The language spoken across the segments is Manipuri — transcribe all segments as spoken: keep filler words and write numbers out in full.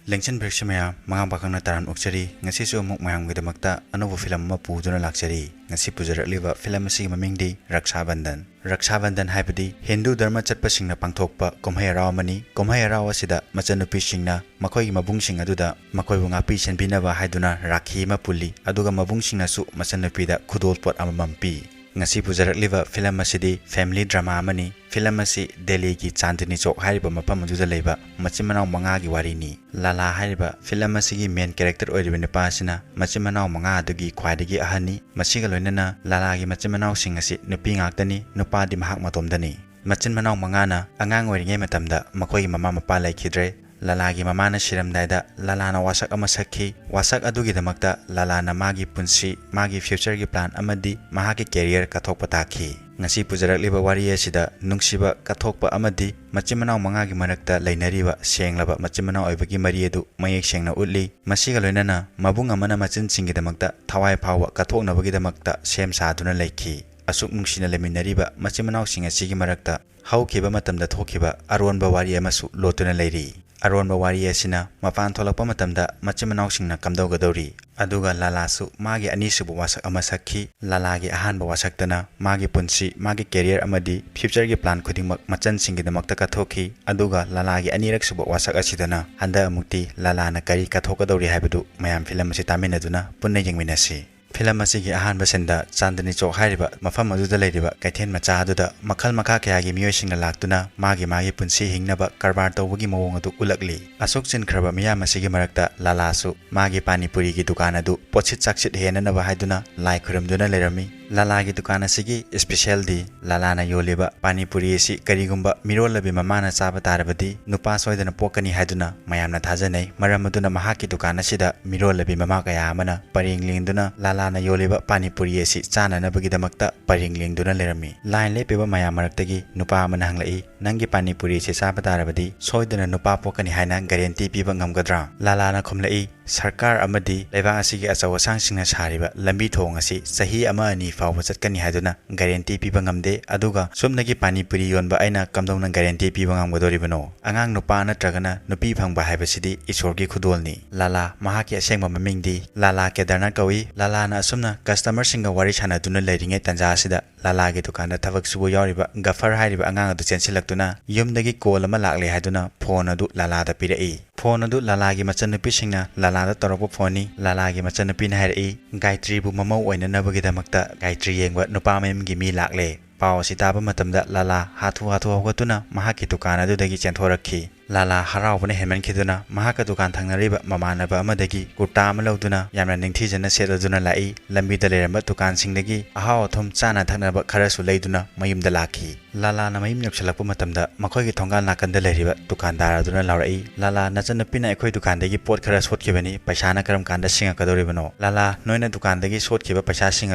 ꯂꯦꯡꯁꯟꯕꯤꯔꯛꯁꯤ ꯃꯌꯥꯝ, ꯃꯉꯥ ꯄꯥꯈꯪꯅ ꯇꯔꯥꯝ ꯑꯣꯛꯆꯔꯤ꯫ ꯉꯁꯤꯁꯨ ꯑꯃꯨꯛ ꯃꯌꯥꯝꯒꯤꯗꯃꯛꯇ ꯑꯅꯧꯕ ꯐꯤꯂꯝ ꯑꯃ ꯄꯨꯗꯨꯅ ꯂꯥꯛꯆꯔꯤ꯫ ꯉꯁꯤ ꯄꯨꯖꯔꯛꯂꯤꯕ ꯐꯤꯂꯝ ꯑꯁꯤꯒꯤ ꯃꯃꯤꯡꯗꯤ ꯔꯛꯁꯥ ꯕꯟꯙꯟ꯫ ꯔꯛꯁꯥ ꯕꯟꯙꯟ ꯍꯥꯏꯕꯗꯤ ꯍꯤꯟꯗꯨ ꯙꯔꯃ ꯆꯠꯄꯁꯤꯡꯅ ꯄꯥꯡꯊꯣꯛꯄ ꯀꯨꯝꯍꯩ ꯍꯔꯥꯎ ꯑꯃꯅꯤ꯫ ꯀꯨꯝꯍꯩ ꯍꯔꯥꯎ ꯑꯁꯤꯗ ꯃꯆꯟꯅꯨꯄꯤꯁꯤꯡꯅ ꯃꯈꯣꯏꯒꯤ ꯃꯕꯨꯡꯁꯤꯡ ꯑꯗꯨꯗ ꯃꯈꯣꯏꯕꯨ ꯉꯥꯛꯄꯤ ꯁꯦꯟꯕꯤꯅꯕ ꯍꯥꯏꯗꯨꯅ ꯔꯥꯈꯤ ꯑꯃ ꯄꯨꯜꯂꯤ, ꯑꯗꯨꯒ ꯃꯕꯨꯡꯁꯤꯡꯅꯁꯨ ꯃꯆꯟꯅꯨꯄꯤꯗ ꯈꯨꯗꯣꯜꯄꯣꯠ ꯑꯃꯃꯝ ꯄꯤ꯫ ꯉꯁꯤ ꯄꯨꯖꯔꯛꯂꯤꯕ ꯐꯤꯂꯝ ꯑꯁꯤꯗꯤ family drama ꯑꯃꯅꯤ꯫ ꯐꯤꯂꯝ ꯑꯁꯤ ꯗꯦꯜꯂꯤꯒꯤ ꯆꯥꯟꯗꯅꯤ ꯆꯧꯛ ꯍꯥꯏꯔꯤꯕ ꯃꯐꯝ ꯑꯗꯨꯗ ꯂꯩꯕ ꯃꯆꯤꯟ ꯃꯅꯥꯎ ꯃꯉꯥꯒꯤ ꯋꯥꯔꯤꯅꯤ꯫ ꯂꯥꯂꯥ ꯍꯥꯏꯔꯤꯕ ꯐꯤꯂꯝ ꯑꯁꯤꯒꯤ main character ꯑꯣꯏꯔꯤꯕ ꯅꯨꯄꯥ ꯑꯁꯤꯅ ꯃꯆꯤꯟ ꯃꯅꯥꯎ ꯃꯉꯥ ꯑꯗꯨꯒꯤ ꯈ꯭ꯋꯥꯏꯗꯒꯤ ꯑꯍꯟꯅꯤ꯫ ꯃꯁꯤꯒ ꯂꯣꯏꯅꯅ ꯂꯥꯂꯥꯒꯤ ꯃꯆꯤꯟ ꯃꯅꯥꯎꯁꯤꯡ ꯑꯁꯤ ꯅꯨꯄꯤ ꯉꯥꯛꯇꯅꯤ, ꯅꯨꯄꯥꯗꯤ ꯃꯍꯥꯛ ꯃꯇꯣꯝꯗꯅꯤ꯫ ꯃꯆꯤꯟ ꯃꯅꯥꯎ ꯃꯉꯥꯅ ꯑꯉꯥꯡ ꯑꯣꯏꯔꯤꯉꯩ ꯃꯇꯝꯗ ꯃꯈꯣꯏꯒꯤ ꯃꯃꯥ ꯃꯄꯥ ꯂꯩꯈꯤꯗ꯭ꯔꯦ꯫ ꯂꯥꯂꯥꯒꯤ ꯃꯃꯥꯅ ꯁꯤꯔꯝꯗꯥꯏꯗ ꯂꯥꯂꯥꯅ ꯋꯥꯁꯛ ꯑꯃ ꯁꯛꯈꯤ꯫ ꯋꯥꯁꯛ ꯑꯗꯨꯒꯤꯗꯃꯛꯇ ꯂꯥꯂꯥꯅ ꯃꯥꯒꯤ ꯄꯨꯟꯁꯤ, ꯃꯥꯒꯤ future ꯒꯤ plan ꯑꯃꯗꯤ ꯃꯍꯥꯛꯀꯤ career ꯀꯠꯊꯣꯛꯄ ꯇꯥꯈꯤ꯫ ꯉꯁꯤ ꯄꯨꯖꯔꯛꯂꯤꯕ ꯋꯥꯔꯤ ꯑꯁꯤꯗ ꯅꯨꯡꯁꯤꯕ, ꯀꯠꯊꯣꯛꯄ ꯑꯃꯗꯤ ꯃꯆꯤꯟ ꯃꯅꯥꯎ ꯃꯉꯥꯒꯤ ꯃꯔꯛꯇ ꯂꯩꯅꯔꯤꯕ ꯁꯦꯡꯂꯕ ꯃꯆꯤꯟ ꯃꯅꯥꯎ ꯑꯣꯏꯕꯒꯤ ꯃꯔꯤ ꯑꯗꯨ ꯃꯌꯦꯛ ꯁꯦꯡꯅ ꯎꯠꯂꯤ꯫ ꯃꯁꯤꯒ ꯂꯣꯏꯅꯅ ꯃꯕꯨꯡ ꯑꯃꯅ ꯃꯆꯤꯟꯁꯤꯡꯒꯤꯗꯃꯛꯇ ꯊꯋꯥꯏ ꯐꯥꯎꯕ ꯀꯠꯊꯣꯛꯅꯕꯒꯤꯗꯃꯛꯇ ꯁꯦꯝ ꯁꯥꯗꯨꯅ ꯂꯩꯈꯤ꯫ ꯑꯁꯨꯛ ꯅꯨꯡꯁꯤꯅ ꯂꯩꯃꯤꯟꯅꯔꯤꯕ ꯃꯆꯤꯟ ꯃꯅꯥꯎꯁꯤꯡ ꯑꯁꯤꯒꯤ ꯃꯔꯛꯇ ꯍꯧꯈꯤꯕ ꯃꯇꯝꯗ ꯊꯣꯛꯈꯤꯕ ꯑꯔꯣꯟꯕ ꯋꯥꯔꯤ ꯑꯃꯁꯨ ꯂꯣꯠꯇꯨꯅ ꯂꯩꯔꯤ꯫ ꯑꯔꯣꯟꯕ ꯋꯥꯔꯤ ꯑꯁꯤꯅ ꯃꯄꯥꯟ ꯊꯣꯛꯂꯛꯄ ꯃꯇꯝꯗ ꯃꯆꯤꯟ ꯃꯅꯥꯎꯁꯤꯡꯅ ꯀꯝꯗꯧꯒꯗꯧꯔꯤ? ꯑꯗꯨꯒ ꯂꯥꯂꯥꯁꯨ ꯃꯥꯒꯤ ꯑꯅꯤꯁꯨꯕ ꯋꯥꯁꯛ ꯑꯃ ꯁꯛꯈꯤ꯫ ꯂꯥꯂꯥꯒꯤ ꯑꯍꯥꯟꯕ ꯋꯥꯁꯛꯇꯅ ꯃꯥꯒꯤ ꯄꯨꯟꯁꯤ, ꯃꯥꯒꯤ career ꯑꯃꯗꯤ future ꯒꯤ plan ꯈꯨꯗꯤꯡꯃꯛ ꯃꯆꯟꯁꯤꯡꯒꯤꯗꯃꯛꯇ ꯀꯠꯊꯣꯛꯈꯤ꯫ ꯑꯗꯨꯒ ꯂꯥꯂꯥꯒꯤ ꯑꯅꯤꯔꯛꯁꯨꯕ ꯋꯥꯁꯛ ꯑꯁꯤꯗꯅ ꯍꯟꯗꯛ ꯑꯃꯨꯛꯇꯤ ꯂꯥꯂꯥꯅ ꯀꯔꯤ ꯀꯠꯊꯣꯛꯀꯗꯧꯔꯤ ꯍꯥꯏꯕꯗꯨ ꯃꯌꯥꯝ ꯐꯤꯂꯝ ꯑꯁꯤ ꯇꯥꯃꯤꯟꯅꯗꯨꯅ ꯄꯨꯟꯅ ꯌꯦꯡꯃꯤꯟꯅꯁꯤ꯫ ꯐꯤꯂꯝ ꯑꯁꯤꯒꯤ ꯑꯍꯥꯟꯕ ꯁꯤꯟꯗ ꯆꯥꯟꯗꯅꯤ ꯆꯧꯛ ꯍꯥꯏꯔꯤꯕ ꯃꯐꯝ ꯑꯗꯨꯗ ꯂꯩꯔꯤꯕ ꯀꯩꯊꯦꯜ ꯃꯆꯥ ꯑꯗꯨꯗ ꯃꯈꯜ ꯃꯈꯥ ꯀꯌꯥꯒꯤ ꯃꯤꯑꯣꯏꯁꯤꯡꯅ ꯂꯥꯛꯇꯨꯅ ꯃꯥꯒꯤ ꯃꯥꯒꯤ ꯄꯨꯟꯁꯤ ꯍꯤꯡꯅꯕ ꯀꯔꯕꯥꯔ ꯇꯧꯕꯒꯤ ꯃꯑꯣꯡ ꯑꯗꯨ ꯎꯠꯂꯛꯂꯤ꯫ ꯑꯁꯨꯛ ꯆꯤꯟꯈ꯭ꯔꯕ ꯃꯤꯌꯥꯝ ꯑꯁꯤꯒꯤ ꯃꯔꯛꯇ ꯂꯥꯂꯥꯁꯨ ꯃꯥꯒꯤ ꯄꯥꯅꯤꯄꯨꯔꯤꯒꯤ ꯗꯨꯀꯥꯟ ꯑꯗꯨ ꯄꯣꯠꯁꯤꯠ ꯆꯥꯛꯁꯤꯠ ꯍꯦꯟꯅꯅꯕ ꯍꯥꯏꯗꯨꯅ ꯂꯥꯏ ꯈꯨꯔꯨꯝꯗꯨꯅ ꯂꯩꯔꯝꯃꯤ꯫ ꯂꯥꯂꯥꯒꯤ ꯗꯨꯀꯥꯟ ꯑꯁꯤꯒꯤ special ꯗꯤ ꯂꯥꯂꯥꯅ ꯌꯣꯜꯂꯤꯕ ꯄꯥꯅꯤꯄꯨꯔꯤ ꯑꯁꯤ ꯀꯔꯤꯒꯨꯝꯕ ꯃꯤꯔꯣꯜꯂꯕꯤ ꯃꯃꯥꯅ ꯆꯥꯕ ꯇꯥꯔꯕꯗꯤ ꯅꯨꯄꯥ ꯁꯣꯏꯗꯅ ꯄꯣꯛꯀꯅꯤ ꯍꯥꯏꯗꯨꯅ ꯃꯌꯥꯝꯅ ꯊꯥꯖꯅꯩ꯫ ꯃꯔꯝ ꯑꯗꯨꯅ ꯃꯍꯥꯛꯀꯤ ꯗꯨꯀꯥꯟ ꯑꯁꯤꯗ ꯃꯤꯔꯣꯜꯂꯕꯤ ꯃꯃꯥ ꯀꯌꯥ ꯑꯃꯅ ꯄꯔꯦꯡ ꯂꯦꯡꯗꯨꯅ ꯂꯥꯂꯥꯅ ꯌꯣꯜꯂꯤꯕ ꯄꯥꯅꯤꯄꯨꯔꯤ ꯑꯁꯤ ꯆꯥꯅꯅꯕꯒꯤꯗꯃꯛꯇ ꯄꯔꯦꯡ ꯂꯦꯡꯗꯨꯅ ꯂꯩꯔꯝꯃꯤ꯫ Line ꯂꯦꯞꯄꯤꯕ ꯃꯌꯥꯝ ꯃꯔꯛꯇꯒꯤ ꯅꯨꯄꯥ ꯑꯃꯅ ꯍꯪꯂꯛꯏ, "ꯅꯪꯒꯤ ꯄꯥꯅꯤꯄꯨꯔꯤ ꯑꯁꯤ ꯆꯥꯕ ꯇꯥꯔꯕꯗꯤ ꯁꯣꯏꯗꯅ ꯅꯨꯄꯥ ꯄꯣꯛꯀꯅꯤ ꯍꯥꯏꯅ guarantee ꯄꯤꯕ ꯉꯝꯒꯗ꯭ꯔꯥ?" ꯂꯥꯂꯥꯅ ꯈꯨꯝꯂꯛꯏ, ꯁꯔꯀꯥꯔ ꯑꯃꯗꯤ ꯂꯩꯕꯥꯛ ꯑꯁꯤꯒꯤ ꯑꯆꯧ ꯑꯁꯥꯡꯁꯤꯡꯅ ꯁꯥꯔꯤꯕ ꯂꯝꯕꯤ ꯊꯣꯡ ꯑꯁꯤ ꯆꯍꯤ ꯑꯃ ꯑꯅꯤ ꯐꯥꯎꯕ ꯆꯠꯀꯅꯤ ꯍꯥꯏꯗꯨꯅ ꯒꯥꯔꯦꯟꯇꯤ ꯄꯤꯕ ꯉꯝꯗꯦ꯫ ꯑꯗꯨꯒ ꯁꯨꯞꯅꯒꯤ ꯄꯥꯅꯤꯄꯨꯔꯤ ꯌꯣꯟꯕ ꯑꯩꯅ ꯀꯝꯗꯧꯅ ꯒꯥꯔꯦꯟꯇꯤ ꯄꯤꯕ ꯉꯝꯒꯗꯧꯔꯤꯕꯅꯣ? ꯑꯉꯥꯡ ꯅꯨꯄꯥ ꯅꯠꯇ꯭ꯔꯒꯅ ꯅꯨꯄꯤ ꯐꯪꯕ ꯍꯥꯏꯕꯁꯤꯗꯤ ꯏꯁꯣꯔꯒꯤ ꯈꯨꯗꯣꯜꯅꯤ꯫ ꯂꯥꯂꯥ, ꯃꯍꯥꯛꯀꯤ ꯑꯁꯦꯡꯕ ꯃꯃꯤꯡꯗꯤ ꯂꯥꯂꯥ ꯀꯦꯗꯔꯅꯥꯊ ꯀꯧꯏ꯫ ꯂꯥꯂꯥꯅ ꯑꯁꯨꯝꯅ ꯀꯁꯇꯃꯔꯁꯤꯡꯒ ꯋꯥꯔꯤ ꯁꯥꯟꯅꯗꯨꯅ ꯂꯩꯔꯤꯉꯩ ꯇꯥꯟꯖꯥ ꯑꯁꯤꯗ ꯂꯥꯂꯥꯒꯤ ꯗꯨꯀꯥꯟꯗ ꯊꯕꯛ ꯁꯨꯕ ꯌꯥꯎꯔꯤꯕ ꯒꯐꯔ ꯍꯥꯏꯔꯤꯕ ꯑꯉꯥꯡ ꯑꯗꯨ ꯆꯦꯟꯁꯤꯜꯂꯛꯇꯨꯅ ꯌꯨꯝꯗꯒꯤ ꯀꯣꯜ ꯑꯃ ꯂꯥꯛꯂꯦ ꯍꯥꯏꯗꯨꯅ ꯐꯣꯟ ꯑꯗꯨ ꯂꯥꯂꯥꯗ ꯄꯤꯔꯛꯏ꯫ ꯐꯣꯟ ꯑꯗꯨ ꯂꯥꯂꯥꯒꯤ ꯃꯆꯟꯅꯨꯄꯤꯁꯤꯡꯅ ꯂꯥꯂꯥꯗ ꯇꯧꯔꯛꯄ ꯐꯣꯟꯅꯤ꯫ ꯂꯥꯂꯥꯒꯤ ꯃꯆꯟꯅꯨꯄꯤꯅ ꯍꯥꯏꯔꯛꯏ, ꯒꯥꯌꯇ꯭ꯔꯤꯕꯨ ꯃꯃꯧ ꯑꯣꯏꯅꯅꯕꯒꯤꯗꯃꯛꯇ ꯒꯥꯌꯇ꯭ꯔꯤ ꯌꯦꯡꯕ ꯅꯨꯄꯥ ꯃꯌꯨꯝꯒꯤ ꯃꯤ ꯂꯥꯛꯂꯦ꯫ ꯄꯥꯎ ꯑꯁꯤ ꯇꯥꯕ ꯃꯇꯝꯗ ꯂꯥꯂꯥ ꯍꯥꯊꯨ ꯍꯥꯊꯨ ꯍꯧꯒꯠꯇꯨꯅ ꯃꯍꯥꯛꯀꯤ ꯗꯨꯀꯥꯟ ꯑꯗꯨꯗꯒꯤ ꯆꯦꯟꯊꯣꯔꯛꯈꯤ꯫ ꯂꯥꯂꯥ ꯍꯔꯥꯎꯕꯅ ꯍꯦꯟꯃꯟꯈꯤꯗꯨꯅ ꯃꯍꯥꯛꯀ ꯗꯨꯀꯥꯟ ꯊꯪꯅꯔꯤꯕ ꯃꯃꯥꯟꯅꯕ ꯑꯃꯗꯒꯤ ꯀꯨꯔꯇꯥ ꯑꯃ ꯂꯧꯗꯨꯅ ꯌꯥꯝꯅ ꯅꯤꯡꯊꯤꯖꯅ ꯁꯦꯠꯂꯗꯨꯅ ꯂꯥꯛꯏ꯫ ꯂꯝꯕꯤꯗ ꯂꯩꯔꯝꯕ ꯗꯨꯀꯥꯟꯁꯤꯡꯗꯒꯤ ꯑꯍꯥꯎ ꯑꯊꯨꯝ ꯆꯥꯅ ꯊꯛꯅꯕ ꯈꯔꯁꯨ ꯂꯩꯗꯨꯅ ꯃꯌꯨꯝꯗ ꯂꯥꯛꯈꯤ꯫ ꯂꯥꯂꯥꯅ ꯃꯌꯨꯝ ꯌꯧꯁꯤꯜꯂꯛꯄ ꯃꯇꯝꯗ ꯃꯈꯣꯏꯒꯤ ꯊꯣꯡꯒꯥꯜ ꯅꯥꯀꯟꯗ ꯂꯩꯔꯤꯕ ꯗꯨꯀꯥꯟꯗꯥꯔ ꯑꯗꯨꯅ ꯂꯥꯎꯔꯛꯏ, "ꯂꯥꯂꯥ, ꯅꯆꯟꯅꯨꯄꯤꯅ ꯑꯩꯈꯣꯏ ꯗꯨꯀꯥꯟꯗꯒꯤ ꯄꯣꯠ ꯈꯔ ꯁꯣꯠꯈꯤꯕꯅꯤ, ꯄꯩꯁꯥꯅ ꯀꯔꯝ ꯀꯥꯟꯗ ꯁꯤꯡꯉꯛꯀꯗꯧꯔꯤꯕꯅꯣ? ꯂꯥꯂꯥ, ꯅꯣꯏꯅ ꯗꯨꯀꯥꯟꯗꯒꯤ ꯁꯣꯠꯈꯤꯕ ꯄꯩꯁꯥꯁꯤꯡ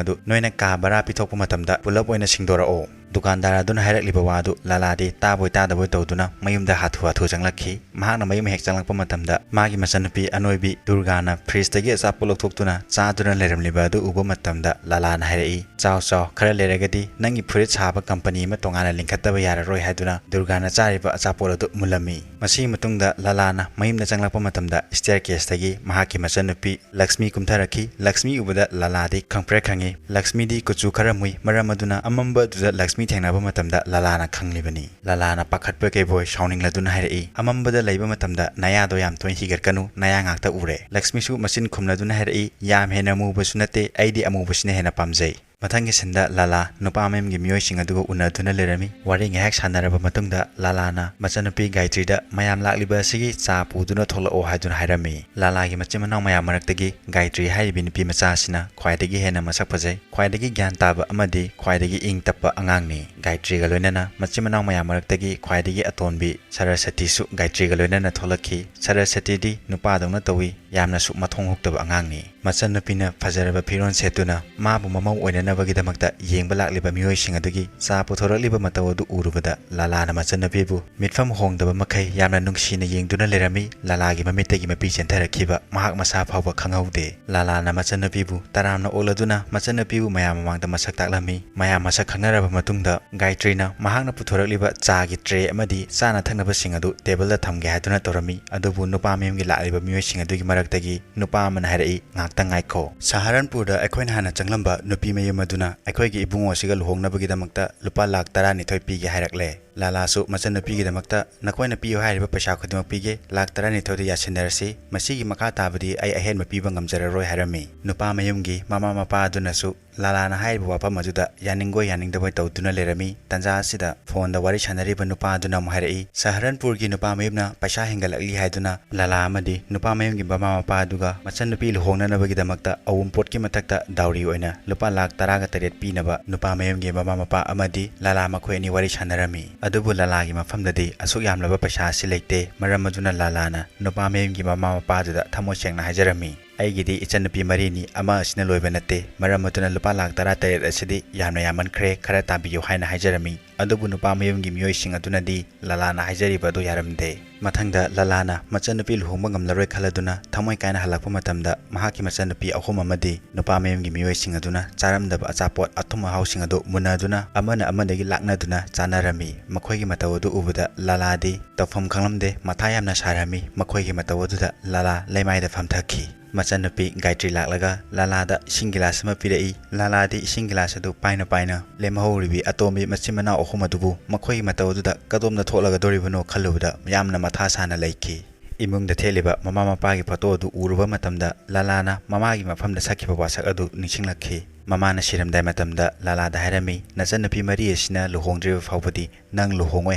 ꯑꯗꯨ ꯅꯣꯏꯅ ꯀꯥ ꯚꯔꯥ ꯄꯤꯊꯣꯛꯄ ꯃꯇꯝꯗ ꯄꯨꯂꯞ ꯑꯣꯏꯅ ꯁꯤꯡꯗꯣꯔꯛꯑꯣ꯫" ꯗꯨꯀꯥꯟꯗꯥꯔ ꯑꯗꯨꯅ ꯍꯥꯏꯔꯛꯂꯤꯕ ꯋꯥ ꯑꯗꯨ ꯂꯥꯂꯥꯗꯤ ꯇꯥꯕꯣꯏ ꯇꯥꯗꯕꯣꯏ ꯇꯧꯗꯨꯅ ꯃꯌꯨꯝꯗ ꯍꯥꯊꯨ ꯍꯥꯊꯨ ꯆꯪꯂꯛꯈꯤ꯫ ꯃꯍꯥꯛꯅ ꯃꯌꯨꯝ ꯍꯦꯛ ꯆꯪꯂꯛꯄ ꯃꯇꯝꯗ ꯃꯥꯒꯤ ꯃꯆꯟꯅꯨꯄꯤ ꯑꯅꯣꯏꯕꯤ ꯗꯨꯔꯒꯥꯅ ꯐ꯭ꯔꯤꯖꯇꯒꯤ ꯑꯆꯥꯄꯣꯠ ꯂꯧꯊꯣꯛꯇꯨꯅ ꯆꯥꯗꯨꯅ ꯂꯩꯔꯝꯂꯤꯕ ꯑꯗꯨ ꯎꯕ ꯃꯇꯝꯗ ꯂꯥꯂꯥꯅ ꯍꯥꯏꯔꯛꯏ, "ꯆꯥꯎ ꯆꯥꯎ, ꯈꯔ ꯂꯩꯔꯒꯗꯤ ꯅꯪꯒꯤ ꯐꯨꯔꯤꯠ ꯁꯥꯕ ꯀꯝꯄꯅꯤ ꯑꯃ ꯇꯣꯉꯥꯟꯅ ꯂꯤꯡꯈꯠꯇꯕ ꯌꯥꯔꯔꯣꯏ" ꯍꯥꯏꯗꯨꯅ ꯗꯨꯔꯒꯥꯅ ꯆꯥꯔꯤꯕ ꯑꯆꯥꯄꯣꯠ ꯑꯗꯨ ꯃꯨꯜꯂꯝꯃꯤ꯫ ꯃꯁꯤꯒꯤ ꯃꯇꯨꯡꯗ ꯂꯥꯂꯥꯅ ꯃꯌꯨꯝꯗ ꯆꯪꯂꯛꯄ ꯃꯇꯝꯗ ꯁ꯭ꯇꯦꯌꯔꯀꯦꯁꯇꯒꯤ ꯃꯍꯥꯛꯀꯤ ꯃꯆꯟꯅꯨꯄꯤ ꯂꯛꯁꯃꯤ ꯀꯨꯝꯊꯔꯛꯈꯤ꯫ ꯂꯛꯁꯃꯤ ꯎꯕꯗ ꯂꯥꯂꯥꯗꯤ ꯈꯪꯄ꯭ꯔꯦꯛ ꯈꯪꯉꯤ꯫ ꯂꯛꯁꯃꯤꯗꯤ ꯀꯨꯆꯨ ꯈꯔ ꯃꯨꯏ, ꯃꯔꯝ ꯑꯗꯨꯅ ꯑꯃꯝꯕ ꯑꯗꯨꯗ ꯂꯛꯁꯃꯤ ꯊꯦꯡꯅꯕ ꯃꯇꯝꯗ ꯂꯥꯂꯥꯅ ꯈꯪꯂꯤꯕꯅꯤ꯫ ꯂꯥꯂꯥꯅ ꯄꯥꯈꯠꯄꯣꯏ ꯀꯩꯕꯣꯏ ꯁꯥꯎꯅꯤꯡꯂꯗꯨꯅ ꯍꯥꯏꯔꯛꯏ, "ꯑꯃꯝꯕꯗ ꯂꯩꯕ ꯃꯇꯝꯗ ꯅꯌꯥꯗꯣ ꯌꯥꯝ ꯇꯣꯏꯅ ꯍꯤꯒꯠꯀꯅꯨ, ꯅꯌꯥ ꯉꯥꯛꯇ ꯎꯔꯦ꯫" ꯂꯛꯁꯃꯤꯁꯨ ꯃꯆꯤꯟ ꯈꯨꯝꯂꯗꯨꯅ ꯍꯥꯏꯔꯛꯏ, "ꯌꯥꯝ ꯍꯦꯟꯅ ꯃꯨꯕꯁꯨ ꯅꯠꯇꯦ, ꯑꯩꯗꯤ ꯑꯃꯨꯕꯁꯤꯅ ꯍꯦꯟꯅ ꯄꯥꯝꯖꯩ꯫" ꯃꯊꯪꯒꯤ ꯁꯤꯟꯗ ꯂꯥꯂꯥ ꯅꯨꯄꯥ ꯃꯌꯨꯝꯒꯤ ꯃꯤꯑꯣꯏꯁꯤꯡ ꯑꯗꯨꯒ ꯎꯅꯗꯨꯅ ꯂꯩꯔꯝꯃꯤ꯫ ꯋꯥꯔꯤ ꯉꯥꯏꯍꯥꯛ ꯁꯥꯟꯅꯔꯕ ꯃꯇꯨꯡꯗ ꯂꯥꯂꯥꯅ ꯃꯆꯟꯅꯨꯄꯤ ꯒꯥꯌꯇ꯭ꯔꯤꯗ, "ꯃꯌꯥꯝ ꯂꯥꯛꯂꯤꯕ ꯑꯁꯤꯒꯤ ꯆꯥ ꯄꯨꯗꯨꯅ ꯊꯣꯛꯂꯛꯑꯣ" ꯍꯥꯏꯗꯨꯅ ꯍꯥꯏꯔꯝꯃꯤ꯫ ꯂꯥꯂꯥꯒꯤ ꯃꯆꯤꯟ ꯃꯅꯥꯎ ꯃꯌꯥꯝ ꯃꯔꯛꯇꯒꯤ ꯒꯥꯌꯇ꯭ꯔꯤ ꯍꯥꯏꯔꯤꯕꯤ ꯅꯨꯄꯤ ꯃꯆꯥ ꯑꯁꯤꯅ ꯈ꯭ꯋꯥꯏꯗꯒꯤ ꯍꯦꯟꯅ ꯃꯁꯛ ꯐꯖꯩ, ꯈ꯭ꯋꯥꯏꯗꯒꯤ ꯒ꯭ꯌꯥꯟ ꯇꯥꯕ ꯑꯃꯗꯤ ꯈ꯭ꯋꯥꯏꯗꯒꯤ ꯏꯪ ꯇꯞꯄ ꯑꯉꯥꯡꯅꯤ꯫ ꯒꯥꯌꯇ꯭ꯔꯤꯒ ꯂꯣꯏꯅꯅ ꯃꯆꯤꯟ ꯃꯅꯥꯎ ꯃꯌꯥꯝ ꯃꯔꯛꯇꯒꯤ ꯈ꯭ꯋꯥꯏꯗꯒꯤ ꯑꯇꯣꯟꯕꯤ ꯁꯔꯁꯇꯤꯁꯨ ꯒꯥꯌꯇ꯭ꯔꯤꯒ ꯂꯣꯏꯅꯅ ꯊꯣꯛꯂꯛꯈꯤ꯫ ꯁꯔꯁꯇꯤꯗꯤ ꯅꯨꯄꯥꯗꯧꯅ ꯇꯧꯏ, ꯌꯥꯝꯅꯁꯨ ꯃꯊꯣꯡ ꯍꯨꯛꯇꯕ ꯑꯉꯥꯡꯅꯤ꯫ ꯃꯆꯟꯅꯨꯄꯤꯅ ꯐꯖꯔꯕ ꯐꯤꯔꯣꯜ ꯁꯦꯠꯇꯨꯅ ꯃꯥꯕꯨ ꯃꯃꯧ ꯑꯣꯏꯅꯅꯕꯒꯤꯗꯃꯛꯇ ꯌꯦꯡꯕ ꯂꯥꯛꯂꯤꯕ ꯃꯤꯑꯣꯏꯁꯤꯡ ꯑꯗꯨꯒꯤ ꯆꯥ ꯄꯨꯊꯣꯔꯛꯂꯤꯕ ꯃꯇꯧ ꯑꯗꯨ ꯎꯔꯨꯕꯗ ꯂꯥꯂꯥꯅ ꯃꯆꯟꯅꯨꯄꯤꯕꯨ ꯃꯤꯠꯐꯝ ꯍꯣꯡꯗꯕ ꯃꯈꯩ ꯌꯥꯝꯅ ꯅꯨꯡꯁꯤꯅ ꯌꯦꯡꯗꯨꯅ ꯂꯩꯔꯝꯃꯤ꯫ ꯂꯥꯂꯥꯒꯤ ꯃꯃꯤꯠꯇꯒꯤ ꯃꯄꯤ ꯆꯦꯟꯊꯔꯛꯈꯤꯕ ꯃꯍꯥꯛ ꯃꯁꯥ ꯐꯥꯎꯕ ꯈꯪꯍꯧꯗꯦ꯫ ꯂꯥꯂꯥꯅ ꯃꯆꯟꯅꯨꯄꯤꯕꯨ ꯇꯔꯥꯝꯅ ꯑꯣꯛꯂꯗꯨꯅ ꯃꯆꯟꯅꯨꯄꯤꯕꯨ ꯃꯌꯥꯝ ꯃꯃꯥꯡꯗ ꯃꯁꯛ ꯇꯥꯛꯂꯝꯃꯤ꯫ ꯃꯌꯥꯝ ꯃꯁꯛ ꯈꯪꯅꯔꯕ ꯃꯇꯨꯡꯗ ꯒꯥꯌꯇ꯭ꯔꯤꯅ ꯃꯍꯥꯛꯅ ꯄꯨꯊꯣꯔꯛꯂꯤꯕ ꯆꯥꯒꯤ ꯇ꯭ꯔꯦ ꯑꯃꯗꯤ ꯆꯥꯅ ꯊꯛꯅꯕꯁꯤꯡ ꯑꯗꯨ ꯇꯦꯕꯜꯗ ꯊꯝꯒꯦ ꯍꯥꯏꯗꯨꯅ ꯇꯧꯔꯝꯃꯤ꯫ ꯑꯗꯨꯕꯨ ꯅꯨꯄꯥ ꯃꯌꯨꯝꯒꯤ ꯂꯥꯛꯂꯤꯕ ꯃꯤꯑꯣꯏꯁꯤꯡ ꯑꯗꯨꯒꯤ ꯃꯔꯛꯇꯒꯤ ꯅꯨꯄꯥ ꯑꯃꯅ ꯍꯥꯏꯔꯛꯏ, "ꯉꯥꯛꯇꯪ ꯉꯥꯏꯈꯣ꯫ ꯁꯍꯥꯔꯟꯄꯨꯔꯗ ꯑꯩꯈꯣꯏꯅ ꯍꯥꯟꯅ ꯆꯪꯂꯝꯕ ꯅꯨꯄꯤ ꯃꯌꯨꯝ ꯑꯗꯨꯅ ꯑꯩꯈꯣꯏꯒꯤ ꯏꯕꯨꯡꯉꯣꯁꯤꯒ ꯂꯨꯍꯣꯡꯅꯕꯒꯤꯗꯃꯛꯇ ꯂꯨꯄꯥ ꯂꯥꯈ ꯇꯔꯥꯅꯤꯊꯣꯏ ꯄꯤꯒꯦ ꯍꯥꯏꯔꯛꯂꯦ꯫" ꯂꯥꯂꯥꯁꯨ ꯃꯆꯟꯅꯨꯄꯤꯒꯤꯗꯃꯛꯇ, "ꯅꯈꯣꯏꯅ ꯄꯤꯌꯨ ꯍꯥꯏꯔꯤꯕ ꯄꯩꯁꯥ ꯈꯨꯗꯤꯡꯃꯛ ꯄꯤꯒꯦ, ꯂꯥꯈ ꯇꯔꯥꯅꯤꯊꯣꯏꯗ ꯌꯥꯁꯤꯟꯅꯔꯁꯤ, ꯃꯁꯤꯒꯤ ꯃꯈꯥ ꯇꯥꯕꯗꯤ ꯑꯩ ꯑꯍꯦꯟꯕ ꯄꯤꯕ ꯉꯝꯖꯔꯔꯣꯏ" ꯍꯥꯏꯔꯝꯃꯤ꯫ ꯅꯨꯄꯥ ꯃꯌꯨꯝꯒꯤ ꯃꯃꯥ ꯃꯄꯥ ꯑꯗꯨꯅꯁꯨ ꯂꯥꯂꯥꯅ ꯍꯥꯏꯔꯤꯕ ꯋꯥꯐꯝ ꯑꯗꯨꯗ ꯌꯥꯅꯤꯡꯕꯣꯏ ꯌꯥꯅꯤꯡꯗꯕꯣꯏ ꯇꯧꯗꯨꯅ ꯂꯩꯔꯝꯃꯤ꯫ ꯇꯟꯖꯥ ꯑꯁꯤꯗ ꯐꯣꯟꯗ ꯋꯥꯔꯤ ꯁꯥꯟꯅꯔꯤꯕ ꯅꯨꯄꯥ ꯑꯗꯨꯅ ꯑꯃꯨꯛ ꯍꯥꯏꯔꯛꯏ, "ꯁꯍꯥꯔꯟꯄꯨꯔꯒꯤ ꯅꯨꯄꯥ ꯃꯌꯨꯝꯅ ꯄꯩꯁꯥ ꯍꯦꯟꯒꯠꯂꯛꯂꯤ ꯍꯥꯏꯗꯨꯅ ꯂꯥꯂꯥ ꯑꯃꯗꯤ ꯅꯨꯄꯥ ꯃꯌꯨꯝꯒꯤ ꯃꯃꯥ ꯃꯄꯥ ꯑꯗꯨꯒ ꯃꯆꯟꯅꯨꯄꯤ ꯂꯨꯍꯣꯡꯅꯅꯕꯒꯤꯗꯃꯛꯇ ꯑꯋꯨꯟꯄꯣꯠꯀꯤ ꯃꯊꯛꯇ ꯗꯥꯎꯔꯤ ꯑꯣꯏꯅ ꯂꯨꯄꯥ ꯂꯥꯈ ꯇꯔꯥꯒ ꯇꯔꯦꯠ ꯄꯤꯅꯕ ꯅꯨꯄꯥ ꯃꯌꯨꯝꯒꯤ ꯃꯃꯥ ꯃꯄꯥ ꯑꯃꯗꯤ ꯂꯥꯂꯥ ꯃꯈꯣꯏ ꯑꯅꯤ ꯋꯥꯔꯤ ꯁꯥꯟꯅꯔꯝꯃꯤ꯫ ꯑꯗꯨꯕꯨ ꯂꯥꯂꯥꯒꯤ ꯃꯐꯝꯗꯗꯤ ꯑꯁꯨꯛ ꯌꯥꯝꯂꯕ ꯄꯩꯁꯥ ꯑꯁꯤ ꯂꯩꯇꯦ꯫ ꯃꯔꯝ ꯑꯗꯨꯅ ꯂꯥꯂꯥꯅ ꯅꯨꯄꯥ ꯃꯌꯨꯝꯒꯤ ꯃꯃꯥ ꯃꯄꯥꯗꯨꯗ ꯊꯃꯣꯏ ꯁꯦꯡꯅ ꯍꯥꯏꯖꯔꯝꯃꯤ, "ꯑꯩꯒꯤꯗꯤ ꯏꯆꯟꯅꯨꯄꯤ ꯃꯔꯤꯅꯤ, ꯑꯃ ꯑꯁꯤꯅ ꯂꯣꯏꯕ ꯅꯠꯇꯦ꯫ ꯃꯔꯝ ꯑꯗꯨꯅ ꯂꯨꯄꯥ ꯂꯥꯈ ꯇꯔꯥ ꯇꯔꯦꯠ ꯑꯁꯤꯗꯤ ꯌꯥꯝꯅ ꯌꯥꯝꯃꯟꯈ꯭ꯔꯦ, ꯈꯔ ꯇꯥꯕꯤꯌꯨ" ꯍꯥꯏꯅ ꯍꯥꯏꯖꯔꯝꯃꯤ꯫ ꯑꯗꯨꯕꯨ ꯅꯨꯄꯥ ꯃꯌꯨꯝꯒꯤ ꯃꯤꯑꯣꯏꯁꯤꯡ ꯑꯗꯨꯅꯗꯤ ꯂꯥꯂꯥꯅ ꯍꯥꯏꯖꯔꯤꯕ ꯑꯗꯨ ꯌꯥꯔꯝꯗꯦ꯫ ꯃꯊꯪꯗ ꯂꯥꯂꯥꯅ ꯃꯆꯟꯅꯨꯄꯤ ꯂꯨꯍꯣꯡꯕ ꯉꯝꯂꯔꯣꯏ ꯈꯜꯂꯗꯨꯅ ꯊꯃꯣꯏ ꯀꯥꯏꯅ ꯍꯜꯂꯛꯄ ꯃꯇꯝꯗ ꯃꯍꯥꯛꯀꯤ ꯃꯆꯟꯅꯨꯄꯤ ꯑꯍꯨꯝ ꯑꯃꯗꯤ ꯅꯨꯄꯥ ꯃꯌꯨꯝꯒꯤ ꯃꯤꯑꯣꯏꯁꯤꯡ ꯑꯗꯨꯅ ꯆꯥꯔꯝꯗꯕ ꯑꯆꯥꯄꯣꯠ ꯑꯊꯨꯝ ꯑꯍꯥꯎꯁꯤꯡ ꯑꯗꯨ ꯃꯨꯟꯅꯗꯨꯅ ꯑꯃꯅ ꯑꯃꯗꯒꯤ ꯂꯥꯛꯅꯗꯨꯅ ꯆꯥꯅꯔꯝꯃꯤ꯫ ꯃꯈꯣꯏꯒꯤ ꯃꯇꯧ ꯑꯗꯨ ꯎꯕꯗ ꯂꯥꯂꯥꯗꯤ ꯇꯧꯐꯝ ꯈꯪꯂꯝꯗꯦ, ꯃꯊꯥ ꯌꯥꯝꯅ ꯁꯥꯔꯝꯃꯤ꯫ ꯃꯈꯣꯏꯒꯤ ꯃꯇꯧ ꯑꯗꯨꯗ ꯂꯥꯂꯥ ꯂꯩꯃꯥꯏꯗ ꯐꯝꯊꯈꯤ꯫ ꯃꯆꯟꯅꯨꯄꯤ ꯒꯥꯌꯇ꯭ꯔꯤ ꯂꯥꯛꯂꯒ ꯂꯥꯂꯥꯗ ꯏꯁꯤꯡ ꯒꯤꯂꯥꯁ ꯑꯃ ꯄꯤꯔꯛꯏ꯫ ꯂꯥꯂꯥꯗꯤ ꯏꯁꯤꯡ ꯒꯤꯂꯥꯁ ꯑꯗꯨ ꯄꯥꯏꯅ ꯄꯥꯏꯅ ꯂꯦꯝꯍꯧꯔꯤꯕꯤ ꯑꯇꯣꯝꯕꯤ ꯃꯆꯤꯟ ꯃꯅꯥꯎ ꯑꯍꯨꯝ ꯑꯗꯨꯕꯨ ꯃꯈꯣꯏꯒꯤ ꯃꯇꯧ ꯑꯗꯨꯗ ꯀꯗꯣꯝꯗ ꯊꯣꯛꯂꯒꯗꯧꯔꯤꯕꯅꯣ ꯈꯜꯂꯨꯕꯗ ꯌꯥꯝꯅ ꯃꯊꯥ ꯁꯥꯅ ꯂꯩꯈꯤ꯫ ꯏꯃꯨꯡꯗ ꯊꯦꯠꯂꯤꯕ ꯃꯃꯥ ꯃꯄꯥꯒꯤ ꯐꯣꯇꯣ ꯑꯗꯨ ꯎꯔꯨꯕ ꯃꯇꯝꯗ ꯂꯥꯂꯥꯅ ꯃꯃꯥꯒꯤ ꯃꯐꯝꯗ ꯁꯛꯈꯤꯕ ꯋꯥꯁꯛ ꯑꯗꯨ ꯅꯤꯡꯁꯤꯡꯂꯛꯈꯤ꯫ ꯃꯃꯥꯅ ꯁꯤꯔꯝꯗꯥꯏ ꯃꯇꯝꯗ ꯂꯥꯂꯥꯗ ꯍꯥꯏꯔꯝꯃꯤ, "ꯅꯆꯟꯅꯨꯄꯤ ꯃꯔꯤ ꯑꯁꯤꯅ ꯂꯨꯍꯣꯡꯗ꯭ꯔꯤꯕ ꯐꯥꯎꯕꯗꯤ ꯅꯪ ꯂꯨꯍꯣꯡꯉꯣꯏ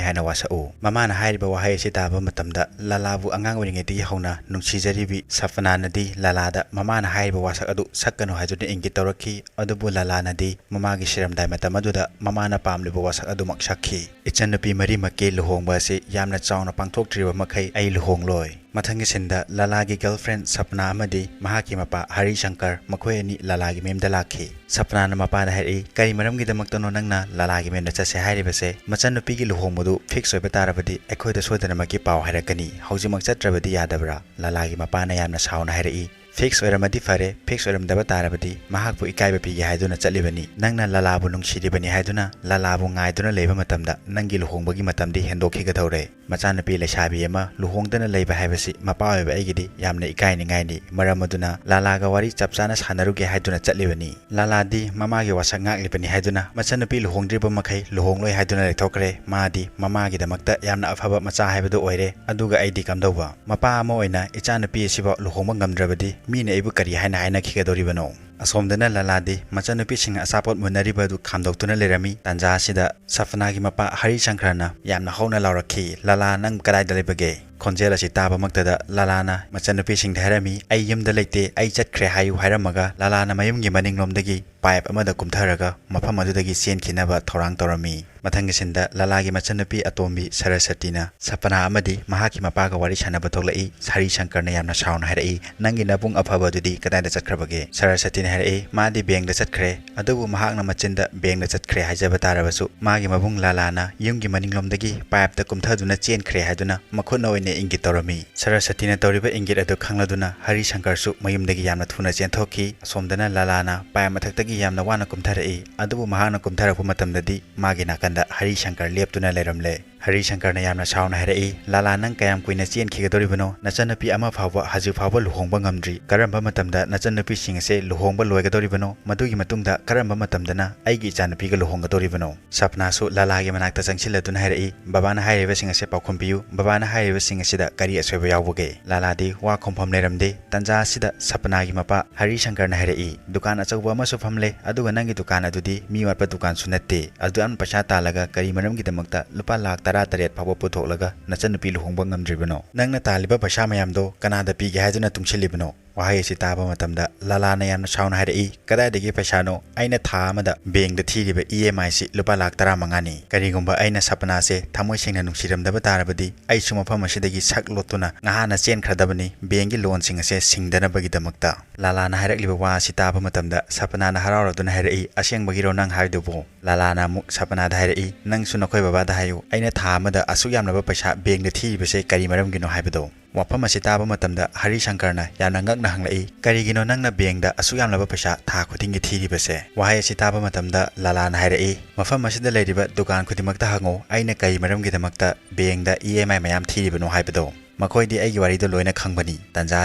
ꯍꯥꯏꯅ ꯋꯥꯁꯛꯎ꯫" ꯃꯃꯥꯅ ꯍꯥꯏꯔꯤꯕ ꯋꯥꯍꯩ ꯑꯁꯤ ꯇꯥꯕ ꯃꯇꯝꯗ ꯂꯥꯂꯥꯕꯨ ꯑꯉꯥꯡ ꯑꯣꯏꯔꯤꯉꯩꯗꯒꯤ ꯍꯧꯅ ꯅꯨꯡꯁꯤꯖꯔꯤꯕꯤ ꯁꯐꯅꯥꯅꯗꯤ ꯂꯥꯂꯥꯗ ꯃꯃꯥꯅ ꯍꯥꯏꯔꯤꯕ ꯋꯥꯁꯛ ꯑꯗꯨ ꯁꯛꯀꯅꯨ ꯍꯥꯏꯗꯨꯅ ꯏꯪꯒꯤꯠ ꯇꯧꯔꯛꯈꯤ꯫ ꯑꯗꯨꯕꯨ ꯂꯥꯂꯥꯅꯗꯤ ꯃꯃꯥꯒꯤ ꯁꯤꯔꯝꯗꯥꯏ ꯃꯇꯝ ꯑꯗꯨꯗ ꯃꯃꯥꯅ ꯄꯥꯝꯂꯤꯕ ꯋꯥꯁꯛ ꯑꯗꯨꯃꯛ ꯁꯛꯈꯤ꯫ "ꯏꯆꯟꯅꯨꯄꯤ ꯃꯔꯤꯃꯛꯀꯤ ꯂꯨꯍꯣꯡꯕ ꯑꯁꯤ ꯌꯥꯝꯅ ꯆꯥꯎꯅ ꯄꯥꯡꯊꯣꯛꯇ꯭ꯔꯤꯕ ꯃꯈꯩ ꯑꯩ ꯂꯨꯍꯣꯡꯂꯣꯏ꯫ ꯃꯊꯪꯒꯤ ꯁꯤꯟꯗ ꯂꯥꯂꯥꯒꯤ ꯒꯔꯜꯐ꯭ꯔꯦꯟ ꯁꯄꯅꯥ ꯑꯃꯗꯤ ꯃꯍꯥꯛꯀꯤ ꯃꯄꯥ ꯍꯔꯤ ꯁꯪꯀꯔ, ꯃꯈꯣꯏ ꯑꯅꯤ ꯂꯥꯂꯥꯒꯤ ꯃꯌꯨꯝꯗ ꯂꯥꯛꯈꯤ꯫ ꯁꯄꯅꯥꯅ ꯃꯄꯥꯗ ꯍꯥꯏꯔꯛꯏ, "ꯀꯔꯤ ꯃꯔꯝꯒꯤꯗꯃꯛꯇꯅꯣ ꯅꯪꯅ ꯂꯥꯂꯥꯒꯤ ꯃꯌꯨꯝꯗ ꯆꯠꯁꯦ ꯍꯥꯏꯔꯤꯕꯁꯦ? ꯃꯆꯟꯅꯨꯄꯤꯒꯤ ꯂꯨꯍꯣꯡꯕꯗꯨ ꯐꯤꯛꯁ ꯑꯣꯏꯕ ꯇꯥꯔꯕꯗꯤ ꯑꯩꯈꯣꯏꯗ ꯁꯣꯏꯗꯅꯃꯛꯀꯤ ꯄꯥꯎ ꯍꯥꯏꯔꯛꯀꯅꯤ꯫ ꯍꯧꯖꯤꯛꯃꯛ ꯆꯠꯇ꯭ꯔꯕꯗꯤ ꯌꯥꯗꯕ꯭ꯔꯥ?" ꯂꯥꯂꯥꯒꯤ ꯃꯄꯥꯅ ꯌꯥꯝꯅ ꯁꯥꯎꯅ ꯍꯥꯏꯔꯛꯏ, "ꯐꯤꯛꯁ ꯑꯣꯏꯔꯝꯃꯗꯤ ꯐꯔꯦ, ꯐꯤꯛꯁ ꯑꯣꯏꯔꯝꯗꯕ ꯇꯥꯔꯕꯗꯤ ꯃꯍꯥꯛꯄꯨ ꯏꯀꯥꯏꯕ ꯄꯤꯒꯦ ꯍꯥꯏꯗꯨꯅ ꯆꯠꯂꯤꯕꯅꯤ꯫ ꯅꯪꯅ ꯂꯥꯂꯥꯕꯨ ꯅꯨꯡꯁꯤꯔꯤꯕꯅꯤ ꯍꯥꯏꯗꯨꯅ ꯂꯥꯂꯥꯕꯨ ꯉꯥꯏꯗꯨꯅ ꯂꯩꯕ ꯃꯇꯝꯗ ꯅꯪꯒꯤ ꯂꯨꯍꯣꯡꯕꯒꯤ ꯃꯇꯝꯗꯤ ꯍꯦꯟꯗꯣꯛꯈꯤꯒꯗꯧꯔꯦ꯫ ꯃꯆꯥꯅꯨꯄꯤ ꯂꯩꯁꯥꯕꯤ ꯑꯃ ꯂꯨꯍꯣꯡꯗꯅ ꯂꯩꯕ ꯍꯥꯏꯕꯁꯤ ꯃꯄꯥ ꯑꯣꯏꯕ ꯑꯩꯒꯤꯗꯤ ꯌꯥꯝꯅ ꯏꯀꯥꯏꯅꯤꯡꯉꯥꯏꯅꯤ꯫ ꯃꯔꯝ ꯑꯗꯨꯅ ꯂꯥꯂꯥꯒ ꯋꯥꯔꯤ ꯆꯞ ꯆꯥꯅ ꯁꯥꯟꯅꯔꯨꯒꯦ ꯍꯥꯏꯗꯨꯅ ꯆꯠꯂꯤꯕꯅꯤ꯫ ꯂꯥꯂꯥꯗꯤ ꯃꯃꯥꯒꯤ ꯋꯥꯁꯛ ꯉꯥꯛꯂꯤꯕꯅꯤ ꯍꯥꯏꯗꯨꯅ ꯃꯆꯟꯅꯨꯄꯤ ꯂꯨꯍꯣꯡꯗ꯭ꯔꯤꯕ ꯃꯈꯩ ꯂꯨꯍꯣꯡꯂꯣꯏ ꯍꯥꯏꯗꯨꯅ ꯂꯩꯊꯣꯛꯈ꯭ꯔꯦ꯫ ꯃꯥꯗꯤ ꯃꯃꯥꯒꯤꯗꯃꯛꯇ ꯌꯥꯝꯅ ꯑꯐꯕ ꯃꯆꯥ ꯍꯥꯏꯕꯗꯨ ꯑꯣꯏꯔꯦ꯫ ꯑꯗꯨꯒ ꯑꯩꯗꯤ ꯀꯝꯗꯧꯕ? ꯃꯄꯥ ꯑꯃ ꯑꯣꯏꯅ ꯏꯆꯥꯅꯨꯄꯤ ꯑꯁꯤꯐꯥꯎ ꯂꯨꯍꯣꯡꯕ ꯉꯝꯗ꯭ꯔꯕꯗꯤ ꯃꯤꯅ ꯑꯩꯕꯨ ꯀꯔꯤ ꯍꯥꯏꯅ ꯍꯥꯏꯅꯈꯤꯒꯗꯧꯔꯤꯕꯅꯣ?" ꯑꯁꯣꯝꯗꯅ ꯂꯥꯂꯥꯗꯤ ꯃꯆꯟꯅꯨꯄꯤꯁꯤꯡꯅ ꯑꯆꯥꯄꯣꯠ ꯃꯨꯟꯅꯔꯤꯕ ꯑꯗꯨ ꯈꯥꯝꯗꯣꯛꯇꯨꯅ ꯂꯩꯔꯝꯃꯤ꯫ ꯇꯥꯟꯖꯥ ꯑꯁꯤꯗ ꯁꯐꯅꯥꯒꯤ ꯃꯄꯥ ꯍꯔꯤ ꯁꯪꯀꯔꯅ ꯌꯥꯝꯅ ꯍꯧꯅ ꯂꯥꯎꯔꯛꯈꯤ, "ꯂꯥꯂꯥ, ꯅꯪ ꯀꯗꯥꯏꯗ ꯂꯩꯕꯒꯦ?" ꯈꯣꯟꯖꯦꯜ ꯑꯁꯤ ꯇꯥꯕꯃꯛꯇꯗ ꯂꯥꯂꯥꯅ ꯃꯆꯟꯅꯨꯄꯤꯁꯤꯡꯗ ꯍꯥꯏꯔꯝꯃꯤ, "ꯑꯩ ꯌꯨꯝꯗ ꯂꯩꯇꯦ, ꯑꯩ ꯆꯠꯈ꯭ꯔꯦ ꯍꯥꯏꯌꯨ" ꯍꯥꯏꯔꯝꯃꯒ ꯂꯥꯂꯥꯅ ꯃꯌꯨꯝꯒꯤ ꯃꯅꯤꯡꯂꯣꯝꯗꯒꯤ ꯄꯥꯏꯞ ꯑꯃꯗ ꯀꯨꯝꯊꯔꯒ ꯃꯐꯝ ꯑꯗꯨꯗꯒꯤ ꯆꯦꯟꯈꯤꯅꯕ ꯊꯧꯔꯥꯡ ꯇꯧꯔꯝꯃꯤ꯫ ꯃꯊꯪꯒꯤ ꯁꯤꯟꯗ ꯂꯥꯂꯥꯒꯤ ꯃꯆꯟꯅꯨꯄꯤ ꯑꯇꯣꯝꯕꯤ ꯁꯔꯁꯇꯤꯅ ꯁꯄꯅꯥ ꯑꯃꯗꯤ ꯃꯍꯥꯛꯀꯤ ꯃꯄꯥꯒ ꯋꯥꯔꯤ ꯁꯥꯟꯅꯕ ꯊꯣꯛꯂꯛꯏ꯫ ꯍꯔꯤ ꯁꯪꯀꯔꯅ ꯌꯥꯝꯅ ꯁꯥꯎꯅ ꯍꯥꯏꯔꯛꯏ, "ꯅꯪꯒꯤ ꯅꯕꯨꯡ ꯑꯐꯕ ꯑꯗꯨꯗꯤ ꯀꯗꯥꯏꯗ ꯆꯠꯈ꯭ꯔꯕꯒꯦ?" ꯁꯔꯁꯇꯤꯅ ꯍꯥꯏꯔꯛꯏ, "ꯃꯥꯗꯤ ꯕꯦꯡꯗ ꯆꯠꯈ꯭ꯔꯦ꯫ ꯑꯗꯨꯕꯨ ꯃꯍꯥꯛꯅ ꯃꯆꯤꯟꯗ ꯕꯦꯡꯗ ꯆꯠꯈ꯭ꯔꯦ ꯍꯥꯏꯖꯕ ꯇꯥꯔꯕꯁꯨ ꯃꯥꯒꯤ ꯃꯕꯨꯡ ꯂꯥꯂꯥꯅ ꯌꯨꯝꯒꯤ ꯃꯅꯤꯡꯂꯣꯝꯗꯒꯤ ꯄꯥꯏꯞꯇ ꯀꯨꯝꯊꯗꯨꯅ ꯆꯦꯟꯈ꯭ꯔꯦ ꯍꯥꯏꯗꯨꯅ ꯃꯈꯨꯠꯅ ꯑꯣꯏꯅ ꯏꯪꯒꯤꯠ ꯇꯧꯔꯝꯃꯤ꯫" ꯁꯔꯁꯇꯤꯅ ꯇꯧꯔꯤꯕ ꯏꯪꯒꯤꯠ ꯑꯗꯨ ꯈꯪꯂꯗꯨꯅ ꯍꯔꯤ ꯁꯪꯀꯔꯁꯨ ꯃꯌꯨꯝꯗꯒꯤ ꯌꯥꯝꯅ ꯊꯨꯅ ꯆꯦꯟꯊꯣꯛꯈꯤ꯫ ꯑꯁꯣꯝꯗꯅ ꯂꯥꯂꯥꯅ ꯄꯥꯏꯞ ꯃꯊꯛꯇꯒꯤ ꯌꯥꯝꯅ ꯋꯥꯅ ꯀꯨꯝꯊꯔꯛꯏ꯫ ꯑꯗꯨꯕꯨ ꯃꯍꯥꯛꯅ ꯀꯨꯝꯊꯔꯛꯄ ꯃꯇꯝꯗꯗꯤ ꯃꯥꯒꯤ ꯅꯥꯀꯟꯗ ꯍꯔꯤ ꯁꯪꯀꯔ ꯂꯦꯞꯇꯨꯅ ꯂꯩꯔꯝꯂꯦ꯫ ꯍꯔꯤ ꯁꯪꯀꯔꯅ ꯌꯥꯝꯅ ꯁꯥꯎꯅ ꯍꯥꯏꯔꯛꯏ, "ꯂꯥꯂꯥ, ꯅꯪ ꯀꯌꯥꯝ ꯀꯨꯏꯅ ꯆꯦꯟꯈꯤꯒꯗꯧꯔꯤꯕꯅꯣ? ꯅꯆꯟꯅꯨꯄꯤ ꯑꯃ ꯐꯥꯎꯕ ꯍꯧꯖꯤꯛ ꯐꯥꯎꯕ ꯂꯨꯍꯣꯡꯕ ꯉꯝꯗ꯭ꯔꯤ꯫ ꯀꯔꯝꯕ ꯃꯇꯝꯗ ꯅꯆꯟꯅꯨꯄꯤꯁꯤꯡ ꯑꯁꯦ ꯂꯨꯍꯣꯡꯕ ꯂꯣꯏꯒꯗꯧꯔꯤꯕꯅꯣ? ꯃꯗꯨꯒꯤ ꯃꯇꯨꯡꯗ ꯀꯔꯝꯕ ꯃꯇꯝꯗꯅ ꯑꯩꯒꯤ ꯏꯆꯥꯅꯨꯄꯤꯒ ꯂꯨꯍꯣꯡꯒꯗꯧꯔꯤꯕꯅꯣ?" ꯁꯞꯅꯥꯁꯨ ꯂꯥꯂꯥꯒꯤ ꯃꯅꯥꯛꯇ ꯆꯪꯁꯤꯜꯂꯗꯨꯅ ꯍꯥꯏꯔꯛꯏ, "ꯕꯕꯥꯅ ꯍꯥꯏꯔꯤꯕꯁꯤꯡ ꯑꯁꯦ ꯄꯥꯎꯈꯨꯝ ꯄꯤꯌꯨ꯫ ꯕꯕꯥꯅ ꯍꯥꯏꯔꯤꯕꯁꯤꯡ ꯑꯁꯤꯗ ꯀꯔꯤ ꯑꯁꯣꯏꯕ ꯌꯥꯎꯕꯒꯦ?" ꯂꯥꯂꯥꯗꯤ ꯋꯥ ꯈꯨꯝꯐꯝ ꯂꯩꯔꯝꯗꯦ꯫ ꯇꯟꯖꯥ ꯑꯁꯤꯗ ꯁꯞꯅꯥꯒꯤ ꯃꯄꯥ ꯍꯔꯤ ꯁꯪꯀꯔꯅ ꯍꯥꯏꯔꯛꯏ, "ꯗꯨꯀꯥꯟ ꯑꯆꯧꯕ ꯑꯃꯁꯨ ꯐꯝꯂꯦ, ꯑꯗꯨꯒ ꯅꯪꯒꯤ ꯗꯨꯀꯥꯟ ꯑꯗꯨꯗꯤ ꯃꯤ ꯋꯥꯠꯄ ꯗꯨꯀꯥꯟꯁꯨ ꯅꯠꯇꯦ꯫ ꯑꯗꯨ ꯌꯥꯝ ꯄꯩꯁꯥ ꯇꯥꯜꯂꯒ ꯀꯔꯤ ꯃꯔꯝꯒꯤꯗꯃꯛꯇ ꯂꯨꯄꯥ ꯂꯥꯈ ꯇꯔꯥ ꯇꯔꯦꯠ ꯐꯥꯎꯕ ꯄꯨꯊꯣꯛꯂꯒ ꯅꯆꯟꯅꯨꯄꯤ ꯂꯨꯍꯣꯡꯕ ꯉꯝꯗ꯭ꯔꯤꯕꯅꯣ? ꯅꯪꯅ ꯇꯥꯜꯂꯤꯕ ꯄꯩꯁꯥ ꯃꯌꯥꯝꯗꯣ ꯀꯅꯥꯗ ꯄꯤꯒꯦ ꯍꯥꯏꯗꯨꯅ ꯇꯨꯡꯁꯤꯜꯂꯤꯕꯅꯣ?" ꯋꯥꯍꯩ ꯑꯁꯤ ꯇꯥꯕ ꯃꯇꯝꯗ ꯂꯥꯂꯥꯅ ꯌꯥꯝꯅ ꯁꯥꯎꯅ ꯍꯥꯏꯔꯛꯏ, "ꯀꯗꯥꯏꯗꯒꯤ ꯄꯩꯁꯥꯅꯣ? ꯑꯩꯅ ꯊꯥ ꯑꯃꯗ ꯕꯦꯡꯗ ꯊꯤꯔꯤꯕ ꯏ ꯑꯦꯝ ꯑꯥꯏꯁꯤ ꯂꯨꯄꯥ ꯂꯥꯛ ꯇꯔꯥꯃꯉꯥꯅꯤ꯫ ꯀꯔꯤꯒꯨꯝꯕ ꯑꯩꯅ ꯁꯄꯅꯥꯁꯦ ꯊꯃꯣꯏ ꯁꯦꯡꯅ ꯅꯨꯡꯁꯤꯔꯝꯗꯕ ꯇꯥꯔꯕꯗꯤ ꯑꯩꯁꯨ ꯃꯐꯝ ꯑꯁꯤꯗꯒꯤ ꯁꯛ ꯂꯣꯠꯇꯨꯅ ꯉꯍꯥꯟꯅ ꯆꯦꯟꯈ꯭ꯔꯗꯕꯅꯤ ꯕꯦꯡꯒꯤ ꯂꯣꯟꯁꯤꯡ ꯑꯁꯦ ꯁꯤꯡꯗꯅꯕꯒꯤꯗꯃꯛꯇ"꯫ ꯂꯥꯂꯥꯅ ꯍꯥꯏꯔꯛꯂꯤꯕ ꯋꯥ ꯑꯁꯤ ꯇꯥꯕ ꯃꯇꯝꯗ ꯁꯄꯅꯥꯅ ꯍꯔꯥꯎꯔꯗꯨꯅ ꯍꯥꯏꯔꯛꯏ, "ꯑꯁꯦꯡꯕꯒꯤꯔꯣ ꯅꯪ ꯍꯥꯏꯗꯨꯕꯨ?" ꯂꯥꯂꯥꯅ ꯑꯃꯨꯛ ꯁꯄꯅꯥꯗ ꯍꯥꯏꯔꯛꯏ, "ꯅꯪꯁꯨ ꯅꯈꯣꯏ ꯕꯕꯥꯗ ꯍꯥꯏꯌꯨ, ꯑꯩꯅ ꯊꯥ ꯑꯃꯗ ꯑꯁꯨꯛ ꯌꯥꯝꯂꯕ ꯄꯩꯁꯥ ꯕꯦꯡꯗ ꯊꯤꯔꯤꯕꯁꯦ ꯀꯔꯤ ꯃꯔꯝꯒꯤꯅꯣ ꯍꯥꯏꯕꯗꯣ"꯫ ꯋꯥꯐꯝ ꯑꯁꯤ ꯇꯥꯕ ꯃꯇꯝꯗ ꯍꯔꯤ ꯁꯪꯀꯔꯅ ꯌꯥꯝꯅ ꯉꯛꯅ ꯍꯪꯂꯛꯏ, "ꯀꯔꯤꯒꯤꯅꯣ ꯅꯪꯅ ꯕꯦꯡꯗ ꯑꯁꯨꯛ ꯌꯥꯝꯂꯕ ꯄꯩꯁꯥ ꯊꯥ ꯈꯨꯗꯤꯡꯒꯤ ꯊꯤꯔꯤꯕꯁꯦ?" ꯋꯥꯍꯩ ꯑꯁꯤ ꯇꯥꯕ ꯃꯇꯝꯗ ꯂꯥꯂꯥꯅ ꯍꯥꯏꯔꯛꯏ, "ꯃꯐꯝ ꯑꯁꯤꯗ ꯂꯩꯔꯤꯕ ꯗꯨꯀꯥꯟ ꯈꯨꯗꯤꯡꯃꯛꯇ ꯍꯪꯉꯨ, ꯑꯩꯅ ꯀꯔꯤ ꯃꯔꯝꯒꯤꯗꯃꯛꯇ ꯕꯦꯡꯗ ꯏ ꯑꯦꯝ ꯑꯥꯏ ꯃꯌꯥꯝ ꯊꯤꯔꯤꯕꯅꯣ ꯍꯥꯏꯕꯗꯣ꯫ ꯃꯈꯣꯏꯗꯤ ꯑꯩꯒꯤ ꯋꯥꯔꯤꯗꯣ ꯂꯣꯏꯅ ꯈꯪꯕꯅꯤ"꯫ ꯇꯥꯟꯖꯥ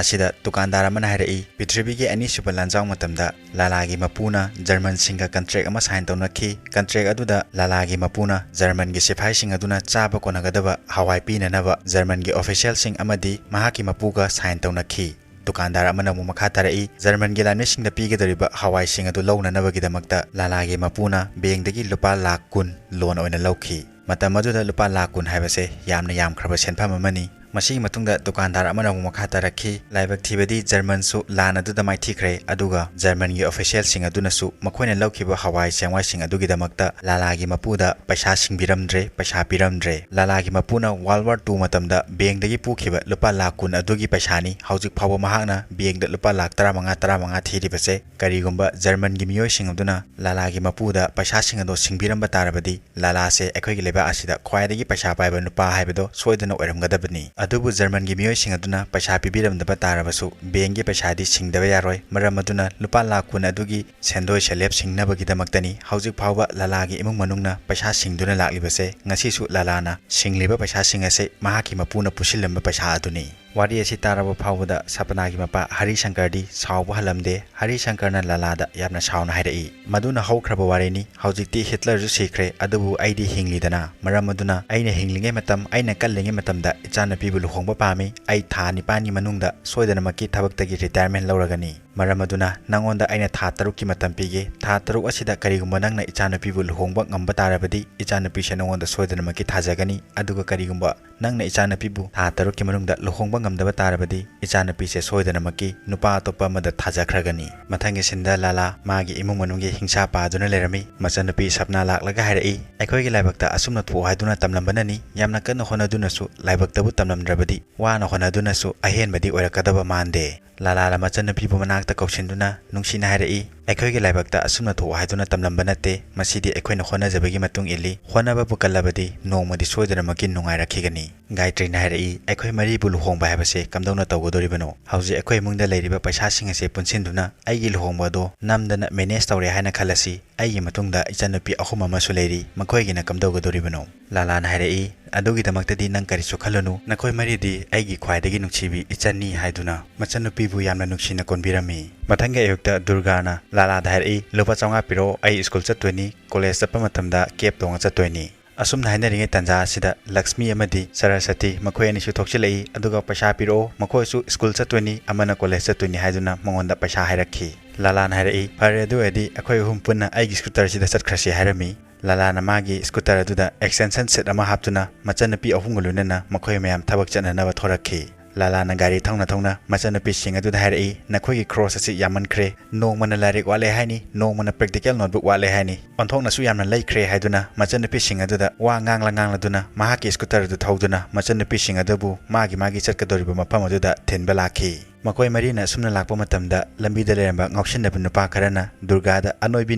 ꯑꯁꯤꯗ ꯗꯨꯀꯥꯟꯗꯥꯔ ꯑꯃꯅ ꯍꯥꯏꯔꯛꯏ, ꯄ꯭ꯔꯤꯊꯤꯕꯤꯒꯤ ꯑꯅꯤꯁꯨꯕ ꯂꯥꯟꯖꯥꯎ ꯃꯇꯝꯗ ꯂꯥꯂꯥꯒꯤ ꯃꯄꯨꯅ ꯖꯔꯃꯟꯁꯤꯡꯒ ꯀꯟꯇ꯭ꯔꯦꯛ ꯑꯃ ꯁꯥꯏꯟ ꯇꯧꯅꯈꯤ꯫ ꯀꯟꯇ꯭ꯔꯦꯛ ꯑꯗꯨꯗ ꯂꯥꯂꯥꯒꯤ ꯃꯄꯨꯅ ꯖꯔꯃꯟꯒꯤ ꯁꯤꯐꯥꯏꯁꯤꯡ ꯑꯗꯨꯅ ꯆꯥꯕ ꯀꯣꯟꯅꯒꯗꯕ ꯍꯋꯥꯏ ꯄꯤꯅꯅꯕ ꯖꯔꯃꯟꯒꯤ ꯑꯣꯐꯤꯁꯤꯌꯦꯜꯁꯤꯡ ꯑꯃꯗꯤ ꯃꯍꯥꯛꯀꯤ ꯃꯄꯨꯒ ꯁꯥꯏꯟ ꯇꯧꯅꯈꯤ꯫ ꯗꯨꯀꯥꯟꯗꯥꯔ ꯑꯃꯅ ꯑꯃꯨꯛ ꯃꯈꯥ ꯇꯥꯔꯛꯏ, ꯖꯔꯃꯟꯒꯤ ꯂꯥꯟꯃꯤꯁꯤꯡꯗ ꯄꯤꯒꯗꯧꯔꯤꯕ ꯍꯋꯥꯏꯁꯤꯡ ꯑꯗꯨ ꯂꯧꯅꯅꯕꯒꯤꯗꯃꯛꯇ ꯂꯥꯂꯥꯒꯤ ꯃꯄꯨꯅ ꯕꯦꯡꯗꯒꯤ ꯂꯨꯄꯥ ꯂꯥꯈ ꯀꯨꯟ ꯂꯣꯟ ꯑꯣꯏꯅ ꯂꯧꯈꯤ꯫ ꯃꯇꯝ ꯑꯗꯨꯗ ꯂꯨꯄꯥ ꯂꯥꯈ ꯀꯨꯟ ꯍꯥꯏꯕꯁꯦ ꯌꯥꯝꯅ ꯌꯥꯝꯈ꯭ꯔꯕ ꯁꯦꯟꯐꯝ ꯑꯃꯅꯤ꯫ ꯃꯁꯤꯒꯤ ꯃꯇꯨꯡꯗ ꯗꯨꯀꯥꯟꯗꯥꯔ ꯑꯃꯅ ꯑꯃꯨꯛ ꯃꯈꯥ ꯇꯥꯔꯛꯈꯤ, ꯂꯥꯏꯕꯛ ꯊꯤꯕꯗꯤ ꯖꯔꯃꯟꯁꯨ ꯂꯥꯟ ꯑꯗꯨꯗ ꯃꯥꯏꯊꯤꯈ꯭ꯔꯦ, ꯑꯗꯨꯒ ꯖꯔꯃꯟꯒꯤ ꯑꯣꯐꯤꯁꯤꯌꯦꯜꯁꯤꯡ ꯑꯗꯨꯅꯁꯨ ꯃꯈꯣꯏꯅ ꯂꯧꯈꯤꯕ ꯍꯋꯥꯏ ꯆꯦꯡꯋꯥꯏꯁꯤꯡ ꯑꯗꯨꯒꯤꯗꯃꯛꯇ ꯂꯥꯂꯥꯒꯤ ꯃꯄꯨꯗ ꯄꯩꯁꯥ ꯁꯤꯡꯕꯤꯔꯝꯗ꯭ꯔꯦ, ꯄꯩꯁꯥ ꯄꯤꯔꯝꯗ꯭ꯔꯦ꯫ ꯂꯥꯂꯥꯒꯤ ꯃꯄꯨꯅ ꯋꯥꯔꯜ ꯋꯥꯔ ꯇꯨ ꯃꯇꯝꯗ ꯕꯦꯡꯗꯒꯤ ꯄꯨꯈꯤꯕ ꯂꯨꯄꯥ ꯂꯥꯈ ꯀꯨꯟ ꯑꯗꯨꯒꯤ ꯄꯩꯁꯥꯅꯤ ꯍꯧꯖꯤꯛ ꯐꯥꯎꯕ ꯃꯍꯥꯛꯅ ꯕꯦꯡꯗ ꯂꯨꯄꯥ ꯂꯥꯈ ꯇꯔꯥꯃꯉꯥ, ꯇꯔꯥꯃꯉꯥ ꯊꯤꯔꯤꯕꯁꯦ꯫ ꯀꯔꯤꯒꯨꯝꯕ ꯖꯔꯃꯟꯒꯤ ꯃꯤꯑꯣꯏꯁꯤꯡ ꯑꯗꯨꯅ ꯂꯥꯂꯥꯒꯤ ꯃꯄꯨꯗ ꯄꯩꯁꯥꯁꯤꯡ ꯑꯗꯣ ꯁꯤꯡꯕꯤꯔꯝꯕ ꯇꯥꯔꯕꯗꯤ, ꯂꯥꯂꯥꯁꯦ ꯑꯩꯈꯣꯏꯒꯤ ꯂꯩꯕꯥꯛ ꯑꯁꯤꯗ ꯈ꯭ꯋꯥꯏꯗꯒꯤ ꯄꯩꯁꯥ ꯄꯥꯏꯕ ꯅꯨꯄꯥ ꯍꯥꯏꯕꯗꯣ ꯁꯣꯏꯗꯅ ꯑꯣꯏꯔꯝꯒꯗꯕꯅꯤ꯫ ꯑꯗꯨꯕꯨ ꯖꯔꯃꯟꯒꯤ ꯃꯤꯑꯣꯏꯁꯤꯡ ꯑꯗꯨꯅ ꯄꯩꯁꯥ ꯄꯤꯕꯤꯔꯝꯗꯕ ꯇꯥꯔꯕꯁꯨ, ꯕꯦꯡꯒꯤ ꯄꯩꯁꯥꯗꯤ ꯁꯤꯡꯗꯕ ꯌꯥꯔꯣꯏ꯫ ꯃꯔꯝ ꯑꯗꯨꯅ ꯂꯨꯄꯥ ꯂꯥꯈ ꯀꯨꯟ ꯑꯗꯨꯒꯤ ꯁꯦꯟꯗꯣꯏ ꯁꯦꯂꯦꯞ ꯁꯤꯡꯅꯕꯒꯤꯗꯃꯛꯇꯅꯤ ꯍꯧꯖꯤꯛ ꯐꯥꯎꯕ ꯂꯥꯂꯥꯒꯤ ꯏꯃꯨꯡ ꯃꯅꯨꯡꯅ ꯄꯩꯁꯥ ꯁꯤꯡꯗꯨꯅ ꯂꯥꯛꯂꯤꯕꯁꯦ꯫ ꯉꯁꯤꯁꯨ ꯂꯥꯂꯥꯅ ꯁꯤꯡꯂꯤꯕ ꯄꯩꯁꯥꯁꯤꯡ ꯑꯁꯦ ꯃꯍꯥꯛꯀꯤ ꯃꯄꯨꯅ ꯄꯨꯁꯤꯜꯂꯝꯕ ꯄꯩꯁꯥ ꯑꯗꯨꯅꯤ꯫ ꯋꯥꯔꯤ ꯑꯁꯤ ꯇꯥꯔꯕ ꯐꯥꯎꯕꯗ ꯁꯄꯅꯥꯒꯤ ꯃꯄꯥ ꯍꯔꯤ ꯁꯪꯀꯔꯗꯤ ꯁꯥꯎꯕ ꯍꯜꯂꯝꯗꯦ꯫ ꯍꯔꯤ ꯁꯪꯀꯔꯅ ꯂꯥꯂꯥꯗ ꯌꯥꯝꯅ ꯁꯥꯎꯅ ꯍꯥꯏꯔꯛꯏ, "ꯃꯗꯨꯅ ꯍꯧꯈ꯭ꯔꯕ ꯋꯥꯔꯤꯅꯤ꯫ ꯍꯧꯖꯤꯛꯇꯤ ꯍꯤꯠꯂꯔꯁꯨ ꯁꯤꯈ꯭ꯔꯦ, ꯑꯗꯨꯕꯨ ꯑꯩꯗꯤ ꯍꯤꯡꯂꯤꯗꯅ꯫ ꯃꯔꯝ ꯑꯗꯨꯅ ꯑꯩꯅ ꯍꯤꯡꯂꯤꯉꯩ ꯃꯇꯝ, ꯑꯩꯅ ꯀꯜꯂꯤꯉꯩ ꯃꯇꯝꯗ ꯏꯆꯥꯅꯨꯄꯤꯕꯨ ꯂꯨꯍꯣꯡꯕ ꯄꯥꯝꯃꯤ꯫ ꯑꯩ ꯊꯥ ꯅꯤꯄꯥꯟꯒꯤ ꯃꯅꯨꯡꯗ ꯁꯣꯏꯗꯅꯃꯛꯀꯤ ꯊꯕꯛꯇꯒꯤ ꯔꯤꯇꯥꯌꯔꯃꯦꯟ ꯂꯧꯔꯒꯅꯤ"꯫ ꯃꯔꯝ ꯑꯗꯨꯅ ꯅꯪꯉꯣꯟꯗ ꯑꯩꯅ ꯊꯥ ꯇꯔꯨꯛꯀꯤ ꯃꯇꯝ ꯄꯤꯒꯦ꯫ ꯊꯥ ꯇꯔꯨꯛ ꯑꯁꯤꯗ ꯀꯔꯤꯒꯨꯝꯕ ꯅꯪꯅ ꯏꯆꯥꯅꯨꯄꯤꯕꯨ ꯂꯨꯍꯣꯡꯕ ꯉꯝꯕ ꯇꯥꯔꯕꯗꯤ, ꯏꯆꯥꯅꯨꯄꯤꯁꯦ ꯅꯉꯣꯟꯗ ꯁꯣꯏꯗꯅꯃꯛꯀꯤ ꯊꯥꯖꯒꯅꯤ꯫ ꯑꯗꯨꯒ ꯀꯔꯤꯒꯨꯝꯕ ꯅꯪꯅ ꯏꯆꯥꯅꯨꯄꯤꯕꯨ ꯊꯥ ꯇꯔꯨꯛꯀꯤ ꯃꯅꯨꯡꯗ ꯂꯨꯍꯣꯡꯕ ꯉꯝꯗꯕ ꯇꯥꯔꯕꯗꯤ, ꯏꯆꯥꯅꯨꯄꯤꯁꯦ ꯁꯣꯏꯗꯅꯃꯛꯀꯤ ꯅꯨꯄꯥ ꯑꯇꯣꯞꯄ ꯑꯃꯗ ꯊꯥꯖꯈ꯭ꯔꯒꯅꯤ꯫ ꯃꯊꯪꯒꯤ ꯁꯤꯟꯗ ꯂꯥꯂꯥ ꯃꯥꯒꯤ ꯏꯃꯨꯡ ꯃꯅꯨꯡꯒꯤ ꯍꯤꯡꯁꯥ ꯄꯥꯗꯨꯅ ꯂꯩꯔꯝꯃꯤ꯫ ꯃꯆꯟꯅꯨꯄꯤ ꯁꯞꯅꯥ ꯂꯥꯛꯂꯒ ꯍꯥꯏꯔꯛꯏ, "ꯑꯩꯈꯣꯏꯒꯤ ꯂꯥꯏꯕꯛꯇ ꯑꯁꯨꯝꯅ ꯊꯣꯛꯎ ꯍꯥꯏꯗꯨꯅ ꯇꯝꯂꯝꯕꯅꯅꯤ꯫ ꯌꯥꯝꯅ ꯀꯟꯅ ꯍꯣꯠꯅꯗꯨꯅꯁꯨ ꯂꯥꯏꯕꯛꯇꯕꯨ ꯇꯝꯂꯝꯗ꯭ꯔꯕꯗꯤ, ꯋꯥꯅ ꯍꯣꯠꯅꯗꯨꯅꯁꯨ ꯑꯍꯦꯟꯕꯗꯤ ꯑꯣꯏꯔꯛꯀꯗꯕ ꯃꯥꯟꯗꯦ꯫" ꯂꯥꯂꯥꯅ ꯃꯆꯟꯅꯨꯄꯤꯕꯨ ꯃꯅꯥꯛꯇ ꯀꯧꯁꯤꯟꯗꯨꯅ ꯅꯨꯡꯁꯤꯅ ꯍꯥꯏꯔꯛꯏ, "ꯑꯩꯈꯣꯏꯒꯤ ꯂꯥꯏꯕꯛꯇ ꯑꯁꯨꯝꯅ ꯊꯣꯛꯎ ꯍꯥꯏꯗꯨꯅ ꯇꯝꯂꯝꯕ ꯅꯠꯇꯦ꯫ ꯃꯁꯤꯗꯤ ꯑꯩꯈꯣꯏꯅ ꯍꯣꯠꯅꯖꯕꯒꯤ ꯃꯇꯨꯡ ꯏꯜꯂꯤ꯫ ꯍꯣꯠꯅꯕꯕꯨ ꯀꯜꯂꯕꯗꯤ ꯅꯣꯡꯃꯗꯤ ꯁꯣꯏꯗꯅꯃꯛꯀꯤ ꯅꯨꯡꯉꯥꯏꯔꯛꯈꯤꯒꯅꯤ꯫" ꯒꯥꯌꯇ꯭ꯔꯤꯅ ꯍꯥꯏꯔꯛꯏ, "ꯑꯩꯈꯣꯏ ꯃꯔꯤꯕꯨ ꯂꯨꯍꯣꯡꯕ ꯍꯥꯏꯕꯁꯦ ꯀꯝꯗꯧꯅ ꯇꯧꯒꯗꯣꯔꯤꯕꯅꯣ? ꯍꯧꯖꯤꯛ ꯑꯩꯈꯣꯏ ꯏꯃꯨꯡꯗ ꯂꯩꯔꯤꯕ ꯄꯩꯁꯥꯁꯤꯡ ꯑꯁꯦ ꯄꯨꯟꯁꯤꯟꯗꯨꯅ ꯑꯩꯒꯤ ꯂꯨꯍꯣꯡꯕ ꯑꯗꯣ ꯅꯝꯗꯅ ꯃꯦꯅꯦꯖ ꯇꯧꯔꯦ ꯍꯥꯏꯅ ꯈꯜꯂꯁꯤ꯫ ꯑꯩꯒꯤ ꯃꯇꯨꯡꯗ ꯏꯆꯟꯅꯨꯄꯤ ꯑꯍꯨꯝ ꯑꯃꯁꯨ ꯂꯩꯔꯤ, ꯃꯈꯣꯏꯒꯤꯅ ꯀꯝꯗꯧꯒꯗꯣꯔꯤꯕꯅꯣ?" ꯂꯥꯂꯥꯅ ꯍꯥꯏꯔꯛꯏ, "ꯑꯗꯨꯒꯤꯗꯃꯛꯇꯗꯤ ꯅꯪ ꯀꯔꯤꯁꯨ ꯈꯜꯂꯨꯅꯨ, ꯅꯈꯣꯏ ꯃꯔꯤꯗꯤ ꯑꯩꯒꯤ ꯈ꯭ꯋꯥꯏꯗꯒꯤ ꯅꯨꯡꯁꯤꯕꯤ ꯏꯆꯟꯅꯤ" ꯍꯥꯏꯗꯨꯅ ꯃꯆꯟꯅꯨꯄꯤꯕꯨ ꯌꯥꯝꯅ ꯅꯨꯡꯁꯤꯅ ꯀꯣꯟꯕꯤꯔꯝꯃꯤ꯫ ꯃꯊꯪꯒꯤ ꯑꯌꯨꯛꯇ ꯗꯨꯔꯒꯥꯅ ꯂꯥꯂꯥꯗ ꯍꯥꯏꯔꯛꯏ, "ꯂꯨꯄꯥ ꯆꯥꯝꯃꯉꯥ ꯄꯤꯔꯛꯑꯣ, ꯑꯩ ꯁ꯭ꯀꯨꯜ ꯆꯠꯇꯣꯏꯅꯤ, ꯀꯣꯂꯦꯖ ꯆꯠꯄ ꯃꯇꯝꯗ ꯀꯦꯕ ꯇꯣꯡꯉ ꯆꯠꯇꯣꯏꯅꯤ꯫" ꯑꯁꯨꯝꯅ ꯍꯥꯏꯅꯔꯤꯉꯩ ꯇꯥꯟꯖꯥ ꯑꯁꯤꯗ ꯂꯛꯁꯃꯤ ꯑꯃꯗꯤ ꯁꯔꯁꯇꯤ ꯃꯈꯣꯏ ꯑꯅꯤꯁꯨ ꯊꯣꯛꯆꯤꯜꯂꯛꯏ, ꯑꯗꯨꯒ "ꯄꯩꯁꯥ ꯄꯤꯔꯛꯑꯣ, ꯃꯈꯣꯏꯁꯨ ꯁ꯭ꯀꯨꯜ ꯆꯠꯇꯣꯏꯅꯤ, ꯑꯃꯅ ꯀꯣꯂꯦꯖ ꯆꯠꯇꯣꯏꯅꯤ" ꯍꯥꯏꯗꯨꯅ ꯃꯉꯣꯟꯗ ꯄꯩꯁꯥ ꯍꯥꯏꯔꯛꯈꯤ꯫ ꯂꯥꯂꯥꯅ ꯍꯥꯏꯔꯛꯏ, "ꯐꯔꯦ, ꯑꯗꯨ ꯑꯣꯏꯔꯗꯤ ꯑꯩꯈꯣꯏ ꯑꯍꯨꯝ ꯄꯨꯟꯅ ꯑꯩꯒꯤ ꯁ꯭ꯀꯨꯇꯔꯁꯤꯗ ꯆꯠꯈ꯭ꯔꯁꯤ" ꯍꯥꯏꯔꯝꯃꯤ꯫ ꯂꯥꯂꯥꯅ ꯃꯥꯒꯤ ꯁ꯭ꯀꯨꯇꯔ ꯑꯗꯨꯗ ꯑꯦꯛꯁꯇꯦꯟꯁꯟ ꯁꯦꯠ ꯑꯃ ꯍꯥꯞꯇꯨꯅ ꯃꯆꯟꯅꯨꯄꯤ ꯑꯍꯨꯝꯒ ꯂꯣꯏꯅꯅ ꯃꯈꯣꯏ ꯃꯌꯥꯝ ꯊꯕꯛ ꯆꯠꯅꯅꯕ ꯊꯣꯔꯛꯈꯤ꯫ ꯂꯥꯂꯥꯅ ꯒꯥꯔꯤ ꯊꯧꯅ ꯊꯧꯅ ꯃꯆꯟꯅꯨꯄꯤꯁꯤꯡ ꯑꯗꯨꯗ ꯍꯥꯏꯔꯛꯏ, "ꯅꯈꯣꯏꯒꯤ ꯈ꯭ꯔꯣꯁ ꯑꯁꯤ ꯌꯥꯝꯃꯟꯈ꯭ꯔꯦ꯫ ꯅꯣꯡꯃꯅ ꯂꯥꯏꯔꯤꯛ ꯋꯥꯠꯂꯦ ꯍꯥꯏꯅꯤ, ꯅꯣꯡꯃꯅ ꯄ꯭ꯔꯦꯛꯇꯤꯀꯦꯜ ꯅꯣꯠꯕꯨꯛ ꯋꯥꯠꯂꯦ ꯍꯥꯏꯅꯤ꯫ ꯑꯣꯟꯊꯣꯛꯅꯁꯨ ꯌꯥꯝꯅ ꯂꯩꯈ꯭ꯔꯦ" ꯍꯥꯏꯗꯨꯅ ꯃꯆꯟꯅꯨꯄꯤꯁꯤꯡ ꯑꯗꯨꯗ ꯋꯥ ꯉꯥꯡꯂ ꯉꯥꯡꯂꯗꯨꯅ ꯃꯍꯥꯛꯀꯤ ꯁ꯭ꯀꯨꯇꯔ ꯑꯗꯨ ꯊꯧꯗꯨꯅ ꯃꯆꯟꯅꯨꯄꯤꯁꯤꯡ ꯑꯗꯨꯕꯨ ꯃꯥꯒꯤ ꯃꯥꯒꯤ ꯆꯠꯀꯗꯧꯔꯤꯕ ꯃꯐꯝ ꯑꯗꯨꯗ ꯊꯤꯟꯕ ꯂꯥꯛꯈꯤ꯫ ꯃꯈꯣꯏ ꯃꯔꯤꯅ ꯑꯁꯨꯝꯅ ꯂꯥꯛꯄ ꯃꯇꯝꯗ ꯂꯝꯕꯤꯗ ꯂꯩꯔꯝꯕ ꯉꯥꯎꯁꯤꯟꯅꯕ ꯅꯨꯄꯥ ꯈꯔꯅ ꯗꯨꯔꯒꯥꯗ "ꯑꯅꯣꯏꯕꯤ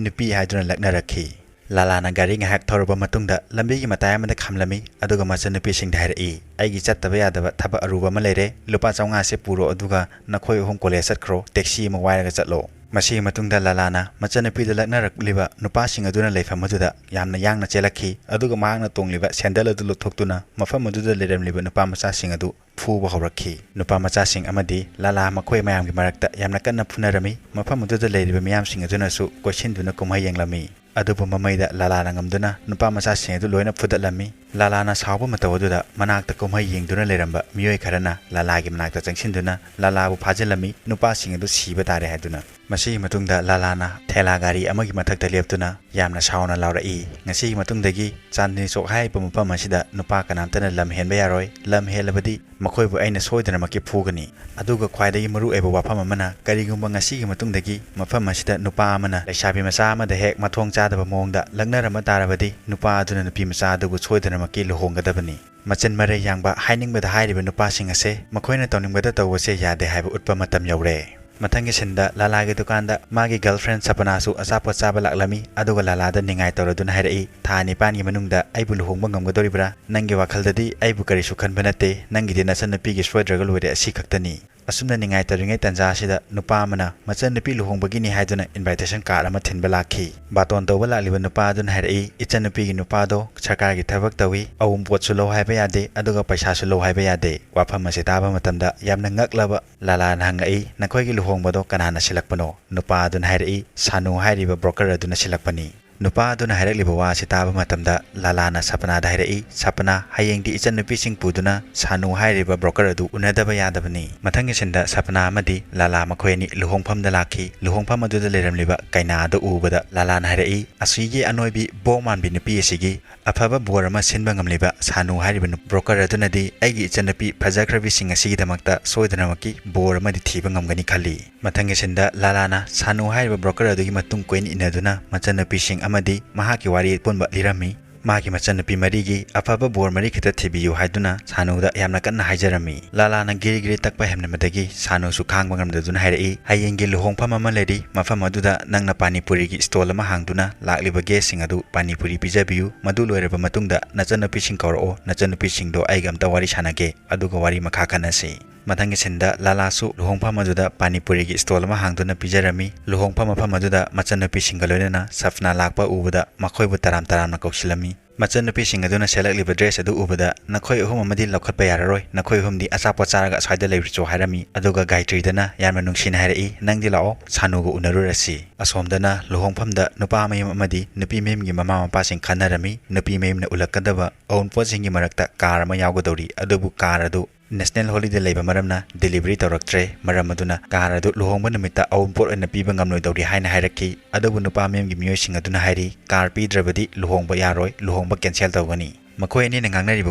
ꯅꯨꯄꯤ" ꯍꯥꯏꯗꯨꯅ ꯂꯛꯅꯔꯛꯈꯤ꯫ ꯂꯥꯂꯥꯅ ꯒꯥꯔꯤ ꯉꯥꯏꯍꯥꯛ ꯊꯧꯔꯕ ꯃꯇꯨꯡꯗ ꯂꯝꯕꯤꯒꯤ ꯃꯇꯥꯏ ꯑꯃꯗ ꯈꯥꯝꯂꯝꯃꯤ, ꯑꯗꯨꯒ ꯃꯆꯟꯅꯨꯄꯤꯁꯤꯡꯗ ꯍꯥꯏꯔꯛꯏ, "ꯑꯩꯒꯤ ꯆꯠꯇꯕ ꯌꯥꯗꯕ ꯊꯕꯛ ꯑꯔꯨꯕ ꯑꯃ ꯂꯩꯔꯦ, ꯂꯨꯄꯥ ꯆꯥꯝꯃꯉꯥꯁꯦ ꯄꯨꯔꯣ, ꯑꯗꯨꯒ ꯅꯈꯣꯏ ꯑꯍꯨꯝ ꯀꯣꯂꯦꯖ ꯆꯠꯈ꯭ꯔꯣ, ꯇꯦꯛꯁꯤ ꯑꯃ ꯋꯥꯏꯔꯒ ꯆꯠꯂꯣ"꯫ ꯃꯁꯤꯒꯤ ꯃꯇꯨꯡꯗ ꯂꯥꯂꯥꯅ ꯃꯆꯟꯅꯨꯄꯤꯗ ꯂꯛꯅꯔꯛꯂꯤꯕ ꯅꯨꯄꯥꯁꯤꯡ ꯑꯗꯨꯅ ꯂꯩꯐꯝ ꯑꯗꯨꯗ ꯌꯥꯝꯅ ꯌꯥꯡꯅ ꯆꯦꯜꯂꯛꯈꯤ, ꯑꯗꯨꯒ ꯃꯍꯥꯛꯅ ꯇꯣꯡꯂꯤꯕ ꯁꯦꯟꯗꯜ ꯑꯗꯨ ꯂꯧꯊꯣꯛꯇꯨꯅ ꯃꯐꯝ ꯑꯗꯨꯗ ꯂꯩꯔꯝꯂꯤꯕ ꯅꯨꯄꯥ ꯃꯆꯥꯁꯤꯡ ꯑꯗꯨ ꯐꯨꯕ ꯍꯧꯔꯛꯈꯤ꯫ ꯅꯨꯄꯥ ꯃꯆꯥꯁꯤꯡ ꯑꯃꯗꯤ ꯂꯥꯂꯥ ꯃꯈꯣꯏ ꯃꯌꯥꯝꯒꯤ ꯃꯔꯛꯇ ꯌꯥꯝꯅ ꯀꯟꯅ ꯐꯨꯅꯔꯝꯃꯤ꯫ ꯃꯐꯝ ꯑꯗꯨꯗ ꯂꯩꯔꯤꯕ ꯃꯤꯌꯥꯝꯁꯤꯡ ꯑꯗꯨꯅꯁꯨ ꯀꯣꯏꯁꯤꯟꯗꯨꯅ ꯀꯨꯝꯍꯩ ꯌꯦꯡꯂꯝꯃꯤ꯫ ꯑꯗꯨꯕꯨ ꯃꯃꯩꯗ ꯂꯥꯂꯥꯅ ꯉꯝꯗꯨꯅ ꯅꯨꯄꯥ ꯃꯆꯥꯁꯤꯡ ꯑꯗꯨ ꯂꯣꯏꯅ ꯐꯨꯗꯠꯂꯝꯃꯤ꯫ ꯂꯥꯂꯥꯅ ꯁꯥꯎꯕ ꯃꯇꯧ ꯑꯗꯨꯗ ꯃꯅꯥꯛꯇ ꯀꯨꯝꯍꯩ ꯌꯦꯡꯗꯨꯅ ꯂꯩꯔꯝꯕ ꯃꯤꯑꯣꯏ ꯈꯔꯅ ꯂꯥꯂꯥꯒꯤ ꯃꯅꯥꯛꯇ ꯆꯪꯁꯤꯟꯗꯨꯅ ꯂꯥꯂꯥꯕꯨ ꯐꯥꯖꯤꯜꯂꯝꯃꯤ, ꯅꯨꯄꯥꯁꯤꯡ ꯑꯗꯨ ꯁꯤꯕ ꯇꯥꯔꯦ ꯍꯥꯏꯗꯨꯅ꯫ ꯃꯁꯤꯒꯤ ꯃꯇꯨꯡꯗ ꯂꯥꯂꯥꯅ ꯊꯦꯂꯥ ꯒꯥꯔꯤ ꯑꯃꯒꯤ ꯃꯊꯛꯇ ꯂꯦꯞꯇꯨꯅ ꯌꯥꯝꯅ ꯁꯥꯎꯅ ꯂꯥꯎꯔꯛꯏ, "ꯉꯁꯤꯒꯤ ꯃꯇꯨꯡꯗꯒꯤ ꯆꯥꯟꯗꯅꯤ ꯆꯧꯛ ꯍꯥꯏꯔꯤꯕ ꯃꯐꯝ ꯑꯁꯤꯗ ꯅꯨꯄꯥ ꯀꯅꯥꯝꯇꯅ ꯂꯝ ꯍꯦꯟꯕ ꯌꯥꯔꯣꯏ꯫ ꯂꯝ ꯍꯦꯜꯂꯕꯗꯤ ꯃꯈꯣꯏꯕꯨ ꯑꯩꯅ ꯁꯣꯏꯗꯅꯃꯛꯀꯤ ꯐꯨꯒꯅꯤ꯫ ꯑꯗꯨꯒ ꯈ꯭ꯋꯥꯏꯗꯒꯤ ꯃꯔꯨ ꯑꯣꯏꯕ ꯋꯥꯐꯝ ꯑꯃꯅ, ꯀꯔꯤꯒꯨꯝꯕ ꯉꯁꯤꯒꯤ ꯃꯇꯨꯡꯗꯒꯤ ꯃꯐꯝ ꯑꯁꯤꯗ ꯅꯨꯄꯥ ꯑꯃꯅ ꯂꯩꯁꯥꯕꯤ ꯃꯆꯥ ꯑꯃꯗ ꯍꯦꯛ ꯃꯊꯣꯡ ꯆꯥꯗꯕ ꯃꯑꯣꯡꯗ ꯂꯛꯅꯔꯝꯕ ꯇꯥꯔꯕꯗꯤ, ꯅꯨꯄꯥ ꯑꯗꯨꯅ ꯅꯨꯄꯤ ꯃꯆꯥ ꯑꯗꯨꯕꯨ ꯁꯣꯏꯗꯅꯃꯛꯀꯤ ꯂꯨꯍꯣꯡꯒꯗꯕꯅꯤ"꯫ ꯃꯆꯤꯟ ꯃꯔꯩ ꯌꯥꯡꯕ, ꯍꯥꯏꯅꯤꯡꯕꯗ ꯍꯥꯏꯔꯤꯕ ꯅꯨꯄꯥꯁꯤꯡ ꯑꯁꯦ ꯃꯈꯣꯏꯅ ꯇꯧꯅꯤꯡꯕꯗ ꯇꯧꯕꯁꯦ ꯌꯥꯗꯦ ꯍꯥꯏꯕ ꯎꯠꯄ ꯃꯇꯝ ꯌꯧꯔꯦ꯫ ꯃꯊꯪꯒꯤ ꯁꯤꯟꯗ ꯂꯥꯂꯥꯒꯤ ꯗꯨꯀꯥꯟꯗ ꯃꯥꯒꯤ ꯒꯔꯜꯐ꯭ꯔꯦꯟ ꯁꯄꯅꯥꯁꯨ ꯑꯆꯥꯄꯣꯠ ꯆꯥꯕ ꯂꯥꯛꯂꯝꯃꯤ, ꯑꯗꯨꯒ ꯂꯥꯂꯥꯗ ꯅꯤꯡꯉꯥꯏ ꯇꯧꯔꯗꯨꯅ ꯍꯥꯏꯔꯛꯏ, "ꯊꯥ ꯅꯤꯄꯥꯟꯒꯤ ꯃꯅꯨꯡꯗ ꯑꯩꯕꯨ ꯂꯨꯍꯣꯡꯕ ꯉꯝꯒꯗꯧꯔꯤꯕ꯭ꯔꯥ? ꯅꯪꯒꯤ ꯋꯥꯈꯜꯗꯗꯤ ꯑꯩꯕꯨ ꯀꯔꯤꯁꯨ ꯈꯟꯕ ꯅꯠꯇꯦ, ꯅꯪꯒꯤꯗꯤ ꯅꯆꯟꯅꯨꯄꯤꯒꯤ ꯁꯣꯏꯗ꯭ꯔꯒ ꯂꯣꯏꯔꯦ, ꯑꯁꯤ ꯈꯛꯇꯅꯤ"꯫ ꯑꯁꯨꯝꯅ ꯅꯤꯡꯉꯥꯏ ꯇꯧꯔꯤꯉꯩ ꯇꯟꯖꯥ ꯑꯁꯤꯗ ꯅꯨꯄꯥ ꯑꯃꯅ ꯃꯆꯟꯅꯨꯄꯤ ꯂꯨꯍꯣꯡꯕꯒꯤꯅꯤ ꯍꯥꯏꯗꯨꯅ invitation card ꯑꯃ ꯊꯤꯟꯕ ꯂꯥꯛꯈꯤ꯫ ꯕꯥꯇꯣꯟ ꯇꯧꯕ ꯂꯥꯛꯂꯤꯕ ꯅꯨꯄꯥ ꯑꯗꯨꯅ ꯍꯥꯏꯔꯛꯏ, "ꯏꯆꯟꯅꯨꯄꯤꯒꯤ ꯅꯨꯄꯥꯗꯣ ꯁꯔꯀꯥꯔꯒꯤ ꯊꯕꯛ ꯇꯧꯏ, ꯑꯋꯨꯟꯄꯣꯠꯁꯨ ꯂꯧ ꯍꯥꯏꯕ ꯌꯥꯗꯦ, ꯑꯗꯨꯒ ꯄꯩꯁꯥꯁꯨ ꯂꯧ ꯍꯥꯏꯕ ꯌꯥꯗꯦ"꯫ ꯋꯥꯐꯝ ꯑꯁꯤ ꯇꯥꯕ ꯃꯇꯝꯗ ꯌꯥꯝꯅ ꯉꯛꯂꯕ ꯂꯥꯂꯥꯅ ꯍꯪꯉꯛꯏ, "ꯅꯈꯣꯏꯒꯤ ꯂꯨꯍꯣꯡꯕꯗꯣ ꯀꯅꯥꯅ ꯁꯤꯜꯂꯛꯄꯅꯣ?" ꯅꯨꯄꯥ ꯑꯗꯨꯅ ꯍꯥꯏꯔꯛꯏ, "ꯁꯥꯅꯨ ꯍꯥꯏꯔꯤꯕ broker ꯑꯗꯨꯅ ꯁꯤꯜꯂꯛꯄꯅꯤ"꯫ ꯅꯨꯄꯥ ꯑꯗꯨꯅ ꯍꯥꯏꯔꯛꯂꯤꯕ ꯋꯥ ꯑꯁꯤ ꯇꯥꯕ ꯃꯇꯝꯗ ꯂꯥꯂꯥꯅ ꯁꯄꯅꯥꯗ ꯍꯥꯏꯔꯛꯏ, "ꯁꯄꯅꯥ, ꯍꯌꯦꯡꯗꯤ ꯏꯆꯟꯅꯨꯄꯤꯁꯤꯡ ꯄꯨꯗꯨꯅ ꯁꯥꯅꯨ ꯍꯥꯏꯔꯤꯕ broker ꯑꯗꯨ ꯎꯅꯗꯕ ꯌꯥꯗꯕꯅꯤ"꯫ ꯃꯊꯪꯒꯤ ꯁꯤꯟꯗ ꯁꯄꯅꯥ ꯑꯃꯗꯤ ꯂꯥꯂꯥ ꯃꯈꯣꯏ ꯑꯅꯤ ꯂꯨꯍꯣꯡꯐꯝꯗ ꯂꯥꯛꯈꯤ꯫ ꯂꯨꯍꯣꯡꯐꯝ ꯑꯗꯨꯗ ꯂꯩꯔꯝꯂꯤꯕ ꯀꯩꯅꯥ ꯑꯗꯨ ꯎꯕꯗ ꯂꯥꯂꯥꯅ ꯍꯥꯏꯔꯛꯏ, "ꯑꯁꯤꯒꯤ ꯑꯅꯣꯏꯕꯤ ꯕꯣ ꯃꯥꯟꯕꯤ ꯅꯨꯄꯤ ꯑꯁꯤꯒꯤ ꯑꯐꯕ ꯕꯣꯔ ꯑꯃ ꯁꯤꯟꯕ ꯉꯝꯂꯤꯕ ꯁꯥꯅꯨ ꯍꯥꯏꯔꯤꯕ ꯅꯨ-, broker ꯑꯗꯨꯅꯗꯤ ꯑꯩꯒꯤ ꯏꯆꯟꯅꯨꯄꯤ ꯐꯖꯈ꯭ꯔꯕꯤꯁꯤꯡ ꯑꯁꯤꯒꯤꯗꯃꯛꯇ ꯁꯣꯏꯗꯅꯃꯛꯀꯤ ꯕꯣꯔ ꯑꯃꯗꯤ ꯊꯤꯕ ꯉꯝꯒꯅꯤ ꯈꯜꯂꯤ"꯫ ꯃꯊꯪꯒꯤ ꯁꯤꯟꯗ ꯂꯥꯂꯥꯅ ꯁꯥꯅꯨ ꯍꯥꯏꯔꯤꯕ broker ꯑꯗꯨꯒꯤ ꯃꯇꯨꯡ ꯀꯣꯏꯅ ꯏꯟꯅꯗꯨꯅ ꯃꯆꯟꯅꯨꯄꯤꯁꯤꯡ ꯑꯃꯗꯤ ꯃꯍꯥꯛꯀꯤ ꯋꯥꯔꯤ ꯑꯄꯨꯟꯕ ꯂꯤꯔꯝꯃꯤ꯫ ꯃꯍꯥꯛꯀꯤ ꯃꯆꯟꯅꯨꯄꯤ ꯃꯔꯤꯒꯤ ꯑꯐꯕ ꯕꯣꯔ ꯃꯔꯤ ꯈꯛꯇ ꯊꯤꯕꯤꯌꯨ ꯍꯥꯏꯗꯨꯅ ꯁꯥꯅꯨꯗ ꯌꯥꯝꯅ ꯀꯟꯅ ꯍꯥꯏꯖꯔꯝꯃꯤ꯫ ꯂꯥꯂꯥꯅ ꯒꯤꯔꯤ ꯒꯤꯔꯤ ꯇꯛꯄ ꯍꯦꯟꯃꯟꯕꯗꯒꯤ ꯁꯥꯅꯨꯁꯨ ꯈꯥꯡꯕ ꯉꯝꯗꯗꯨꯅ ꯍꯥꯏꯔꯛꯏ, "ꯍꯌꯦꯡꯒꯤ ꯂꯨꯍꯣꯡꯐꯝ ꯑꯃ ꯂꯩꯔꯤ, ꯃꯐꯝ ꯑꯗꯨꯗ ꯅꯪꯅ ꯄꯥꯅꯤꯄꯨꯔꯤꯒꯤ stall ꯑꯃ ꯍꯥꯡꯗꯨꯅ ꯂꯥꯛꯂꯤꯕ guestꯁꯤꯡ ꯑꯗꯨ ꯄꯥꯅꯤꯄꯨꯔꯤ ꯄꯤꯖꯕꯤꯌꯨ꯫ ꯃꯗꯨ ꯂꯣꯏꯔꯕ ꯃꯇꯨꯡꯗ ꯅꯆꯟꯅꯨꯄꯤꯁꯤꯡ ꯀꯧꯔꯛꯑꯣ, ꯅꯆꯟꯅꯨꯄꯤꯁꯤꯡꯗꯣ ꯑꯩꯒ ꯑꯝꯇ ꯋꯥꯔꯤ ꯁꯥꯟꯅꯒꯦ, ꯑꯗꯨꯒ ꯋꯥꯔꯤ ꯃꯈꯥ ꯈꯟꯅꯁꯤ"꯫ ꯃꯊꯪꯒꯤ ꯁꯤꯟꯗ ꯂꯥꯂꯥꯁꯨ ꯂꯨꯍꯣꯡꯐꯝ ꯑꯗꯨꯗ ꯄꯥꯅꯤꯄꯨꯔꯤꯒꯤ stall ꯑꯃ ꯍꯥꯡꯗꯨꯅ ꯄꯤꯖꯔꯝꯃꯤ꯫ ꯂꯨꯍꯣꯡꯐꯝ ꯃꯐꯝ ꯑꯗꯨꯗ ꯃꯆꯟꯅꯨꯄꯤꯁꯤꯡꯒ ꯂꯣꯏꯅꯅ ꯁꯞꯅꯥ ꯂꯥꯛꯄ ꯎꯕꯗ ꯃꯈꯣꯏꯕꯨ ꯇꯔꯥꯝ ꯇꯔꯥꯝꯅ ꯀꯧꯁꯤꯜꯂꯝꯃꯤ꯫ ꯃꯆꯟꯅꯨꯄꯤꯁꯤꯡ ꯑꯗꯨꯅ ꯁꯦꯠꯂꯛꯂꯤꯕ dress ꯑꯗꯨ ꯎꯕꯗ, "ꯅꯈꯣꯏ ꯑꯍꯨꯝ ꯑꯃꯗꯤ ꯂꯧꯈꯠꯄ ꯌꯥꯔꯔꯣꯏ, ꯅꯈꯣꯏ ꯑꯍꯨꯝꯗꯤ ꯑꯆꯥꯄꯣꯠ ꯆꯥꯔꯒ ꯑꯁ꯭ꯋꯥꯏꯗ ꯂꯩꯔꯨꯆꯣ" ꯍꯥꯏꯔꯝꯃꯤ꯫ ꯑꯗꯨꯒ ꯒꯥꯌꯇ꯭ꯔꯤꯗꯅ ꯌꯥꯝꯅ ꯅꯨꯡꯁꯤꯅ ꯍꯥꯏꯔꯛꯏ, "ꯅꯪꯗꯤ ꯂꯥꯛꯑꯣ, ꯁꯥꯅꯨꯒ ꯎꯅꯔꯨꯔꯁꯤ"꯫ ꯑꯁꯣꯝꯗꯅ ꯂꯨꯍꯣꯡꯐꯝꯗ ꯅꯨꯄꯥ ꯃꯌꯨꯝ ꯑꯃꯗꯤ ꯅꯨꯄꯤ ꯃꯌꯨꯝꯒꯤ ꯃꯃꯥ ꯃꯄꯥꯁꯤꯡ ꯈꯟꯅꯔꯝꯃꯤ꯫ ꯅꯨꯄꯤ ꯃꯌꯨꯝꯅ ꯎꯠꯂꯛꯀꯗꯕ ꯑꯋꯨꯟꯄꯣꯠꯁꯤꯡꯒꯤ ꯃꯔꯛꯇ car ꯑꯃ ꯌꯥꯎꯒꯗꯧꯔꯤ, ꯑꯗꯨꯕꯨ car ꯑꯗꯨ national holiday ꯂꯩꯕ ꯃꯔꯝꯅ delivery ꯇꯧꯔꯛꯇ꯭ꯔꯦ꯫ ꯃꯔꯝ ꯑꯗꯨꯅ car ꯑꯗꯨ ꯂꯨꯍꯣꯡꯕ ꯅꯨꯃꯤꯠꯇ ꯑꯋꯨꯟꯄꯣꯠ ꯑꯣꯏꯅ ꯄꯤꯕ ꯉꯝꯂꯣꯏꯗꯧꯔꯤ ꯍꯥꯏꯅ ꯍꯥꯏꯔꯛꯈꯤ꯫ ꯑꯗꯨꯕꯨ ꯅꯨꯄꯥ ꯃꯌꯨꯝꯒꯤ ꯃꯤꯑꯣꯏꯁꯤꯡ ꯑꯗꯨꯅ ꯍꯥꯏꯔꯤ, "Car ꯄꯤꯗ꯭ꯔꯕꯗꯤ ꯂꯨꯍꯣꯡꯕ ꯌꯥꯔꯣꯏ, ꯂꯨꯍꯣꯡꯕ cancel ꯇꯧꯒꯅꯤ"꯫ ꯃꯈꯣꯏ ꯑꯅꯤꯅ ꯉꯥꯡꯅꯔꯤꯕ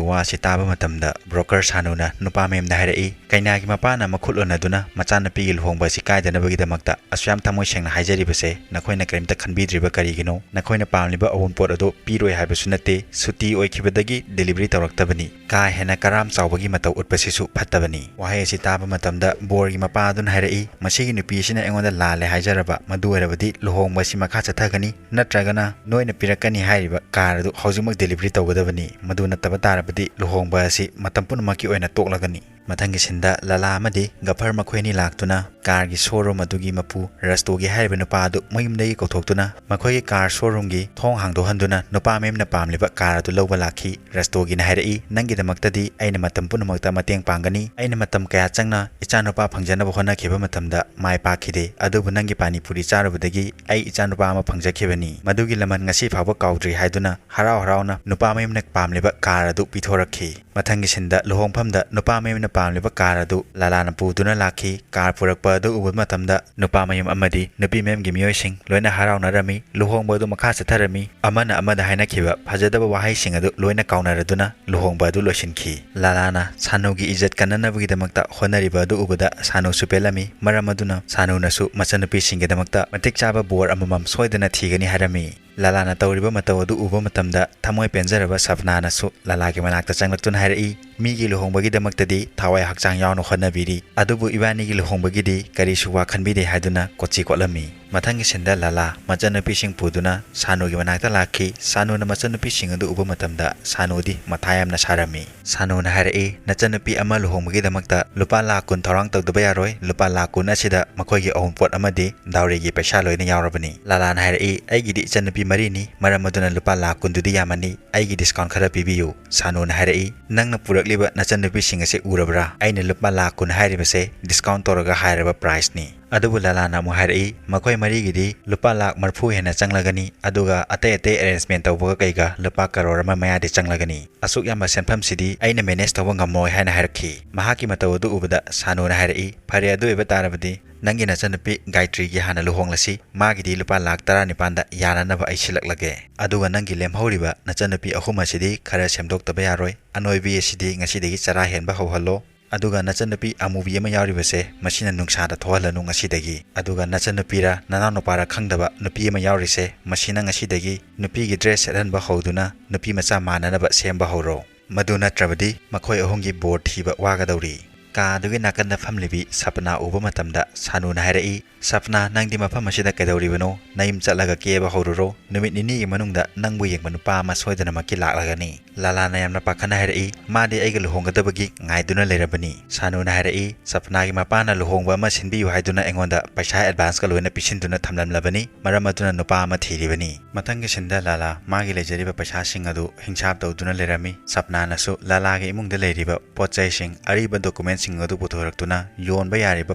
ꯋꯥ ꯑꯁꯤ ꯇꯥꯕ ꯃꯇꯝꯗ broker ꯁꯥꯅꯨꯅ ꯅꯨꯄꯥ ꯃꯌꯨꯝꯗ ꯍꯥꯏꯔꯛꯏ, "ꯀꯩꯅꯥꯒꯤ ꯃꯄꯥꯅ ꯃꯈꯨꯠ ꯑꯣꯟꯅꯗꯨꯅ ꯃꯆꯥꯅꯨꯄꯤꯒꯤ ꯂꯨꯍꯣꯡꯕ ꯑꯁꯤ ꯀꯥꯏꯗꯅꯕꯒꯤꯗꯃꯛꯇ ꯑꯁꯨꯌꯥꯝ ꯊꯃꯣꯏ ꯁꯦꯡꯅ ꯍꯥꯏꯖꯔꯤꯕꯁꯦ ꯅꯈꯣꯏꯅ ꯀꯔꯤꯝꯇ ꯈꯟꯕꯤꯗ꯭ꯔꯤꯕ ꯀꯔꯤꯒꯤꯅꯣ? ꯅꯈꯣꯏꯅ ꯄꯥꯝꯂꯤꯕ ꯑꯋꯨꯟꯄꯣꯠ ꯑꯗꯨ ꯄꯤꯔꯣꯏ ꯍꯥꯏꯕꯁꯨ ꯅꯠꯇꯦ, ꯁꯨꯇꯤ ꯑꯣꯏꯈꯤꯕꯗꯒꯤ delivery ꯇꯧꯔꯛꯇꯕꯅꯤ꯫ ꯀꯥ ꯍꯦꯟꯅ ꯀꯔꯥꯝ ꯆꯥꯎꯕꯒꯤ ꯃꯇꯧ ꯎꯠꯄꯁꯤꯁꯨ ꯐꯠꯇꯕꯅꯤ"꯫ ꯋꯥꯍꯩ ꯑꯁꯤ ꯇꯥꯕ ꯃꯇꯝꯗ ꯕꯣꯔꯒꯤ ꯃꯄꯥ ꯑꯗꯨꯅ ꯍꯥꯏꯔꯛꯏ, "ꯃꯁꯤꯒꯤ ꯅꯨꯄꯤ ꯑꯁꯤꯅ ꯑꯩꯉꯣꯟꯗ ꯂꯥꯜꯂꯦ ꯍꯥꯏꯖꯔꯕ, ꯃꯗꯨ ꯑꯣꯏꯔꯕꯗꯤ ꯂꯨꯍꯣꯡꯕ ꯑꯁꯤ ꯃꯈꯥ ꯆꯠꯊꯒꯅꯤ, ꯅꯠꯇ꯭ꯔꯒꯅ ꯅꯣꯏꯅ ꯄꯤꯔꯛꯀꯅꯤ ꯍꯥꯏꯔꯤꯕ car ꯑꯗꯨ ꯍꯧꯖꯤꯛꯃꯛ delivery ꯇꯧꯒꯗꯕꯅꯤ꯫ ꯃꯗꯨ ꯅꯠꯇꯕ ꯇꯥꯔꯕꯗꯤ ꯂꯨꯍꯣꯡꯕ ꯑꯁꯤ ꯃꯇꯝ ꯄꯨꯝꯅꯃꯛꯀꯤ ꯑꯣꯏꯅ ꯇꯣꯛꯂꯒꯅꯤ"꯫ ꯃꯊꯪꯒꯤ scene ꯗ ꯂꯂꯥ ꯑꯃꯗꯤ ꯒꯐꯔ ꯃꯈꯣꯏ ꯑꯅꯤ ꯂꯥꯛꯇꯨꯅ car ꯒꯤ showroom ꯑꯗꯨꯒꯤ ꯃꯄꯨ ꯔꯁꯇꯣꯒꯤ ꯍꯥꯏꯔꯤꯕ ꯅꯨꯄꯥ ꯑꯗꯨ ꯃꯌꯨꯝꯗꯒꯤ ꯀꯧꯊꯣꯛꯇꯨꯅ ꯃꯈꯣꯏꯒꯤ car showroom ꯒꯤ ꯊꯣꯡ ꯍꯥꯡꯗꯣꯛꯍꯟꯗꯨꯅ ꯅꯨꯄꯥ ꯃꯌꯨꯝꯅ ꯄꯥꯝꯂꯤꯕ car ꯑꯗꯨ ꯂꯧꯕ ꯂꯥꯛꯈꯤ꯫ ꯔꯁꯇꯣꯒꯤꯅ ꯍꯥꯏꯔꯛꯏ, "ꯅꯪꯒꯤꯗꯃꯛꯇꯗꯤ ꯑꯩꯅ ꯃꯇꯝ ꯄꯨꯝꯅꯃꯛꯇ ꯃꯇꯦꯡ ꯄꯥꯡꯒꯅꯤ꯫ ꯑꯩꯅ ꯃꯇꯝ ꯀꯌꯥ ꯆꯪꯅ ꯏꯆꯥꯅꯨꯄꯥ ꯐꯪꯖꯅꯕ ꯍꯣꯠꯅꯈꯤꯕ ꯃꯇꯝꯗ ꯃꯥꯏ ꯄꯥꯛꯈꯤꯗꯦ, ꯑꯗꯨꯕꯨ ꯅꯪꯒꯤ ꯄꯥꯅꯤ ꯄꯨꯔꯤ ꯆꯥꯔꯨꯕꯗꯒꯤ ꯑꯩ ꯏꯆꯥꯅꯨꯄꯥ ꯑꯃ ꯐꯪꯖꯈꯤꯕꯅꯤ꯫ ꯃꯗꯨꯒꯤ ꯂꯃꯟ ꯉꯁꯤ ꯐꯥꯎꯕ ꯀꯥꯎꯗ꯭ꯔꯤ" ꯍꯥꯏꯗꯨꯅ ꯍꯔꯥꯎ ꯍꯔꯥꯎꯅ ꯅꯨꯄꯥ ꯃꯌꯨꯝꯅ ꯄꯥꯝꯂꯤꯕ car ꯑꯗꯨ ꯄꯤꯊꯣꯔꯛꯈꯤ꯫ ꯃꯊꯪꯒꯤ scene ꯗ ꯂꯨꯍꯣꯡꯐꯝꯗ ꯅꯨꯄꯥ ꯃꯌꯨꯝꯅ ꯄꯥꯝꯂꯤꯕ car ꯑꯗꯨ ꯂꯂꯥꯅ ꯄꯨꯗꯨꯅ ꯂꯥꯛꯈꯤ꯫ Car ꯄꯨꯔꯛꯄ ꯑꯗꯨ ꯎꯕ ꯃꯇꯝꯗ ꯅꯨꯄꯥ ꯃꯌꯨꯝ ꯑꯃꯗꯤ ꯅꯨꯄꯤ ꯃꯌꯨꯝꯒꯤ ꯃꯤꯑꯣꯏꯁꯤꯡ ꯂꯣꯏꯅ ꯍꯔꯥꯎꯅꯔꯝꯃꯤ꯫ ꯂꯨꯍꯣꯡꯕ ꯑꯗꯨ ꯃꯈꯥ ꯆꯠꯊꯔꯝꯃꯤ꯫ ꯑꯃꯅ ꯑꯃꯗ ꯍꯥꯏꯅꯈꯤꯕ ꯐꯖꯗꯕ ꯋꯥꯍꯩꯁꯤꯡ ꯑꯗꯨ ꯂꯣꯏꯅ ꯀꯥꯎꯅꯔꯗꯨꯅ ꯂꯨꯍꯣꯡꯕ ꯑꯗꯨ ꯂꯣꯏꯁꯤꯟꯈꯤ꯫ ꯂꯂꯥꯅ ꯁꯥꯅꯨꯒꯤ ꯏꯖꯠ ꯀꯟꯅꯅꯕꯒꯤꯗꯃꯛꯇ ꯍꯣꯠꯅꯔꯤꯕ ꯑꯗꯨ ꯎꯕꯗ ꯁꯥꯅꯨꯁꯨ ꯄꯦꯜꯂꯝꯃꯤ꯫ ꯃꯔꯝ ꯑꯗꯨꯅ ꯁꯥꯅꯨꯅꯁꯨ ꯃꯆꯟꯅꯨꯄꯤꯁꯤꯡꯒꯤꯗꯃꯛꯇ ꯃꯇꯤꯛ ꯆꯥꯕ ꯕꯣꯔ ꯑꯃꯃꯝ ꯁꯣꯏꯗꯅ ꯊꯤꯒꯅꯤ ꯍꯥꯏꯔꯝꯃꯤ꯫ ꯂꯂꯥꯅ ꯇꯧꯔꯤꯕ ꯃꯇꯧ ꯑꯗꯨ ꯎꯕ ꯃꯇꯝꯗ ꯊꯃꯣꯏ ꯄꯦꯟꯖꯔꯕ ꯁꯞꯅꯥꯅꯁꯨ ꯂꯂꯥꯒꯤ ꯃꯅꯥꯛꯇ ꯆꯪꯂꯛꯇꯨꯅ ꯍꯥꯏꯔꯛꯏ, "ꯃꯤꯒꯤ ꯂꯨꯍꯣꯡꯕꯒꯤꯗꯃꯛꯇꯗꯤ ꯊꯋꯥꯏ ꯍꯛꯆꯥꯡ ꯌꯥꯎꯅ ꯍꯣꯠꯅꯕꯤꯔꯤ, ꯑꯗꯨꯕꯨ ꯏꯕꯥꯅꯤꯒꯤ ꯂꯨꯍꯣꯡꯕꯒꯤꯗꯤ ꯀꯔꯤꯁꯨ ꯋꯥ ꯈꯟꯕꯤꯗꯦ" ꯍꯥꯏꯗꯨꯅ ꯀꯣꯆꯤ ꯀꯣꯠꯂꯝꯃꯤ꯫ ꯃꯊꯪꯒꯤ ꯁꯤꯟꯗ ꯂꯥꯂꯥ ꯃꯆꯟꯅꯨꯄꯤꯁꯤꯡ ꯄꯨꯗꯨꯅ ꯁꯥꯅꯨꯒꯤ ꯃꯅꯥꯛꯇ ꯂꯥꯛꯈꯤ꯫ ꯁꯥꯅꯨꯅ ꯃꯆꯟꯅꯨꯄꯤꯁꯤꯡ ꯑꯗꯨ ꯎꯕ ꯃꯇꯝꯗ ꯁꯥꯅꯨꯗꯤ ꯃꯊꯥ ꯌꯥꯝꯅ ꯁꯥꯔꯝꯃꯤ꯫ ꯁꯥꯅꯨꯅ ꯍꯥꯏꯔꯛꯏ, "ꯅꯆꯟꯅꯨꯄꯤ ꯑꯃ ꯂꯨꯍꯣꯡꯕꯒꯤꯗꯃꯛꯇ ꯂꯨꯄꯥ ꯂꯥꯈ ꯀꯨꯟ ꯊꯧꯔꯥꯡ ꯇꯧꯗꯕ ꯌꯥꯔꯣꯏ꯫ ꯂꯨꯄꯥ ꯂꯥꯈ ꯀꯨꯟ ꯑꯁꯤꯗ ꯃꯈꯣꯏꯒꯤ ꯑꯎꯟꯄꯣꯠ ꯑꯃꯗꯤ ꯗꯥꯎꯔꯤꯒꯤ ꯄꯩꯁꯥ ꯂꯣꯏꯅ ꯌꯥꯎꯔꯕꯅꯤ꯫" ꯂꯥꯂꯥꯅ ꯍꯥꯏꯔꯛꯏ, "ꯑꯩꯒꯤꯗꯤ ꯏꯆꯟꯅꯨꯄꯤ ꯃꯔꯤꯅꯤ, ꯃꯔꯝ ꯑꯗꯨꯅ ꯂꯨꯄꯥ ꯂꯥꯈ ꯀꯨꯟꯗꯨꯗꯤ ꯌꯥꯝꯃꯅꯤ, ꯑꯩꯒꯤ ꯗꯤꯁꯀꯥꯎꯟ ꯈꯔ ꯄꯤꯕꯤꯌꯨ꯫" ꯁꯥꯅꯨꯅ ꯍꯥꯏꯔꯛꯏ, "ꯅꯪꯅ ꯄꯨꯔꯛꯂꯤꯕ ꯅꯆꯟꯅꯨꯄꯤꯁꯤꯡ ꯑꯁꯤ ꯎꯔꯕ꯭ꯔꯥ? ꯑꯩꯅ ꯂꯨꯄꯥ ꯂꯥꯈ ꯀꯨꯟ ꯍꯥꯏꯔꯤꯕꯁꯦ ꯗꯤꯁꯀꯥꯎꯟ ꯇꯧꯔꯒ ꯍꯥꯏꯔꯕ ꯄ꯭ꯔꯥꯏꯁꯅꯤ꯫" ꯑꯗꯨꯕꯨ ꯂꯥꯂꯥꯅ ꯑꯃꯨꯛ ꯍꯥꯏꯔꯛꯏ, "ꯃꯈꯣꯏ ꯃꯔꯤꯒꯤꯗꯤ ꯂꯨꯄꯥ ꯂꯥꯈ ꯃꯔꯤꯐꯨ ꯍꯦꯟꯅ ꯆꯪꯂꯒꯅꯤ, ꯑꯗꯨꯒ ꯑꯇꯩ ꯑꯇꯩ ꯑꯦꯔꯦꯟꯖꯃꯦꯟ ꯇꯧꯕꯒ ꯀꯩꯒ ꯂꯨꯄꯥ ꯀꯔꯣꯔ ꯑꯃ ꯃꯌꯥꯗꯤ ꯆꯪꯂꯒꯅꯤ꯫ ꯑꯁꯨꯛ ꯌꯥꯝꯕ ꯁꯦꯟꯐꯝꯁꯤꯗꯤ ꯑꯩꯅ ꯃꯦꯅꯦꯖ ꯇꯧꯕ ꯉꯝꯃꯣꯏ" ꯍꯥꯏꯅ ꯍꯥꯏꯔꯛꯈꯤ꯫ ꯃꯍꯥꯛꯀꯤ ꯃꯇꯧ ꯑꯗꯨ ꯎꯕꯗ ꯁꯥꯅꯨꯅ ꯍꯥꯏꯔꯛꯏ, "ꯐꯔꯦ, ꯑꯗꯨ ꯑꯣꯏꯕ ꯇꯥꯔꯕꯗꯤ ꯅꯪꯒꯤ ꯅꯆꯟꯅꯨꯄꯤ ꯒꯥꯌꯇ꯭ꯔꯤꯒꯤ ꯍꯥꯟꯅ ꯂꯨꯍꯣꯡꯂꯁꯤ꯫ ꯃꯥꯒꯤꯗꯤ ꯂꯨꯄꯥ ꯂꯥꯈ ꯇꯔꯥꯅꯤꯄꯥꯟꯗ ꯌꯥꯅꯅꯕ ꯑꯩ ꯁꯤꯜꯂꯛꯂꯒꯦ꯫ ꯑꯗꯨꯒ ꯅꯪꯒꯤ ꯂꯦꯝꯍꯧꯔꯤꯕ ꯅꯆꯟꯅꯨꯄꯤ ꯑꯍꯨꯝ ꯑꯁꯤꯗꯤ ꯈꯔ ꯁꯦꯝꯗꯣꯛꯇꯕ ꯌꯥꯔꯣꯏ꯫ ꯑꯅꯣꯏꯕꯤ ꯑꯁꯤꯗꯤ ꯉꯁꯤꯗꯒꯤ ꯆꯔꯥ ꯍꯦꯟꯕ ꯍꯧꯍꯜꯂꯣ꯫ ꯑꯗꯨꯒ ꯅꯆꯟꯅꯨꯄꯤ ꯑꯃꯨꯕꯤ ꯑꯃ ꯌꯥꯎꯔꯤꯕꯁꯦ, ꯃꯁꯤꯅ ꯅꯨꯡꯁꯥꯗ ꯊꯣꯛꯍꯜꯂꯅꯨ ꯉꯁꯤꯗꯒꯤ꯫ ꯑꯗꯨꯒ ꯅꯆꯟꯅꯨꯄꯤꯔ ꯅꯅꯥꯎꯅꯨꯄꯥꯔ ꯈꯪꯗꯕ ꯅꯨꯄꯤ ꯑꯃ ꯌꯥꯎꯔꯤꯁꯦ, ꯃꯁꯤꯅ ꯉꯁꯤꯗꯒꯤ ꯅꯨꯄꯤꯒꯤ ꯗ꯭ꯔꯦꯁ ꯁꯦꯠꯍꯟꯕ ꯍꯧꯗꯨꯅ ꯅꯨꯄꯤ ꯃꯆꯥ ꯃꯥꯟꯅꯅꯕ ꯁꯦꯝꯕ ꯍꯧꯔꯣ꯫ ꯃꯗꯨ ꯅꯠꯇ꯭ꯔꯕꯗꯤ ꯃꯈꯣꯏ ꯑꯍꯨꯝꯒꯤ ꯕꯣꯔ ꯊꯤꯕ ꯋꯥꯒꯗꯧꯔꯤ꯫" ꯀꯥ ꯑꯗꯨꯒꯤ ꯅꯥꯀꯟꯗ ꯐꯝꯂꯤꯕꯤ ꯁꯄꯅꯥ ꯎꯕ ꯃꯇꯝꯗ ꯁꯥꯅꯨꯅ ꯍꯥꯏꯔꯛꯏ, "ꯁꯄꯅꯥ, ꯅꯪꯗꯤ ꯃꯐꯝ ꯑꯁꯤꯗ ꯀꯩꯗꯧꯔꯤꯕꯅꯣ? ꯅꯌꯨꯝ ꯆꯠꯂꯒ ꯀꯦꯕ ꯍꯧꯔꯨꯔꯣ꯫ ꯅꯨꯃꯤꯠ ꯅꯤꯅꯤꯒꯤ ꯃꯅꯨꯡꯗ ꯅꯪꯕꯨ ꯌꯦꯡꯕ ꯅꯨꯄꯥ ꯑꯃ ꯁꯣꯏꯗꯅꯃꯛꯀꯤ ꯂꯥꯛꯂꯒꯅꯤ꯫" ꯂꯥꯂꯥꯅ ꯌꯥꯝꯅ ꯄꯥꯈꯠꯅ ꯍꯥꯏꯔꯛꯏ, "ꯃꯥꯗꯤ ꯑꯩꯒ ꯂꯨꯍꯣꯡꯒꯗꯕꯒꯤ ꯉꯥꯏꯗꯨꯅ ꯂꯩꯔꯕꯅꯤ꯫" ꯁꯥꯅꯨꯅ ꯍꯥꯏꯔꯛꯏ, "ꯁꯄꯅꯥꯒꯤ ꯃꯄꯥꯅ ꯂꯨꯍꯣꯡꯕ ꯑꯃ ꯁꯤꯟꯕꯤꯌꯨ ꯍꯥꯏꯗꯨꯅ ꯑꯩꯉꯣꯟꯗ ꯄꯩꯁꯥ ꯑꯦꯗꯚꯥꯟꯁꯀ ꯂꯣꯏꯅ ꯄꯤꯁꯤꯟꯗꯨꯅ ꯊꯝꯂꯝꯂꯕꯅꯤ, ꯃꯔꯝ ꯑꯗꯨꯅ ꯅꯨꯄꯥ ꯑꯃ ꯊꯤꯔꯤꯕꯅꯤ꯫" ꯃꯊꯪꯒꯤ ꯁꯤꯟꯗ ꯂꯥꯂꯥ ꯃꯥꯒꯤ ꯂꯩꯖꯔꯤꯕ ꯄꯩꯁꯥꯁꯤꯡ ꯑꯗꯨ ꯍꯤꯡꯁꯥꯞ ꯇꯧꯗꯨꯅ ꯂꯩꯔꯝꯃꯤ꯫ ꯁꯄꯅꯥꯅꯁꯨ ꯂꯥꯂꯥꯒꯤ ꯏꯃꯨꯡꯗ ꯂꯩꯔꯤꯕ ꯄꯣꯠ ꯆꯩꯁꯤꯡ, ꯑꯔꯤꯕ ꯗꯣꯀꯨꯃꯦꯟꯁꯤꯡ ꯑꯗꯨ ꯄꯨꯊꯣꯔꯛꯇꯨꯅ ꯌꯣꯟꯕ ꯌꯥꯔꯤꯕ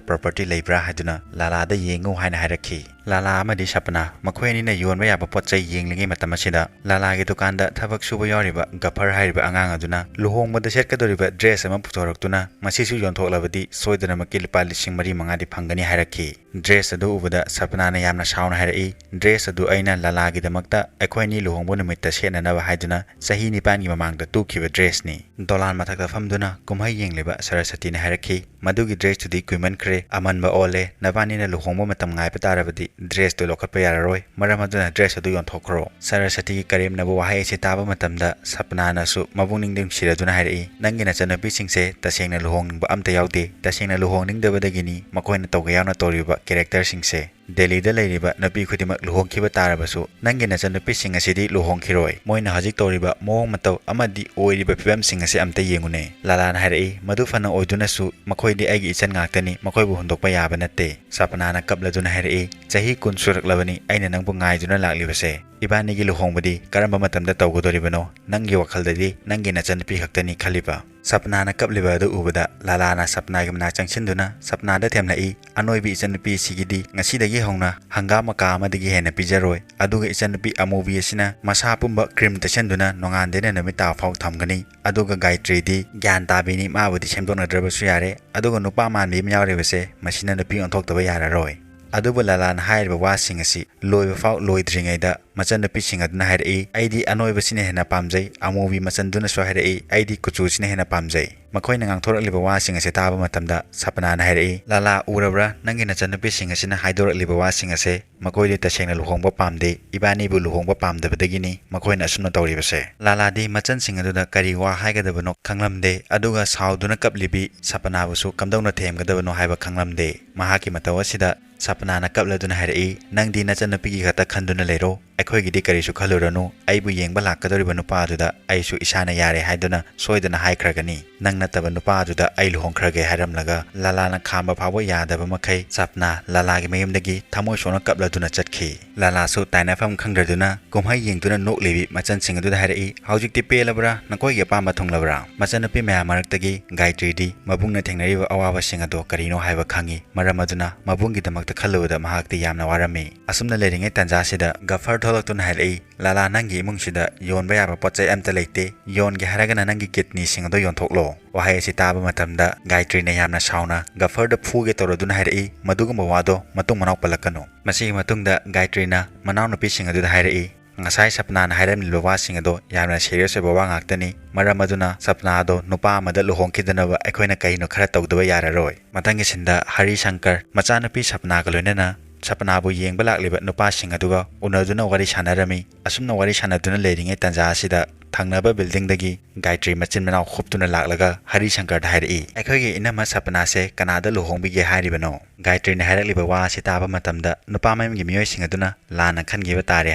ꯄ꯭ꯔꯣꯄꯔꯇꯤ ꯂꯩꯕ꯭ꯔꯥ ꯍꯥꯏꯗꯨꯅ ꯂꯥꯂꯥꯗ ꯌꯦꯡꯉꯨ ꯍꯥꯏꯅ ꯍꯥꯏꯔꯛꯈꯤ꯫ ꯂꯥꯂꯥ ꯑꯃꯗꯤ ꯁꯄꯅꯥ ꯃꯈꯣꯏ ꯑꯅꯤꯅ ꯌꯣꯟꯕ ꯌꯥꯕ ꯄꯣꯠ ꯆꯩ ꯌꯦꯡꯂꯤꯉꯩ ꯃꯇꯝ ꯑꯁꯤꯗ ꯂꯥꯂꯥꯒꯤ ꯗꯨꯀꯥꯟꯗ ꯊꯕꯛ ꯁꯨꯕ ꯌꯥꯎꯔꯤꯕ ꯒꯐꯔ ꯍꯥꯏꯔꯤꯕ ꯑꯉꯥꯡ ꯑꯗꯨꯅ ꯂꯨꯍꯣꯡꯕꯗ ꯁꯦꯠꯀꯗꯧꯔꯤꯕ ꯗ꯭ꯔꯦꯁ ꯑꯃ ꯄꯨꯊꯣꯔꯛꯇꯨꯅ ꯃꯁꯤꯁꯨ ꯌꯣꯟꯊꯣꯛꯂꯕꯗꯤ ꯁꯣꯏꯗꯅꯃꯛꯀꯤ ꯂꯨꯄꯥ ꯂꯤꯁꯤꯡ ꯃꯔꯤ ꯃꯉꯥꯗꯤ ꯐꯪꯒꯅꯤ ꯍꯥꯏꯔꯛꯈꯤ꯫ ꯗ꯭ꯔꯦꯁ ꯑꯗꯨ ꯎꯕꯗ ꯁꯄꯅꯥꯅ ꯌꯥꯝꯅ ꯁꯥꯎꯅ ꯍꯥꯏꯔꯛꯏ, "ꯗ꯭ꯔꯦꯁ ꯑꯗꯨ ꯑꯩꯅ ꯂꯥꯂꯥꯒꯤꯗꯃꯛꯇ ꯑꯩꯈꯣꯏ ꯑꯅꯤ ꯂꯨꯍꯣꯡꯕ ꯅꯨꯃꯤꯠꯇ ꯁꯦꯠꯅꯅꯕ ꯍꯥꯏꯗꯨꯅ ꯆꯍꯤ ꯅꯤꯄꯥꯟꯒꯤ ꯃꯃꯥꯡꯗ ꯇꯨꯈꯤꯕ ꯗ꯭ꯔꯦꯁꯅꯤ꯫" ꯗꯣꯂꯥꯟ ꯃꯊꯛꯇ ꯐꯝꯗꯨꯅ ꯀꯨꯝꯍꯩ ꯌꯦꯡꯂꯤꯕ ꯁꯔꯁꯇꯤꯅ ꯍꯥꯏꯔꯛꯈꯤ, "ꯃꯗꯨꯒꯤ ꯗ꯭ꯔꯦꯁꯇꯨꯗꯤ ꯀꯨꯏꯃꯟꯈ꯭ꯔꯦ, ꯑꯃꯟꯕ ꯑꯣꯜꯂꯦ꯫ ꯅꯕꯥꯅꯤꯅ ꯂꯨꯍꯣꯡꯕ ꯃꯇꯝ ꯉꯥꯏꯕ ꯇꯥꯔꯕꯗꯤ ꯗ꯭ꯔꯦꯁꯇꯨ ꯂꯧꯈꯠꯄ ꯌꯥꯔꯔꯣꯏ꯫ ꯃꯔꯝ ꯑꯗꯨꯅ ꯗ꯭ꯔꯦꯁ ꯑꯗꯨ ꯌꯣꯟꯊꯣꯛꯈ꯭ꯔꯣ꯫" ꯁꯔꯁꯇꯤꯒꯤ ꯀꯔꯦꯝꯅꯕ ꯋꯥꯍꯩ ꯑꯁꯤ ꯇꯥꯕ ꯃꯇꯝꯗ ꯁꯄꯅꯥꯅꯁꯨ ꯃꯕꯨꯛꯅꯤꯡꯗ ꯅꯨꯡꯁꯤꯔꯗꯨꯅ ꯍꯥꯏꯔꯛꯏ, "ꯅꯪꯒꯤ ꯅꯆꯟꯅꯨꯄꯤꯁꯤꯡꯁꯦ ꯇꯁꯦꯡꯅ ꯂꯨꯍꯣꯡꯅꯤꯡꯕ ꯑꯝꯇ ꯌꯥꯎꯗꯦ꯫ ꯇꯁꯦꯡꯅ ꯂꯨꯍꯣꯡꯅꯤꯡꯗꯕꯗꯒꯤꯅꯤ ꯃꯈꯣꯏꯅ ꯇꯧꯒꯦ ꯌꯥꯎꯅ ꯇꯧꯔꯤꯕ ꯀꯦꯔꯦꯛꯇꯔꯁꯤꯡꯁꯦ꯫ ꯗꯦꯜꯂꯤꯗ ꯂꯩꯔꯤꯕ ꯅꯨꯄꯤ ꯈꯨꯗꯤꯡꯃꯛ ꯂꯨꯍꯣꯡꯈꯤꯕ ꯇꯥꯔꯕꯁꯨ ꯅꯪꯒꯤ ꯅꯆꯟꯅꯨꯄꯤꯁꯤꯡ ꯑꯁꯤꯗꯤ ꯂꯨꯍꯣꯡꯈꯤꯔꯣꯏ꯫ ꯃꯣꯏꯅ ꯍꯧꯖꯤꯛ ꯇꯧꯔꯤꯕ ꯃꯑꯣꯡ ꯃꯇꯧ ꯑꯃꯗꯤ ꯑꯣꯏꯔꯤꯕ ꯐꯤꯕꯝꯁꯤꯡ ꯑꯁꯤ ꯑꯝꯇ ꯌꯦꯡꯉꯨꯅꯦ꯫ ꯂꯥꯂꯥꯅ ꯍꯥꯏꯔꯛꯏ, "ꯃꯗꯨ ꯐꯅ ꯑꯣꯏꯗꯨꯅꯁꯨ ꯃꯈꯣꯏꯗꯤ ꯑꯩꯒꯤ ꯏꯆꯟ ꯉꯥꯛꯇꯅꯤ, ꯃꯈꯣꯏꯕꯨ ꯍꯨꯟꯗꯣꯛꯄ ꯌꯥꯕ ꯅꯠꯇꯦ꯫" ꯁꯄꯅꯥꯅ ꯀꯞꯂꯗꯨꯅ ꯍꯥꯏꯔꯛꯏ, "ꯆꯍꯤ ꯀꯨꯟ ꯁꯨꯔꯛꯂꯕꯅꯤ ꯑꯩꯅ ꯅꯪꯕꯨ ꯉꯥꯏꯗꯨꯅ ꯂꯥꯛꯂꯤꯕꯁꯦ꯫ ꯏꯕꯥꯅꯤꯒꯤ ꯂꯨꯍꯣꯡꯕꯗꯤ ꯀꯔꯝꯕ ꯃꯇꯝꯗ ꯇꯧꯒꯗꯧꯔꯤꯕꯅꯣ? ꯅꯪꯒꯤ ꯋꯥꯈꯜꯗꯗꯤ ꯅꯪꯒꯤ ꯅꯆꯟꯅꯨꯄꯤ ꯈꯛꯇꯅꯤ ꯈꯜꯂꯤꯕ?" ꯁꯄꯅꯥꯅ ꯀꯞꯂꯤꯕ ꯑꯗꯨ ꯎꯕꯗ ꯂꯥꯂꯥꯅ ꯁꯄꯅꯥꯒꯤ ꯃꯅꯥꯛ ꯆꯪꯁꯤꯟꯗꯨꯅ ꯁꯄꯅꯥꯗ ꯊꯦꯝꯂꯛꯏ, "ꯑꯅꯣꯏꯕꯤ ꯏꯆꯟꯅꯨꯄꯤ ꯑꯁꯤꯒꯤꯗꯤ ꯉꯁꯤꯗꯒꯤ ꯍꯧꯅ ꯍꯪꯒꯥꯝ ꯃꯀꯥ ꯑꯃꯗꯒꯤ ꯍꯦꯟꯅ ꯄꯤꯖꯔꯣꯏ꯫ ꯑꯗꯨꯒ ꯏꯆꯟꯅꯨꯄꯤ ꯑꯃꯨꯕꯤ ꯑꯁꯤꯅ ꯃꯁꯥ ꯄꯨꯝꯕ ꯀ꯭ꯔꯤꯝ ꯇꯩꯁꯟꯗꯨꯅ ꯅꯣꯡꯉꯥꯟꯗꯩꯅ ꯅꯨꯃꯤꯠ ꯇꯥꯕ ꯐꯥꯎ ꯊꯝꯒꯅꯤ꯫ ꯑꯗꯨꯒ ꯒꯥꯌꯇ꯭ꯔꯤꯗꯤ ꯒ꯭ꯌꯥꯟ ꯇꯥꯕꯤꯅꯤ, ꯃꯥꯕꯨꯗꯤ ꯁꯦꯝꯗꯣꯛꯅꯗ꯭ꯔꯕꯁꯨ ꯌꯥꯔꯦ꯫ ꯑꯗꯨꯒ ꯅꯨꯄꯥ ꯃꯥꯟꯕꯤ ꯑꯃ ꯌꯥꯎꯔꯤꯕꯁꯦ, ꯃꯁꯤꯅ ꯅꯨꯄꯤ ꯑꯣꯟꯊꯣꯛꯇꯕ ꯌꯥꯔꯔꯣꯏ꯫" ꯑꯗꯨꯕꯨ ꯂꯥꯂꯥꯅ ꯍꯥꯏꯔꯤꯕ ꯋꯥꯁꯤꯡ ꯑꯁꯤ ꯂꯣꯏꯕ ꯐꯥꯎ ꯂꯣꯏꯗ꯭ꯔꯤꯉꯩꯗ ꯃꯆꯟꯅꯨꯄꯤꯁꯤꯡ ꯑꯗꯨꯅ ꯍꯥꯏꯔꯛꯏ, "ꯑꯩꯗꯤ ꯑꯅꯣꯏꯕꯁꯤꯅ ꯍꯦꯟꯅ ꯄꯥꯝꯖꯩ꯫" ꯑꯃꯨꯕꯤ ꯃꯆꯟꯗꯨꯅꯁꯨ ꯍꯥꯏꯔꯛꯏ, "ꯑꯩꯗꯤ ꯀꯨꯆꯨꯁꯤꯅ ꯍꯦꯟꯅ ꯄꯥꯝꯖꯩ꯫" ꯃꯈꯣꯏꯅ ꯉꯥꯡꯊꯣꯔꯛꯂꯤꯕ ꯋꯥꯁꯤꯡ ꯑꯁꯤ ꯇꯥꯕ ꯃꯇꯝꯗ ꯁꯄꯅꯥꯅ ꯍꯥꯏꯔꯛꯏ, "ꯂꯥꯂꯥ, ꯎꯔꯕ꯭ꯔꯥ? ꯅꯪꯒꯤ ꯅꯆꯟꯅꯨꯄꯤꯁꯤꯡ ꯑꯁꯤꯅ ꯍꯥꯏꯗꯣꯔꯛꯂꯤꯕ ꯋꯥꯁꯤꯡ ꯑꯁꯦ꯫ ꯃꯈꯣꯏꯗꯤ ꯇꯁꯦꯡꯅ ꯂꯨꯍꯣꯡꯕ ꯄꯥꯝꯗꯦ, ꯏꯕꯥꯅꯤꯕꯨ ꯂꯨꯍꯣꯡꯕ ꯄꯥꯝꯗꯕꯗꯒꯤꯅꯤ ꯃꯈꯣꯏꯅ ꯑꯁꯨꯝꯅ ꯇꯧꯔꯤꯕꯁꯦ꯫" ꯂꯥꯂꯥꯗꯤ ꯃꯆꯟꯁꯤꯡ ꯑꯗꯨꯗ ꯀꯔꯤ ꯋꯥ ꯍꯥꯏꯒꯗꯕꯅꯣ ꯈꯪꯂꯝꯗꯦ, ꯑꯗꯨꯒ ꯁꯥꯎꯗꯨꯅ ꯀꯞꯂꯤꯕꯤ ꯁꯄꯅꯥꯕꯨꯁꯨ ꯀꯝꯗꯧꯅ ꯊꯦꯝꯒꯗꯕꯅꯣ ꯍꯥꯏꯕ ꯈꯪꯂꯝꯗꯦ꯫ ꯃꯍꯥꯛꯀꯤ ꯃꯇꯧ ꯑꯁꯤꯗ ꯁꯄꯅꯥꯅ ꯀꯞꯂꯗꯨꯅ ꯍꯥꯏꯔꯛꯏ, "ꯅꯪꯗꯤ ꯅꯆꯟꯅꯨꯄꯤꯒꯤ ꯈꯛꯇ ꯈꯟꯗꯨꯅ ꯂꯩꯔꯣ, ꯑꯩꯈꯣꯏꯒꯤꯗꯤ ꯀꯔꯤꯁꯨ ꯈꯜꯂꯨꯔꯅꯨ꯫ ꯑꯩꯕꯨ ꯌꯦꯡꯕ ꯂꯥꯛꯀꯗꯧꯔꯤꯕ ꯅꯨꯄꯥ ꯑꯗꯨꯗ ꯑꯩꯁꯨ ꯏꯁꯥꯅ ꯌꯥꯔꯦ ꯍꯥꯏꯗꯨꯅ ꯁꯣꯏꯗꯅ ꯍꯥꯏꯈ꯭ꯔꯒꯅꯤ꯫ ꯅꯪ ꯅꯠꯇꯕ ꯅꯨꯄꯥ ꯑꯗꯨꯗ ꯑꯩ ꯂꯨꯍꯣꯡꯈ꯭ꯔꯒꯦ꯫" ꯍꯥꯏꯔꯝꯂꯒ ꯂꯥꯂꯥꯅ ꯈꯥꯝꯕ ꯐꯥꯎꯕ ꯌꯥꯗꯕ ꯃꯈꯩ ꯁꯄꯅꯥ ꯂꯥꯂꯥꯒꯤ ꯃꯌꯨꯝꯗꯒꯤ ꯊꯃꯣꯏ ꯁꯣꯛꯅ ꯀꯞꯂꯗꯨꯅ ꯆꯠꯈꯤ꯫ ꯂꯥꯂꯥꯁꯨ ꯇꯥꯏꯅꯐꯝ ꯈꯪꯗ꯭ꯔꯗꯨꯅ ꯀꯨꯝꯍꯩ ꯌꯦꯡꯗꯨꯅ ꯅꯣꯛꯂꯤꯕꯤ ꯃꯆꯟꯁꯤꯡ ꯑꯗꯨꯗ ꯍꯥꯏꯔꯛꯏ, "ꯍꯧꯖꯤꯛꯇꯤ ꯄꯦꯜꯂꯕ꯭ꯔꯥ? ꯅꯈꯣꯏꯒꯤ ꯑꯄꯥꯝꯕ ꯊꯨꯡꯂꯕ꯭ꯔꯥ?" ꯃꯆꯟꯅꯨꯄꯤ ꯃꯌꯥꯝ ꯃꯔꯛꯇꯒꯤ ꯒꯥꯌꯇ꯭ꯔꯤꯗꯤ ꯃꯕꯨꯡꯅ ꯊꯦꯡꯅꯔꯤꯕ ꯑꯋꯥꯕꯁꯤꯡ ꯑꯗꯣ ꯀꯔꯤꯅꯣ ꯍꯥꯏꯕ ꯈꯪꯉꯤ꯫ ꯃꯔꯝ ꯑꯗꯨꯅ ꯃꯕꯨꯡꯒꯤꯗꯃꯛꯇ ꯈꯜꯂꯨꯕꯗ ꯃꯍꯥꯛꯇꯤ ꯌꯥꯝꯅ ꯋꯥꯔꯝꯃꯤ꯫ ꯑꯁꯨꯝꯅ ꯂꯩꯔꯤꯉꯩ ꯇꯥꯟꯖꯥꯁꯤꯗ ꯒꯐꯔ ꯊꯣꯛꯂꯛꯇꯨꯅ ꯍꯥꯏꯔꯛꯏ, "ꯂꯥꯂꯥ, ꯅꯪꯒꯤ ꯏꯃꯨꯡꯁꯤꯗ ꯌꯣꯟꯕ ꯌꯥꯕ ꯄꯣꯠ ꯆꯩ ꯑꯝꯇ ꯂꯩꯇꯦ꯫ ꯌꯣꯟꯒꯦ ꯍꯥꯏꯔꯒꯅ ꯅꯪꯒꯤ ꯀꯤꯗꯅꯤꯁꯤꯡ ꯑꯗꯣ ꯌꯣꯟꯊꯣꯛꯂꯣ꯫" ꯋꯥꯍꯩ ꯑꯁꯤ ꯇꯥꯕ ꯃꯇꯝꯗ ꯒꯥꯌꯇ꯭ꯔꯤꯅ ꯌꯥꯝꯅ ꯁꯥꯎꯅ ꯒꯐꯔꯗ ꯐꯨꯒꯦ ꯇꯧꯔꯗꯨꯅ ꯍꯥꯏꯔꯛꯏ, "ꯃꯗꯨꯒꯨꯝꯕ ꯋꯥꯗꯣ ꯃꯇꯨꯡ ꯃꯅꯥꯎ ꯄꯜꯂꯛꯀꯅꯨ꯫" ꯃꯁꯤꯒꯤ ꯃꯇꯨꯡꯗ ꯒꯥꯌꯇ꯭ꯔꯤꯅ ꯃꯅꯥꯎꯅꯨꯄꯤꯁꯤꯡ ꯑꯗꯨꯗ ꯍꯥꯏꯔꯛꯏ, "ꯉꯁꯥꯏ ꯁꯄꯅꯥꯅ ꯍꯥꯏꯔꯝꯂꯤꯕ ꯋꯥꯁꯤꯡ ꯑꯗꯣ ꯌꯥꯝꯅ ꯁꯦꯔꯤꯌꯁ ꯑꯣꯏꯕ ꯋꯥ ꯉꯥꯛꯇꯅꯤ꯫ ꯃꯔꯝ ꯑꯗꯨꯅ ꯁꯄꯅꯥ ꯑꯗꯣ ꯅꯨꯄꯥ ꯑꯃꯗ ꯂꯨꯍꯣꯡꯈꯤꯗꯅꯕ ꯑꯩꯈꯣꯏꯅ ꯀꯔꯤꯅꯣ ꯈꯔ ꯇꯧꯗꯕ ꯌꯥꯔꯔꯣꯏ꯫" ꯃꯊꯪꯒꯤ ꯁꯤꯟꯗ ꯍꯔꯤ ꯁꯪꯀꯔ ꯃꯆꯥꯅꯨꯄꯤ ꯁꯄꯅꯥꯒ ꯂꯣꯏꯅꯅ ꯁꯄꯅꯥꯕꯨ ꯌꯦꯡꯕ ꯂꯥꯛꯂꯤꯕ ꯅꯨꯄꯥꯁꯤꯡ ꯑꯗꯨꯒ ꯎꯅꯗꯨꯅ ꯋꯥꯔꯤ ꯁꯥꯟꯅꯔꯝꯃꯤ꯫ ꯑꯁꯨꯝꯅ ꯋꯥꯔꯤ ꯁꯥꯟꯅꯗꯨꯅ ꯂꯩꯔꯤꯉꯩ ꯇꯥꯟꯖꯥ ꯑꯁꯤꯗ ꯊꯪꯅꯕ buildingꯗꯒꯤ ꯒꯥꯌꯇ꯭ꯔꯤ ꯃꯆꯤꯟ ꯃꯅꯥꯎ ꯈꯣꯞꯇꯨꯅ ꯂꯥꯛꯂꯒ ꯍꯔꯤ ꯁꯪꯀꯔꯗ ꯍꯥꯏꯔꯛꯏ, "ꯑꯩꯈꯣꯏꯒꯤ ꯏꯅꯝꯃ ꯁꯄꯅꯥꯁꯦ ꯀꯅꯥꯗ ꯂꯨꯍꯣꯡꯕꯤꯒꯦ ꯍꯥꯏꯔꯤꯕꯅꯣ?" ꯒꯥꯌꯇ꯭ꯔꯤꯅ ꯍꯥꯏꯔꯛꯂꯤꯕ ꯋꯥ ꯑꯁꯤ ꯇꯥꯕ ꯃꯇꯝꯗ ꯅꯨꯄꯥ ꯃꯌꯨꯝꯒꯤ ꯃꯤꯑꯣꯏꯁꯤꯡ ꯑꯗꯨꯅ ꯂꯥꯟꯅ ꯈꯟꯈꯤꯕ ꯇꯥꯔꯦ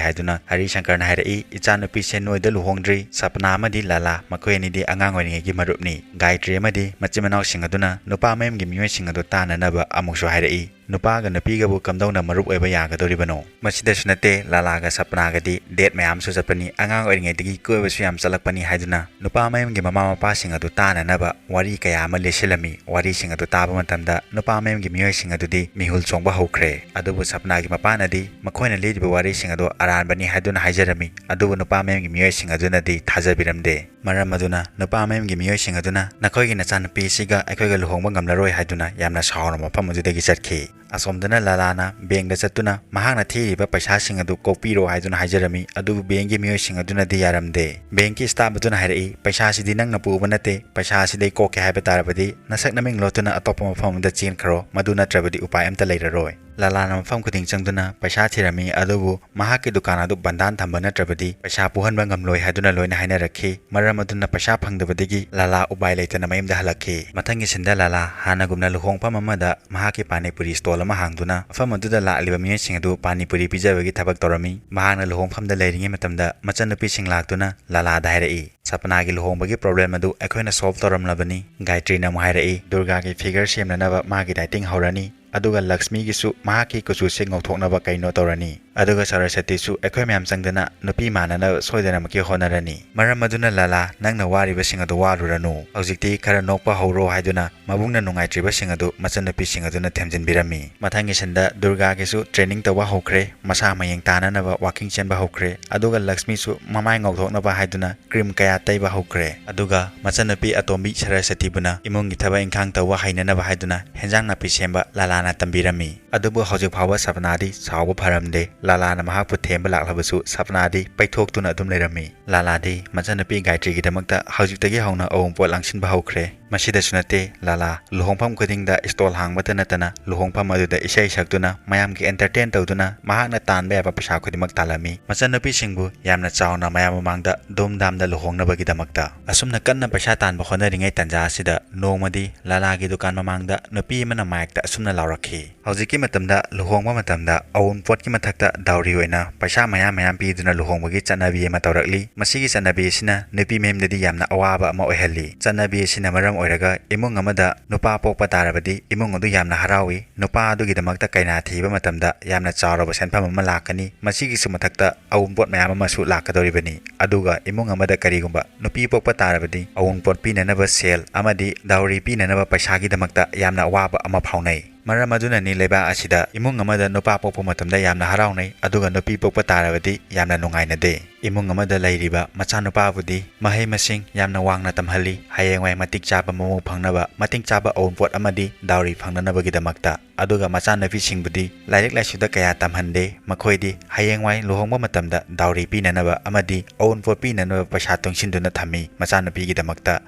ꯍꯥꯏꯗꯨꯅ ꯍꯔꯤ ꯁꯪꯀꯔꯅ ꯍꯥꯏꯔꯛꯏ, "ꯏꯆꯥꯅꯨꯄꯤꯁꯦ ꯅꯣꯏꯗ ꯂꯨꯍꯣꯡꯗ꯭ꯔꯤ꯫ ꯁꯄꯅꯥ ꯑꯃꯗꯤ ꯂꯥꯂꯥ, ꯃꯈꯣꯏ ꯑꯅꯤꯗꯤ ꯑꯉꯥꯡ ꯑꯣꯏꯔꯤꯉꯩꯒꯤ ꯃꯔꯨꯞꯅꯤ꯫" ꯒꯥꯌꯇ꯭ꯔꯤ ꯑꯃꯗꯤ ꯃꯆꯤꯟ ꯃꯅꯥꯎꯁꯤꯡ ꯑꯗꯨꯅ ꯅꯨꯄꯥ ꯃꯌꯨꯝꯒꯤ ꯃꯤꯑꯣꯏꯁꯤꯡ ꯑꯗꯨ ꯇꯥꯅꯅꯕ ꯑꯃꯨꯛꯁꯨ ꯍꯥꯏꯔꯛꯏ, "ꯅꯨꯄꯥꯒ ꯅꯨꯄꯤꯒꯕꯨ ꯀꯝꯗꯧꯅ ꯃꯔꯨꯞ ꯑꯣꯏꯕ ꯌꯥꯒꯗꯧꯔꯤꯕꯅꯣ? ꯃꯁꯤꯗꯁꯨ ꯅꯠꯇꯦ, ꯂꯥꯂꯥꯒ ꯁꯄꯅꯥꯒꯗꯤ date ꯃꯌꯥꯝꯁꯨ ꯆꯠꯄꯅꯤ, ꯑꯉꯥꯡ ꯑꯣꯏꯔꯤꯉꯩꯗꯒꯤ ꯀꯣꯏꯕꯁꯨ ꯌꯥꯝ ꯆꯠꯂꯛꯄꯅꯤ" ꯍꯥꯏꯗꯨꯅ ꯅꯨꯄꯥ ꯃꯌꯨꯝꯒꯤ ꯃꯃꯥ ꯃꯄꯥꯁꯤꯡ ꯑꯗꯨ ꯇꯥꯅꯅꯕ ꯋꯥꯔꯤ ꯀꯌꯥ ꯑꯃ ꯂꯤꯁꯤꯜꯂꯝꯃꯤ꯫ ꯋꯥꯔꯤꯁꯤꯡ ꯑꯗꯨ ꯇꯥꯕ ꯃꯇꯝꯗ ꯅꯨꯄꯥ ꯃꯌꯨꯝꯒꯤ ꯃꯤꯑꯣꯏꯁꯤꯡ ꯑꯗꯨꯗꯤ ꯃꯤꯍꯨꯜ ꯆꯣꯡꯕ ꯍꯧꯈ꯭ꯔꯦ꯫ ꯑꯗꯨꯕꯨ ꯁꯄꯅꯥꯒꯤ ꯃꯄꯥꯅꯗꯤ ꯃꯈꯣꯏꯅ ꯂꯤꯔꯤꯕ ꯋꯥꯔꯤꯁꯤꯡ ꯑꯗꯨ ꯑꯔꯥꯟꯕꯅꯤ ꯍꯥꯏꯗꯨꯅ ꯍꯥꯏꯖꯔꯝꯃꯤ꯫ ꯑꯗꯨꯕꯨ ꯅꯨꯄꯥ ꯃꯌꯨꯝꯒꯤ ꯃꯤꯑꯣꯏꯁꯤꯡ ꯑꯗꯨꯅꯗꯤ ꯊꯥꯖꯕꯤꯔꯝꯗꯦ꯫ ꯃꯔꯝ ꯑꯗꯨꯅ ꯅꯨꯄꯥ ꯃꯌꯨꯝꯒꯤ ꯃꯤꯑꯣꯏꯁꯤꯡ ꯑꯗꯨꯅ "ꯅꯈꯣꯏꯒꯤ ꯅꯆꯥꯅꯨꯄꯤ ꯑꯁꯤꯒ ꯑꯩꯈꯣꯏꯒ ꯂꯨꯍꯣꯡꯕ ꯉꯝꯂꯔꯣꯏ" ꯍꯥꯏꯗꯨꯅ ꯌꯥꯝꯅ ꯁꯥꯎꯅ ꯃꯐꯝ ꯑꯗꯨꯗꯒꯤ ꯆꯠꯈꯤ꯫ ꯑꯁꯣꯝꯗꯅ ꯂꯥꯂꯥꯅ bankꯗ ꯆꯠꯇꯨꯅ ꯃꯍꯥꯛꯅ ꯊꯤꯔꯤꯕ ꯄꯩꯁꯥꯁꯤꯡ ꯑꯗꯨ ꯀꯣꯛꯄꯤꯔꯣ ꯍꯥꯏꯗꯨꯅ ꯍꯥꯏꯖꯔꯝꯃꯤ, ꯑꯗꯨꯕꯨ bankꯒꯤ ꯃꯤꯑꯣꯏꯁꯤꯡ ꯑꯗꯨꯅꯗꯤ ꯌꯥꯔꯝꯗꯦ꯫ Bankꯀꯤ staff ꯑꯗꯨꯅ ꯍꯥꯏꯔꯛꯏ, "ꯄꯩꯁꯥꯁꯤꯗꯤ ꯅꯪꯅ ꯄꯨꯕ ꯅꯠꯇꯦ, ꯄꯩꯁꯥꯁꯤꯗꯩ ꯀꯣꯛꯀꯦ ꯍꯥꯏꯕ ꯇꯥꯔꯕꯗꯤ ꯅꯁꯛ ꯅꯃꯤꯡ ꯂꯣꯠꯇꯨꯅ ꯑꯇꯣꯞꯄ ꯃꯐꯝ ꯑꯃꯗ ꯆꯦꯟꯈ꯭ꯔꯣ, ꯃꯗꯨ ꯅꯠꯇ꯭ꯔꯕꯗꯤ ꯎꯄꯥꯏ ꯑꯝꯇ ꯂꯩꯔꯔꯣꯏ꯫" ꯂꯥꯂꯥꯅ ꯃꯐꯝ ꯈꯨꯗꯤꯡ ꯆꯪꯗꯨꯅ ꯄꯩꯁꯥ ꯊꯤꯔꯝꯃꯤ, ꯑꯗꯨꯕꯨ ꯃꯍꯥꯛꯀꯤ ꯗꯨꯀꯥꯟ ꯑꯗꯨ ꯕꯟꯗꯥꯟ ꯊꯝꯕ ꯅꯠꯇ꯭ꯔꯕꯗꯤ ꯄꯩꯁꯥ ꯄꯨꯍꯟꯕ ꯉꯝꯂꯣꯏ ꯍꯥꯏꯗꯨꯅ ꯂꯣꯏꯅ ꯍꯥꯏꯅꯔꯛꯈꯤ꯫ ꯃꯔꯝ ꯑꯗꯨꯅ ꯄꯩꯁꯥ ꯐꯪꯗꯕꯗꯒꯤ ꯂꯥꯂꯥ ꯎꯄꯥꯏ ꯂꯩꯇꯅ ꯃꯌꯨꯝꯗ ꯍꯜꯂꯛꯈꯤ꯫ ꯃꯊꯪꯒꯤ ꯁꯤꯟꯗ ꯂꯥꯂꯥ ꯍꯥꯟꯅꯒꯨꯝꯅ ꯂꯨꯍꯣꯡꯐꯝ ꯑꯃꯗ ꯃꯍꯥꯛꯀꯤ ꯄꯥꯅꯤꯄꯨꯔꯤ stall ꯑꯃ ꯍꯥꯡꯗꯨꯅ ꯃꯐꯝ ꯑꯗꯨꯗ ꯂꯥꯛꯂꯤꯕ ꯃꯤꯑꯣꯏꯁꯤꯡ ꯑꯗꯨ ꯄꯥꯅꯤꯄꯨꯔꯤ ꯄꯤꯖꯕꯒꯤ ꯊꯕꯛ ꯇꯧꯔꯝꯃꯤ꯫ ꯃꯍꯥꯛꯅ ꯂꯨꯍꯣꯡꯐꯝꯗ ꯂꯩꯔꯤꯉꯩ ꯃꯇꯝꯗ ꯃꯆꯟꯅꯨꯄꯤꯁꯤꯡ ꯂꯥꯛꯇꯨꯅ ꯂꯥꯂꯥꯗ ꯍꯥꯏꯔꯛꯏ, "ꯁꯄꯅꯥꯒꯤ ꯂꯨꯍꯣꯡꯕꯒꯤ problem ꯑꯗꯨ ꯑꯩꯈꯣꯏꯅ solve ꯇꯧꯔꯝꯂꯕꯅꯤ꯫" ꯒꯥꯌꯇ꯭ꯔꯤꯅ ꯑꯃꯨꯛ ꯍꯥꯏꯔꯛꯏ, "ꯗꯨꯔꯒꯥꯒꯤ figure ꯁꯦꯝꯅꯅꯕ ꯃꯥꯒꯤ dieting ꯍꯧꯔꯅꯤ, ꯑꯗꯨꯒ ꯂꯛꯁꯃꯤꯒꯤꯁꯨ ꯃꯍꯥꯛꯀꯤ ꯀꯨꯆꯨꯁꯦ ꯉꯧꯊꯣꯛꯅꯕ ꯀꯩꯅꯣ ꯇꯧꯔꯅꯤ, ꯑꯗꯨꯒ ꯁꯔꯁꯇꯤꯁꯨ ꯑꯩꯈꯣꯏ ꯃꯌꯥꯝ ꯆꯪꯗꯅ ꯅꯨꯄꯤ ꯃꯥꯟꯅꯅꯕ ꯁꯣꯏꯗꯅꯃꯛꯀꯤ ꯍꯣꯠꯅꯔꯅꯤ꯫ ꯃꯔꯝ ꯑꯗꯨꯅ ꯂꯥꯂꯥ, ꯅꯪꯅ ꯋꯥꯔꯤꯕꯁꯤꯡ ꯑꯗꯨ ꯋꯥꯔꯨꯔꯅꯨ, ꯍꯧꯖꯤꯛꯇꯤ ꯈꯔ ꯅꯣꯛꯄ ꯍꯧꯔꯣ" ꯍꯥꯏꯗꯨꯅ ꯃꯕꯨꯡꯅ ꯅꯨꯡꯉꯥꯏꯇ꯭ꯔꯤꯕꯁꯤꯡ ꯑꯗꯨ ꯃꯆꯟꯅꯨꯄꯤꯁꯤꯡ ꯑꯗꯨꯅ ꯊꯦꯝꯖꯤꯟꯕꯤꯔꯝꯃꯤ꯫ ꯃꯊꯪꯒꯤ ꯁꯤꯟꯗ ꯗꯨꯔꯒꯥꯒꯤꯁꯨ training ꯇꯧꯕ ꯍꯧꯈ꯭ꯔꯦ, ꯃꯁꯥ ꯃꯌꯦꯡ ꯇꯥꯅꯅꯕ walking ꯆꯦꯟꯕ ꯍꯧꯈ꯭ꯔꯦ, ꯑꯗꯨꯒ ꯂꯛꯁꯃꯤꯁꯨ ꯃꯃꯥꯏ ꯉꯧꯊꯣꯛꯅꯕ ꯍꯥꯏꯗꯨꯅ cream ꯀꯌꯥ ꯇꯩꯕ ꯍꯧꯈ꯭ꯔꯦ꯫ ꯑꯗꯨꯒ ꯃꯆꯟꯅꯨꯄꯤ ꯑꯇꯣꯝꯕꯤ ꯁꯔꯁꯇꯤꯕꯨꯅ ꯏꯃꯨꯡꯒꯤ ꯊꯕꯛ ꯏꯪꯈꯥꯡ ꯇꯧꯕ ꯍꯩꯅꯅꯕ ꯍꯥꯏꯗꯨꯅ ꯍꯦꯟꯖꯥꯡ ꯅꯥꯄꯤ ꯁꯦꯝꯕ ꯂꯥꯂꯥꯅ ꯇꯝꯕꯤꯔꯝꯃꯤ꯫ ꯑꯗꯨꯕꯨ ꯍꯧꯖꯤꯛ ꯐꯥꯎꯕ ꯁꯄꯅꯥꯗꯤ ꯁꯥꯎꯕ ꯐꯔꯝꯗꯦ꯫ ꯂꯥꯂꯥꯅ ꯃꯍꯥꯛꯄꯨ ꯊꯦꯝꯕ ꯂꯥꯛꯂꯕꯁꯨ ꯁꯄꯅꯥꯗꯤ ꯄꯩꯊꯣꯛꯇꯨꯅ ꯑꯗꯨꯝ ꯂꯩꯔꯝꯃꯤ꯫ ꯂꯥꯂꯥꯗꯤ ꯃꯆꯟꯅꯨꯄꯤ ꯒꯥꯌꯇ꯭ꯔꯤꯒꯤꯗꯃꯛꯇ ꯍꯧꯖꯤꯛꯇꯒꯤ ꯍꯧꯅ ꯑꯋꯨꯟꯄꯣꯠ ꯂꯥꯡꯁꯤꯟꯕ ꯍꯧꯈ꯭ꯔꯦ꯫ ꯃꯁꯤꯗꯁꯨ ꯅꯠꯇꯦ, ꯂꯥꯂꯥ ꯂꯨꯍꯣꯡꯐꯝ ꯈꯨꯗꯤꯡꯗ stall ꯍꯥꯡꯕꯇ ꯅꯠꯇꯅ ꯂꯨꯍꯣꯡꯐꯝ ꯑꯗꯨꯗ ꯏꯁꯩ ꯁꯛꯇꯨꯅ ꯃꯌꯥꯝꯒꯤ entertain ꯇꯧꯗꯨꯅ ꯃꯍꯥꯛꯅ ꯇꯥꯟꯕ ꯌꯥꯕ ꯄꯩꯁꯥ ꯈꯨꯗꯤꯡꯃꯛ ꯇꯥꯜꯂꯝꯃꯤ꯫ ꯃꯆꯟꯅꯨꯄꯤꯁꯤꯡꯕꯨ ꯌꯥꯝꯅ ꯆꯥꯎꯅ ꯃꯌꯥꯝ ꯃꯃꯥꯡꯗ ꯙꯨꯝꯙꯥꯝꯗ ꯂꯨꯍꯣꯡꯅꯕꯒꯤꯗꯃꯛꯇ꯫ ꯑꯁꯨꯝꯅ ꯀꯟꯅ ꯄꯩꯁꯥ ꯇꯥꯟꯕ ꯍꯣꯠꯅꯔꯤꯉꯩ ꯇꯥꯟꯖꯥ ꯑꯁꯤꯗ ꯅꯣꯡꯃꯗꯤ ꯂꯥꯂꯥꯒꯤ ꯗꯨꯀꯥꯟ ꯃꯃꯥꯡꯗ ꯅꯨꯄꯤ ꯑꯃꯅ ꯃꯥꯏꯛꯇ ꯑꯁꯨꯝꯅ ꯂꯥꯎꯔꯛꯈꯤ꯫ ꯍꯧꯖꯤꯛꯀꯤ ꯃꯇꯝꯗ ꯂꯨꯍꯣꯡꯕ ꯃꯇꯝꯗ ꯑꯎꯟꯄꯣꯠꯀꯤ ꯃꯊꯛꯇ dowry ꯑꯣꯏꯅ ꯄꯩꯁꯥ ꯃꯌꯥꯝ ꯃꯌꯥꯝ ꯄꯤꯗꯨꯅ ꯂꯨꯍꯣꯡꯕꯒꯤ ꯆꯠꯅꯕꯤ ꯑꯃ ꯇꯧꯔꯛꯂꯤ꯫ ꯃꯁꯤꯒꯤ ꯆꯠꯅꯕꯤ ꯑꯁꯤꯅ ꯅꯨꯄꯤ ꯃꯌꯨꯝꯗꯗꯤ ꯌꯥꯝꯅ ꯑꯋꯥꯕ ꯑꯃ ꯑꯣꯏꯍꯜꯂꯤ꯫ ꯆꯠꯅꯕꯤ ꯑꯁꯤꯅ ꯃꯔꯝ ꯑꯣꯏꯔꯒ ꯏꯃꯨꯡ ꯑꯃꯗ ꯅꯨꯄꯥ ꯄꯣꯛꯄ ꯇꯥꯔꯕꯗꯤ ꯏꯃꯨꯡ ꯑꯗꯨ ꯌꯥꯝꯅ ꯍꯔꯥꯎꯏ꯫ ꯅꯨꯄꯥ ꯑꯗꯨꯒꯤꯗꯃꯛꯇ ꯀꯩꯅꯥ ꯊꯤꯕ ꯃꯇꯝꯗ ꯌꯥꯝꯅ ꯆꯥꯎꯔꯕ ꯁꯦꯟꯐꯝ ꯑꯃ ꯂꯥꯛꯀꯅꯤ꯫ ꯃꯁꯤꯒꯤꯁꯨ ꯃꯊꯛꯇ ꯑꯎꯟꯄꯣꯠ ꯃꯌꯥꯝ ꯑꯃꯁꯨ ꯂꯥꯛꯀꯗꯧꯔꯤꯕꯅꯤ꯫ ꯑꯗꯨꯒ ꯏꯃꯨꯡ ꯑꯃꯗ ꯀꯔꯤꯒꯨꯝꯕ ꯅꯨꯄꯤ ꯄꯣꯛꯄ ꯇꯥꯔꯕꯗꯤ ꯑꯎꯟꯄꯣꯠ ꯄꯤꯅꯅꯕ ꯁꯦꯜ ꯑꯃꯗꯤ dowry ꯄꯤꯅꯅꯕ ꯄꯩꯁꯥꯒꯤꯗꯃꯛꯇ ꯌꯥꯝꯅ ꯑꯋꯥꯕ ꯑꯃ ꯐꯥꯎꯅꯩ꯫ ꯃꯔꯝ ꯑꯗꯨꯅꯅꯤ ꯂꯩꯕꯥꯛ ꯑꯁꯤꯗ ꯏꯃꯨꯡ ꯑꯃꯗ ꯅꯨꯄꯥ ꯄꯣꯛꯄ ꯃꯇꯝꯗ ꯌꯥꯝꯅ ꯍꯔꯥꯎꯅꯩ, ꯑꯗꯨꯒ ꯅꯨꯄꯤ ꯄꯣꯛꯄ ꯇꯥꯔꯕꯗꯤ ꯌꯥꯝꯅ ꯅꯨꯡꯉꯥꯏꯅꯗꯦ꯫ ꯏꯃꯨꯡ ꯑꯃꯗ ꯂꯩꯔꯤꯕ ꯃꯆꯥꯅꯨꯄꯥꯕꯨꯗꯤ ꯃꯍꯩ ꯃꯁꯤꯡ ꯌꯥꯝꯅ ꯋꯥꯡꯅ ꯇꯝꯍꯜꯂꯤ, ꯍꯌꯦꯡꯋꯥꯏ ꯃꯇꯤꯛ ꯆꯥꯕ ꯃꯃꯧ ꯐꯪꯅꯕ, ꯃꯇꯤꯛ ꯆꯥꯕ ꯑꯎꯟꯄꯣꯠ ꯑꯃꯗꯤ dowry ꯐꯪꯅꯅꯕꯒꯤꯗꯃꯛꯇ꯫ ꯑꯗꯨꯒ ꯃꯆꯥꯅꯨꯄꯤꯁꯤꯡꯕꯨꯗꯤ ꯂꯥꯏꯔꯤꯛ ꯂꯥꯏꯁꯨꯗ ꯀꯌꯥ ꯇꯝꯍꯟꯗꯦ꯫ ꯃꯈꯣꯏꯗꯤ ꯍꯌꯦꯡꯋꯥꯏ ꯂꯨꯍꯣꯡꯕ ꯃꯇꯝꯗ dowry ꯄꯤꯅꯅꯕ ꯑꯃꯗꯤ ꯑꯎꯟꯄꯣꯠ ꯄꯤꯅꯅꯕ ꯄꯩꯁꯥ ꯇꯨꯡꯁꯤꯟꯗꯨꯅ ꯊꯝꯃꯤ꯫ ꯃꯆꯥꯅꯨꯄꯤꯒꯤꯗꯃꯛꯇ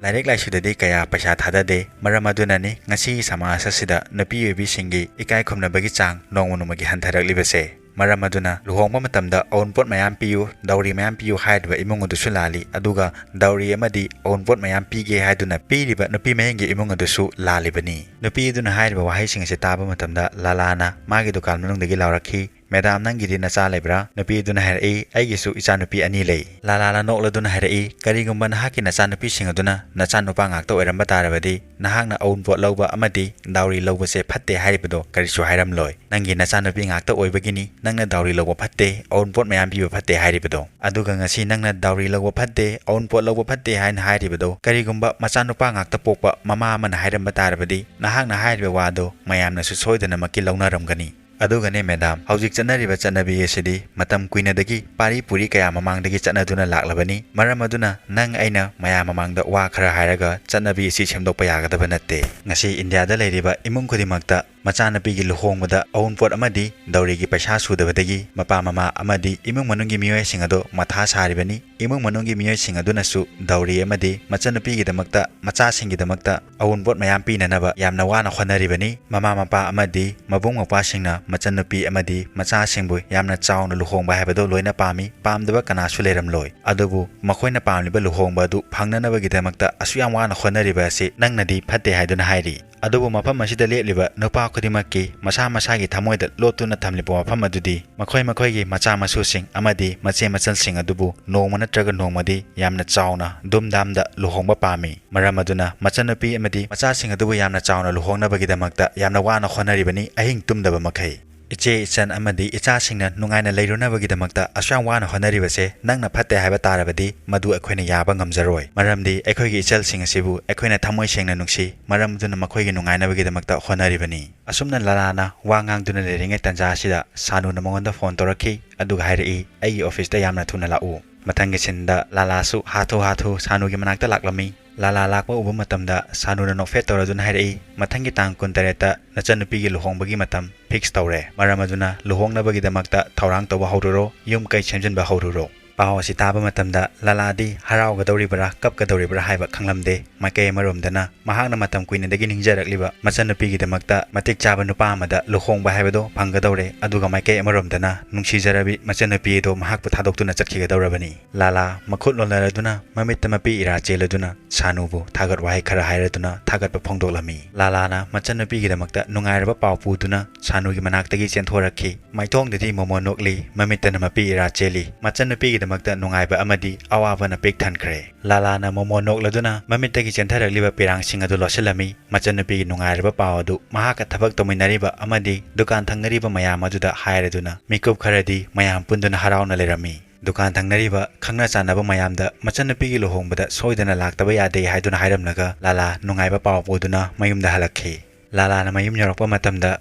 ꯂꯥꯏꯔꯤꯛ ꯂꯥꯏꯁꯨꯗꯗꯤ ꯀꯌꯥ ꯄꯩꯁꯥ ꯊꯥꯗꯗꯦ꯫ ꯃꯔꯝ ꯑꯗꯨꯅꯅꯤ ꯉꯁꯤꯒꯤ ꯁꯃꯥꯖ ꯑꯁꯤꯗ ꯅꯨꯄꯤ ꯑꯣꯏꯕꯤꯁꯤꯡꯒꯤ ꯏꯀꯥꯏ ꯈꯨꯝꯅꯕꯒꯤ ꯆꯥꯡ ꯅꯣꯡꯃ ꯅꯣꯡꯃꯒꯤ ꯍꯟꯊꯔꯛꯂꯤꯕꯁꯦ꯫ ꯃꯔꯝ ꯑꯗꯨꯅ ꯂꯨꯍꯣꯡꯕ ꯃꯇꯝꯗ ꯑꯎꯟꯄꯣꯠ ꯃꯌꯥꯝ ꯄꯤꯌꯨ, dowry ꯃꯌꯥꯝ ꯄꯤꯌꯨ ꯍꯥꯏꯔꯤꯕ ꯏꯃꯨꯡ ꯑꯗꯨꯁꯨ ꯂꯥꯜꯂꯤ, ꯑꯗꯨꯒ dowry ꯑꯃꯗꯤ ꯑꯎꯟꯄꯣꯠ ꯃꯌꯥꯝ ꯄꯤꯒꯦ ꯍꯥꯏꯗꯨꯅ ꯄꯤꯔꯤꯕ ꯅꯨꯄꯤ ꯃꯌꯨꯝꯒꯤ ꯏꯃꯨꯡ ꯑꯗꯨꯁꯨ ꯂꯥꯜꯂꯤꯕꯅꯤ꯫ ꯅꯨꯄꯤ ꯑꯗꯨꯅ ꯍꯥꯏꯔꯤꯕ ꯋꯥꯍꯩꯁꯤꯡ ꯑꯁꯤ ꯇꯥꯕ ꯃꯇꯝꯗ ꯂꯥꯂꯥꯅ ꯃꯥꯒꯤ ꯗꯨꯀꯥꯟ ꯃꯅꯨꯡꯗꯒꯤ ꯂꯥꯎꯔꯛꯈꯤ, "ꯃꯦꯗꯥꯝ, ꯅꯪꯒꯤꯗꯤ ꯅꯆꯥ ꯂꯩꯕ꯭ꯔꯥ?" ꯅꯨꯄꯤ ꯑꯗꯨꯅ ꯍꯥꯏꯔꯛꯏ, "ꯑꯩꯒꯤꯁꯨ ꯏꯆꯥꯅꯨꯄꯤ ꯑꯅꯤ ꯂꯩ꯫" ꯂꯥꯂꯥꯅ ꯅꯣꯛꯂꯗꯨꯅ ꯍꯥꯏꯔꯛꯏ, "ꯀꯔꯤꯒꯨꯝꯕ ꯅꯍꯥꯛꯀꯤ ꯅꯆꯥꯅꯨꯄꯤꯁꯤꯡ ꯑꯗꯨꯅ ꯅꯆꯥꯅꯨꯄꯥ ꯉꯥꯛꯇ ꯑꯣꯏꯔꯝꯕ ꯇꯥꯔꯕꯗꯤ, ꯅꯍꯥꯛꯅ ꯑꯎꯟꯄꯣꯠ ꯂꯧꯕ ꯑꯃꯗꯤ dowry ꯂꯧꯕꯁꯦ ꯐꯠꯇꯦ ꯍꯥꯏꯔꯤꯕꯗꯣ ꯀꯔꯤꯁꯨ ꯍꯥꯏꯔꯝꯂꯣꯏ꯫ ꯅꯪꯒꯤ ꯅꯆꯥꯅꯨꯄꯤ ꯉꯥꯛꯇ ꯑꯣꯏꯕꯒꯤꯅꯤ ꯅꯪꯅ dowry ꯂꯧꯕ ꯐꯠꯇꯦ, ꯑꯎꯟꯄꯣꯠ ꯃꯌꯥꯝ ꯄꯤꯕ ꯐꯠꯇꯦ ꯍꯥꯏꯔꯤꯕꯗꯣ꯫ ꯑꯗꯨꯒ ꯉꯁꯤ ꯅꯪꯅ dowry ꯂꯧꯕ ꯐꯠꯇꯦ, ꯑꯎꯟꯄꯣꯠ ꯂꯧꯕ ꯐꯠꯇꯦ ꯍꯥꯏꯅ ꯍꯥꯏꯔꯤꯕꯗꯣ, ꯀꯔꯤꯒꯨꯝꯕ ꯃꯆꯥꯅꯨꯄꯥ ꯉꯥꯛꯇ ꯄꯣꯛꯄ ꯃꯃꯥ ꯑꯃꯅ ꯍꯥꯏꯔꯝꯕ ꯇꯥꯔꯕꯗꯤ, ꯅꯍꯥꯛꯅ ꯍꯥꯏꯔꯤꯕ ꯋꯥꯗꯣ ꯃꯌꯥꯝꯅꯁꯨ ꯁꯣꯏꯗꯅꯃꯛꯀꯤ ꯂꯧꯅꯔꯝꯒꯅꯤ꯫" ꯑꯗꯨꯒꯅꯦ ꯃꯦꯗꯥꯝ, ꯍꯧꯖꯤꯛ ꯆꯠꯅꯔꯤꯕ ꯆꯠꯅꯕꯤ ꯑꯁꯤꯗꯤ ꯃꯇꯝ ꯀꯨꯏꯅꯗꯒꯤ, ꯄꯥꯔꯤ ꯄꯨꯔꯤ ꯀꯌꯥ ꯃꯃꯥꯡꯗꯒꯤ ꯆꯠꯅꯗꯨꯅ ꯂꯥꯛꯂꯕꯅꯤ꯫ ꯃꯔꯝ ꯑꯗꯨꯅ ꯅꯪ ꯑꯩꯅ ꯃꯌꯥꯝ ꯃꯃꯥꯡꯗ ꯋꯥ ꯈꯔ ꯍꯥꯏꯔꯒ ꯆꯠꯅꯕꯤ ꯑꯁꯤ ꯁꯦꯝꯗꯣꯛꯄ ꯌꯥꯒꯗꯕ ꯅꯠꯇꯦ꯫ ꯉꯁꯤ ꯏꯟꯗꯤꯌꯥꯗ ꯂꯩꯔꯤꯕ ꯏꯃꯨꯡ ꯈꯨꯗꯤꯡꯃꯛꯇ ꯃꯆꯥꯅꯨꯄꯤꯒꯤ ꯂꯨꯍꯣꯡꯕꯗ ꯑꯎꯟꯄꯣꯠ ꯑꯃꯗꯤ ꯗꯧꯔꯤꯒꯤ ꯄꯩꯁꯥ ꯁꯨꯗꯕꯗꯒꯤ ꯃꯄꯥ ꯃꯃꯥ ꯑꯃꯗꯤ ꯏꯃꯨꯡ ꯃꯅꯨꯡꯒꯤ ꯃꯤꯑꯣꯏꯁꯤꯡ ꯑꯗꯨ ꯃꯊꯥ ꯁꯥꯔꯤꯕꯅꯤ꯫ ꯏꯃꯨꯡ ꯃꯅꯨꯡꯒꯤ ꯃꯤꯑꯣꯏꯁꯤꯡ ꯑꯗꯨꯅꯁꯨ ꯗꯧꯔꯤ ꯑꯃꯗꯤ ꯃꯆꯟꯅꯨꯄꯤꯒꯤꯗꯃꯛꯇ, ꯃꯆꯥꯁꯤꯡꯒꯤꯗꯃꯛꯇ ꯑꯎꯟꯄꯣꯠ ꯃꯌꯥꯝ ꯄꯤꯅꯅꯕ ꯌꯥꯝꯅ ꯋꯥꯅ ꯍꯣꯠꯅꯔꯤꯕꯅꯤ꯫ ꯃꯃꯥ ꯃꯄꯥ ꯑꯃꯗꯤ ꯃꯕꯨꯡ ꯃꯧꯄ꯭ꯋꯥꯁꯤꯡꯅ ꯃꯆꯟꯅꯨꯄꯤ ꯑꯃꯗꯤ ꯃꯆꯥꯁꯤꯡꯕꯨ ꯌꯥꯝꯅ ꯆꯥꯎꯅ ꯂꯨꯍꯣꯡꯕ ꯍꯥꯏꯕꯗꯨ ꯂꯣꯏꯅ ꯄꯥꯝꯃꯤ꯫ ꯄꯥꯝꯗꯕ ꯀꯅꯥꯁꯨ ꯂꯩꯔꯝꯂꯣꯏ꯫ ꯑꯗꯨꯕꯨ ꯃꯈꯣꯏꯅ ꯄꯥꯝꯂꯤꯕ ꯂꯨꯍꯣꯡꯕ ꯑꯗꯨ ꯐꯪꯅꯅꯕꯒꯤꯗꯃꯛꯇ ꯑꯁꯨꯛ ꯌꯥꯝ ꯋꯥꯅ ꯍꯣꯠꯅꯔꯤꯕ ꯑꯁꯤ ꯅꯪꯅꯗꯤ ꯐꯠꯇꯦ ꯍꯥꯏꯗꯨꯅ ꯍꯥꯏꯔꯤ꯫ ꯑꯗꯨꯕꯨ ꯃꯐꯝ ꯑꯁꯤꯗ ꯂꯦꯞꯂꯤꯕ ꯅꯨꯄꯥ ꯈꯨꯗꯤꯡꯃꯛꯀꯤ ꯃꯁꯥ ꯃꯁꯥꯒꯤ ꯊꯃꯣꯏꯗ ꯂꯣꯠꯇꯨꯅ ꯊꯝꯂꯤꯕ ꯋꯥꯐꯝ ꯑꯗꯨꯗꯤ ꯃꯈꯣꯏ ꯃꯈꯣꯏꯒꯤ ꯃꯆꯥ ꯃꯁꯨꯁꯤꯡ ꯑꯃꯗꯤ ꯃꯆꯦ ꯃꯆꯜꯁꯤꯡ ꯑꯗꯨꯕꯨ ꯅꯣꯡꯃ ꯅꯠꯇ꯭ꯔꯒ ꯅꯣꯡꯃꯗꯤ ꯌꯥꯝꯅ ꯆꯥꯎꯅ ꯗꯨꯝꯗꯥꯝꯗ ꯂꯨꯍꯣꯡꯕ ꯄꯥꯝꯃꯤ꯫ ꯃꯔꯝ ꯑꯗꯨꯅ ꯃꯆꯟꯅꯨꯄꯤ ꯑꯃꯗꯤ ꯃꯆꯥꯁꯤꯡ ꯑꯗꯨꯕꯨ ꯌꯥꯝꯅ ꯆꯥꯎꯅ ꯂꯨꯍꯣꯡꯅꯕꯒꯤꯗꯃꯛꯇ ꯌꯥꯝꯅ ꯋꯥꯅ ꯍꯣꯠꯅꯔꯤꯕꯅꯤ ꯑꯍꯤꯡ ꯇꯨꯝꯗꯕ ꯃꯈꯩ꯫ ꯏꯆꯦ ꯏꯆꯟ ꯑꯃꯗꯤ ꯏꯆꯥꯁꯤꯡꯅ ꯅꯨꯡꯉꯥꯏꯅ ꯂꯩꯔꯨꯅꯕꯒꯤꯗꯃꯛꯇ ꯑꯁꯨꯛ ꯌꯥꯝ ꯋꯥꯅ ꯍꯣꯠꯅꯔꯤꯕꯁꯦ ꯅꯪꯅ ꯐꯠꯇꯦ ꯍꯥꯏꯕ ꯇꯥꯔꯕꯗꯤ ꯃꯗꯨ ꯑꯩꯈꯣꯏꯅ ꯌꯥꯕ ꯉꯝꯖꯔꯣꯏ꯫ ꯃꯔꯝꯗꯤ ꯑꯩꯈꯣꯏꯒꯤ ꯏꯆꯜꯁꯤꯡ ꯑꯁꯤꯕꯨ ꯑꯩꯈꯣꯏꯅ ꯊꯃꯣꯏ ꯁꯦꯡꯅ ꯅꯨꯡꯁꯤ꯫ ꯃꯔꯝ ꯑꯗꯨꯅ ꯃꯈꯣꯏꯒꯤ ꯅꯨꯡꯉꯥꯏꯅꯕꯒꯤꯗꯃꯛꯇ ꯍꯣꯠꯅꯔꯤꯕꯅꯤ꯫ ꯑꯁꯨꯝꯅ ꯂꯥꯂꯥꯅ ꯋꯥ ꯉꯥꯡꯗꯨꯅ ꯂꯩꯔꯤꯉꯩ ꯇꯥꯟꯖꯥ ꯑꯁꯤꯗ ꯁꯥꯅꯨꯅ ꯃꯉꯣꯟꯗ ꯐꯣꯟ ꯇꯧꯔꯛꯈꯤ꯫ ꯑꯗꯨꯒ ꯍꯥꯏꯔꯛꯏ, "ꯑꯩꯒꯤ ꯑꯣꯐꯤꯁꯇ ꯌꯥꯝꯅ ꯊꯨꯅ ꯂꯥꯛꯎ꯫" ꯃꯊꯪꯒꯤ ꯁꯤꯟꯗ ꯂꯥꯂꯥꯁꯨ ꯍꯥꯊꯨ ꯍꯥꯊꯨ ꯁꯥꯅꯨꯒꯤ ꯃꯅꯥꯛꯇ ꯂꯥꯛꯂꯝꯃꯤ꯫ ꯂꯥꯂꯥ ꯂꯥꯛꯄ ꯎꯕ ꯃꯇꯝꯗ ꯁꯥꯅꯨꯅ ꯅꯣꯛꯐꯦꯠ ꯇꯧꯔꯗꯨꯅ ꯍꯥꯏꯔꯛꯏ, "ꯃꯊꯪꯒꯤ ꯇꯥꯡ ꯀꯨꯟꯇꯔꯦꯠꯇ ꯅꯆꯟꯅꯨꯄꯤꯒꯤ ꯂꯨꯍꯣꯡꯕꯒꯤ ꯃꯇꯝ ꯐꯤꯛꯁ ꯇꯧꯔꯦ꯫ ꯃꯔꯝ ꯑꯗꯨꯅ ꯂꯨꯍꯣꯡꯅꯕꯒꯤꯗꯃꯛꯇ ꯊꯧꯔꯥꯡ ꯇꯧꯕ ꯍꯧꯔꯨꯔꯣ, ꯌꯨꯝ ꯀꯩ ꯁꯦꯝꯖꯤꯟꯕ ꯍꯧꯔꯨꯔꯣ꯫" ꯄꯥꯎ ꯑꯁꯤ ꯇꯥꯕ ꯃꯇꯝꯗ ꯂꯥꯂꯥꯗꯤ ꯍꯔꯥꯎꯒꯗꯧꯔꯤꯕ꯭ꯔꯥ ꯀꯞꯀꯗꯧꯔꯤꯕ꯭ꯔꯥ ꯍꯥꯏꯕ ꯈꯪꯂꯝꯗꯦ꯫ ꯃꯥꯏꯀꯩ ꯑꯃꯔꯣꯝꯗꯅ ꯃꯍꯥꯛꯅ ꯃꯇꯝ ꯀꯨꯏꯅꯗꯒꯤ ꯅꯤꯡꯖꯔꯛꯂꯤꯕ ꯃꯆꯟꯅꯨꯄꯤꯒꯤꯗꯃꯛꯇ ꯃꯇꯤꯛ ꯆꯥꯕ ꯅꯨꯄꯥ ꯑꯃꯗ ꯂꯨꯍꯣꯡꯕ ꯍꯥꯏꯕꯗꯣ ꯐꯪꯒꯗꯧꯔꯦ, ꯑꯗꯨꯒ ꯃꯥꯏꯀꯩ ꯑꯃꯔꯣꯝꯗꯅ ꯅꯨꯡꯁꯤꯖꯔꯕꯤ ꯃꯆꯟꯅꯨꯄꯤ ꯑꯗꯨ ꯃꯍꯥꯛꯄꯨ ꯊꯥꯗꯣꯛꯇꯨꯅ ꯆꯠꯈꯤꯒꯗꯧꯔꯕꯅꯤ꯫ ꯂꯥꯂꯥ ꯃꯈꯨꯠ ꯂꯣꯜꯅꯔꯗꯨꯅ ꯃꯃꯤꯠꯇ ꯃꯄꯤ ꯏꯔꯥ ꯆꯦꯜꯂꯗꯨꯅ ꯁꯥꯅꯨꯕꯨ ꯊꯥꯒꯠ ꯋꯥꯍꯩ ꯈꯔ ꯍꯥꯏꯔꯗꯨꯅ ꯊꯥꯒꯠꯄ ꯐꯣꯡꯗꯣꯛꯂꯝꯃꯤ꯫ ꯂꯥꯂꯥꯅ ꯃꯆꯟꯅꯨꯄꯤꯒꯤꯗꯃꯛꯇ ꯅꯨꯡꯉꯥꯏꯔꯕ ꯄꯥꯎ ꯄꯨꯗꯨꯅ ꯁꯥꯅꯨꯒꯤ ꯃꯅꯥꯛꯇꯒꯤ ꯆꯦꯟꯊꯣꯔꯛꯈꯤ꯫ ꯃꯥꯏꯊꯣꯡꯗꯗꯤ ꯃꯣꯃꯣꯟ ꯅꯣꯛꯂꯤ, ꯃꯃꯤꯠꯇꯅ ꯃꯄꯤ ꯏꯔꯥ ꯆꯦꯜꯂꯤ꯫ ꯃꯆꯟꯅꯨꯄꯤꯒꯤꯗꯃꯛꯇ ꯅꯨꯡꯉꯥꯏꯕ ꯑꯃꯗꯤ ꯑꯋꯥꯕꯅ ꯄꯤꯛ ꯊꯟꯈ꯭ꯔꯦ꯫ ꯂꯥꯂꯥꯅ ꯃꯣꯃꯣꯟ ꯅꯣꯛꯂꯗꯨꯅ ꯃꯃꯤꯠꯇꯒꯤ ꯆꯦꯟꯊꯔꯛꯂꯤꯕ ꯄꯤꯔꯥꯡꯁꯤꯡ ꯑꯗꯨ ꯂꯣꯠꯁꯤꯜꯂꯝꯃꯤ꯫ ꯃꯆꯟꯅꯨꯄꯤꯒꯤ ꯅꯨꯡꯉꯥꯏꯔꯕ ꯄꯥꯎ ꯑꯗꯨ ꯃꯍꯥꯛꯀ ꯊꯕꯛ ꯇꯧꯃꯤꯟꯅꯔꯤꯕ ꯑꯃꯗꯤ ꯗꯨꯀꯥꯟ ꯊꯪꯅꯔꯤꯕ ꯃꯌꯥꯝ ꯑꯗꯨꯗ ꯍꯥꯏꯔꯗꯨꯅ ꯃꯤꯀꯨꯞ ꯈꯔꯗꯤ ꯃꯌꯥꯝ ꯄꯨꯟꯗꯨꯅ ꯍꯔꯥꯎꯅ ꯂꯩꯔꯝꯃꯤ꯫ ꯗꯨꯀꯥꯟ ꯊꯪꯅꯔꯤꯕ ꯈꯪꯅ ꯆꯥꯟꯅꯕ ꯃꯌꯥꯝꯗ ꯃꯆꯟꯅꯨꯄꯤꯒꯤ ꯂꯨꯍꯣꯡꯕꯗ ꯁꯣꯏꯗꯅ ꯂꯥꯛꯇꯕ ꯌꯥꯗꯦ ꯍꯥꯏꯗꯨꯅ ꯍꯥꯏꯔꯝꯂꯒ ꯂꯥꯂꯥ ꯅꯨꯡꯉꯥꯏꯕ ꯄꯥꯎ ꯄꯨꯗꯨꯅ ꯃꯌꯨꯝꯗ ꯍꯜꯂꯛꯈꯤ꯫ ꯂꯥꯂꯥꯅ ꯃꯌꯨꯝ ꯌꯧꯔꯛꯄ ꯃꯇꯝꯗ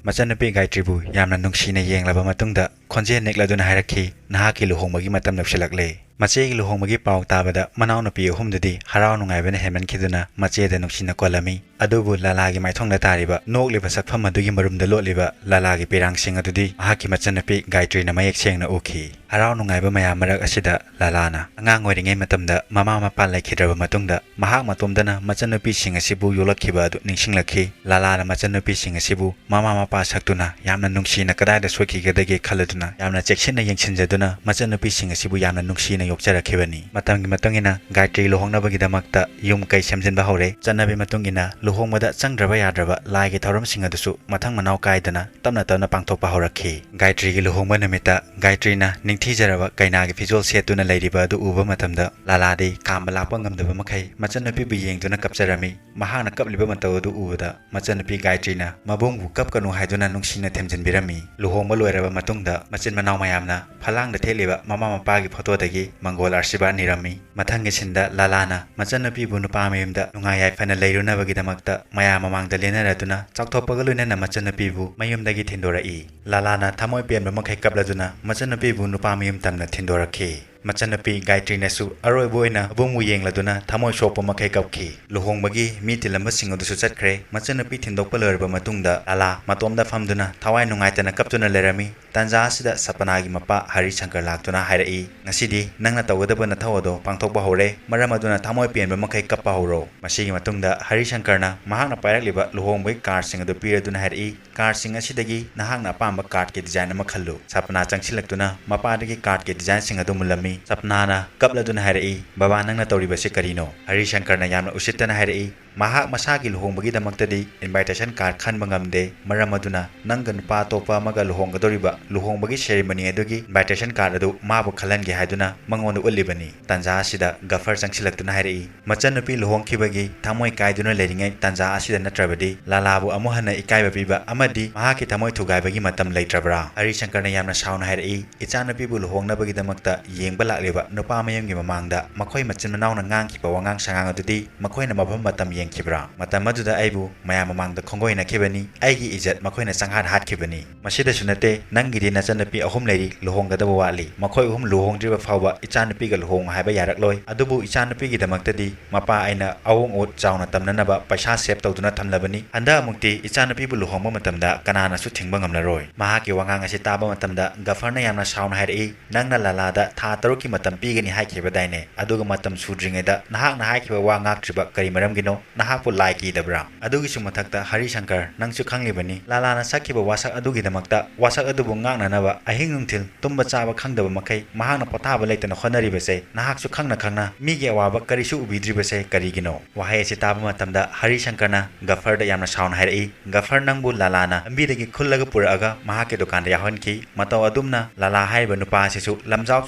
ꯃꯆꯟꯅꯨꯄꯤ ꯒꯥꯌꯇ꯭ꯔꯤꯕꯨ ꯌꯥꯝꯅ ꯅꯨꯡꯁꯤꯅ ꯌꯦꯡꯂꯕ ꯃꯇꯨꯡꯗ ꯈꯣꯟꯖꯦꯜ ꯅꯦꯛꯂꯗꯨꯅ ꯍꯥꯏꯔꯛꯈꯤ, "ꯅꯍꯥꯛꯀꯤ ꯂꯨꯍꯣꯡꯕꯒꯤ ꯃꯇꯝ ꯌꯧꯁꯤꯜꯂꯛꯂꯦ"꯫ ꯃꯆꯦꯒꯤ ꯂꯨꯍꯣꯡꯕꯒꯤ ꯄꯥꯎ ꯇꯥꯕꯗ ꯃꯅꯥꯎꯅꯨꯄꯤ ꯑꯍꯨꯝꯗꯨꯗꯤ ꯍꯔꯥꯎ ꯅꯨꯡꯉꯥꯏꯕꯅ ꯍꯦꯟꯃꯟꯈꯤꯗꯨꯅ ꯃꯆꯦꯗ ꯅꯨꯡꯁꯤꯅ ꯀꯣꯜꯂꯝꯃꯤ꯫ ꯑꯗꯨꯕꯨ ꯂꯥꯂꯥꯒꯤ ꯃꯥꯏꯊꯣꯡꯗ ꯇꯥꯔꯤꯕ ꯅꯣꯛꯂꯤꯕ ꯁꯛꯐꯝ ꯑꯗꯨꯒꯤ ꯃꯔꯨꯝꯗ ꯂꯣꯠꯂꯤꯕ ꯂꯥꯂꯥꯒꯤ ꯄꯤꯔꯥꯡꯁꯤꯡ ꯑꯗꯨꯗꯤ ꯃꯍꯥꯛꯀꯤ ꯃꯆꯟꯅꯨꯄꯤ ꯒꯥꯌꯇ꯭ꯔꯤꯅ ꯃꯌꯦꯛ ꯁꯦꯡꯅ ꯎꯈꯤ꯫ ꯍꯔꯥꯎ ꯅꯨꯡꯉꯥꯏꯕ ꯃꯌꯥꯝ ꯃꯔꯛ ꯑꯁꯤꯗ ꯂꯥꯂꯥꯅ ꯑꯉꯥꯡ ꯑꯣꯏꯔꯤꯉꯩ ꯃꯇꯝꯗ ꯃꯃꯥ ꯃꯄꯥ ꯂꯩꯈꯤꯗ꯭ꯔꯕ ꯃꯇꯨꯡꯗ ꯃꯍꯥꯛ ꯃꯇꯣꯝꯇꯅ ꯃꯆꯟꯅꯨꯄꯤꯁꯤꯡ ꯑꯁꯤꯕꯨ ꯌꯣꯛꯂꯛꯈꯤꯕ ꯑꯗꯨ ꯅꯤꯡꯁꯤꯡꯂꯛꯈꯤ꯫ ꯂꯥꯂꯥꯅ ꯃꯆꯟꯅꯨꯄꯤꯁꯤꯡ ꯑꯁꯤꯕꯨ ꯃꯃꯥ ꯃꯄꯥ ꯁꯛꯇꯨꯅ ꯌꯥꯝꯅ ꯅꯨꯡꯁꯤꯅ ꯀꯗꯥꯏꯗ ꯁꯣꯏꯈꯤꯒꯗꯒꯦ ꯈꯜꯂꯗꯨꯅ ꯌꯥꯝꯅ ꯆꯦꯛꯁꯤꯟꯅ ꯌꯦꯡꯁꯤꯟꯖꯗꯨꯅ ꯃꯆꯟꯅꯨꯄꯤꯁꯤꯡ ꯑꯁꯤꯕꯨ ꯌꯥꯝꯅ ꯅꯨꯡꯁꯤꯅ ꯌꯣꯛꯆꯔꯛꯈꯤꯕꯅꯤ꯫ ꯃꯇꯝꯒꯤ ꯃꯇꯨꯡ ꯏꯟꯅ ꯒꯥꯌꯇ꯭ꯔꯤ ꯂꯨꯍꯣꯡꯅꯕꯒꯤꯗꯃꯛꯇ ꯌꯨꯝ ꯀꯩ ꯁꯦꯝꯖꯤꯟꯕ ꯍꯧꯔꯦ꯫ ꯆꯠꯅꯕꯤ ꯃꯇꯨꯡ ꯏꯟꯅ ꯂꯨꯍꯣꯡꯕꯗ ꯆꯪꯗ꯭ꯔꯕ ꯌꯥꯗ꯭ꯔꯕ ꯂꯥꯏꯒꯤ ꯊꯧꯔꯝꯁꯤꯡ ꯑꯗꯨꯁꯨ ꯃꯊꯪ ꯃꯅꯥꯎ ꯀꯥꯏꯗꯅ ꯇꯞꯅ ꯇꯞꯅ ꯄꯥꯡꯊꯣꯛꯄ ꯍꯧꯔꯛꯈꯤ꯫ ꯒꯥꯌꯇ꯭ꯔꯤꯒꯤ ꯂꯨꯍꯣꯡꯕ ꯅꯨꯃꯤꯠꯇ ꯒꯥꯌꯇ꯭ꯔꯤꯅ ꯅꯤꯡꯊꯤꯖꯔꯕ ꯀꯩꯅꯥꯒꯤ ꯐꯤꯖꯣꯜ ꯁꯦꯠꯇꯨꯅ ꯂꯩꯔꯤꯕ ꯑꯗꯨ ꯎꯕ ꯃꯇꯝꯗ ꯂꯥꯂꯥꯗꯤ ꯈꯥꯝꯕ ꯂꯥꯛꯄ ꯉꯝꯗꯕ ꯃꯈꯩ ꯃꯆꯟꯅꯨꯄꯤꯕꯨ ꯌꯦꯡꯗꯨꯅ ꯀꯞꯆꯔꯝꯃꯤ꯫ ꯃꯍꯥꯛꯅ ꯀꯞꯂꯤꯕ ꯃꯇꯧ ꯑꯗꯨ ꯎꯕꯗ ꯃꯆꯟꯅꯨꯄꯤ ꯒꯥꯌꯇ꯭ꯔꯤꯅ ꯃꯕꯨꯡꯕꯨ ꯀꯞꯀꯅꯨ ꯍꯥꯏꯗꯨꯅ ꯅꯨꯡꯁꯤꯅ ꯊꯦꯝꯖꯤꯟꯕꯤꯔꯝꯃꯤ꯫ ꯂꯨꯍꯣꯡꯕ ꯂꯣꯏꯔꯕ ꯃꯇꯨꯡꯗ ꯃꯆꯤꯟ ꯃꯅꯥꯎ ꯃꯌꯥꯝꯅ ꯐꯂꯥꯡꯗ ꯊꯦꯠꯂꯤꯕ ꯃꯃꯥ ꯃꯄꯥꯒꯤ ꯐꯣꯇꯣꯗꯒꯤ ꯃꯪꯒꯣꯜ ꯑꯥꯔꯁꯤꯕꯥꯗ ꯅꯤꯔꯝꯃꯤ꯫ ꯃꯊꯪꯒꯤ ꯁꯤꯟꯗ ꯂꯥꯂꯥꯅ ꯃꯆꯟꯅꯨꯄꯤꯕꯨ ꯅꯨꯄꯥ ꯃꯌꯨꯝꯗ ꯅꯨꯡꯉꯥꯏ ꯌꯥꯏꯐꯅ ꯂꯩꯔꯨꯅꯕꯒꯤꯗꯃꯛꯇ ꯃꯌꯥꯝ ꯃꯃꯥꯡꯗ ꯂꯦꯟꯅꯔꯗꯨꯅ ꯆꯥꯎꯊꯣꯛꯄꯒ ꯂꯣꯏꯅꯅ ꯃꯆꯟꯅꯨꯄꯤꯕꯨ ꯃꯌꯨꯝꯗꯒꯤ ꯊꯤꯟꯗꯣꯔꯛꯏ꯫ ꯂꯥꯂꯥꯅ ꯊꯃꯣꯏ ꯄꯦꯟꯕ ꯃꯈꯩ ꯀꯞꯂꯗꯨꯅ ꯃꯆꯟꯅꯨꯄꯤꯕꯨ ꯅꯨꯄꯥ ꯃꯌꯨꯝ ꯇꯝꯅ ꯊꯤꯟꯗꯣꯔꯛꯈꯤ꯫ ꯃꯆꯟꯅꯨꯄꯤ ꯒꯥꯌꯇ꯭ꯔꯤꯅꯁꯨ ꯑꯔꯣꯏꯕ ꯑꯣꯏꯅ ꯃꯕꯨꯡꯕꯨ ꯌꯦꯡꯂꯗꯨꯅ ꯊꯃꯣꯏ ꯁꯣꯛꯄ ꯃꯈꯩ ꯀꯞꯈꯤ꯫ ꯂꯨꯍꯣꯡꯕꯒꯤ ꯃꯤ ꯇꯤꯜꯂꯝꯕꯁꯤꯡ ꯑꯗꯨꯁꯨ ꯆꯠꯈ꯭ꯔꯦ꯫ ꯃꯆꯟꯅꯨꯄꯤ ꯊꯤꯟꯗꯣꯛꯄ ꯂꯣꯏꯔꯕ ꯃꯇꯨꯡꯗ ꯂꯥꯂꯥ ꯃꯇꯣꯝꯗ ꯐꯝꯗꯨꯅ ꯊꯋꯥꯏ ꯅꯨꯡꯉꯥꯏꯇꯅ ꯀꯞꯇꯨꯅ ꯂꯩꯔꯝꯃꯤ꯫ ꯇꯥꯟꯖꯥ ꯑꯁꯤꯗ ꯁꯄꯅꯥꯒꯤ ꯃꯄꯥ ꯍꯔꯤ ꯁꯪꯀꯔ ꯂꯥꯛꯇꯨꯅ ꯍꯥꯏꯔꯛꯏ, "ꯉꯁꯤꯗꯤ ꯅꯪꯅ ꯇꯧꯒꯗꯕ ꯅꯊꯧ ꯑꯗꯣ ꯄꯥꯡꯊꯣꯛꯄ ꯍꯧꯔꯦ, ꯃꯔꯝ ꯑꯗꯨꯅ ꯊꯃꯣꯏ ꯄꯦꯟꯕ ꯃꯈꯩ ꯀꯞꯄ ꯍꯧꯔꯣ"꯫ ꯃꯁꯤꯒꯤ ꯃꯇꯨꯡꯗ ꯍꯔꯤ ꯁꯪꯀꯔꯅ ꯃꯍꯥꯛꯅ ꯄꯥꯏꯔꯛꯂꯤꯕ ꯂꯨꯍꯣꯡꯕꯒꯤ ꯀꯥꯔꯗꯁꯤꯡ ꯑꯗꯨ ꯄꯤꯔꯗꯨꯅ ꯍꯥꯏꯔꯛꯏ, "ꯀꯥꯔꯗꯁꯤꯡ ꯑꯁꯤꯗꯒꯤ ꯅꯍꯥꯛꯅ ꯑꯄꯥꯝꯕ ꯀꯥꯔꯗꯀꯤ ꯗꯤꯖꯥꯏꯟ ꯑꯃ ꯈꯜꯂꯨ"꯫ ꯁꯄꯅꯥ ꯆꯪꯁꯤꯜꯂꯛꯇꯨꯅ ꯃꯄꯥꯗꯒꯤ ꯀꯥꯔꯗꯀꯤ ꯗꯤꯖꯥꯏꯟꯁꯤꯡ ꯑꯗꯨ ꯃꯨꯜꯂꯝꯃꯤ꯫ ꯁꯄꯅꯥꯅ ꯀꯞꯂꯗꯨꯅ ꯍꯥꯏꯔꯛꯏ, "ꯕꯕꯥ, ꯅꯪꯅ ꯇꯧꯔꯤꯕꯁꯤ ꯀꯔꯤꯅꯣ?" ꯍꯔꯤ ꯁꯪꯀꯔꯅ ꯌꯥꯝꯅ ꯎꯁꯤꯠꯇꯅ ꯍꯥꯏꯔꯛꯏ, ꯃꯍꯥꯛ ꯃꯁꯥꯒꯤ ꯂꯨꯍꯣꯡꯕꯒꯤꯗꯃꯛꯇꯗꯤ ꯏꯟꯚꯥꯏꯇꯦꯁꯟ ꯀꯥꯔꯗ ꯈꯟꯕ ꯉꯝꯗꯦ, ꯃꯔꯝ ꯑꯗꯨꯅ ꯅꯪꯒ ꯅꯨꯄꯥ ꯑꯇꯣꯞꯄ ꯑꯃꯒ ꯂꯨꯍꯣꯡꯒꯗꯧꯔꯤꯕ ꯂꯨꯍꯣꯡꯕꯒꯤ ꯁꯦꯔꯤꯃꯣꯅꯤ ꯑꯗꯨꯒꯤ ꯏꯟꯚꯥꯏꯇꯦꯁꯟ ꯀꯥꯔꯗ ꯑꯗꯨ ꯃꯥꯕꯨ ꯈꯜꯍꯟꯒꯦ ꯍꯥꯏꯗꯨꯅ ꯃꯉꯣꯟꯗ ꯎꯠꯂꯤꯕꯅꯤ꯫ ꯇꯥꯟꯖꯥ ꯑꯁꯤꯗ ꯒꯐꯔ ꯆꯪꯁꯤꯜꯂꯛꯇꯨꯅ ꯍꯥꯏꯔꯛꯏ, ꯃꯆꯟꯅꯨꯄꯤ ꯂꯨꯍꯣꯡꯈꯤꯕꯒꯤ ꯊꯃꯣꯏ ꯀꯥꯏꯗꯨꯅ ꯂꯩꯔꯤꯉꯩ ꯇꯥꯟꯖꯥ ꯑꯁꯤꯗ ꯅꯠꯇ꯭ꯔꯕꯗꯤ ꯂꯥꯂꯥꯕꯨ ꯑꯃꯨꯛ ꯍꯟꯅ ꯏꯀꯥꯏꯕ ꯄꯤꯕ ꯑꯃꯗꯤ ꯃꯍꯥꯛꯀꯤ ꯊꯃꯣꯏ ꯊꯨꯒꯥꯏꯕꯒꯤ ꯃꯇꯝ ꯂꯩꯇ꯭ꯔꯕ꯭ꯔꯥ? ꯍꯔꯤ ꯁꯪꯀꯔꯅ ꯌꯥꯝꯅ ꯁꯥꯎꯅ ꯍꯥꯏꯔꯛꯏ, ꯏꯆꯥꯅꯨꯄꯤꯕꯨ ꯂꯨꯍꯣꯡꯅꯕꯒꯤꯗꯃꯛꯇ ꯌꯦꯡꯕ ꯂꯥꯛꯂꯤꯕ ꯅꯨꯄꯥ ꯃꯌꯨꯝꯒꯤ ꯃꯃꯥꯡꯗ ꯃꯈꯣꯏ ꯃꯆꯤꯟ ꯃꯅꯥꯎꯅ ꯉꯥꯡꯈꯤꯕ ꯋꯥꯉꯥꯡ ꯁꯉꯥꯡ ꯑꯗꯨꯗꯤ ꯃꯈꯣꯏꯅ ꯃꯐꯝ ꯃꯇꯝ ꯌꯦꯡ ꯈꯤꯕ꯭ꯔꯥ? ꯃꯇꯝ ꯑꯗꯨꯗ ꯑꯩꯕꯨ ꯃꯌꯥꯝ ꯃꯃꯥꯡꯗ ꯈꯣꯡꯒꯣꯏꯅꯈꯤꯕꯅꯤ, ꯑꯩꯒꯤ ꯏꯖꯠ ꯃꯈꯣꯏꯅ ꯆꯪꯍꯥꯠ ꯍꯥꯠꯈꯤꯕꯅꯤ꯫ ꯃꯁꯤꯗꯁꯨ ꯅꯠꯇꯦ, ꯅꯪꯒꯤꯗꯤ ꯅꯆꯟꯅꯨꯄꯤ ꯑꯍꯨꯝ ꯂꯩꯔꯤ, ꯂꯨꯍꯣꯡꯒꯗꯕ ꯋꯥꯠꯂꯤ, ꯃꯈꯣꯏ ꯑꯍꯨꯝ ꯂꯨꯍꯣꯡꯗ꯭ꯔꯤꯕ ꯐꯥꯎꯕ ꯏꯆꯥꯅꯨꯄꯤꯒ ꯂꯨꯍꯣꯡꯉꯨ ꯍꯥꯏꯕ ꯌꯥꯔꯛꯂꯣꯏ꯫ ꯑꯗꯨꯕꯨ ꯏꯆꯥꯅꯨꯄꯤꯒꯤꯗꯃꯛꯇꯗꯤ ꯃꯄꯥ ꯑꯩꯅ ꯑꯋꯣꯡ ꯑꯣꯠ ꯆꯥꯎꯅ ꯇꯝꯅꯅꯕ ꯄꯩꯁꯥ ꯁꯦꯞ ꯇꯧꯗꯨꯅ ꯊꯝꯂꯕꯅꯤ꯫ ꯍꯟꯗꯛ ꯑꯃꯨꯛꯇꯤ ꯏꯆꯥꯅꯨꯄꯤꯕꯨ ꯂꯨꯍꯣꯡꯕ ꯃꯇꯝꯗ ꯀꯅꯥꯅꯁꯨ ꯊꯤꯡꯕ ꯉꯝꯂꯔꯣꯏ꯫ ꯃꯍꯥꯛꯀꯤ ꯋꯥꯉꯥꯡ ꯑꯁꯤ ꯇꯥꯕ ꯃꯇꯝꯗ ꯒꯐꯔꯅ ꯌꯥꯝꯅ ꯁꯥꯎꯅ ꯍꯥꯏꯔꯛꯏ, "ꯅꯪꯅ ꯂꯥꯂꯥꯗ ꯊꯥ ꯇꯔꯨꯛꯀꯤ ꯃꯇꯝ ꯄꯤꯒꯅꯤ ꯍꯥꯏꯈꯤꯕꯗꯥꯏꯅꯦ? ꯑꯗꯨꯒ ꯃꯇꯝ ꯁꯨꯗ꯭ꯔꯤꯉꯩꯗ ꯅꯍꯥꯛꯅ ꯍꯥꯏꯈꯤꯕ ꯋꯥ ꯉꯥꯛꯇ꯭ꯔꯤꯕ ꯀꯔꯤ ꯃꯔꯝꯒꯤꯅꯣ? ꯅꯍꯥꯛꯄꯨ ꯂꯥꯏ ꯀꯤꯗꯕ꯭ꯔꯥ?" ꯑꯗꯨꯒꯤꯁꯨ ꯃꯊꯛꯇ ꯍꯔꯤ ꯁꯪꯀꯔ, ꯅꯪꯁꯨ ꯈꯪꯂꯤꯕꯅꯤ, ꯂꯥꯂꯥꯅ ꯁꯛꯈꯤꯕ ꯋꯥꯁꯛ ꯑꯗꯨꯒꯤꯗꯃꯛꯇ ꯋꯥꯁꯛ ꯑꯗꯨꯕꯨ ꯉꯥꯛꯅꯅꯕ ꯑꯍꯤꯡ ꯅꯨꯡꯊꯤꯜ ꯇꯨꯝꯕ ꯆꯥꯕ ꯈꯪꯗꯕ ꯃꯈꯩ ꯃꯍꯥꯛꯅ ꯄꯣꯊꯥꯕ ꯂꯩꯇꯅ ꯍꯣꯠꯅꯔꯤꯕꯁꯦ ꯅꯍꯥꯛꯁꯨ ꯈꯪꯅ ꯈꯪꯅ ꯃꯤꯒꯤ ꯑꯋꯥꯕ ꯀꯔꯤꯁꯨ ꯎꯕꯤꯗ꯭ꯔꯤꯕꯁꯦ ꯀꯔꯤꯒꯤꯅꯣ? ꯋꯥꯍꯩ ꯑꯁꯤ ꯇꯥꯕ ꯃꯇꯝꯗ ꯍꯔꯤ ꯁꯪꯀꯔꯅ ꯒꯐꯔꯗ ꯌꯥꯝꯅ ꯁꯥꯎꯅ ꯍꯥꯏꯔꯛꯏ, "ꯒꯐꯔ, ꯅꯪꯕꯨ ꯂꯥꯂꯥꯅ ꯂꯝꯕꯤꯗꯒꯤ ꯈꯨꯜꯂꯒ ꯄꯨꯔꯛꯑꯒ ꯃꯍꯥꯛꯀꯤ ꯗꯨꯀꯥꯟꯗ ꯌꯥꯎꯍꯟꯈꯤ꯫ ꯃꯇꯧ ꯑꯗꯨꯝꯅ ꯂꯥꯂꯥ ꯍꯥꯏꯔꯤꯕ ꯅꯨꯄꯥ ꯑꯁꯤꯁꯨ ꯂꯝꯖꯥꯎ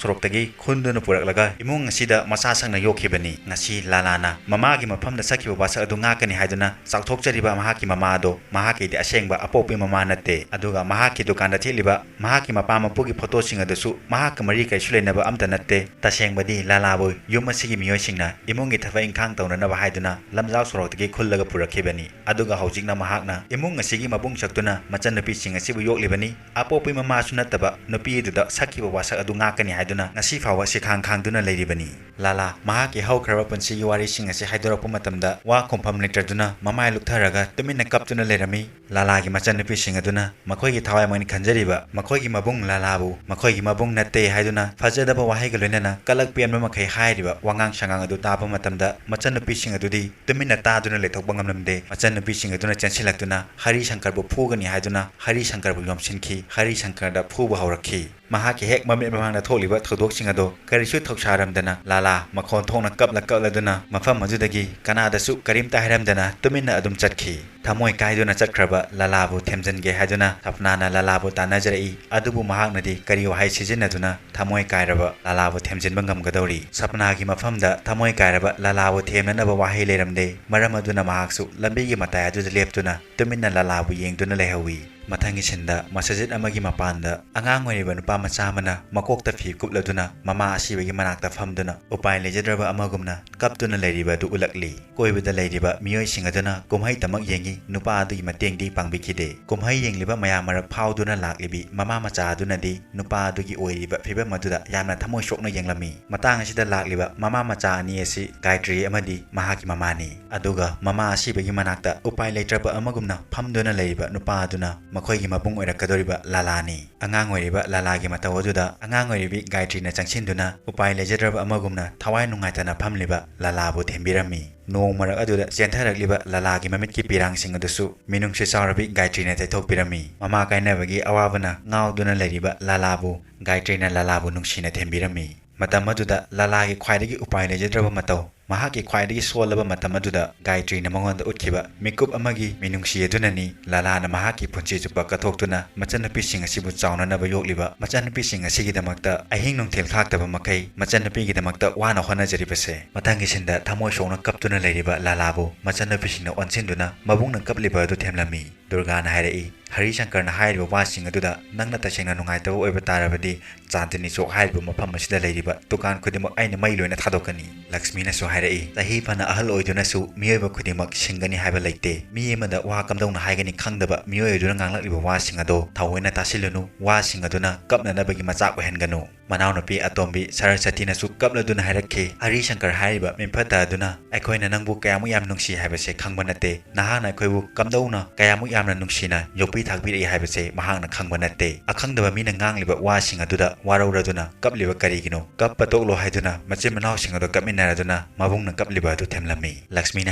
ꯁꯣꯔꯣꯛꯇꯒꯤ ꯈꯨꯟꯗꯨꯅ ꯄꯨꯔꯛꯂꯒ ꯏꯃꯨꯡ ꯑꯁꯤꯗ ꯃꯆꯥ ꯁꯪꯅ ꯌꯣꯛꯈꯤꯕꯅꯤ꯫ ꯉꯁꯤ ꯂꯥꯂꯥꯅ ꯃꯃꯥꯒꯤ ꯃꯐꯝꯗ ꯁꯛꯈꯤꯕ ꯋꯥꯁꯛ ꯑꯗꯨ ꯉꯥꯛꯀꯅꯤ ꯍꯥꯏꯗꯨꯅ ꯆꯥꯎꯊꯣꯛꯆꯔꯤꯕ ꯃꯍꯥꯛꯀꯤ ꯃꯃꯥ ꯑꯗꯣ ꯃꯍꯥꯛꯀꯤꯗꯤ ꯑꯁꯦꯡꯕ ꯑꯄꯣꯛꯄꯤ ꯃꯃꯥ ꯅꯠꯇꯦ꯫ ꯑꯗꯨꯒ ꯃꯍꯥꯛꯀꯤ ꯗꯨꯀꯥꯟꯗ ꯊꯦꯠꯂꯤꯕ ꯃꯍꯥꯛꯀꯤ ꯃꯄꯥ ꯃꯄꯨꯒꯤ ꯐꯣꯇꯣꯁꯤꯡ ꯑꯗꯨꯁꯨ ꯃꯍꯥꯛꯀ ꯃꯔꯤ ꯀꯔꯤꯁꯨ ꯂꯩꯅꯕ ꯑꯝꯇ ꯅꯠꯇꯦ꯫ ꯇꯁꯦꯡꯕꯗꯤ ꯂꯥꯂꯥꯕꯨ ꯌꯨꯝ ꯑꯁꯤꯒꯤ ꯃꯤꯑꯣꯏꯁꯤꯡꯅ ꯏꯃꯨꯡꯒꯤ ꯊꯕꯛ ꯏꯪꯈꯥꯡ ꯇꯧꯅꯅꯕ ꯍꯥꯏꯗꯨꯅ ꯂꯝꯖꯥꯎ ꯁꯣꯔꯣꯛꯇꯒꯤ ꯈꯨꯜꯂꯒ ꯄꯨꯔꯛꯈꯤꯕꯅꯤ꯫ ꯑꯗꯨꯒ ꯍꯧꯖꯤꯛꯅ ꯃꯍꯥꯛꯅ ꯏꯃꯨꯡ ꯑꯁꯤꯒꯤ ꯃꯕꯨꯡ ꯁꯛꯇꯨꯅ ꯃꯆꯟꯅꯨꯄꯤꯁꯤꯡ ꯑꯁꯤꯕꯨ ꯌꯣꯛꯂꯤꯕꯅꯤ꯫ ꯑꯄꯣꯛꯄꯤ ꯃꯃꯥꯁꯨ ꯅꯠꯇꯕ ꯅꯨꯄꯤ ꯑꯗꯨꯗ ꯁꯛꯈꯤꯕ ꯋꯥꯁꯛ ꯑꯗꯨ ꯉꯥꯛꯀꯅꯤ ꯍꯥꯏꯗꯨꯅ ꯉꯁꯤ ꯐꯥꯎꯕ ꯁꯤꯈꯥꯡ ꯈꯥꯡꯗꯨꯅ ꯂꯩꯔꯤꯕꯅꯤ꯫ ꯂꯥꯂꯥ ꯃꯍꯥꯛꯀꯤ ꯍꯧꯈ꯭ꯔꯕ ꯄꯨꯟꯁꯤꯒꯤ ꯋꯥꯔꯤꯁꯤꯡ ꯑꯁꯤ ꯍꯥꯏꯗꯣꯔꯛꯄ ꯃꯇꯝꯗ ꯋꯥ ꯈꯨꯝꯐꯝ ꯂꯩꯇ꯭ꯔꯗꯨꯅ ꯃꯃꯥꯏ ꯂꯨꯞꯊꯔꯒ ꯇꯨꯃꯤꯟꯅ ꯀꯞꯇꯨꯅ ꯂꯩꯔꯝꯃꯤ꯫ ꯂꯥꯂꯥꯒꯤ ꯃꯆꯟꯅꯨꯄꯤꯁꯤꯡ ꯑꯗꯨꯅ ꯃꯈꯣꯏꯒꯤ ꯊꯋꯥꯏꯃꯛꯅꯤ ꯈꯟꯖꯔꯤꯕ ꯃꯈꯣꯏꯒꯤ ꯃꯕꯨꯡ ꯂꯥꯂꯥꯕꯨ ꯃꯈꯣꯏꯒꯤ ꯃꯕꯨꯡ ꯅꯠꯇꯦ ꯍꯥꯏꯗꯨꯅ ꯐꯖꯗꯕ ꯋꯥꯍꯩꯒ ꯂꯣꯏꯅꯅ ꯀꯂꯛ ꯄꯦꯟꯕ ꯃꯈꯩ ꯍꯥꯏꯔꯤꯕ ꯋꯥꯉꯥꯡ ꯁꯉꯥꯡ ꯑꯗꯨ ꯇꯥꯕ ꯃꯇꯝꯗ ꯃꯆꯟꯅꯨꯄꯤꯁꯤꯡ ꯑꯗꯨꯗꯤ ꯇꯨꯃꯤꯟꯅ ꯇꯥꯗꯨꯅ ꯂꯩꯊꯣꯛꯄ ꯉꯝꯂꯝꯗꯦ꯫ ꯃꯆꯟꯅꯨꯄꯤꯁꯤꯡ ꯑꯗꯨꯅ ꯆꯦꯟꯁꯤꯜꯂꯛꯇꯨꯅ ꯍꯔꯤ ꯁꯪꯀꯔꯕꯨ ꯐꯨꯒꯅꯤ ꯍꯥꯏꯗꯨꯅ ꯍꯔꯤ ꯁꯪꯀꯔꯕꯨ ꯌꯣꯝꯁꯤꯟꯈꯤ꯫ ꯍꯔꯤ ꯁꯪꯀꯔꯗ ꯐꯨꯕ ꯍꯧꯔꯛꯈꯤ꯫ ꯃꯍꯥꯛꯀꯤ ꯍꯦꯛ ꯃꯃꯤꯠ ꯃꯃꯥꯡꯗ ꯊꯣꯛꯂꯤꯕ ꯊꯧꯗꯣꯛꯁꯤꯡ ꯑꯗꯣ ꯀꯔꯤꯁꯨ ꯊꯧꯁꯥꯔꯝꯗꯅ ꯂꯥꯂꯥ ꯃꯈꯣꯟ ꯊꯣꯛꯅ ꯀꯞꯂ ꯀꯞꯂꯗꯨꯅ ꯃꯐꯝ ꯑꯗꯨꯗꯒꯤ ꯀꯅꯥꯗꯁꯨ ꯀꯔꯤꯝꯇ ꯍꯥꯏꯔꯝꯗꯅ ꯇꯨꯃꯤꯟꯅ ꯑꯗꯨꯝ ꯆꯠꯈꯤ꯫ ꯊꯃꯣꯏ ꯀꯥꯏꯗꯨꯅ ꯆꯠꯈ꯭ꯔꯕ ꯂꯥꯂꯥꯕꯨ ꯊꯦꯝꯖꯤꯟꯒꯦ ꯍꯥꯏꯗꯨꯅ ꯁꯞꯅꯥꯅ ꯂꯥꯂꯥꯕꯨ ꯇꯥꯟꯅꯖꯔꯛꯏ꯫ ꯑꯗꯨꯕꯨ ꯃꯍꯥꯛꯅꯗꯤ ꯀꯔꯤ ꯋꯥꯍꯩ ꯁꯤꯖꯤꯟꯅꯗꯨꯅ ꯊꯃꯣꯏ ꯀꯥꯏꯔꯕ ꯂꯥꯂꯥꯕꯨ ꯊꯦꯝꯖꯤꯟꯕ ꯉꯝꯒꯗꯧꯔꯤ? ꯁꯞꯅꯥꯒꯤ ꯃꯐꯝꯗ ꯊꯃꯣꯏ ꯀꯥꯏꯔꯕ ꯂꯥꯂꯥꯕꯨ ꯊꯦꯝꯅꯅꯕ ꯋꯥꯍꯩ ꯂꯩꯔꯝꯗꯦ꯫ ꯃꯔꯝ ꯑꯗꯨꯅ ꯃꯍꯥꯛꯁꯨ ꯂꯝꯕꯤꯒꯤ ꯃꯇꯥꯏ ꯑꯗꯨꯗ ꯂꯦꯞꯇꯨꯅ ꯇꯨꯃꯤꯟꯅ ꯂꯥꯂꯥꯕꯨ ꯌꯦꯡꯗꯨꯅ ꯂꯩꯍꯧꯏ꯫ ꯃꯊꯪꯒꯤ ꯁꯤꯟꯗ ꯃꯁꯖꯤꯗ ꯑꯃꯒꯤ ꯃꯄꯥꯟꯗ ꯑꯉꯥꯡ ꯑꯣꯏꯔꯤꯕ ꯅꯨꯄꯥ ꯃꯆꯥ ꯑꯃꯅ ꯃꯀꯣꯛꯇ ꯐꯤ ꯀꯨꯞꯂꯗꯨꯅ ꯃꯃꯥ ꯑꯁꯤꯕꯒꯤ ꯃꯅꯥꯛꯇ ꯐꯝꯗꯨꯅ ꯎꯄꯥꯏ ꯂꯩꯖꯗ꯭ꯔꯕ ꯑꯃꯒꯨꯝꯅ ꯀꯞꯇꯨꯅ ꯂꯩꯔꯤꯕ ꯑꯗꯨ ꯎꯠꯂꯛꯂꯤ꯫ ꯀꯣꯏꯕꯗ ꯂꯩꯔꯤꯕ ꯃꯤꯑꯣꯏꯁꯤꯡ ꯑꯗꯨꯅ ꯀꯨꯝꯍꯩꯇꯃꯛ ꯌꯦꯡꯉꯤ, ꯅꯨꯄꯥ ꯑꯗꯨꯒꯤ ꯃꯇꯦꯡꯗꯤ ꯄꯥꯡꯕꯤꯈꯤꯗꯦ꯫ ꯀꯨꯝꯍꯩ ꯌꯦꯡꯂꯤꯕ ꯃꯌꯥꯝ ꯃꯔꯛ ꯐꯥꯎꯗꯨꯅ ꯂꯥꯛꯂꯤꯕꯤ ꯃꯃꯥ ꯃꯆꯥ ꯑꯗꯨꯅꯗꯤ ꯅꯨꯄꯥ ꯑꯗꯨꯒꯤ ꯑꯣꯏꯔꯤꯕ ꯐꯤꯕꯝ ꯑꯗꯨꯗ ꯌꯥꯝꯅ ꯊꯃꯣꯏ ꯁꯣꯛꯅ ꯌꯦꯡꯂꯝꯃꯤ꯫ ꯃꯇꯥꯡ ꯑꯁꯤꯗ ꯂꯥꯛꯂꯤꯕ ꯃꯃꯥ ꯃꯆꯥ ꯑꯅꯤ ꯑꯁꯤ ꯒꯥꯌꯇ꯭ꯔꯤ ꯑꯃꯗꯤ ꯃꯍꯥꯛꯀꯤ ꯃꯃꯥꯅꯤ꯫ ꯑꯗꯨꯒ ꯃꯃꯥ ꯑꯁꯤꯕꯒꯤ ꯃꯅꯥꯛꯇ ꯎꯄꯥꯏ ꯂꯩꯇ꯭ꯔꯕ ꯑꯃꯒꯨꯝꯅ ꯐꯝꯗꯨꯅ ꯂꯩꯔꯤꯕ ꯅꯨꯄꯥ ꯑꯗꯨꯅ ꯃꯈꯣꯏꯒꯤ ꯃꯕꯨꯡ ꯑꯣꯏꯔꯛꯀꯗꯧꯔꯤꯕ ꯂꯥꯂꯥꯅꯤ꯫ ꯑꯉꯥꯡ ꯑꯣꯏꯔꯤꯕ ꯂꯥꯂꯥꯒꯤ ꯃꯇꯧ ꯑꯗꯨꯗ ꯑꯉꯥꯡ ꯑꯣꯏꯔꯤꯕꯤ ꯒꯥꯌꯇ꯭ꯔꯤꯅ ꯆꯪꯁꯤꯟꯗꯨꯅ ꯎꯄꯥꯏ ꯂꯩꯖꯗ꯭ꯔꯕ ꯑꯃꯒꯨꯝꯅ ꯊꯋꯥꯏ ꯅꯨꯡꯉꯥꯏꯇꯅ ꯐꯝꯂꯤꯕ ꯂꯥꯂꯥꯕꯨ ꯊꯦꯝꯕꯤꯔꯝꯃꯤ꯫ ꯅꯣꯡ ꯃꯔꯛ ꯑꯗꯨꯗ ꯆꯦꯟꯊꯔꯛꯂꯤꯕ ꯂꯥꯂꯥꯒꯤ ꯃꯃꯤꯠꯀꯤ ꯄꯤꯔꯥꯡꯁꯤꯡ ꯑꯗꯨꯁꯨ ꯃꯤꯅꯨꯡꯁꯤ ꯆꯥꯎꯔꯕꯤ ꯒꯥꯌꯇ꯭ꯔꯤꯅ ꯇꯩꯊꯣꯛꯄꯤꯔꯝꯃꯤ꯫ ꯃꯃꯥ ꯀꯥꯏꯅꯕꯒꯤ ꯑꯋꯥꯕꯅ ꯉꯥꯎꯗꯨꯅ ꯂꯩꯔꯤꯕ ꯂꯥꯂꯥꯕꯨ ꯒꯥꯌꯇ꯭ꯔꯤꯅ ꯂꯥꯂꯥꯕꯨ ꯅꯨꯡꯁꯤꯅ ꯊꯦꯝꯕꯤꯔꯝꯃꯤ꯫ ꯃꯇꯝ ꯑꯗꯨꯗ ꯂꯥꯂꯥꯒꯤ ꯈ꯭ꯋꯥꯏꯗꯒꯤ ꯎꯄꯥꯏ ꯂꯩꯖꯗ꯭ꯔꯕ ꯃꯇꯧ, ꯃꯍꯥꯛꯀꯤ ꯈ꯭ꯋꯥꯏꯗꯒꯤ ꯁꯣꯜꯂꯕ ꯃꯇꯝ ꯑꯗꯨꯗ ꯒꯥꯌꯇ꯭ꯔꯤꯅ ꯃꯉꯣꯟꯗ ꯎꯠꯈꯤꯕ ꯃꯤꯀꯨꯞ ꯑꯃꯒꯤ ꯃꯤꯅꯨꯡꯁꯤ ꯑꯗꯨꯅꯅꯤ ꯂꯥꯂꯥꯅ ꯃꯍꯥꯛꯀꯤ ꯄꯨꯟꯁꯤ ꯆꯨꯞꯄ ꯀꯠꯊꯣꯛꯇꯨꯅ ꯃꯆꯟꯅꯨꯄꯤꯁꯤꯡ ꯑꯁꯤꯕꯨ ꯆꯥꯎꯅꯅꯕ ꯌꯣꯛꯂꯤꯕ ꯃꯆꯟꯅꯨꯄꯤꯁꯤꯡ ꯑꯁꯤꯒꯤꯗꯃꯛꯇ ꯑꯍꯤꯡ ꯅꯨꯡꯊꯤꯜ ꯈꯥꯛꯇꯕ ꯃꯈꯩ ꯃꯆꯟꯅꯨꯄꯤꯒꯤꯗꯃꯛꯇ ꯋꯥꯅ ꯍꯣꯠꯅꯖꯔꯤꯕꯁꯦ꯫ ꯃꯊꯪꯒꯤ ꯁꯤꯟꯗ ꯊꯃꯣꯏ ꯁꯣꯛꯅ ꯀꯞꯇꯨꯅ ꯂꯩꯔꯤꯕ ꯂꯥꯂꯥꯕꯨ ꯃꯆꯟꯅꯨꯄꯤꯁꯤꯡꯅ ꯑꯣꯟꯁꯤꯟꯗꯨꯅ ꯃꯕꯨꯡꯅ ꯀꯞꯂꯤꯕ ꯑꯗꯨ ꯊꯦꯝꯂꯝꯃꯤ꯫ ꯗꯨꯔꯒꯥꯅ ꯍꯥꯏꯔꯛꯏ, ꯍꯔꯤ ꯁꯪꯀꯔꯅ ꯍꯥꯏꯔꯤꯕ ꯋꯥꯁꯤꯡ ꯑꯗꯨꯗ ꯅꯪꯅ ꯇꯁꯦꯡꯅ ꯅꯨꯡꯉꯥꯏꯇꯕ ꯑꯣꯏꯕ ꯇꯥꯔꯕꯗꯤ ꯆꯥꯟꯗꯅꯤ ꯆꯣꯛ ꯍꯥꯏꯔꯤꯕ ꯃꯐꯝ ꯑꯁꯤꯗ ꯂꯩꯔꯤꯕ ꯗꯨꯀꯥꯟ ꯈꯨꯗꯤꯡꯃꯛ ꯑꯩꯅ ꯃꯩ ꯂꯣꯏꯅ ꯊꯥꯗꯣꯛꯀꯅꯤ꯫ ꯂꯛꯁꯃꯤꯅꯁꯨ ꯍꯥꯏꯔꯛꯏ, ꯆꯍꯤ ꯐꯅ ꯑꯍꯜ ꯑꯣꯏꯗꯨꯅꯁꯨ ꯃꯤꯑꯣꯏꯕ ꯈꯨꯗꯤꯡꯃꯛ ꯁꯤꯡꯒꯅꯤ ꯍꯥꯏꯕ ꯂꯩꯇꯦ꯫ ꯃꯤ ꯑꯃꯗ ꯋꯥ ꯀꯝꯗꯧꯅ ꯍꯥꯏꯒꯅꯤ ꯈꯪꯗꯕ ꯃꯤꯑꯣꯏ ꯑꯗꯨꯅ ꯉꯥꯡꯂꯛꯂꯤꯕ ꯋꯥꯁꯤꯡ ꯑꯗꯣ ꯊꯑꯣꯏꯅ ꯇꯥꯁꯤꯜꯂꯨꯅꯨ꯫ ꯋꯥꯁꯤꯡ ꯑꯗꯨꯅ ꯀꯞꯅꯅꯕꯒꯤ ꯃꯆꯥꯛ ꯑꯣꯏꯍꯟꯒꯅꯨ꯫ ꯃꯅꯥꯎꯅꯨꯄꯤ ꯑꯇꯣꯝꯕꯤ ꯁꯔꯁꯇꯤꯅꯁꯨ ꯀꯞꯂꯗꯨꯅ ꯍꯥꯏꯔꯛꯈꯤ, ꯍꯔꯤ ꯁꯪꯀꯔ ꯍꯥꯏꯔꯤꯕ ꯃꯤꯐꯠꯇ ꯑꯗꯨꯅ ꯑꯩꯈꯣꯏꯅ ꯅꯪꯕꯨ ꯀꯌꯥꯃꯨꯛ ꯌꯥꯝ ꯅꯨꯡꯁꯤ ꯍꯥꯏꯕꯁꯦ ꯈꯪꯕ ꯅꯠꯇꯦ꯫ ꯅꯍꯥꯛꯅ ꯑꯩꯈꯣꯏꯕꯨ ꯀꯝꯗꯧꯅ ꯀꯌꯥꯃꯨꯛ ꯌꯥꯝꯅ ꯅꯨꯡꯁꯤꯅ ꯌꯣꯛꯄꯤ ꯊꯥꯛꯄꯤꯔꯛꯏ ꯍꯥꯏꯕꯁꯦ ꯃꯍꯥꯛꯅ ꯈꯪꯕ ꯅꯠꯇꯦ꯫ ꯑꯈꯪꯗꯕ ꯃꯤꯅ ꯉꯥꯡꯂꯤꯕ ꯋꯥꯁꯤꯡ ꯑꯗꯨꯗ ꯋꯥꯔꯧꯔꯗꯨꯅ ꯀꯞꯂꯤꯕ ꯀꯔꯤꯒꯤꯅꯣ? ꯀꯞꯄ ꯇꯣꯛꯂꯣ ꯍꯥꯏꯗꯨꯅ ꯃꯆꯤꯟ ꯃꯅꯥꯎꯁꯤꯡ ꯑꯗꯨ ꯀꯞꯃꯤꯟꯅꯔꯗꯨꯅ ꯃꯕꯨꯡꯅ ꯀꯞꯂꯤꯕ ꯑꯗꯨ ꯊꯦꯝꯂꯝꯃꯤ꯫ ꯂꯛꯁꯃꯤꯅ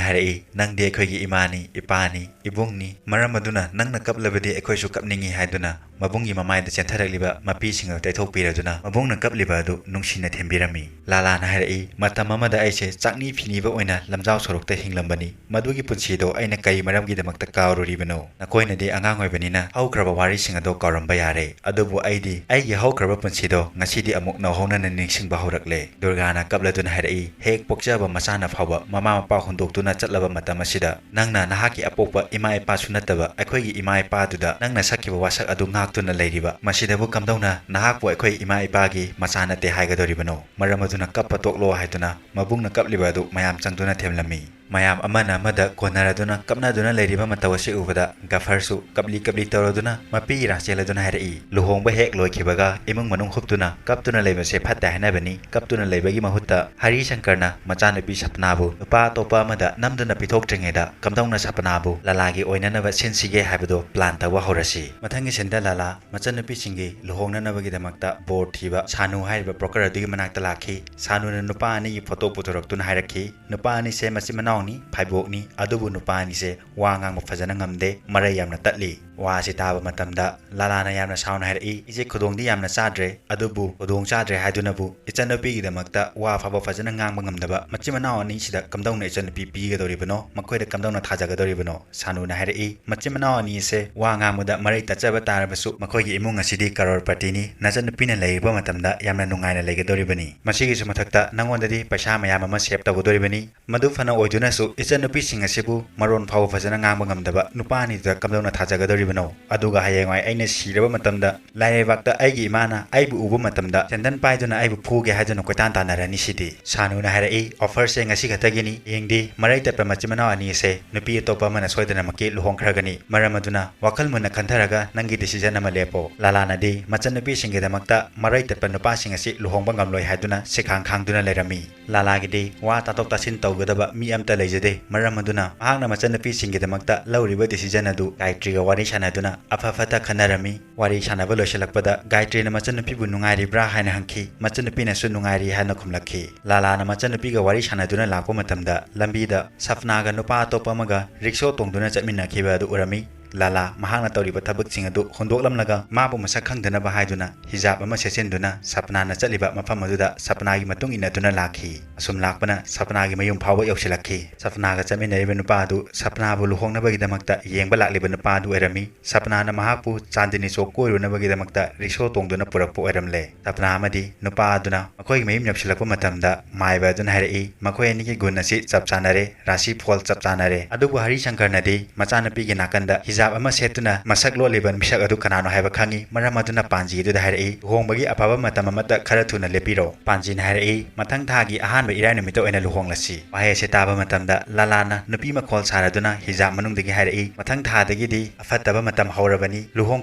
ꯍꯥꯏꯔꯛꯏ, ꯅꯪꯗꯤ ꯑꯩꯈꯣꯏꯒꯤ ꯏꯃꯥꯅꯤ, ꯏꯄꯥꯅꯤ, ꯏꯕꯨꯡꯅꯤ꯫ ꯃꯔꯝ ꯑꯗꯨꯅ ꯅꯪꯅ ꯀꯞꯂꯕꯗꯤ ꯑꯩꯈꯣꯏꯁꯨ ꯀꯞꯅꯤꯡꯏ ꯍꯥꯏꯗꯨꯅ ꯃꯕꯨꯡꯒꯤ ꯃꯃꯥꯏꯗ ꯆꯦꯟꯊꯔꯛꯂꯤꯕ ꯃꯄꯤꯁꯤꯡ ꯑꯗꯨ ꯇꯩꯊꯣꯛꯄꯤꯔꯗꯨꯅ ꯃꯕꯨꯡꯅ ꯀꯞꯂꯤꯕ ꯑꯗꯨ ꯅꯨꯡꯁꯤꯅ ꯊꯦꯝꯕꯤꯔꯝꯃꯤ꯫ ꯂꯥꯂꯥꯅ ꯍꯥꯏꯔꯛꯏ, "ꯃꯇꯝ ꯑꯃꯗ ꯑꯩꯁꯦ ꯆꯥꯛꯅꯤ ꯐꯤꯅꯤꯕ ꯑꯣꯏꯅ ꯂꯝꯖꯥꯎ ꯁꯣꯔꯣꯛꯇ ꯍꯤꯡꯂꯝꯕꯅꯤ꯫ ꯃꯗꯨꯒꯤ ꯄꯨꯟꯁꯤꯗꯣ ꯑꯩꯅ ꯀꯔꯤ ꯃꯔꯝꯒꯤꯗꯃꯛꯇ ꯀꯥꯎꯔꯨꯔꯤꯕꯅꯣ? ꯅꯈꯣꯏꯅꯗꯤ ꯑꯉꯥꯡ ꯑꯣꯏꯕꯅꯤꯅ ꯍꯧꯈ꯭ꯔꯕ ꯋꯥꯔꯤꯁꯤꯡ ꯑꯗꯣ ꯀꯥꯎꯔꯝꯕ ꯌꯥꯔꯦ, ꯑꯗꯨꯕꯨ ꯑꯩꯗꯤ ꯑꯩꯒꯤ ꯍꯧꯈ꯭ꯔꯕ ꯄꯨꯟꯁꯤꯗꯣ ꯉꯁꯤꯗꯤ ꯑꯃꯨꯛ ꯅꯧꯍꯧꯅꯅ ꯅꯤꯡꯁꯤꯡꯕ ꯍꯧꯔꯛꯂꯦ"꯫ ꯗꯨꯔꯒꯥꯅ ꯀꯞꯂꯗꯨꯅ ꯍꯥꯏꯔꯛꯏ, "ꯍꯦꯛ ꯄꯣꯛꯆꯕ ꯃꯆꯥꯅ ꯐꯥꯎꯕ ꯃꯃꯥ ꯃꯄꯥ ꯍꯨꯟꯗꯣꯛꯇꯨꯅ ꯆꯠꯂꯕ ꯃꯇꯝ ꯑꯁꯤꯗ ꯅꯪꯅ ꯅꯍꯥꯛꯀꯤ ꯑꯄꯣꯛꯄ ꯏꯃꯥ ꯏꯄꯥꯁꯨ ꯅꯠꯇꯕ ꯑꯩꯈꯣꯏꯒꯤ ꯏꯃꯥ ꯏꯄꯥꯗꯨꯗ ꯅꯪꯅ ꯁꯛꯈꯤꯕ ꯋꯥꯁꯛ ꯑꯗꯨ ꯉꯥꯛꯇꯨꯅ ꯂꯩꯔꯤꯕ, ꯃꯁꯤꯗꯕꯨ ꯀꯝꯗꯧꯅ ꯅꯍꯥꯛꯄꯨ ꯑꯩꯈꯣꯏ ꯏꯃꯥ ꯏꯄꯥꯒꯤ ꯃꯆꯥ ꯅꯠꯇꯦ ꯍꯥꯏꯒꯗꯧꯔꯤꯕꯅꯣ? ꯃꯔꯝ ꯑꯗꯨꯅ ꯀꯞꯄ ꯇꯣꯛꯂꯣ" ꯍꯥꯏꯗꯨꯅ ꯃꯕꯨꯡꯅ ꯀꯞꯂꯤꯕ ꯑꯗꯨ ꯃꯌꯥꯝ ꯆꯪꯗꯨꯅ ꯊꯦꯝꯂꯝꯃꯤ꯫ ꯃꯌꯥꯝ ꯑꯃꯅ ꯑꯃꯗ ꯀꯣꯟꯅꯔꯗꯨꯅ ꯀꯞꯅꯗꯨꯅ ꯂꯩꯔꯤꯕ ꯃꯇꯧ ꯑꯁꯤ ꯎꯕꯗ ꯒꯐꯔꯁꯨ ꯀꯞꯂꯤ ꯀꯞꯂꯤ ꯇꯧꯔꯗꯨꯅ ꯃꯄꯤ ꯏꯔꯥ ꯆꯦꯜꯂꯗꯨꯅ ꯍꯥꯏꯔꯛꯏ, "ꯂꯨꯍꯣꯡꯕ ꯍꯦꯛ ꯂꯣꯏꯈꯤꯕꯒ ꯏꯃꯨꯡ ꯃꯅꯨꯡ ꯍꯨꯞꯇꯨꯅ ꯀꯞꯇꯨꯅ ꯂꯩꯕꯁꯦ ꯐꯠꯇꯦ ꯍꯥꯏꯅꯕꯅꯤ꯫ ꯀꯞꯇꯨꯅ ꯂꯩꯕꯒꯤ ꯃꯍꯨꯠꯇ ꯍꯔꯤ ꯁꯪꯀꯔꯅ ꯃꯆꯥꯅꯨꯄꯤ ꯁꯄꯅꯥꯕꯨ ꯅꯨꯄꯥ ꯑꯇꯣꯞꯄ ꯑꯃꯗ ꯅꯝꯗꯨꯅ ꯄꯤꯊꯣꯛꯇ꯭ꯔꯤꯉꯩꯗ ꯀꯝꯗꯧꯅ ꯁꯄꯅꯥꯕꯨ ꯂꯥꯂꯥꯒꯤ ꯑꯣꯏꯅꯅꯕ ꯁꯤꯟꯁꯤꯒꯦ ꯍꯥꯏꯕꯗꯨ ꯄ꯭ꯂꯥꯟ ꯇꯧꯕ ꯍꯧꯔꯁꯤ꯫ ꯃꯊꯪꯒꯤ ꯁꯤꯟꯗ ꯂꯥꯂꯥ ꯃꯆꯟꯅꯨꯄꯤꯁꯤꯡꯒꯤ ꯂꯨꯍꯣꯡꯅꯅꯕꯒꯤꯗꯃꯛꯇ ꯕꯣꯔ ꯊꯤꯕ ꯁꯥꯅꯨ ꯍꯥꯏꯔꯤꯕ ꯕ꯭ꯔꯣꯀꯔ ꯑꯗꯨꯒꯤ ꯃꯅꯥꯛꯇ ꯂꯥꯛꯈꯤ꯫ ꯁꯥꯅꯨꯅ ꯅꯨꯄꯥ ꯑꯅꯤꯒꯤ ꯐꯣꯇꯣ ꯄꯨꯊꯣꯔꯛꯇꯨꯅ ꯍꯥꯏꯔꯛꯈꯤ, "ꯅꯨꯄꯥ ꯑꯅꯤꯁꯦ ꯃꯆꯤꯟ ꯃꯅꯥꯎꯅꯤ, ꯐꯥꯏꯕꯣꯛꯅꯤ, ꯑꯗꯨꯕꯨ ꯅꯨꯄꯥ ꯑꯅꯤꯁꯦ ꯋꯥ ꯉꯥꯡꯕ ꯐꯖꯅ ꯉꯝꯗꯦ, ꯃꯔꯩ ꯌꯥꯝꯅ ꯇꯠꯂꯤ"꯫ ꯋꯥ ꯑꯁꯤ ꯇꯥꯕ ꯃꯇꯝꯗ ꯂꯥꯂꯥꯅ ꯌꯥꯝꯅ ꯁꯥꯎꯅ ꯍꯥꯏꯔꯛꯏ, "ꯏꯆꯦ, ꯈꯨꯗꯣꯡꯗꯤ ꯌꯥꯝꯅ ꯆꯥꯗ꯭ꯔꯦ, ꯑꯗꯨꯕꯨ ꯈꯨꯗꯣꯡ ꯆꯥꯗ꯭ꯔꯦ ꯍꯥꯏꯗꯨꯅꯕꯨ ꯏꯆꯟꯅꯨꯄꯤꯒꯤꯗꯃꯛꯇ ꯋꯥ ꯐꯥꯎꯕ ꯐꯖꯅ ꯉꯥꯡꯕ ꯉꯝꯗꯕ ꯃꯆꯤꯟ ꯃꯅꯥꯎ ꯑꯅꯤꯁꯤꯗ ꯀꯝꯗꯧꯅ ꯏꯆꯟꯅꯨꯄꯤ ꯄꯤꯒꯗꯧꯔꯤꯕꯅꯣ? ꯃꯈꯣꯏꯗ ꯀꯝꯗꯧꯅ ꯊꯥꯖꯒꯗꯧꯔꯤꯕꯅꯣ?" ꯁꯥꯅꯨꯅ ꯍꯥꯏꯔꯛꯏ, "ꯃꯆꯤꯟ ꯃꯅꯥꯎ ꯑꯅꯤ ꯑꯁꯦ ꯋꯥ ꯉꯥꯡꯕꯗ ꯃꯔꯩ ꯇꯠꯆꯕ ꯇꯥꯔꯕꯁꯨ ꯃꯈꯣꯏꯒꯤ ꯏꯃꯨꯡ ꯑꯁꯤꯗꯤ ꯀꯔꯣꯔꯄꯇꯤꯅꯤ꯫ ꯅꯆꯟꯅꯨꯄꯤꯅ ꯂꯩꯔꯤꯕ ꯃꯇꯝꯗ ꯌꯥꯝꯅ ꯅꯨꯡꯉꯥꯏꯅ ꯂꯩꯒꯗꯧꯔꯤꯕꯅꯤ꯫ ꯃꯁꯤꯒꯤꯁꯨ ꯃꯊꯛꯇ ꯅꯉꯣꯟꯗꯗꯤ ꯄꯩꯁꯥ ꯃꯌꯥꯝ ꯑꯃ ꯁꯦꯞ ꯇꯧꯒꯗꯧꯔꯤꯕꯅꯤ꯫ ꯃꯗꯨ ꯐꯅ ꯑꯣꯏꯗꯨꯅꯁꯨ ꯏꯆꯟꯅꯨꯄꯤꯁꯤꯡ ꯑꯁꯤꯕꯨ ꯃꯔꯣꯟ ꯐꯥꯎꯕ ꯐꯖꯅ ꯉꯥꯡꯕ ꯉꯝꯗꯕ ꯅꯨꯄꯥ ꯑꯅꯤꯗꯨꯗ ꯀꯝꯗꯧꯅ ꯊꯥꯖꯒꯗꯧꯔꯤꯕꯅꯣ? ꯑꯗꯨꯒ ꯍꯌꯦꯡꯋꯥꯏ ꯑꯩꯅ ꯁꯤꯔꯕ ꯃꯇꯝꯗ ꯂꯥꯏꯔꯩꯕꯥꯛꯇ ꯑꯩꯒꯤ ꯏꯃꯥꯅ ꯑꯩꯕꯨ ꯎꯕ ꯃꯇꯝꯗ ꯁꯦꯟꯗꯟ ꯄꯥꯏꯗꯨꯅ ꯑꯩꯕꯨ ꯐꯨꯒꯦ ꯍꯥꯏꯗꯨꯅ ꯀꯣꯏꯇꯥꯟ ꯇꯥꯟꯅꯔꯅꯤ ꯁꯤꯗꯤ"꯫ ꯁꯥꯅꯨꯅ ꯍꯥꯏꯔꯛꯏ, "ꯑꯣꯐꯔꯁꯦ ꯉꯁꯤ ꯈꯛꯇꯒꯤꯅꯤ꯫ ꯍꯌꯦꯡꯗꯤ ꯃꯔꯩ ꯇꯠꯄ ꯃꯆꯤꯟ ꯃꯅꯥꯎ ꯑꯅꯤ ꯑꯁꯦ ꯅꯨꯄꯤ ꯑꯇꯣꯞꯄ ꯑꯃꯅ ꯁꯣꯏꯗꯅꯃꯛꯀꯤ ꯂꯨꯍꯣꯡꯈ꯭ꯔꯒꯅꯤ꯫ ꯃꯔꯝ ꯑꯗꯨꯅ ꯋꯥꯈꯜ ꯃꯨꯟꯅ ꯈꯟꯊꯔꯒ ꯅꯪꯒꯤ ꯗꯤꯁꯤꯖꯟ ꯑꯃ ꯂꯦꯞꯄꯣ"꯫ ꯂꯥꯂꯥꯅꯗꯤ ꯃꯆꯟꯅꯨꯄꯤꯁꯤꯡꯒꯤꯗꯃꯛꯇ ꯃꯔꯩ ꯇꯠꯄ ꯅꯨꯄꯥꯁꯤꯡ ꯑꯁꯤ ꯂꯨꯍꯣꯡꯕ ꯉꯝꯂꯣꯏ ꯍꯥꯏꯗꯨꯅ ꯁꯤꯈꯥꯡ ꯈꯥꯡꯗꯨꯅ ꯂꯩꯔꯝꯃꯤ꯫ ꯂꯥꯂꯥꯒꯤꯗꯤ ꯋꯥ ꯇꯥꯊꯣꯛ ꯇꯥꯁꯤꯟ ꯇꯧꯒꯗꯕ ꯃꯤ ꯑꯃꯠꯇ ꯂꯩꯖꯗꯦ꯫ ꯃꯔꯝ ꯑꯗꯨꯅ ꯃꯍꯥꯛꯅ ꯃꯆꯟꯅꯨꯄꯤꯁꯤꯡꯒꯤꯗꯃꯛꯇ ꯂꯧꯔꯤꯕ ꯗꯤꯁꯤꯖꯟ ꯑꯗꯨ ꯒꯥꯌꯇ꯭ꯔꯤꯒ ꯋꯥꯔꯤ ꯁꯥꯟꯅꯗꯨꯅ ꯑꯐ ꯐꯠꯇ ꯈꯟꯅꯔꯝꯃꯤ꯫ ꯋꯥꯔꯤ ꯁꯥꯟꯅꯕ ꯂꯣꯏꯁꯤꯜꯂꯛꯄꯗ ꯒꯥꯌꯇ꯭ꯔꯤꯅ ꯃꯆꯟꯅꯨꯄꯤꯕꯨ ꯅꯨꯡꯉꯥꯏꯔꯤꯕ꯭ꯔꯥ ꯍꯥꯏꯅ ꯍꯪꯈꯤ꯫ ꯃꯆꯟꯅꯨꯄꯤꯅꯁꯨ ꯅꯨꯡꯉꯥꯏꯔꯤ ꯍꯥꯏꯅ ꯈꯨꯝꯂꯛꯈꯤ꯫ ꯂꯥꯂꯥꯅ ꯃꯆꯟꯅꯨꯄꯤꯒ ꯋꯥꯔꯤ ꯁꯥꯟꯅꯗꯨꯅ ꯂꯥꯛꯄ ꯃꯇꯝꯗ ꯂꯝꯕꯤꯗ ꯁꯞꯅꯥꯒ ꯅꯨꯄꯥ ꯑꯇꯣꯞꯄ ꯑꯃꯒ ꯔꯤꯛꯁꯣ ꯇꯣꯡꯗꯨꯅ ꯆꯠꯃꯤꯟꯅꯈꯤꯕ ꯑꯗꯨ ꯎꯔꯝꯃꯤ꯫ ꯂꯥꯂꯥ ꯃꯍꯥꯛꯅ ꯇꯧꯔꯤꯕ ꯊꯕꯛꯁꯤꯡ ꯑꯗꯨ ꯍꯨꯟꯗꯣꯛꯂꯝꯂꯒ ꯃꯥꯕꯨ ꯃꯁꯛ ꯈꯪꯗꯅꯕ ꯍꯥꯏꯗꯨꯅ ꯍꯤꯖꯥꯕ ꯑꯃ ꯁꯦꯠꯆꯤꯟꯗꯨꯅ ꯁꯞꯅꯥꯅ ꯆꯠꯂꯤꯕ ꯃꯐꯝ ꯑꯗꯨꯗ ꯁꯞꯅꯥꯒꯤ ꯃꯇꯨꯡ ꯏꯟꯅꯗꯨꯅ ꯂꯥꯛꯈꯤ꯫ ꯑꯁꯨꯝ ꯂꯥꯛꯄꯅ ꯁꯞꯅꯥꯒꯤ ꯃꯌꯨꯝ ꯐꯥꯎꯕ ꯌꯧꯁꯤꯜꯂꯛꯈꯤ꯫ ꯁꯞꯅꯥꯒ ꯆꯠꯃꯤꯟꯅꯔꯤꯕ ꯅꯨꯄꯥ ꯑꯗꯨ ꯁꯞꯅꯥꯕꯨ ꯂꯨꯍꯣꯡꯅꯕꯒꯤꯗꯃꯛꯇ ꯌꯦꯡꯕ ꯂꯥꯛꯂꯤꯕ ꯅꯨꯄꯥ ꯑꯗꯨ ꯑꯣꯏꯔꯝꯃꯤ꯫ ꯁꯞꯅꯥꯅ ꯃꯍꯥꯛꯄꯨ ꯆꯥꯟꯗꯤꯅꯤ ꯆꯣꯛ ꯀꯣꯏꯔꯨꯅꯕꯒꯤꯗꯃꯛꯇ ꯔꯤꯛꯁꯣ ꯇꯣꯡꯗꯨꯅ ꯄꯨꯔꯛꯄ ꯑꯣꯏꯔꯝꯂꯦ꯫ ꯁꯞꯅꯥ ꯑꯃꯗꯤ ꯅꯨꯄꯥ ꯑꯗꯨꯅ ꯃꯈꯣꯏꯒꯤ ꯃꯌꯨꯝ ꯌꯧꯁꯤꯜꯂꯛꯄ ꯃꯇꯝꯗ ꯃꯥꯏꯕ ꯑꯗꯨꯅ ꯍꯥꯏꯔꯛꯏ, ꯃꯈꯣꯏ ꯑꯅꯤꯒꯤ ꯒꯨꯟ ꯑꯁꯤ ꯆꯞ ꯆꯥꯅꯔꯦ, ꯔꯥꯁꯤ ꯐꯣꯜ ꯆꯞ ꯆꯥꯅꯔꯦ꯫ ꯑꯗꯨꯕꯨ ꯍꯔꯤꯁꯪꯀꯔꯅꯗꯤ ꯃꯆꯥꯅꯨꯄꯤꯒꯤ ꯅꯥꯀꯟꯗ ꯍꯤꯖꯥꯕ ꯑꯃ ꯁꯦꯠꯇꯨꯅ ꯃꯁꯛ ꯂꯣꯠꯂꯤꯕ ꯃꯤꯁꯛ ꯑꯗꯨ ꯀꯅꯥꯅꯣ ꯍꯥꯏꯕ ꯈꯪꯏ꯫ ꯃꯔꯝ ꯑꯗꯨꯅ ꯄꯥꯟꯖꯤ ꯑꯗꯨꯗ ꯍꯥꯏꯔꯛꯏ, ꯂꯨꯍꯣꯡꯕꯒꯤ ꯑꯐꯕ ꯃꯇꯝ ꯑꯃꯠꯇ ꯈꯔ ꯊꯨꯅ ꯂꯦꯞꯄꯤꯔꯣ꯫ ꯄꯥꯟꯖꯤꯅ ꯍꯥꯏꯔꯛꯏ, ꯃꯊꯪ ꯊꯥꯒꯤ ꯑꯍꯥꯟꯕ ꯏꯔꯥꯏ ꯅꯨꯃꯤꯠꯇ ꯑꯣꯏꯅ ꯂꯨꯍꯣꯡꯂꯁꯤ꯫ ꯋꯥꯍꯩ ꯑꯁꯤ ꯇꯥꯕ ꯃꯇꯝꯗ ꯂꯥꯂꯥꯅ ꯅꯨꯄꯤ ꯃꯈꯣꯜ ꯁꯥꯔꯗꯨꯅ ꯍꯤꯖꯥꯕ ꯃꯅꯨꯡꯗꯒꯤ ꯍꯥꯏꯔꯛꯏ, ꯃꯊꯪ ꯊꯥꯗꯒꯤꯗꯤ ꯑꯐꯠꯇꯕ ꯃꯇꯝ ꯍꯧꯔꯕꯅꯤ, ꯂꯨꯍꯣꯡ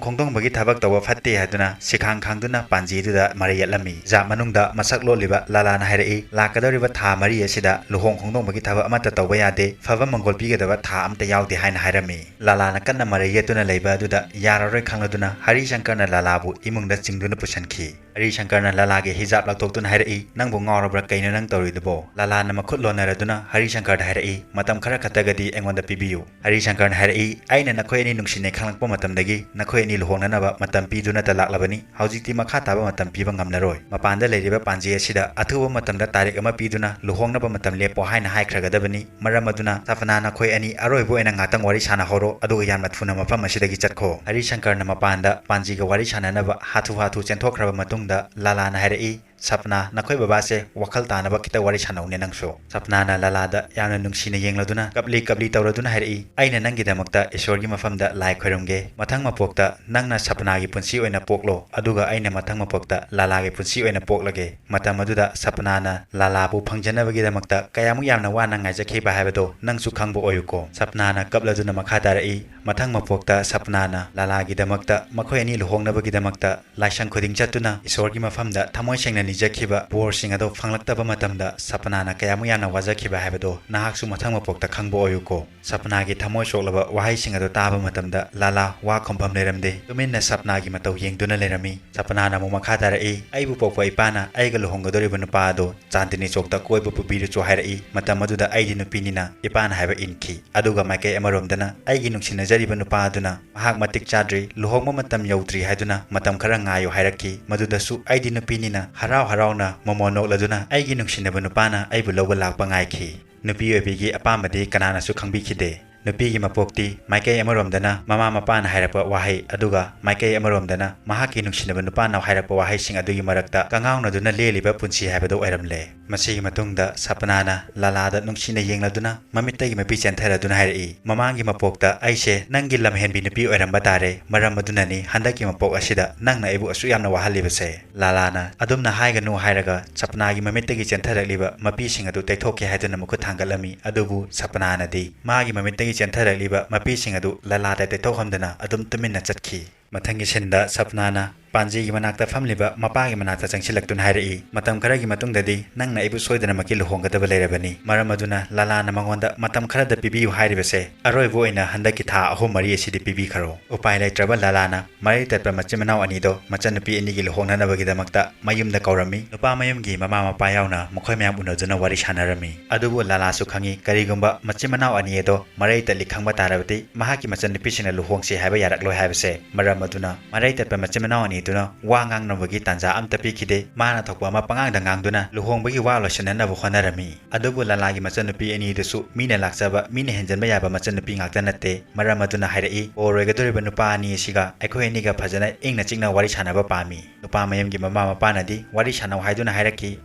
ꯈꯣꯡꯗꯣꯡꯕꯒꯤ ꯊꯕꯛ ꯇꯧꯕ ꯐꯠꯇꯦ ꯍꯥꯏꯗꯨꯅ ꯁꯤꯈꯥꯡ ꯈꯥꯡꯗꯨꯅ ꯄꯥꯟꯖꯤꯗꯨꯗ ꯃꯔꯩ ꯌꯦꯠꯂꯝꯃꯤ꯫ ꯍꯤꯖꯥꯕ ꯃꯅꯨꯡꯗ ꯃꯁꯛ ꯂꯣꯠꯂꯤꯕ ꯂꯥꯂꯥꯅ ꯍꯥꯏꯔꯛꯏ, ꯂꯥꯛꯀꯗꯧꯔꯤꯕ ꯊꯥ ꯃꯔꯤ ꯑꯁꯤꯗ ꯂꯨꯍꯣꯡ ꯈꯣꯡꯗꯣꯡꯕꯒꯤ ꯊꯕꯛ ꯑꯃꯠꯇ ꯇꯧꯕ ꯌꯥꯗꯦ, ꯐꯕ ꯃꯪꯒꯣꯜ ꯄꯤꯒꯗꯕ ꯊꯥ ꯑꯃꯠꯇ ꯌꯥꯎꯗꯦ ꯍꯥꯏꯅ ꯍꯥꯏꯔꯝꯃꯤ꯫ ꯂꯥꯂꯥꯅ ꯀꯟꯅ ꯃꯔꯩ ꯌꯦꯠꯇꯨꯅ ꯂꯩꯕ ꯑꯗꯨꯗ ꯌꯥꯔꯔꯣꯏ ꯈꯪꯂꯗꯨꯅ ꯍꯔꯤꯁꯪꯀꯔꯅ ꯂꯥꯂꯥꯕꯨ ꯏꯃꯨꯡꯗ ꯆꯤꯡꯗꯨꯅ ꯄꯨꯁꯤꯟꯈꯤ꯫ ꯍꯔꯤꯁꯪꯀꯔꯅ ꯂꯥꯂꯥꯒꯤ ꯍꯤꯖꯥꯕ ꯂꯧꯊꯣꯛꯇꯨꯅ ꯍꯥꯏꯔꯛꯏ, ꯅꯪꯕꯨ ꯉꯥꯎꯔꯕ꯭ꯔꯥ? ꯀꯩꯅꯣ ꯅꯪ ꯇꯧꯔꯤꯗꯨꯕꯣ? ꯂꯥꯂꯥꯅ ꯃꯈꯨꯠ ꯂꯣꯟꯅꯔꯗꯨꯅ ꯍꯔꯤꯁꯪꯀꯔꯗ ꯍꯥꯏꯔꯛꯏ, ꯃꯇꯝ ꯈꯔ ꯈꯛꯇꯒꯗꯤ ꯑꯩꯉꯣꯟꯗ ꯄꯤꯕꯤꯌꯨ꯫ ꯍꯔꯤꯁꯪꯀꯔꯅ ꯍꯥꯏꯔꯛꯏ, ꯑꯩꯅ ꯅꯈꯣꯏ ꯑꯅꯤ ꯅꯨꯡꯁꯤꯅꯩ ꯈꯪꯂꯛꯄ ꯃꯇꯝꯗꯒꯤ ꯅꯈꯣꯏ ꯑꯅꯤ ꯂꯨꯍꯣꯡꯅꯅꯕ ꯃꯇꯝ ꯄꯤꯗꯨꯅꯇ ꯂꯥꯛꯂꯕꯅꯤ꯫ ꯍꯧꯖꯤꯛꯇꯤ ꯃꯈꯥ ꯇꯥꯕ ꯃꯇꯝ ꯄꯤꯕ ꯉꯝꯂꯔꯣꯏ꯫ ꯃꯄꯥꯟꯗ ꯂꯩꯔꯤꯕ ꯄꯥꯟꯖꯤ ꯑꯁꯤꯗ ꯑꯊꯨꯕ ꯃꯇꯝꯗ ꯇꯥꯔꯤꯛ ꯑꯃ ꯄꯤꯗꯨꯅ ꯂꯨꯍꯣꯡꯅꯕ ꯃꯇꯝ ꯂꯦꯞꯄꯣ ꯍꯥꯏꯅ ꯍꯥꯏꯈ꯭ꯔꯒꯗꯕꯅꯤ꯫ ꯃꯔꯝ ꯑꯗꯨꯅ ꯁꯞꯅꯥ, ꯅꯈꯣꯏ ꯑꯅꯤ ꯑꯔꯣꯏꯕ ꯑꯣꯏꯅ ꯉꯥꯛꯇꯪ ꯋꯥꯔꯤ ꯁꯥꯟꯅꯍꯧꯔꯣ, ꯑꯗꯨꯒ ꯌꯥꯝꯅ ꯊꯨꯅ ꯃꯐꯝ ꯑꯁꯤꯗꯒꯤ ꯆꯠꯈꯣ꯫ ꯍꯔꯤꯁꯪꯀꯔꯅ ꯃꯄꯥꯟꯗ ꯄꯥꯟꯖꯤꯒ ꯋꯥꯔꯤ ꯁꯥꯟꯅꯅꯕ ꯍꯥꯊꯨ ꯍꯥꯊꯨ ꯆꯦꯟꯊꯣꯛꯈ꯭ꯔꯕ ꯃꯇꯨꯡꯗ ꯂꯥꯂꯥꯅ ꯍꯥꯏꯔꯛꯏ, ꯁꯞꯅꯥ, ꯅꯈꯣꯏ ꯕꯕꯥꯁꯦ ꯋꯥꯈꯜ ꯇꯥꯅꯕ ꯈꯤꯇ ꯋꯥꯔꯤ ꯁꯥꯟꯅꯧꯅꯦ ꯅꯪꯁꯨ꯫ ꯁꯞꯅꯥꯅ ꯂꯥꯂꯥꯗ ꯌꯥꯝꯅ ꯅꯨꯡꯁꯤꯅ ꯌꯦꯡꯂꯗꯨꯅ ꯀꯞꯂꯤ ꯀꯞꯂꯤ ꯇꯧꯔꯗꯨꯅ ꯍꯥꯏꯔꯛꯏ, ꯑꯩꯅ ꯅꯪꯒꯤꯗꯃꯛꯇ ꯏꯁꯣꯔꯒꯤ ꯃꯐꯝꯗ ꯂꯥꯏ ꯈꯣꯏꯔꯝꯒꯦ꯫ ꯃꯊꯪ ꯃꯄꯣꯛꯇ ꯅꯪꯅ ꯁꯞꯅꯥꯒꯤ ꯄꯨꯟꯁꯤ ꯑꯣꯏꯅ ꯄꯣꯛꯂꯣ, ꯑꯗꯨꯒ ꯑꯩꯅ ꯃꯊꯪ ꯃꯄꯣꯛꯇ ꯂꯥꯂꯥꯒꯤ ꯄꯨꯟꯁꯤ ꯑꯣꯏꯅ ꯄꯣꯛꯂꯒꯦ꯫ ꯃꯇꯝ ꯑꯗꯨꯗ ꯁꯞꯅꯥꯅ ꯂꯥꯂꯥꯕꯨ ꯐꯪꯖꯅꯕꯒꯤꯗꯃꯛꯇ ꯀꯌꯥꯃꯨꯛ ꯌꯥꯝꯅ ꯋꯥꯅ ꯉꯥꯏꯖꯈꯤꯕ ꯍꯥꯏꯕꯗꯣ ꯅꯪꯁꯨ ꯈꯪꯕ ꯑꯣꯏꯌꯨꯀꯣ꯫ ꯁꯞꯅꯥꯅ ꯀꯞꯂꯗꯨꯅ ꯃꯈꯥ ꯇꯥꯔꯛꯏ, ꯃꯊꯪ ꯃꯄꯣꯛꯇ ꯁꯞꯅꯥꯅ ꯂꯥꯂꯥꯒꯤꯗꯃꯛꯇ, ꯃꯈꯣꯏ ꯑꯅꯤ ꯂꯨꯍꯣꯡꯅꯕꯒꯤꯗꯃꯛꯇ ꯂꯥꯏꯁꯪ ꯈꯨꯗꯤꯡ ꯆꯠꯇꯨꯅ ꯏꯁꯣꯔꯒꯤ ꯃꯐꯝꯗ ꯊꯃꯣꯏ ꯁꯦꯡꯅ ꯅꯤꯖꯈꯤꯕ ꯕꯣꯔꯁꯤꯡ ꯑꯗꯣ ꯐꯪꯂꯛꯇꯕ ꯃꯇꯝꯗ ꯁꯄꯅꯥꯅ ꯀꯌꯥꯃꯨꯛ ꯌꯥꯝꯅ ꯋꯥꯖꯈꯤꯕ ꯍꯥꯏꯕꯗꯣ ꯅꯍꯥꯛꯁꯨ ꯃꯊꯪ ꯃꯄꯣꯛꯇ ꯈꯪꯕ ꯑꯣꯏꯌꯨꯀꯣ꯫ ꯁꯄꯅꯥꯒꯤ ꯊꯃꯣꯏ ꯁꯣꯛꯂꯕ ꯋꯥꯍꯩꯁꯤꯡ ꯑꯗꯨ ꯇꯥꯕ ꯃꯇꯝꯗ ꯂꯥꯂꯥ ꯋꯥ ꯈꯨꯝꯐꯝ ꯂꯩꯔꯝꯗꯦ꯫ ꯇꯨꯃꯤꯟꯅ ꯁꯄꯅꯥꯒꯤ ꯃꯇꯧ ꯌꯦꯡꯗꯨꯅ ꯂꯩꯔꯝꯃꯤ꯫ ꯁꯄꯅꯥꯅ ꯑꯃꯨꯛ ꯃꯈꯥ ꯇꯥꯔꯛꯏ, "ꯑꯩꯕꯨ ꯄꯣꯛꯄ ꯏꯄꯥꯅ ꯑꯩꯒ ꯂꯨꯍꯣꯡꯒꯗꯧꯔꯤꯕ ꯅꯨꯄꯥ ꯑꯗꯨ ꯆꯥꯟꯗꯤꯅꯤ ꯆꯧꯛꯇ ꯀꯣꯏꯕ ꯄꯨꯕꯤꯔꯨꯆꯣ ꯍꯥꯏꯔꯛꯏ꯫ ꯃꯇꯝ ꯑꯗꯨꯗ ꯑꯩꯗꯤ ꯅꯨꯄꯤꯅꯤꯅ ꯏꯄꯥꯅ ꯍꯥꯏꯕ ꯏꯟꯈꯤ꯫ ꯑꯗꯨꯒ ꯃꯥꯏꯀꯩ ꯑꯃꯔꯣꯝꯗꯅ ꯑꯩꯒꯤ ꯅꯨꯡꯁꯤꯅꯖꯔꯤꯕ ꯅꯨꯄꯥ ꯑꯗꯨꯅ ꯃꯍꯥꯛ ꯃꯇꯤꯛ ꯆꯥꯗ꯭ꯔꯤ, ꯂꯨꯍꯣꯡꯕ ꯃꯇꯝ ꯌꯧꯗ꯭ꯔꯤ ꯍꯥꯏꯗꯨꯅ ꯃꯇꯝ ꯈꯔ ꯉꯥꯏꯌꯨ ꯍꯥꯏꯔꯛꯈꯤ꯫ ꯃꯗꯨꯗꯁꯨ ꯑꯩꯗꯤ ꯅꯨꯄꯤꯅꯤꯅ ꯍꯔꯥꯎ ꯍꯔꯥꯎꯅ ꯃꯃꯣꯟ ꯅꯣꯛꯂꯗꯨꯅ ꯑꯩꯒꯤ ꯅꯨꯡꯁꯤꯅꯕ ꯅꯨꯄꯥꯅ ꯑꯩꯕꯨ ꯂꯧꯕ ꯂꯥꯛꯄ ꯉꯥꯏꯈꯤ꯫ ꯅꯨꯄꯤ ꯑꯣꯏꯕꯤꯒꯤ ꯑꯄꯥꯝꯕꯗꯤ ꯀꯅꯥꯅꯁꯨ ꯈꯪꯕꯤꯈꯤꯗꯦ꯫ ꯅꯨꯄꯤꯒꯤ ꯃꯄꯣꯛꯇꯤ ꯃꯥꯏꯀꯩ ꯑꯃꯔꯣꯝꯗꯅ ꯃꯃꯥ ꯃꯄꯥꯅ ꯍꯥꯏꯔꯛꯄ ꯋꯥꯍꯩ ꯑꯗꯨꯒ ꯃꯥꯏꯀꯩ ꯑꯃꯔꯣꯝꯗꯅ ꯃꯍꯥꯛꯀꯤ ꯅꯨꯡꯁꯤꯅꯕ ꯅꯨꯄꯥꯅ ꯍꯥꯏꯔꯛꯄ ꯋꯥꯍꯩꯁꯤꯡ ꯑꯗꯨꯒꯤ ꯃꯔꯛꯇ ꯀꯉꯥꯎꯅꯗꯨꯅ ꯂꯦꯜꯂꯤꯕ ꯄꯨꯟꯁꯤ ꯍꯥꯏꯕꯗꯨ ꯑꯣꯏꯔꯝꯂꯦ꯫ ꯃꯁꯤꯒꯤ ꯃꯇꯨꯡꯗ ꯁꯄꯅꯥꯅ ꯂꯥꯂꯥꯗ ꯅꯨꯡꯁꯤꯅ ꯌꯦꯡꯂꯗꯨꯅ ꯃꯃꯤꯠꯇꯒꯤ ꯃꯄꯤ ꯆꯦꯟꯊꯔꯗꯨꯅ ꯍꯥꯏꯔꯛꯏ, "ꯃꯃꯥꯡꯒꯤ ꯃꯄꯣꯛꯇ ꯑꯩꯁꯦ ꯅꯪꯒꯤ ꯂꯝꯍꯦꯟꯕꯤ ꯅꯨꯄꯤ ꯑꯣꯏꯔꯝꯕ ꯇꯥꯔꯦ꯫ ꯃꯔꯝ ꯑꯗꯨꯅꯅꯤ ꯍꯟꯗꯛꯀꯤ ꯃꯄꯣꯛ ꯑꯁꯤꯗ ꯅꯪꯅ ꯑꯩꯕꯨ ꯑꯁꯨꯛ ꯌꯥꯝꯅ ꯋꯥꯍꯜꯂꯤꯕꯁꯦ꯫" ꯂꯥꯂꯥꯅ, "ꯑꯗꯨꯝꯅ ꯍꯥꯏꯒꯅꯨ" ꯍꯥꯏꯔꯒ ꯁꯄꯅꯥꯒꯤ ꯃꯃꯤꯠꯇꯒꯤ ꯆꯦꯟꯊꯔꯛꯂꯤꯕ ꯃꯄꯤꯁꯤꯡ ꯑꯗꯨ ꯇꯩꯊꯣꯛꯀꯦ ꯍꯥꯏꯗꯨꯅ ꯃꯈꯨꯠ ꯊꯥꯡꯒꯠꯂꯝꯃꯤ꯫ ꯑꯗꯨꯕꯨ ꯁꯄꯅꯥꯅꯗꯤ ꯃꯥꯒꯤ ꯃꯃꯤꯠꯇꯒꯤ ꯆꯦꯟꯊꯔꯛꯂꯤꯕ ꯃꯄꯤꯁꯤꯡ ꯑꯗꯨ ꯂꯥꯂꯥꯗ ꯇꯩꯊꯣꯛꯍꯟꯗꯅ ꯑꯗꯨꯝ ꯇꯨꯃꯤꯟꯅ ꯆꯠꯈꯤ꯫ ꯃꯊꯪꯒꯤ ꯁꯤꯟꯗ ꯁꯄꯅꯥꯅ ꯄꯥꯟꯖꯤꯒꯤ ꯃꯅꯥꯛꯇ ꯐꯝꯂꯤꯕ ꯃꯄꯥꯒꯤ ꯃꯅꯥꯛꯇ ꯆꯪꯁꯤꯜꯂꯛꯇꯨꯅ ꯍꯥꯏꯔꯛꯏ, "ꯃꯇꯝ ꯈꯔꯒꯤ ꯃꯇꯨꯡꯗꯗꯤ ꯅꯪꯅ ꯑꯩꯕꯨ ꯁꯣꯏꯗꯅꯃꯛꯀꯤ ꯂꯨꯍꯣꯡꯒꯗꯕ ꯂꯩꯔꯕꯅꯤ꯫" ꯃꯔꯝ ꯑꯗꯨꯅ ꯂꯥꯂꯥꯅ ꯃꯉꯣꯟꯗ ꯃꯇꯝ ꯈꯔꯗ ꯄꯤꯕꯤꯌꯨ ꯍꯥꯏꯔꯤꯕꯁꯦ ꯑꯔꯣꯏꯕ ꯑꯣꯏꯅ ꯍꯟꯗꯛꯀꯤ ꯊꯥ ꯑꯍꯨꯝ ꯃꯔꯤ ꯑꯁꯤꯗꯤ ꯄꯤꯕꯤꯈ꯭ꯔꯣ꯫ ꯎꯄꯥꯏ ꯂꯩꯇ꯭ꯔꯕ ꯂꯥꯂꯥꯅ ꯃꯔꯩ ꯇꯠꯄ ꯃꯆꯤꯟ ꯃꯅꯥꯎ ꯑꯅꯤꯗꯣ ꯃꯆꯟꯅꯨꯄꯤ ꯑꯅꯤꯒꯤ ꯂꯨꯍꯣꯡꯅꯅꯕꯒꯤꯗꯃꯛꯇ ꯃꯌꯨꯝꯗ ꯀꯧꯔꯝꯃꯤ꯫ ꯅꯨꯄꯥ ꯃꯌꯨꯝꯒꯤ ꯃꯃꯥ ꯃꯄꯥ ꯌꯥꯎꯅ ꯃꯈꯣꯏ ꯃꯌꯥꯝ ꯎꯅꯗꯨꯅ ꯋꯥꯔꯤ ꯁꯥꯟꯅꯔꯝꯃꯤ꯫ ꯑꯗꯨꯕꯨ ꯂꯥꯂꯥꯁꯨ ꯈꯪꯏ, ꯀꯔꯤꯒꯨꯝꯕ ꯃꯆꯤꯟ ꯃꯅꯥꯎ ꯑꯅꯤ ꯑꯗꯣ ꯃꯔꯩ ꯇꯠꯂꯤ ꯈꯪꯕ ꯇꯥꯔꯕꯗꯤ ꯃꯍꯥꯛꯀꯤ ꯃꯆꯟꯅꯨꯄꯤꯁꯤꯡꯅ ꯂꯨꯍꯣꯡꯁꯤ ꯍꯥꯏꯕ ꯌꯥꯔꯛꯂꯣꯏ ꯍꯥꯏꯕꯁꯦ꯫ ꯃꯔꯝ ꯑꯗꯨꯅ ꯃꯔꯩ ꯇꯠꯄ ꯃꯆꯤꯟ ꯃꯅꯥꯎ ꯑꯅꯤꯗꯨꯅ ꯋꯥ ꯉꯥꯡꯅꯕꯒꯤ ꯇꯥꯟꯖꯥ ꯑꯝꯇ ꯄꯤꯈꯤꯗꯦ꯫ ꯃꯥꯅ ꯊꯣꯛꯄ ꯑꯃ ꯄꯉꯥꯡꯗ ꯉꯥꯡꯗꯨꯅ ꯂꯨꯍꯣꯡꯕꯒꯤ ꯋꯥ ꯂꯣꯏꯁꯤꯟꯅꯅꯕ ꯍꯣꯠꯅꯔꯝꯃꯤ꯫ ꯑꯗꯨꯕꯨ ꯂꯥꯂꯥꯒꯤ ꯃꯆꯟꯅꯨꯄꯤ ꯑꯅꯤꯗꯨꯁꯨ ꯃꯤꯅ ꯂꯥꯛꯆꯕ, ꯃꯤꯅ ꯍꯦꯟꯖꯟꯕ ꯌꯥꯕ ꯃꯆꯟꯅꯨꯄꯤ ꯉꯥꯛꯇ ꯅꯠꯇꯦ꯫ ꯃꯔꯝ ꯑꯗꯨꯅ ꯍꯥꯏꯔꯛꯏ, "ꯄꯣꯔꯣꯏꯒꯗꯧꯔꯤꯕ ꯅꯨꯄꯥ ꯑꯅꯤ ꯑꯁꯤꯒ ꯑꯩꯈꯣꯏ ꯑꯅꯤꯒ ꯐꯖꯅ ꯏꯪꯅ ꯆꯤꯛꯅ ꯋꯥꯔꯤ ꯁꯥꯟꯅꯕ ꯄꯥꯝꯃꯤ꯫" ꯅꯨꯄꯥ ꯃꯌꯨꯝꯒꯤ ꯃꯃꯥ ꯃꯄꯥꯅꯗꯤ ꯋꯥꯔꯤ ꯁꯥꯟꯅꯧ ꯍꯥꯏꯗꯨꯅ ꯍꯥꯏꯔꯛꯈꯤ꯫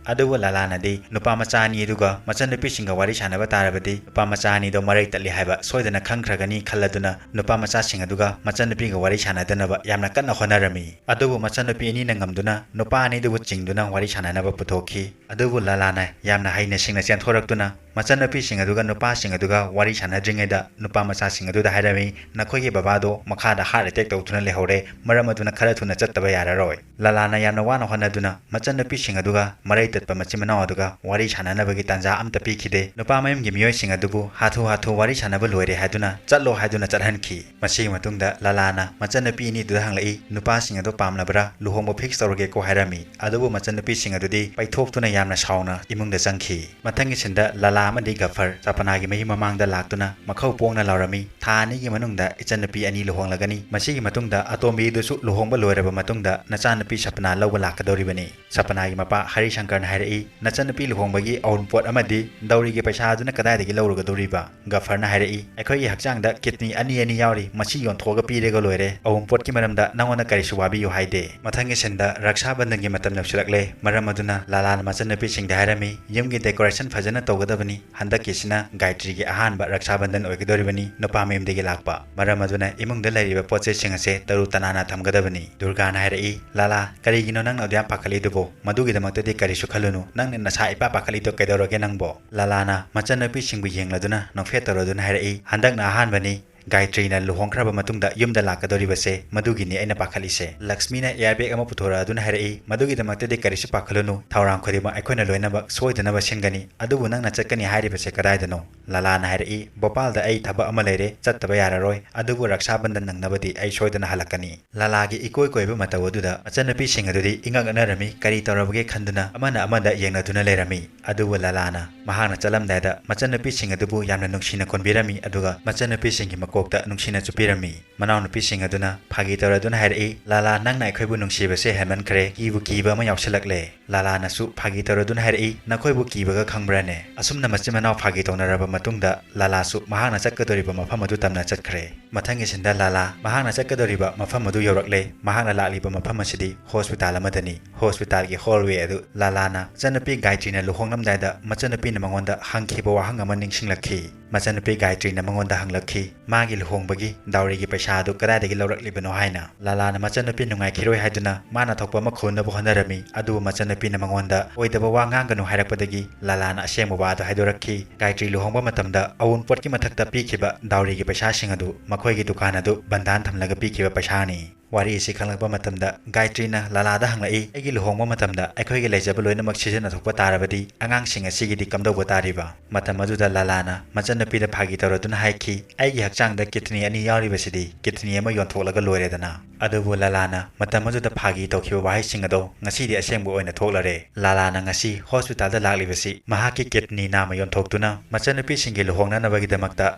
ꯑꯗꯨꯕꯨ ꯂꯥꯂꯥꯅꯗꯤ ꯅꯨꯄꯥ ꯃꯆꯥ ꯑꯅꯤ ꯑꯗꯨꯒ ꯃꯆꯟꯅꯨꯄꯤꯁꯤꯡꯒ ꯋꯥꯔꯤ ꯁꯥꯟꯅꯕ ꯇꯥꯔꯕꯗꯤ ꯅꯨꯄꯥ ꯃꯆꯥ ꯑꯅꯤꯗꯣ ꯃꯔꯩ ꯇꯠꯂꯤ ꯍꯥꯏꯕ ꯁꯣꯏꯗꯅ ꯈꯪꯈ꯭ꯔꯒꯅꯤ ꯈꯜꯂꯗꯨꯅ ꯅꯨꯄꯥ ꯃꯆꯥꯁꯤꯡ ꯑꯗꯨꯒ ꯃꯆꯟꯅꯨꯄꯤꯒ ꯋꯥꯔꯤ ꯁꯥꯟꯅꯗꯅꯕ ꯌꯥꯝꯅ ꯀꯟꯅ ꯍꯣꯠꯅꯔꯝꯃꯤ꯫ ꯑꯗꯨ ꯑꯗꯨꯕꯨ ꯃꯆꯟꯅꯨꯄꯤ ꯑꯅꯤꯅ ꯉꯝꯗꯨꯅ ꯅꯨꯄꯥ ꯑꯅꯤꯗꯨꯕꯨ ꯆꯤꯡꯗꯨꯅ ꯋꯥꯔꯤ ꯁꯥꯟꯅꯅꯕ ꯄꯨꯊꯣꯛꯈꯤ꯫ ꯑꯗꯨꯕꯨ ꯂꯂꯥꯅ ꯌꯥꯝꯅ ꯍꯩꯅ ꯁꯤꯡꯅ ꯆꯦꯟꯊꯣꯔꯛꯇꯨꯅ ꯃꯆꯟꯅꯨꯄꯤꯁꯤꯡ ꯑꯗꯨꯒ ꯅꯨꯄꯥꯁꯤꯡ ꯑꯗꯨꯒ ꯋꯥꯔꯤ ꯁꯥꯟꯅꯗ꯭ꯔꯤꯉꯩꯗ ꯅꯨꯄꯥ ꯃꯆꯥꯁꯤꯡ ꯑꯗꯨꯗ ꯍꯥꯏꯔꯝꯃꯤ, "ꯅꯈꯣꯏꯒꯤ ꯕꯕꯥꯗꯣ ꯃꯈꯥꯗ heart attack ꯇꯧꯗꯨꯅ ꯂꯩꯍꯧꯔꯦ, ꯃꯔꯝ ꯑꯗꯨꯅ ꯈꯔ ꯊꯨꯅ ꯆꯠꯇꯕ ꯌꯥꯔꯔꯣꯏ"꯫ ꯂꯂꯥꯅ ꯌꯥꯝꯅ ꯋꯥꯅ ꯍꯣꯠꯅꯗꯨꯅ ꯃꯆꯟꯅꯨꯄꯤꯁꯤꯡ ꯑꯗꯨꯒ ꯃꯔꯩ ꯇꯠꯄ ꯃꯆꯤꯟ ꯃꯅꯥꯎ ꯑꯗꯨꯒ ꯋꯥꯔꯤ ꯁꯥꯟꯅꯅꯕꯒꯤ ꯇꯥꯟꯖꯥ ꯑꯝꯇ ꯄꯤꯈꯤꯗꯦ꯫ ꯅꯨꯄꯥ ꯃꯌꯨꯝꯒꯤ ꯃꯤꯑꯣꯏꯁꯤꯡ ꯑꯗꯨꯕꯨ ꯍꯥꯊꯨ ꯍꯥꯊꯨ ꯋꯥꯔꯤ ꯁꯥꯟꯅꯕ ꯂꯣꯏꯔꯦ ꯍꯥꯏꯗꯨꯅ ꯆꯠꯂꯣ ꯍꯥꯏꯗꯨꯅ ꯆꯠꯍꯟꯈꯤ꯫ ꯃꯁꯤꯒꯤ ꯃꯇꯨꯡꯗ ꯂꯂꯥꯅ ꯃꯆꯟꯅꯨꯄꯤ ꯑꯅꯤꯗꯨꯗ ꯍꯪꯂꯛꯏ, "ꯅꯨꯄꯥꯁꯤꯡ ꯑꯗꯣ ꯄꯥꯝꯂꯕ꯭ꯔꯥ? ꯂꯨꯍꯣꯡꯕ fix ꯇꯧꯔꯒꯦꯀꯣ" ꯍꯥꯏꯔꯝꯃꯤ꯫ ꯑꯗꯨꯕꯨ ꯃꯆꯟꯅꯨꯄꯤꯁꯤꯡ ꯑꯗꯨꯗꯤ ꯄꯩꯊꯣꯛꯇꯨꯅ ꯌꯥꯝꯅ ꯁꯥꯎꯅ ꯏꯃꯨꯡꯗ ꯆꯪꯈꯤ꯫ ꯃꯊꯪꯒꯤ ꯁꯤꯟꯗ ꯂꯂꯥ ꯑꯃꯗꯤ ꯒꯐꯔ ꯁꯄꯅꯥꯒꯤ ꯃꯌꯨꯝ ꯃꯃꯥꯡꯗ ꯂꯥꯛꯇꯨꯅ ꯃꯈꯧ ꯄꯣꯡꯅ ꯂꯥꯎꯔꯝꯃꯤ, "ꯊꯥ ꯑꯅꯤꯒꯤ ꯃꯅꯨꯡꯗ ꯏꯆꯟꯅꯨꯄꯤ ꯑꯅꯤ ꯂꯨꯍꯣꯡꯂꯒꯅꯤ꯫ ꯃꯁꯤꯒꯤ ꯃꯇꯨꯡꯗ ꯑꯇꯣꯝꯕꯤꯗꯨꯁꯨ ꯂꯨꯍꯣꯡꯕ ꯂꯣꯏꯔꯕ ꯃꯇꯨꯡꯗ ꯅꯆꯥꯅꯨꯄꯤ ꯁꯄꯅꯥ ꯂꯧꯕ ꯂꯥꯛꯀꯗꯧꯔꯤꯕꯅꯤ"꯫ ꯁꯄꯅꯥꯒꯤ ꯃꯄꯥ ꯍꯔꯤꯁꯪꯀꯔꯅ ꯍꯥꯏꯔꯛꯏ, "ꯅꯆꯟꯅꯨꯄꯤ ꯂꯨꯍꯣꯡꯕꯒꯤ ꯑꯎꯟꯄꯣꯠ ꯑꯃꯗꯤ ꯗꯧꯔꯤꯒꯤ ꯄꯩꯁꯥ ꯑꯗꯨꯅ ꯀꯗꯥꯏꯗꯒꯤ ꯂꯧꯔꯨꯒꯗꯧꯔꯤꯕ?" ꯒꯐꯔꯅ ꯍꯥꯏꯔꯛꯏ, "ꯑꯩꯈꯣꯏꯒꯤ ꯍꯛꯆꯥꯡꯗ kidney ꯑꯅꯤ ꯑꯅꯤ ꯌꯥꯎꯔꯤ, ꯃꯁꯤ ꯌꯣꯟꯊꯣꯛꯑꯒ ꯄꯤꯔꯒ ꯂꯣꯏꯔꯦ, ꯑꯎꯟꯄꯣꯠꯀꯤ ꯃꯔꯝꯗ ꯅꯉꯣꯟꯗ ꯀꯔꯤꯁꯨ ꯋꯥꯕꯤꯌꯨ ꯍꯥꯏꯗꯦ"꯫ ꯃꯊꯪꯒꯤ ꯁꯤꯟꯗ ꯔꯛꯁꯥ ꯕꯟꯙꯟꯒꯤ ꯃꯇꯝ ꯌꯧꯁꯤꯜꯂꯛꯂꯦ, ꯃꯔꯝ ꯑꯗꯨꯅ ꯂꯂꯥꯅ ꯃꯆꯟꯅꯨꯄꯤꯁꯤꯡꯗ ꯍꯥꯏꯔꯝꯃꯤ, "ꯌꯨꯝꯒꯤ decoration ꯐꯖꯅ ꯇꯧꯒꯗꯕꯅꯤ, ꯍꯟꯗꯛꯀꯤꯁꯤꯅ ꯒꯥꯌꯇ꯭ꯔꯤꯒꯤ ꯑꯍꯥꯟꯕ ꯔꯛꯁꯥ ꯕꯟꯙꯟ ꯑꯣꯏꯒꯗꯧꯔꯤꯕꯅꯤ, ꯅꯨꯄꯥ ꯃꯌꯨꯝꯗꯒꯤ ꯂꯥꯛꯄ, ꯃꯔꯝ ꯑꯗꯨꯅ ꯏꯃꯨꯡꯗ ꯂꯩꯔꯤꯕ ꯄꯣꯠ ꯆꯩꯁꯤꯡ ꯑꯁꯦ ꯇꯔꯨ ꯇꯅꯥꯟꯅ ꯊꯝꯒꯗꯕꯅꯤ"꯫ ꯗꯨꯔꯒꯥꯅ ꯍꯥꯏꯔꯛꯏ, "ꯂꯂꯥ, ꯀꯔꯤꯒꯤꯅꯣ ꯅꯪꯅ ꯑꯗꯨꯌꯥꯝ ꯄꯥꯈꯠꯂꯤꯗꯨꯕꯣ? ꯃꯗꯨꯒꯤꯗꯃꯛꯇꯗꯤ ꯀꯔꯤꯁꯨ ꯈꯜꯂꯨꯅꯨ, ꯅꯪꯅ ꯅꯁꯥ ꯏꯄꯥ ꯄꯥꯈꯠꯂꯤꯗꯣ ꯀꯩꯗꯧꯔꯒꯦ ꯅꯪꯕꯣ?" ꯂꯂꯥꯅ ꯃꯆꯟꯅꯨꯄꯤꯁꯤꯡꯕꯨ ꯌꯦꯡꯂꯗꯨꯅ ꯅꯣꯛꯐꯦꯠ ꯇꯧꯔꯗꯨꯅ ꯍꯥꯏꯔꯛꯏ, "ꯍꯟꯗꯛꯅ ꯑꯍꯥꯟꯕꯅꯤ, ꯒꯥꯌꯇ꯭ꯔꯤꯅ ꯂꯨꯍꯣꯡꯈ꯭ꯔꯕ ꯃꯇꯨꯡꯗ ꯌꯨꯝꯗ ꯂꯥꯛꯀꯗꯧꯔꯤꯕꯁꯦ, ꯃꯗꯨꯒꯤꯅꯤ ꯑꯩꯅ ꯄꯥꯈꯠꯂꯤꯁꯦ꯫ ꯂꯛꯁꯃꯤꯅ airbag ꯑꯃ ꯄꯨꯊꯣꯔꯛꯑꯗꯨꯅ ꯍꯥꯏꯔꯛꯏ, ꯃꯗꯨꯒꯤꯗꯃꯛꯇꯗꯤ ꯀꯔꯤꯁꯨ ꯄꯥꯈꯠꯂꯨꯅꯨ, ꯊꯧꯔꯥꯡ ꯈꯨꯗꯤꯡꯃꯛ ꯑꯩꯈꯣꯏꯅ ꯂꯣꯏꯅꯃꯛ ꯁꯣꯏꯗꯅꯕ ꯁꯤꯟꯒꯅꯤ꯫ ꯑꯗꯨꯕꯨ ꯅꯪꯅ ꯆꯠꯀꯅꯤ ꯍꯥꯏꯔꯤꯕꯁꯦ ꯀꯗꯥꯏꯗꯅꯣ?" ꯂꯂꯥꯅ ꯍꯥꯏꯔꯛꯏ, "ꯚꯣꯄꯥꯜꯗ ꯑꯩ ꯊꯕꯛ ꯑꯃ ꯂꯩꯔꯦ, ꯆꯠꯇꯕ ꯌꯥꯔꯔꯣꯏ, ꯑꯗꯨꯕꯨ ꯔꯛꯁꯥ ꯕꯟꯙꯟ ꯅꯪꯅꯕꯗꯤ ꯑꯩ ꯁꯣꯏꯗꯅ ꯍꯜꯂꯛꯀꯅꯤ"꯫ ꯂꯂꯥꯒꯤ ꯏꯀꯣꯏ ꯀꯣꯏꯕ ꯃꯇꯧ ꯑꯗꯨꯗ ꯃꯆꯟꯅꯨꯄꯤꯁꯤꯡ ꯑꯗꯨꯗꯤ ꯏꯉꯛ ꯉꯛꯅꯔꯝꯃꯤ, ꯀꯔꯤ ꯇꯧꯔꯕꯒꯦ ꯈꯟꯗꯨꯅ ꯑꯃꯅ ꯑꯃꯗ ꯌꯦꯡꯅꯗꯨꯅ ꯂꯩꯔꯝꯃꯤ꯫ ꯑꯗꯨꯕꯨ ꯂꯂꯥꯅ ꯃꯍꯥꯛꯅ ꯆꯠꯂꯝꯗꯥꯏꯗ ꯃꯆꯟꯅꯨꯄꯤꯁꯤꯡ ꯑꯗꯨꯕꯨ ꯌꯥꯝꯅ ꯅꯨꯡꯁꯤꯅ ꯀꯣꯟꯕꯤꯔꯝꯃꯤ, ꯑꯗꯨꯒ ꯃꯆꯟꯅꯨꯄꯤꯁꯤꯡꯒꯤ ꯃꯀꯣꯛꯇ ꯅꯨꯡꯁꯤꯅ ꯆꯨꯞꯄꯤꯔꯝꯃꯤ꯫ ꯃꯅꯥꯎꯅꯨꯄꯤꯁꯤꯡ ꯑꯗꯨꯅ ꯐꯥꯒꯤ ꯇꯧꯔꯗꯨꯅ ꯍꯥꯏꯔꯛꯏ, "ꯂꯂꯥ, ꯅꯪꯅ ꯑꯩꯈꯣꯏꯕꯨ ꯅꯨꯡꯁꯤꯕꯁꯦ ꯍꯦꯟꯃꯟꯈ꯭ꯔꯦ, ꯀꯤꯕꯨ ꯀꯤꯕ ꯑꯃ ꯌꯥꯎꯁꯤꯜꯂꯛꯂꯦ"꯫ ꯂꯂꯥꯅꯁꯨ ꯐꯥꯒꯤ ꯇꯧꯔꯗꯨꯅ ꯍꯥꯏꯔꯛꯏ, "ꯅꯈꯣꯏꯕꯨ ꯀꯤꯕꯒ ꯈꯪꯕ꯭ꯔꯥꯅꯦ?" ꯑꯁꯨꯝꯅ ꯃꯆꯤꯟ ꯃꯅꯥꯎ ꯐꯥꯒꯤ ꯇꯧꯅꯔꯕ ꯃꯇꯨꯡꯗ ꯂꯂꯥꯁꯨ ꯃꯍꯥꯛꯅ ꯆꯠꯀꯗꯧꯔꯤꯕ ꯃꯐꯝ ꯑꯗꯨ ꯇꯝꯅ ꯆꯠꯈ꯭ꯔꯦ꯫ ꯃꯊꯪꯒꯤ ꯁꯤꯟꯗ ꯂꯂꯥ ꯃꯍꯥꯛꯅ ꯆꯠꯀꯗꯧꯔꯤꯕ ꯃꯐꯝ ꯑꯗꯨ ꯌꯧꯔꯛꯂꯦ꯫ ꯃꯍꯥꯛꯅ ꯂꯥꯛꯂꯤꯕ ꯃꯐꯝ ꯑꯁꯤꯗꯤ ꯍꯣꯁꯄꯤꯇꯥꯜ ꯑꯃꯗꯅꯤ꯫ ꯍꯣꯁꯄꯤꯇꯥꯜꯒꯤ hallway ꯑꯗꯨ ꯂꯂꯥꯅ ꯃꯆꯟꯅꯨꯄꯤ ꯒꯥꯌꯇ꯭ꯔꯤꯅ ꯂꯨꯍꯣꯡꯂꯝꯗꯥꯏꯗ ꯃꯆꯟꯅꯨꯄꯤꯅ ꯃꯉꯣꯟꯗ ꯍꯪꯈꯤꯕ ꯋꯥꯍꯪ ꯑꯃ ꯅꯤꯡꯁꯤꯡꯂꯛꯈꯤ꯫ ꯃꯆꯟꯅꯨꯄꯤ ꯒꯥꯌꯇ꯭ꯔꯤꯅ ꯃꯉꯣꯟꯗ ꯍꯪꯂꯛꯈꯤ, ꯃꯥꯒꯤ ꯂꯨꯍꯣꯡꯕꯒꯤ ꯗꯥꯎꯔꯤꯒꯤ ꯄꯩꯁꯥ ꯑꯗꯨ ꯀꯗꯥꯏꯗꯒꯤ ꯂꯧꯔꯛꯂꯤꯕꯅꯣ ꯍꯥꯏꯅ꯫ ꯂꯥꯂꯥꯅ ꯃꯆꯟꯅꯨꯄꯤ ꯅꯨꯡꯉꯥꯏꯈꯤꯔꯣꯏ ꯍꯥꯏꯗꯨꯅ ꯃꯥꯅ ꯊꯣꯛꯄ ꯑꯃ ꯈꯨꯝꯅꯕ ꯍꯣꯠꯅꯔꯝꯃꯤ꯫ ꯑꯗꯨꯕꯨ ꯃꯆꯟꯅꯨꯄꯤꯅ ꯃꯉꯣꯟꯗ ꯑꯣꯏꯗꯕ ꯋꯥ ꯉꯥꯡꯒꯅꯨ ꯍꯥꯏꯔꯛꯄꯗꯒꯤ ꯂꯥꯂꯥꯅ ꯑꯁꯦꯡꯕ ꯋꯥ ꯑꯗꯨ ꯍꯥꯏꯗꯣꯔꯛꯈꯤ꯫ ꯒꯥꯌꯇ꯭ꯔꯤ ꯂꯨꯍꯣꯡꯕ ꯃꯇꯝꯗ ꯑꯋꯨꯟꯄꯣꯠꯀꯤ ꯃꯊꯛꯇ ꯄꯤꯈꯤꯕ ꯗꯥꯎꯔꯤꯒꯤ ꯄꯩꯁꯥꯁꯤꯡ ꯑꯗꯨ ꯃꯈꯣꯏꯒꯤ ꯗꯨꯀꯥꯟ ꯑꯗꯨ ꯕꯟꯗꯥꯟ ꯊꯝꯂꯒ ꯄꯤꯈꯤꯕ ꯄꯩꯁꯥꯅꯤ꯫ ꯋꯥꯔꯤ ꯑꯁꯤ ꯈꯪꯂꯛꯄ ꯃꯇꯝꯗ ꯒꯥꯌꯇ꯭ꯔꯤꯅ ꯂꯥꯂꯥꯗ ꯍꯪꯂꯛꯏ, "ꯑꯩꯒꯤ ꯂꯨꯍꯣꯡꯕ ꯃꯇꯝꯗ ꯑꯩꯈꯣꯏꯒꯤ ꯂꯩꯖꯕ ꯂꯣꯏꯅꯃꯛ ꯁꯤꯖꯤꯟꯅꯊꯣꯛꯄ ꯇꯥꯔꯕꯗꯤ ꯑꯉꯥꯡꯁꯤꯡ ꯑꯁꯤꯒꯤꯗꯤ ꯀꯝꯗꯧꯕ ꯇꯥꯔꯤꯕ?" ꯃꯇꯝ ꯑꯗꯨꯗ ꯂꯥꯂꯥꯅ ꯃꯆꯟꯅꯨꯄꯤꯗ ꯐꯥꯒꯤ ꯇꯧꯔꯗꯨꯅ ꯍꯥꯏꯈꯤ, "ꯑꯩꯒꯤ ꯍꯛꯆꯥꯡꯗ ꯀꯤꯗꯅꯤ ꯑꯅꯤ ꯌꯥꯎꯔꯤꯕꯁꯤꯗꯤ ꯀꯤꯗꯅꯤ ꯑꯃ ꯌꯣꯟꯊꯣꯛꯂꯒ ꯂꯣꯏꯔꯦꯗꯅ"꯫ ꯑꯗꯨꯕꯨ ꯂꯥꯂꯥꯅ ꯃꯇꯝ ꯑꯗꯨꯗ ꯐꯥꯒꯤ ꯇꯧꯈꯤꯕ ꯋꯥꯍꯩꯁꯤꯡ ꯑꯗꯣ ꯉꯁꯤꯗꯤ ꯑꯁꯦꯡꯕ ꯑꯣꯏꯅ ꯊꯣꯛꯂꯔꯦ꯫ ꯂꯥꯂꯥꯅ ꯉꯁꯤ ꯍꯣꯁꯄꯤꯇꯥꯜꯗ ꯂꯥꯛꯂꯤꯕꯁꯤ ꯃꯍꯥꯛꯀꯤ ꯀꯤꯗꯅꯤ ꯅꯥꯝꯃ ꯌꯣꯟꯊꯣꯛꯇꯨꯅ ꯃꯆꯟꯅꯨꯄꯤꯁꯤꯡꯒꯤ ꯂꯨꯍꯣꯡꯅꯅꯕꯒꯤꯗꯃꯛꯇ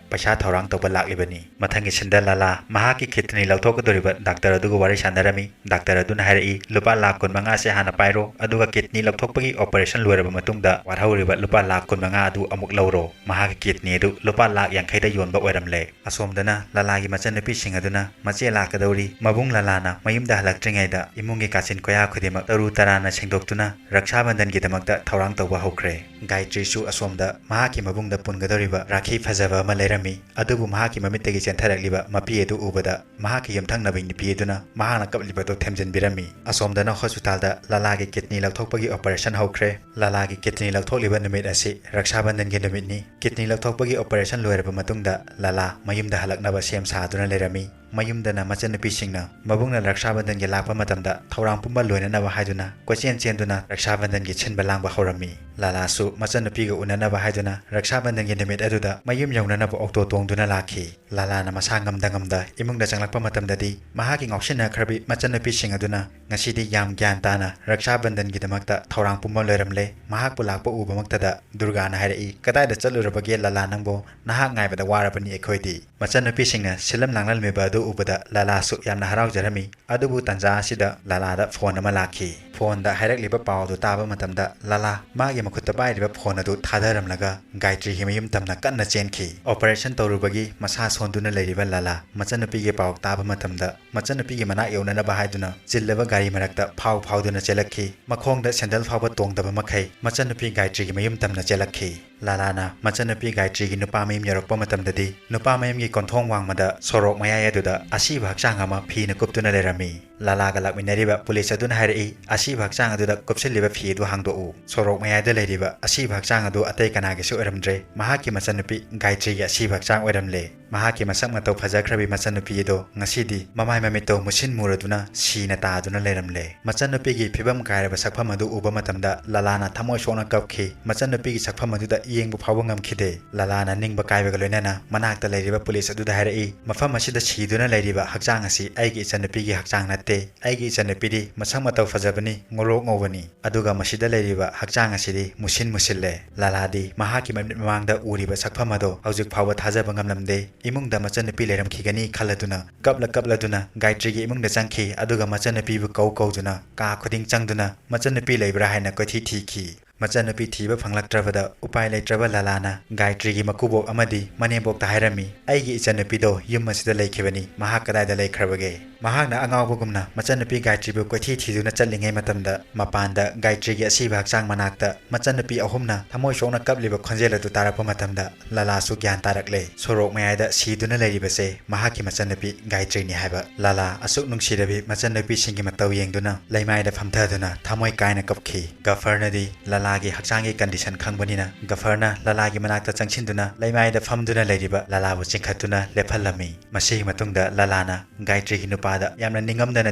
ꯄꯩꯁꯥ ꯊꯧꯔꯥꯡ ꯇꯧꯕ ꯂꯥꯛꯂꯤꯕꯅꯤ꯫ ꯃꯊꯪꯒꯤ ꯁꯤꯟꯗ ꯂꯥꯂꯥ ꯃꯍꯥꯛꯀꯤ ꯀꯤꯗꯅꯤ ꯂꯧꯊꯣꯛꯀꯗꯧꯔꯤꯕ ꯗꯥꯛꯇꯔ ꯑꯗꯨꯒ ꯋꯥꯔꯤ ꯁꯥꯟꯅꯔꯝꯃꯤ꯫ ꯗꯥꯛꯇꯔ ꯑꯗꯨꯅ ꯍꯥꯏꯔꯛꯏ, "ꯂꯨꯄꯥ ꯂꯥꯈ ꯀꯨꯟ ꯃꯉꯥꯁꯦ ꯍꯥꯟꯅ ꯄꯥꯏꯔꯣ, ꯑꯗꯨꯒ ꯀꯤꯗꯅꯤ ꯂꯧꯊꯣꯛꯄꯒꯤ ꯑꯣꯄꯔꯦꯁꯟ ꯂꯣꯏꯔꯕ ꯃꯇꯨꯡꯗ ꯋꯥꯠꯍꯧꯔꯤꯕ ꯂꯨꯄꯥ ꯂꯥꯈ ꯀꯨꯟ ꯃꯉꯥ ꯑꯗꯨ ꯑꯃꯨꯛ ꯂꯧꯔꯣ꯫ ꯃꯍꯥꯛꯀꯤ ꯀꯤꯗꯅꯤ ꯑꯗꯨ ꯂꯨꯄꯥ ꯂꯥꯈ ꯌꯥꯡꯈꯩꯗ ꯌꯣꯟꯕ ꯑꯣꯏꯔꯝꯂꯦ"꯫ ꯑꯁꯣꯝꯗꯅ ꯂꯥꯂꯥꯒꯤ ꯃꯆꯟꯅꯨꯄꯤꯁꯤꯡ ꯑꯗꯨꯅ ꯃꯆꯦ ꯂꯥꯛꯀꯗꯧꯔꯤ꯫ ꯃꯕꯨꯡ ꯂꯥꯂꯥꯅ ꯃꯌꯨꯝꯗ ꯍꯜꯂꯛꯇ꯭ꯔꯤꯉꯩꯗ ꯏꯃꯨꯡꯒꯤ ꯀꯥꯆꯤꯟ ꯀꯣꯌꯥ ꯈꯨꯗꯤꯡꯃꯛ ꯇꯔꯨ ꯇꯔꯥꯟꯅ ꯁꯦꯡꯗꯣꯛꯇꯨꯅ ꯔꯛꯁꯥꯕꯟꯙꯟꯒꯤꯗꯃꯛꯇ ꯊꯧꯔꯥꯡ ꯇꯧꯕ ꯍꯧꯈ꯭ꯔꯦ꯫ ꯒꯥꯌꯇ꯭ꯔꯤꯁꯨ ꯑꯁꯣꯝꯗ ꯃꯍꯥꯛꯀꯤ ꯃꯕꯨꯡꯗ ꯄꯨꯟꯒꯗꯧꯔꯤꯕ ꯔꯥꯈꯤ ꯐꯖꯕ ꯑꯃ ꯂꯩꯔꯝꯃꯤ꯫ ꯑꯗꯨꯕꯨ ꯃꯍꯥꯛꯀꯤ ꯃꯃꯤꯠꯇꯒꯤ ꯆꯦꯟꯊꯔꯛꯂꯤꯕ ꯃꯄꯤ ꯑꯗꯨ ꯎꯕꯗ ꯃꯍꯥꯛꯀꯤ ꯌꯨꯝꯊꯪꯅꯕ ꯅꯨꯄꯤ ꯑꯗꯨꯅ ꯃꯍꯥꯛꯅ ꯀꯞꯂꯤꯕꯗꯨ ꯊꯦꯝꯖꯤꯟꯕꯤꯔꯝꯃꯤ꯫ ꯑꯁꯣꯝꯗꯅ ꯍꯣꯁꯄꯤꯇꯥꯜꯗ ꯂꯥꯂꯥꯒꯤ ꯀꯤꯗꯅꯤ ꯂꯧꯊꯣꯛꯄꯒꯤ ꯑꯣꯄꯔꯦꯁꯟ ꯍꯧꯈ꯭ꯔꯦ꯫ ꯂꯥꯂꯥꯒꯤ ꯀꯤꯗꯅꯤ ꯂꯧꯊꯣꯛꯂꯤꯕ ꯅꯨꯃꯤꯠ ꯑꯁꯤ ꯔꯛꯁꯥꯕꯟꯙꯟꯒꯤ ꯅꯨꯃꯤꯠꯅꯤ꯫ ꯀꯤꯗꯅꯤ ꯂꯧꯊꯣꯛꯄꯒꯤ ꯑꯣꯄꯔꯦꯁꯟ ꯂꯣꯏꯔꯕ ꯃꯇꯨꯡꯗ ꯂꯥꯂꯥ ꯃꯌꯨꯝꯗ ꯍꯜꯂꯛꯅꯕ ꯁꯦꯝ ꯁꯥꯗꯨꯅ ꯂꯩꯔꯝꯃꯤ꯫ ꯃꯌꯨꯝꯗꯅ ꯃꯆꯟꯅꯨꯄꯤꯁꯤꯡꯅ ꯃꯕꯨꯡꯅ ꯔꯛꯁꯥꯕꯟꯙꯟꯒꯤ ꯂꯥꯛꯄ ꯃꯇꯝꯗ ꯊꯧꯔꯥꯡ ꯄꯨꯝꯕ ꯂꯣꯏꯅꯅꯕ ꯍꯥꯏꯗꯨꯅ ꯀꯣꯏꯆꯦꯟ ꯆꯦꯟꯗꯨꯅ ꯔꯛꯁꯥꯕꯟꯙꯟꯒꯤ ꯁꯤꯟꯕ ꯂꯥꯡꯕ ꯍꯧꯔꯝꯃꯤ꯫ ꯂꯥꯂꯥꯁꯨ ꯃꯆꯟꯅꯨꯄꯤꯒ ꯎꯅꯅꯕ ꯍꯥꯏꯗꯨꯅ ꯔꯛꯁꯥꯕꯟꯙꯟꯒꯤ ꯅꯨꯃꯤꯠ ꯑꯗꯨꯗ ꯃꯌꯨꯝ ꯌꯧꯅꯅꯕ ꯑꯣꯛꯇꯣ ꯇꯣꯡꯗꯨꯅ ꯂꯥꯛꯈꯤ꯫ ꯂꯥꯂꯥꯅ ꯃꯁꯥ ꯉꯝꯗ ꯉꯝꯗ ꯏꯃꯨꯡꯗ ꯆꯪꯂꯛꯄ ꯃꯇꯝꯗꯗꯤ ꯃꯍꯥꯛꯀꯤ ꯉꯥꯎꯁꯤꯟꯅꯈ꯭ꯔꯕꯤ ꯃꯆꯟꯅꯨꯄꯤꯁꯤꯡ ꯑꯗꯨꯅ ꯉꯁꯤꯗꯤ ꯌꯥꯝ ꯒ꯭ꯌꯥꯟ ꯇꯥꯅ ꯔꯛꯁꯥꯕꯟꯙꯟꯒꯤꯗꯃꯛꯇ ꯊꯧꯔꯥꯡ ꯄꯨꯝꯕ ꯂꯣꯏꯔꯝꯂꯦ꯫ ꯃꯍꯥꯛꯄꯨ ꯂꯥꯛꯄ ꯎꯕꯃꯛꯇꯗ ꯗꯨꯔꯒꯥꯅ ꯍꯥꯏꯔꯛꯏ, "ꯀꯗꯥꯏꯗ ꯆꯠꯂꯨꯔꯕꯒꯦ ꯂꯥꯂꯥ ꯅꯪꯕꯣ? ꯅꯍꯥꯛ ꯉꯥꯏꯕꯗ ꯋꯥꯔꯕꯅꯤ ꯑꯩꯈꯣꯏꯗꯤ"꯫ ꯃꯆꯟꯅꯨꯄꯤꯁꯤꯡꯅ ꯁꯤꯜꯂꯝ ꯂꯥꯡꯂꯝꯃꯤꯕ ꯑꯗꯨ ꯎꯕꯗ ꯂꯥꯂꯥꯁꯨ ꯌꯥꯝꯅ ꯍꯔꯥꯎꯖꯔꯝꯃꯤ꯫ ꯑꯗꯨꯕꯨ ꯇꯟꯖꯥ ꯑꯁꯤꯗ ꯂꯥꯂꯥꯗ ꯐꯣꯟ ꯑꯃ ꯂꯥꯛꯈꯤ꯫ ꯐꯣꯟꯗ ꯍꯥꯏꯔꯛꯂꯤꯕ ꯄꯥꯎ ꯑꯗꯨ ꯇꯥꯕ ꯃꯇꯝꯗ ꯂꯥꯂꯥ ꯃꯥꯒꯤ ꯃꯈꯨꯠꯇ ꯄꯥꯏꯔꯤꯕ ꯐꯣꯟ ꯑꯗꯨ ꯊꯥꯗꯔꯝꯂꯒ ꯒꯥꯌꯇ꯭ꯔꯤꯒꯤ ꯃꯌꯨꯝ ꯇꯝꯅ ꯀꯟꯅ ꯆꯦꯟꯈꯤ꯫ ꯑꯣꯄꯔꯦꯁꯟ ꯇꯧꯔꯨꯕꯒꯤ ꯃꯁꯥ ꯁꯣꯟꯗꯨꯅ ꯂꯩꯔꯤꯕ ꯂꯥꯂꯥ ꯃꯆꯟꯅꯨꯄꯤꯒꯤ ꯄꯥꯎ ꯇꯥꯕ ꯃꯇꯝꯗ ꯃꯆꯟꯅꯨꯄꯤꯒꯤ ꯃꯅꯥꯛ ꯌꯧꯅꯅꯕ ꯍꯥꯏꯗꯨꯅ ꯆꯤꯜꯂꯕ ꯒꯥꯔꯤ ꯃꯔꯛꯇ ꯐꯥꯎ ꯐꯥꯎꯗꯨꯅ ꯆꯦꯜꯂꯛꯈꯤ꯫ ꯃꯈꯣꯡꯗ ꯁꯦꯟꯗꯜ ꯐꯥꯎꯕ ꯇꯣꯡꯗꯕ ꯃꯈꯩ ꯃꯆꯟꯅꯨꯄꯤ ꯒꯥꯌꯇ꯭ꯔꯤꯒꯤ ꯃꯌꯨꯝ ꯇꯝꯅ ꯆꯦꯜꯂꯛꯈꯤ꯫ ꯂꯥꯂꯥꯅ ꯃꯆꯟꯅꯨꯄꯤ ꯒꯥꯌꯇ꯭ꯔꯤꯒꯤ ꯅꯨꯄꯥ ꯃꯌꯨꯝ ꯌꯧꯔꯛꯄ ꯃꯇꯝꯗꯗꯤ ꯅꯨꯄꯥ ꯃꯌꯨꯝꯒꯤ ꯀꯣꯟꯊꯣꯡ ꯋꯥꯡꯃꯗ ꯁꯣꯔꯣꯛ ꯃꯌꯥꯏ ꯑꯗꯨꯗ ꯑꯁꯤꯕ ꯍꯛꯆꯥꯡ ꯑꯃ ꯐꯤꯅ ꯀꯨꯞꯇꯨꯅ ꯂꯩꯔꯝꯃꯤ꯫ ꯂꯥꯂꯥꯒ ꯂꯥꯛꯃꯤꯟꯅꯔꯤꯕ ꯄꯨꯂꯤꯁ ꯑꯗꯨꯅ ꯍꯥꯏꯔꯛꯏ, "ꯑꯁꯤꯕ ꯍꯛꯆꯥꯡ ꯑꯗꯨꯗ ꯀꯨꯞꯁꯤꯜꯂꯤꯕ ꯐꯤ ꯑꯗꯨ ꯍꯥꯡꯗꯣꯛꯎ"꯫ ꯁꯣꯔꯣꯛ ꯃꯌꯥꯏꯗ ꯂꯩꯔꯤꯕ ꯑꯁꯤꯕ ꯍꯛꯆꯥꯡ ꯑꯗꯨ ꯑꯇꯩ ꯀꯅꯥꯒꯤꯁꯨ ꯑꯣꯏꯔꯝꯗ꯭ꯔꯦ, ꯃꯍꯥꯛꯀꯤ ꯃꯆꯟꯅꯨꯄꯤ ꯒꯥꯌꯇ꯭ꯔꯤꯒꯤ ꯑꯁꯤꯕ ꯍꯛꯆꯥꯡ ꯑꯣꯏꯔꯝꯂꯦ꯫ ꯃꯍꯥꯛꯀꯤ ꯃꯁꯛ ꯃꯇꯧ ꯐꯖꯈ꯭ꯔꯕꯤ ꯃꯆꯟꯅꯨꯄꯤ ꯑꯗꯣ ꯉꯁꯤꯗꯤ ꯃꯃꯥꯏ ꯃꯃꯤꯠꯇꯣ ꯃꯨꯁꯤꯟ ꯃꯨꯔꯗꯨꯅ ꯁꯤꯅ ꯇꯥꯗꯨꯅ ꯂꯩꯔꯝꯂꯦ꯫ ꯃꯆꯟꯅꯨꯄꯤꯒꯤ ꯐꯤꯕꯝ ꯀꯥꯏꯔꯕ ꯁꯛꯐꯝ ꯑꯗꯨ ꯎꯕ ꯃꯇꯝꯗ ꯂꯥꯂꯥꯅ ꯊꯃꯣꯏ ꯁꯣꯛꯅ ꯀꯞꯈꯤ꯫ ꯃꯆꯟꯅꯨꯄꯤꯒꯤ ꯁꯛꯐꯝ ꯑꯗꯨꯗ ꯌꯦꯡꯕ ꯐꯥꯎꯕ ꯉꯝꯈꯤꯗꯦ꯫ ꯂꯥꯂꯥꯅ ꯅꯤꯡꯕ ꯀꯥꯏꯕꯒ ꯂꯣꯏꯅꯅ ꯃꯅꯥꯛꯇ ꯂꯩꯔꯤꯕ ꯄꯨꯂꯤꯁ ꯑꯗꯨꯗ ꯍꯥꯏꯔꯛꯏ, "ꯃꯐꯝ ꯑꯁꯤꯗ ꯁꯤꯗꯨꯅ ꯂꯩꯔꯤꯕ ꯍꯛꯆꯥꯡ ꯑꯁꯤ ꯑꯩꯒꯤ ꯏꯆꯟꯅꯨꯄꯤꯒꯤ ꯍꯛꯆꯥꯡ ꯅꯠꯇꯦ꯫ ꯑꯩꯒꯤ ꯏꯆꯟꯅꯨꯄꯤꯗꯤ ꯃꯁꯛ ꯃꯇꯧ ꯐꯖꯕꯅꯤ, ꯉꯧꯔꯣꯛ ꯉꯧꯕꯅꯤ꯫ ꯑꯗꯨꯒ ꯃꯁꯤꯗ ꯂꯩꯔꯤꯕ ꯍꯛꯆꯥꯡ ꯑꯁꯤꯗꯤ ꯃꯨꯁꯤꯟ ꯃꯨꯁꯤꯜꯂꯦ"꯫ ꯂꯥꯂꯥꯗꯤ ꯃꯍꯥꯛꯀꯤ ꯃꯃꯤꯠ ꯃꯃꯥꯡꯗ ꯎꯔꯤꯕ ꯁꯛꯐꯝ ꯑꯗꯣ ꯍꯧꯖꯤꯛ ꯐꯥꯎꯕ ꯊꯥꯖꯕ ꯉꯝꯂꯝꯗꯦ꯫ ꯏꯃꯨꯡꯗ ꯃꯆꯟꯅꯨꯄꯤ ꯂꯩꯔꯝꯈꯤꯒꯅꯤ ꯈꯜꯂꯗꯨꯅ ꯀꯞꯂ ꯀꯞꯂꯗꯨꯅ ꯒꯥꯌꯇ꯭ꯔꯤꯒꯤ ꯏꯃꯨꯡꯗ ꯆꯪꯈꯤ꯫ ꯑꯗꯨꯒ ꯃꯆꯟꯅꯨꯄꯤꯕꯨ ꯀꯧ ꯀꯧꯗꯨꯅ ꯀꯥ ꯈꯨꯗꯤꯡ ꯆꯪꯗꯨꯅ ꯃꯆꯟꯅꯨꯄꯤ ꯂꯩꯕ꯭ꯔꯥ ꯍꯥꯏꯅ ꯀꯣꯏꯊꯤ ꯊꯤꯈꯤ꯫ ꯃꯆꯟꯅꯨꯄꯤ ꯊꯤꯕ ꯐꯪꯂꯛꯇ꯭ꯔꯕꯗ ꯎꯄꯥꯏ ꯂꯩꯇ꯭ꯔꯕ ꯂꯥꯂꯥꯅ ꯒꯥꯌꯇ꯭ꯔꯤꯒꯤ ꯃꯀꯨꯕꯣꯛ ꯑꯃꯗꯤ ꯃꯅꯦꯝꯕꯣꯛꯇ ꯍꯥꯏꯔꯝꯃꯤ, "ꯑꯩꯒꯤ ꯏꯆꯟꯅꯨꯄꯤꯗꯣ ꯌꯨꯝ ꯑꯁꯤꯗ ꯂꯩꯈꯤꯕꯅꯤ, ꯃꯍꯥꯛ ꯀꯗꯥꯏꯗ ꯂꯩꯈ꯭ꯔꯕꯒꯦ?" ꯃꯍꯥꯛꯅ ꯑꯉꯥꯎꯕꯒꯨꯝꯅ ꯃꯆꯟꯅꯨꯄꯤ ꯒꯥꯌꯇ꯭ꯔꯤꯕꯨ ꯀꯣꯏꯊꯤ ꯊꯤꯗꯨꯅ ꯆꯠꯂꯤꯉꯩ ꯃꯇꯝꯗ ꯃꯄꯥꯟꯗ ꯒꯥꯌꯇ꯭ꯔꯤꯒꯤ ꯑꯁꯤꯕ ꯍꯛꯆꯥꯡ ꯃꯅꯥꯛꯇ ꯃꯆꯟꯅꯨꯄꯤ ꯑꯍꯨꯝꯅ ꯊꯃꯣꯏ ꯁꯣꯛꯅ ꯀꯞꯂꯤꯕ ꯈꯣꯟꯖꯦꯜ ꯑꯗꯨ ꯇꯥꯔꯛꯄ ꯃꯇꯝꯗ ꯂꯥꯂꯥꯁꯨ ꯒ꯭ꯌꯥꯟ ꯇꯥꯔꯛꯂꯦ꯫ ꯁꯣꯔꯣꯛ ꯃꯌꯥꯏꯗ ꯁꯤꯗꯨꯅ ꯂꯩꯔꯤꯕꯁꯦ ꯃꯍꯥꯛꯀꯤ ꯃꯆꯟꯅꯨꯄꯤ ꯒꯥꯌꯇ꯭ꯔꯤꯅꯤ ꯍꯥꯏꯕ꯫ ꯂꯥꯂꯥ ꯑꯁꯨꯛ ꯅꯨꯡꯁꯤꯔꯕꯤ ꯃꯆꯟꯅꯨꯄꯤꯁꯤꯡꯒꯤ ꯃꯇꯧ ꯌꯦꯡꯗꯨꯅ ꯂꯩꯃꯥꯏꯗ ꯐꯝꯊꯗꯨꯅ ꯊꯃꯣꯏ ꯀꯥꯏꯅ ꯀꯞꯈꯤ꯫ ꯒꯐꯔꯅꯗꯤ ꯂꯥꯂꯥꯒꯤ ꯍꯛꯆꯥꯡꯒꯤ ꯀꯟꯗꯤꯁꯟ ꯈꯪꯕꯅꯤꯅ ꯒꯐꯔꯅ ꯂꯥꯂꯥꯒꯤ ꯃꯅꯥꯛꯇ ꯆꯪꯁꯤꯟꯗꯨꯅ ꯂꯩꯃꯥꯏꯗ ꯐꯝꯗꯨꯅ ꯂꯩꯔꯤꯕ ꯂꯥꯂꯥꯕꯨ ꯆꯤꯡꯈꯠꯇꯨꯅ ꯂꯦꯞꯍꯜꯂꯝꯃꯤ꯫ ꯃꯁꯤꯒꯤ ꯃꯇꯨꯡꯗ ꯂꯥꯂꯥꯅ ꯒꯥꯌꯇ꯭ꯔꯤꯒꯤ ꯅꯨꯄꯥꯗ ꯌꯥꯝꯅ ꯅꯤꯡꯉꯝꯗꯅ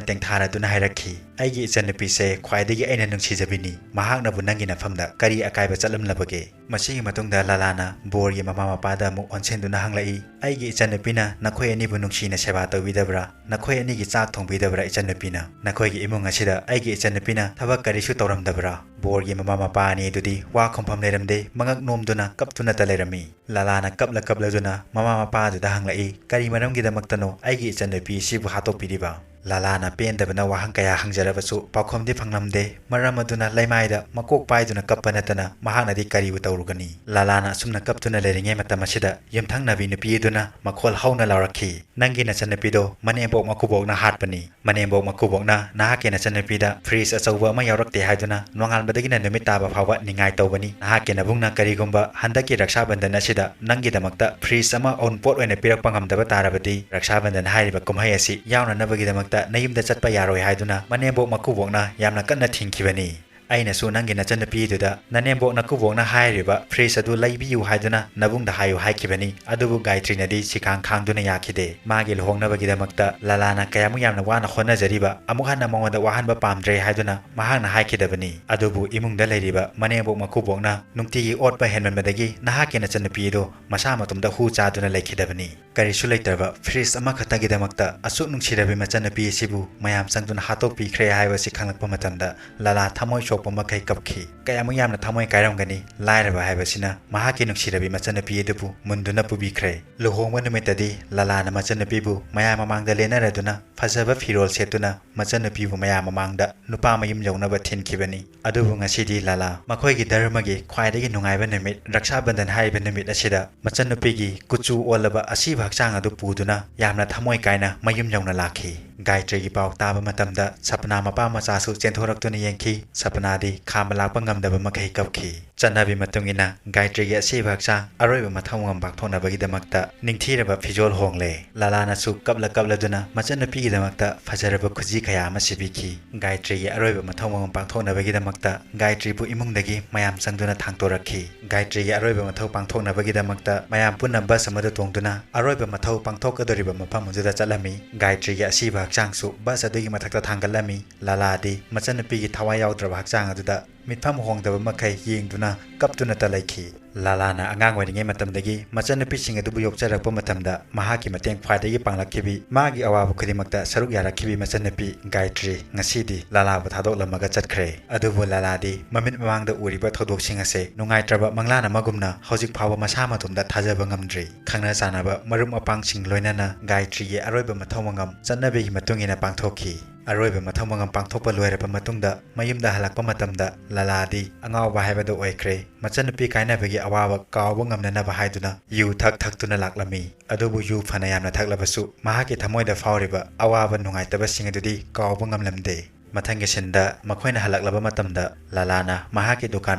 ꯇꯦꯡꯊꯥꯔꯗꯨꯅ ꯍꯥꯏꯔꯛꯈꯤ, "ꯑꯩꯒꯤ ꯏꯆꯟꯅꯨꯄꯤꯁꯦ ꯈ꯭ꯋꯥꯏꯗꯒꯤ ꯑꯩꯅ ꯅꯨꯡꯁꯤꯖꯕꯤꯅꯤ꯫ ꯃꯍꯥꯛꯅꯕꯨ ꯅꯪꯒꯤ ꯅꯐꯝꯗ ꯀꯔꯤ ꯑꯀꯥꯏꯕ ꯆꯠꯂꯝꯂꯕꯒꯦ?" ꯃꯁꯤꯒꯤ ꯃꯇꯨꯡꯗ ꯂꯥꯂꯥꯅ ꯕꯣꯔꯒꯤ ꯃꯃꯥ ꯃꯄꯥꯗ ꯑꯃꯨꯛ ꯑꯣꯟꯁꯤꯟꯗꯨꯅ ꯍꯪꯂꯛꯏ, "ꯑꯩꯒꯤ ꯏꯆꯟꯅꯨꯄꯤꯅ ꯅꯈꯣꯏ ꯑꯅꯤꯕꯨ ꯅꯨꯡꯁꯤꯅ ꯁꯦꯕꯥ ꯇꯧꯕꯤꯗꯕ꯭ꯔꯥ? ꯅꯈꯣꯏ ꯑꯅꯤꯒꯤ ꯆꯥꯛ ꯊꯣꯡꯕꯤꯗꯕ꯭ꯔꯥ ꯏꯆꯟꯅꯨꯄꯤꯅ? ꯅꯈꯣꯏꯒꯤ ꯏꯃꯨꯡ ꯑꯁꯤꯗ ꯑꯩꯒꯤ ꯏꯆꯟꯅꯨꯄꯤꯅ ꯊꯕꯛ ꯀꯔꯤꯁꯨ ꯇꯧꯔꯝꯗꯕ꯭ꯔꯥ?" ꯕꯣꯔꯒꯤ ꯃꯃꯥ ꯃꯄꯥ ꯑꯅꯤ ꯑꯗꯨꯗꯤ ꯋꯥ ꯈꯨꯝꯐꯝ ꯂꯩꯔꯝꯗꯦ, ꯃꯉꯛ ꯅꯣꯝꯗꯨꯅ ꯀꯞꯇꯨꯅꯇ ꯂꯩꯔꯝꯃꯤ꯫ ꯂꯥꯂꯥꯅ ꯀꯞꯂ ꯀꯞꯂꯗꯨꯅ ꯃꯃꯥ ꯃꯄꯥ ꯑꯗꯨꯗ ꯍꯪꯂꯛꯏ, "ꯀꯔꯤ ꯃꯔꯝꯒꯤꯗꯃꯛꯇꯅꯣ ꯑꯩꯒꯤ ꯏꯆꯟꯅꯨꯄꯤ ꯑꯁꯤꯕꯨ ꯍꯥꯠꯇꯣꯛꯄꯤꯔꯤꯕ?" ꯂꯥꯂꯥꯅ ꯄꯦꯟꯗꯕꯅ ꯋꯥꯍꯪ ꯀꯌꯥ ꯍꯪꯖꯔꯕꯁꯨ ꯄꯥꯎꯈꯨꯝꯗꯤ ꯐꯪꯂꯝꯗꯦ꯫ ꯃꯔꯝ ꯑꯗꯨꯅ ꯂꯩꯃꯥꯏꯗ ꯃꯀꯣꯛ ꯄꯥꯏꯗꯨꯅ ꯀꯞꯄ ꯅꯠꯇꯅ ꯃꯍꯥꯛꯅꯗꯤ ꯀꯔꯤꯕꯨ ꯇꯧꯔꯨꯒꯅꯤ? ꯂꯥꯂꯥꯅ ꯑꯁꯨꯝꯅ ꯀꯞꯇꯨꯅ ꯂꯩꯔꯤꯉꯩ ꯃꯇꯝ ꯑꯁꯤꯗ ꯌꯨꯝꯊꯪꯅꯕꯤ ꯅꯨꯄꯤ ꯑꯗꯨꯅ ꯃꯈꯣꯜ ꯍꯧꯅ ꯂꯥꯎꯔꯛꯈꯤ, "ꯅꯪꯒꯤ ꯅꯆꯟꯅꯨꯄꯤꯗꯣ ꯃꯅꯦꯝꯕꯣꯛ ꯃꯀꯨꯕꯣꯛꯅ ꯍꯥꯠꯄꯅꯤ꯫ ꯃꯅꯦꯝꯕꯣꯛ ꯃꯀꯨꯕꯣꯛꯅ ꯅꯍꯥꯛꯀꯤ ꯅꯆꯟꯅꯨꯄꯤꯗ ꯐ꯭ꯔꯤꯖ ꯑꯆꯧꯕ ꯑꯃ ꯌꯥꯎꯔꯛꯇꯦ ꯍꯥꯏꯗꯨꯅ ꯅꯣꯡꯉꯥꯟꯕꯗꯒꯤꯅ ꯅꯨꯃꯤꯠ ꯇꯥꯕ ꯐꯥꯎꯕ ꯅꯤꯡꯉꯥꯏ ꯇꯧꯕꯅꯤ꯫ ꯅꯍꯥꯛꯀꯤ ꯅꯕꯨꯡꯅ ꯀꯔꯤꯒꯨꯝꯕ ꯍꯟꯗꯛꯀꯤ ꯔꯛꯁꯥ ꯕꯟꯙꯟ ꯑꯁꯤꯗ ꯅꯪꯒꯤꯗꯃꯛꯇ ꯐ꯭ꯔꯤꯖ ꯑꯃ ꯑꯎꯟꯄꯣꯠ ꯑꯣꯏꯅ ꯄꯤꯔꯛꯄ ꯉꯝꯗꯕ ꯇꯥꯔꯕꯗꯤ, ꯔꯛꯁꯥ ꯕꯟꯙꯟ ꯍꯥꯏꯔꯤꯕ ꯀꯨꯝꯍꯩ ꯑꯁꯤ ꯌꯥꯎꯅꯅꯕꯒꯤꯗꯃꯛꯇ ꯅꯌꯨꯝꯗ ꯆꯠꯄ ꯌꯥꯔꯣꯏ" ꯍꯥꯏꯗꯨꯅ ꯃꯅꯦꯝꯕꯣꯛ ꯃꯀꯨꯕꯣꯛꯅ ꯌꯥꯝꯅ ꯀꯟꯅ ꯊꯤꯡꯈꯤꯕꯅꯤ꯫ "ꯑꯩꯅꯁꯨ ꯅꯪꯒꯤ ꯅꯆꯟꯅꯨꯄꯤꯗꯨꯗ ꯅꯅꯦꯝꯕꯣꯛ ꯅꯀꯨꯕꯣꯛꯅ ꯍꯥꯏꯔꯤꯕ ꯐ꯭ꯔꯤꯖ ꯑꯗꯨ ꯂꯩꯕꯤꯌꯨ ꯍꯥꯏꯗꯨꯅ ꯅꯕꯨꯡꯗ ꯍꯥꯏꯌꯨ ꯍꯥꯏꯈꯤꯕꯅꯤ"꯫ ꯑꯗꯨꯕꯨ ꯒꯥꯏꯇ꯭ꯔꯤꯅꯗꯤ ꯁꯤꯈꯥꯡ ꯈꯥꯡꯗꯨꯅ ꯌꯥꯈꯤꯗꯦ꯫ ꯃꯥꯒꯤ ꯂꯨꯍꯣꯡꯅꯕꯒꯤꯗꯃꯛꯇ ꯂꯥꯂꯥꯅ ꯀꯌꯥꯃꯨꯛ ꯌꯥꯝꯅ ꯋꯥꯅ ꯍꯣꯠꯅꯖꯔꯤꯕ ꯑꯃꯨꯛ ꯍꯟꯅ ꯃꯉꯣꯟꯗ ꯋꯥꯍꯟꯕ ꯄꯥꯝꯗ꯭ꯔꯦ ꯍꯥꯏꯗꯨꯅ ꯃꯍꯥꯛꯅ ꯍꯥꯏꯈꯤꯗꯕꯅꯤ꯫ ꯑꯗꯨꯕꯨ ꯏꯃꯨꯡꯗ ꯂꯩꯔꯤꯕ ꯃꯅꯦꯝꯕꯣꯛ ꯃꯀꯨꯕꯣꯛꯅ ꯅꯨꯡꯇꯤꯒꯤ ꯑꯣꯠꯄ ꯍꯦꯟꯃꯟꯕꯗꯒꯤ ꯅꯍꯥꯛꯀꯤ ꯅꯆꯟꯅꯨꯄꯤ ꯑꯗꯨ ꯃꯁꯥ ꯃꯇꯣꯝꯇ ꯍꯨ ꯆꯥꯗꯨꯅ ꯂꯩꯈꯤꯗꯕꯅꯤ꯫ ꯀꯔꯤꯁꯨ ꯂꯩꯇ꯭ꯔꯕ ꯐ꯭ꯔꯤꯖ ꯑꯃꯈꯛꯇꯒꯤꯗꯃꯛꯇ ꯑꯁꯨꯛ ꯅꯨꯡꯁꯤꯔꯕꯤ ꯃꯆꯟꯅꯨꯄꯤ ꯑꯁꯤꯕꯨ ꯃꯌꯥꯝ ꯆꯪꯗꯨꯅ ꯍꯥꯠꯇꯣꯛꯄꯤꯈ꯭ꯔꯦ ꯍꯥꯏꯕꯁꯤ ꯈꯪꯂꯛꯄ ꯃꯇꯝꯗ ꯂꯥꯂꯥ ꯊꯃꯣꯏ ꯁꯣꯛꯄ ꯃꯈꯩ ꯀꯞꯈꯤ꯫ ꯀꯌꯥꯃꯨꯛ ꯌꯥꯝꯅ ꯊꯃꯣꯏ ꯀꯥꯏꯔꯝꯒꯅꯤ꯫ ꯂꯥꯏꯔꯕ ꯍꯥꯏꯕꯁꯤꯅ ꯃꯍꯥꯛꯀꯤ ꯅꯨꯡꯁꯤꯔꯕꯤ ꯃꯆꯟꯅꯨꯄꯤ ꯑꯗꯨꯕꯨ ꯃꯨꯟꯗꯨꯅ ꯄꯨꯕꯤꯈ꯭ꯔꯦ꯫ ꯂꯨꯍꯣꯡꯕ ꯅꯨꯃꯤꯠꯇꯗꯤ ꯂꯥꯂꯥꯅ ꯃꯆꯟꯅꯨꯄꯤꯕꯨ ꯃꯌꯥꯝ ꯃꯃꯥꯡꯗ ꯂꯦꯟꯅꯔꯗꯨꯅ ꯐꯖꯕ ꯐꯤꯔꯣꯜ ꯁꯦꯠꯇꯨꯅ ꯃꯆꯟꯅꯨꯄꯤꯕꯨ ꯃꯌꯥꯝ ꯃꯃꯥꯡꯗ ꯅꯨꯄꯥ ꯃꯌꯨꯝ ꯌꯧꯅꯕ ꯊꯤꯟꯈꯤꯕꯅꯤ꯫ ꯑꯗꯨꯕꯨ ꯉꯁꯤꯗꯤ ꯂꯥꯂꯥ ꯃꯈꯣꯏꯒꯤ ꯙꯔꯃꯒꯤ ꯈ꯭ꯋꯥꯏꯗꯒꯤ ꯅꯨꯡꯉꯥꯏꯕ ꯅꯨꯃꯤꯠ ꯔꯛꯁꯥ ꯕꯟꯙꯟ ꯍꯥꯏꯔꯤꯕ ꯅꯨꯃꯤꯠ ꯑꯁꯤꯗ ꯃꯆꯟꯅꯨꯄꯤꯒꯤ ꯀꯨꯆꯨ ꯑꯣꯜꯂꯕ ꯑꯁꯤꯕ ꯍꯛꯆꯥꯡ ꯑꯗꯨ ꯄꯨꯗꯨꯅ ꯌꯥꯝꯅ ꯊꯃꯣꯏ ꯀꯥꯏꯅ ꯃꯌꯨꯝ ꯌꯧꯅ ꯂꯥꯛꯈꯤ꯫ ꯒꯥꯌꯇ꯭ꯔꯤꯒꯤ ꯄꯥꯎ ꯇꯥꯕ ꯃꯇꯝꯗ ꯁꯄꯅꯥ ꯃꯄꯥ ꯃꯆꯥꯁꯨ ꯆꯦꯟꯊꯣꯔꯛꯇꯨꯅ ꯌꯦꯡꯈꯤ꯫ ꯁꯄꯅꯥꯗꯤ ꯈꯥꯝꯕ ꯂꯥꯛꯄ ꯉꯝꯗꯕ ꯃꯈꯩ ꯀꯞꯈꯤ꯫ ꯆꯠꯅꯕꯤ ꯃꯇꯨꯡ ꯏꯟꯅ ꯒꯥꯌꯇ꯭ꯔꯤꯒꯤ ꯑꯁꯤꯕ ꯍꯛꯆꯥꯡ ꯑꯔꯣꯏꯕ ꯃꯊꯧ ꯃꯉꯝ ꯄꯥꯡꯊꯣꯛꯅꯕꯒꯤꯗꯃꯛꯇ ꯅꯤꯡꯊꯤꯔꯕ ꯐꯤꯖꯣꯜ ꯍꯣꯡꯂꯦ꯫ ꯂꯥꯂꯥꯅꯁꯨ ꯀꯞꯂ ꯀꯞꯂꯗꯨꯅ ꯃꯆꯟꯅꯨꯄꯤꯒꯤꯗꯃꯛꯇ ꯐꯖꯔꯕ ꯈꯨꯖꯤ ꯀꯌꯥ ꯑꯃ ꯁꯤꯕꯤꯈꯤ꯫ ꯒꯥꯌꯇ꯭ꯔꯤꯒꯤ ꯑꯔꯣꯏꯕ ꯃꯊꯧ ꯃꯉꯝ ꯄꯥꯡꯊꯣꯛꯅꯕꯒꯤꯗꯃꯛꯇ ꯒꯥꯌꯇ꯭ꯔꯤꯕꯨ ꯏꯃꯨꯡꯗꯒꯤ ꯃꯌꯥꯝ ꯆꯪꯗꯨꯅ ꯊꯥꯡꯇꯣꯔꯛꯈꯤ꯫ ꯒꯥꯌꯇ꯭ꯔꯤꯒꯤ ꯑꯔꯣꯏꯕ ꯃꯊꯧ ꯄꯥꯡꯊꯣꯛꯅꯕꯒꯤꯗꯃꯛꯇ ꯃꯌꯥꯝ ꯄꯨꯟꯅ ꯕꯁ ꯑꯃꯗ ꯇꯣꯡꯗꯨꯅ ꯑꯔꯣꯏꯕ ꯃꯊꯧ ꯄꯥꯡꯊꯣꯛꯀꯗꯧꯔꯤꯕ ꯃꯐꯝ ꯑꯗꯨꯗ ꯆꯠꯂꯝꯃꯤ꯫ ꯒꯥꯌꯇ꯭ꯔꯤꯒꯤ ꯑꯁꯤꯕ ꯍꯛꯆꯥꯡꯁꯨ ꯕꯁ ꯑꯗꯨꯒꯤ ꯃꯊꯛꯇ ꯊꯥꯡꯒꯠꯂꯝꯃꯤ꯫ ꯂꯥꯂꯥꯗꯤ ꯃꯆꯟꯅꯨꯄꯤꯒꯤ ꯊꯋꯥꯏ ꯌꯥꯎꯗ꯭ꯔꯕ ꯍꯛꯆꯥꯡ ꯑꯗꯨꯗ ꯃꯤꯠꯐꯝ ꯍꯣꯡꯗꯕ ꯃꯈꯩ ꯌꯦꯡꯗꯨꯅ ꯀꯞꯇꯨꯅꯇ ꯂꯩꯈꯤ꯫ ꯂꯥꯂꯥꯅ ꯑꯉꯥꯡ ꯑꯣꯏꯔꯤꯉꯩ ꯃꯇꯝꯗꯒꯤ ꯃꯆꯟꯅꯨꯄꯤꯁꯤꯡ ꯑꯗꯨꯕꯨ ꯌꯣꯛꯆꯔꯛꯄ ꯃꯇꯝꯗ ꯃꯍꯥꯛꯀꯤ ꯃꯇꯦꯡ ꯈ꯭ꯋꯥꯏꯗꯒꯤ ꯄꯥꯡꯂꯛꯈꯤꯕꯤ, ꯃꯥꯒꯤ ꯑꯋꯥꯕ ꯈꯨꯗꯤꯡꯃꯛꯇ ꯁꯔꯨꯛ ꯌꯥꯔꯛꯈꯤꯕꯤ ꯃꯆꯟꯅꯨꯄꯤ ꯒꯥꯌꯇ꯭ꯔꯤ ꯉꯁꯤꯗꯤ ꯂꯥꯂꯥꯕꯨ ꯊꯥꯗꯣꯛꯂꯝꯃꯒ ꯆꯠꯈ꯭ꯔꯦ꯫ ꯑꯗꯨꯕꯨ ꯂꯥꯂꯥꯗꯤ ꯃꯃꯤꯠ ꯃꯃꯥꯡꯗ ꯎꯔꯤꯕ ꯊꯧꯗꯣꯛꯁꯤꯡ ꯑꯁꯦ ꯅꯨꯡꯉꯥꯏꯇ꯭ꯔꯕ ꯃꯪꯂꯥꯟ ꯑꯃꯒꯨꯝꯅ ꯍꯧꯖꯤꯛ ꯐꯥꯎꯕ ꯃꯁꯥ ꯃꯇꯣꯝꯇ ꯊꯥꯖꯕ ꯉꯝꯗ꯭ꯔꯤ꯫ ꯈꯪꯅ ꯆꯥꯟꯅꯕ ꯃꯔꯨꯞ ꯃꯄꯥꯡꯁꯤꯡ ꯂꯣꯏꯅꯅ ꯒꯥꯌꯇ꯭ꯔꯤꯒꯤ ꯑꯔꯣꯏꯕ ꯃꯊꯧ ꯃꯉꯝ ꯆꯠꯅꯕꯤꯒꯤ ꯃꯇꯨꯡ ꯏꯟꯅ ꯄꯥꯡꯊꯣꯛꯈꯤ꯫ ꯑꯔꯣꯏꯕ ꯃꯊꯧ ꯃꯉꯝ ꯄꯥꯡꯊꯣꯛꯄ ꯂꯣꯏꯔꯕ ꯃꯇꯨꯡꯗ ꯃꯌꯨꯝꯗ ꯍꯜꯂꯛꯄ ꯃꯇꯝꯗ ꯂꯥꯂꯥꯗꯤ ꯑꯉꯥꯎꯕ ꯍꯥꯏꯕꯗꯨ ꯑꯣꯏꯈ꯭ꯔꯦ꯫ ꯃꯆꯟꯅꯨꯄꯤ ꯀꯥꯏꯅꯕꯒꯤ ꯑꯋꯥꯕ ꯀꯥꯎꯕ ꯉꯝꯅꯅꯕ ꯍꯥꯏꯗꯨꯅ ꯌꯨ ꯊꯛ ꯊꯛꯇꯨꯅ ꯂꯥꯛꯂꯝꯃꯤ꯫ ꯑꯗꯨꯕꯨ ꯌꯨ ꯐꯅ ꯌꯥꯝꯅ ꯊꯛꯂꯕꯁꯨ ꯃꯍꯥꯛꯀꯤ ꯊꯃꯣꯏꯗ ꯐꯥꯎꯔꯤꯕ ꯑꯋꯥꯕ ꯅꯨꯡꯉꯥꯏꯇꯕꯁꯤꯡ ꯑꯗꯨꯗꯤ ꯀꯥꯎꯕ ꯉꯝꯂꯝꯗꯦ꯫ ꯃꯊꯪꯒꯤ ꯁꯤꯟꯗ ꯃꯈꯣꯏꯅ ꯍꯜꯂꯛꯂꯕ ꯃꯇꯝꯗ ꯂꯥꯂꯥꯅ ꯃꯍꯥꯛꯀꯤ ꯗꯨꯀꯥꯟ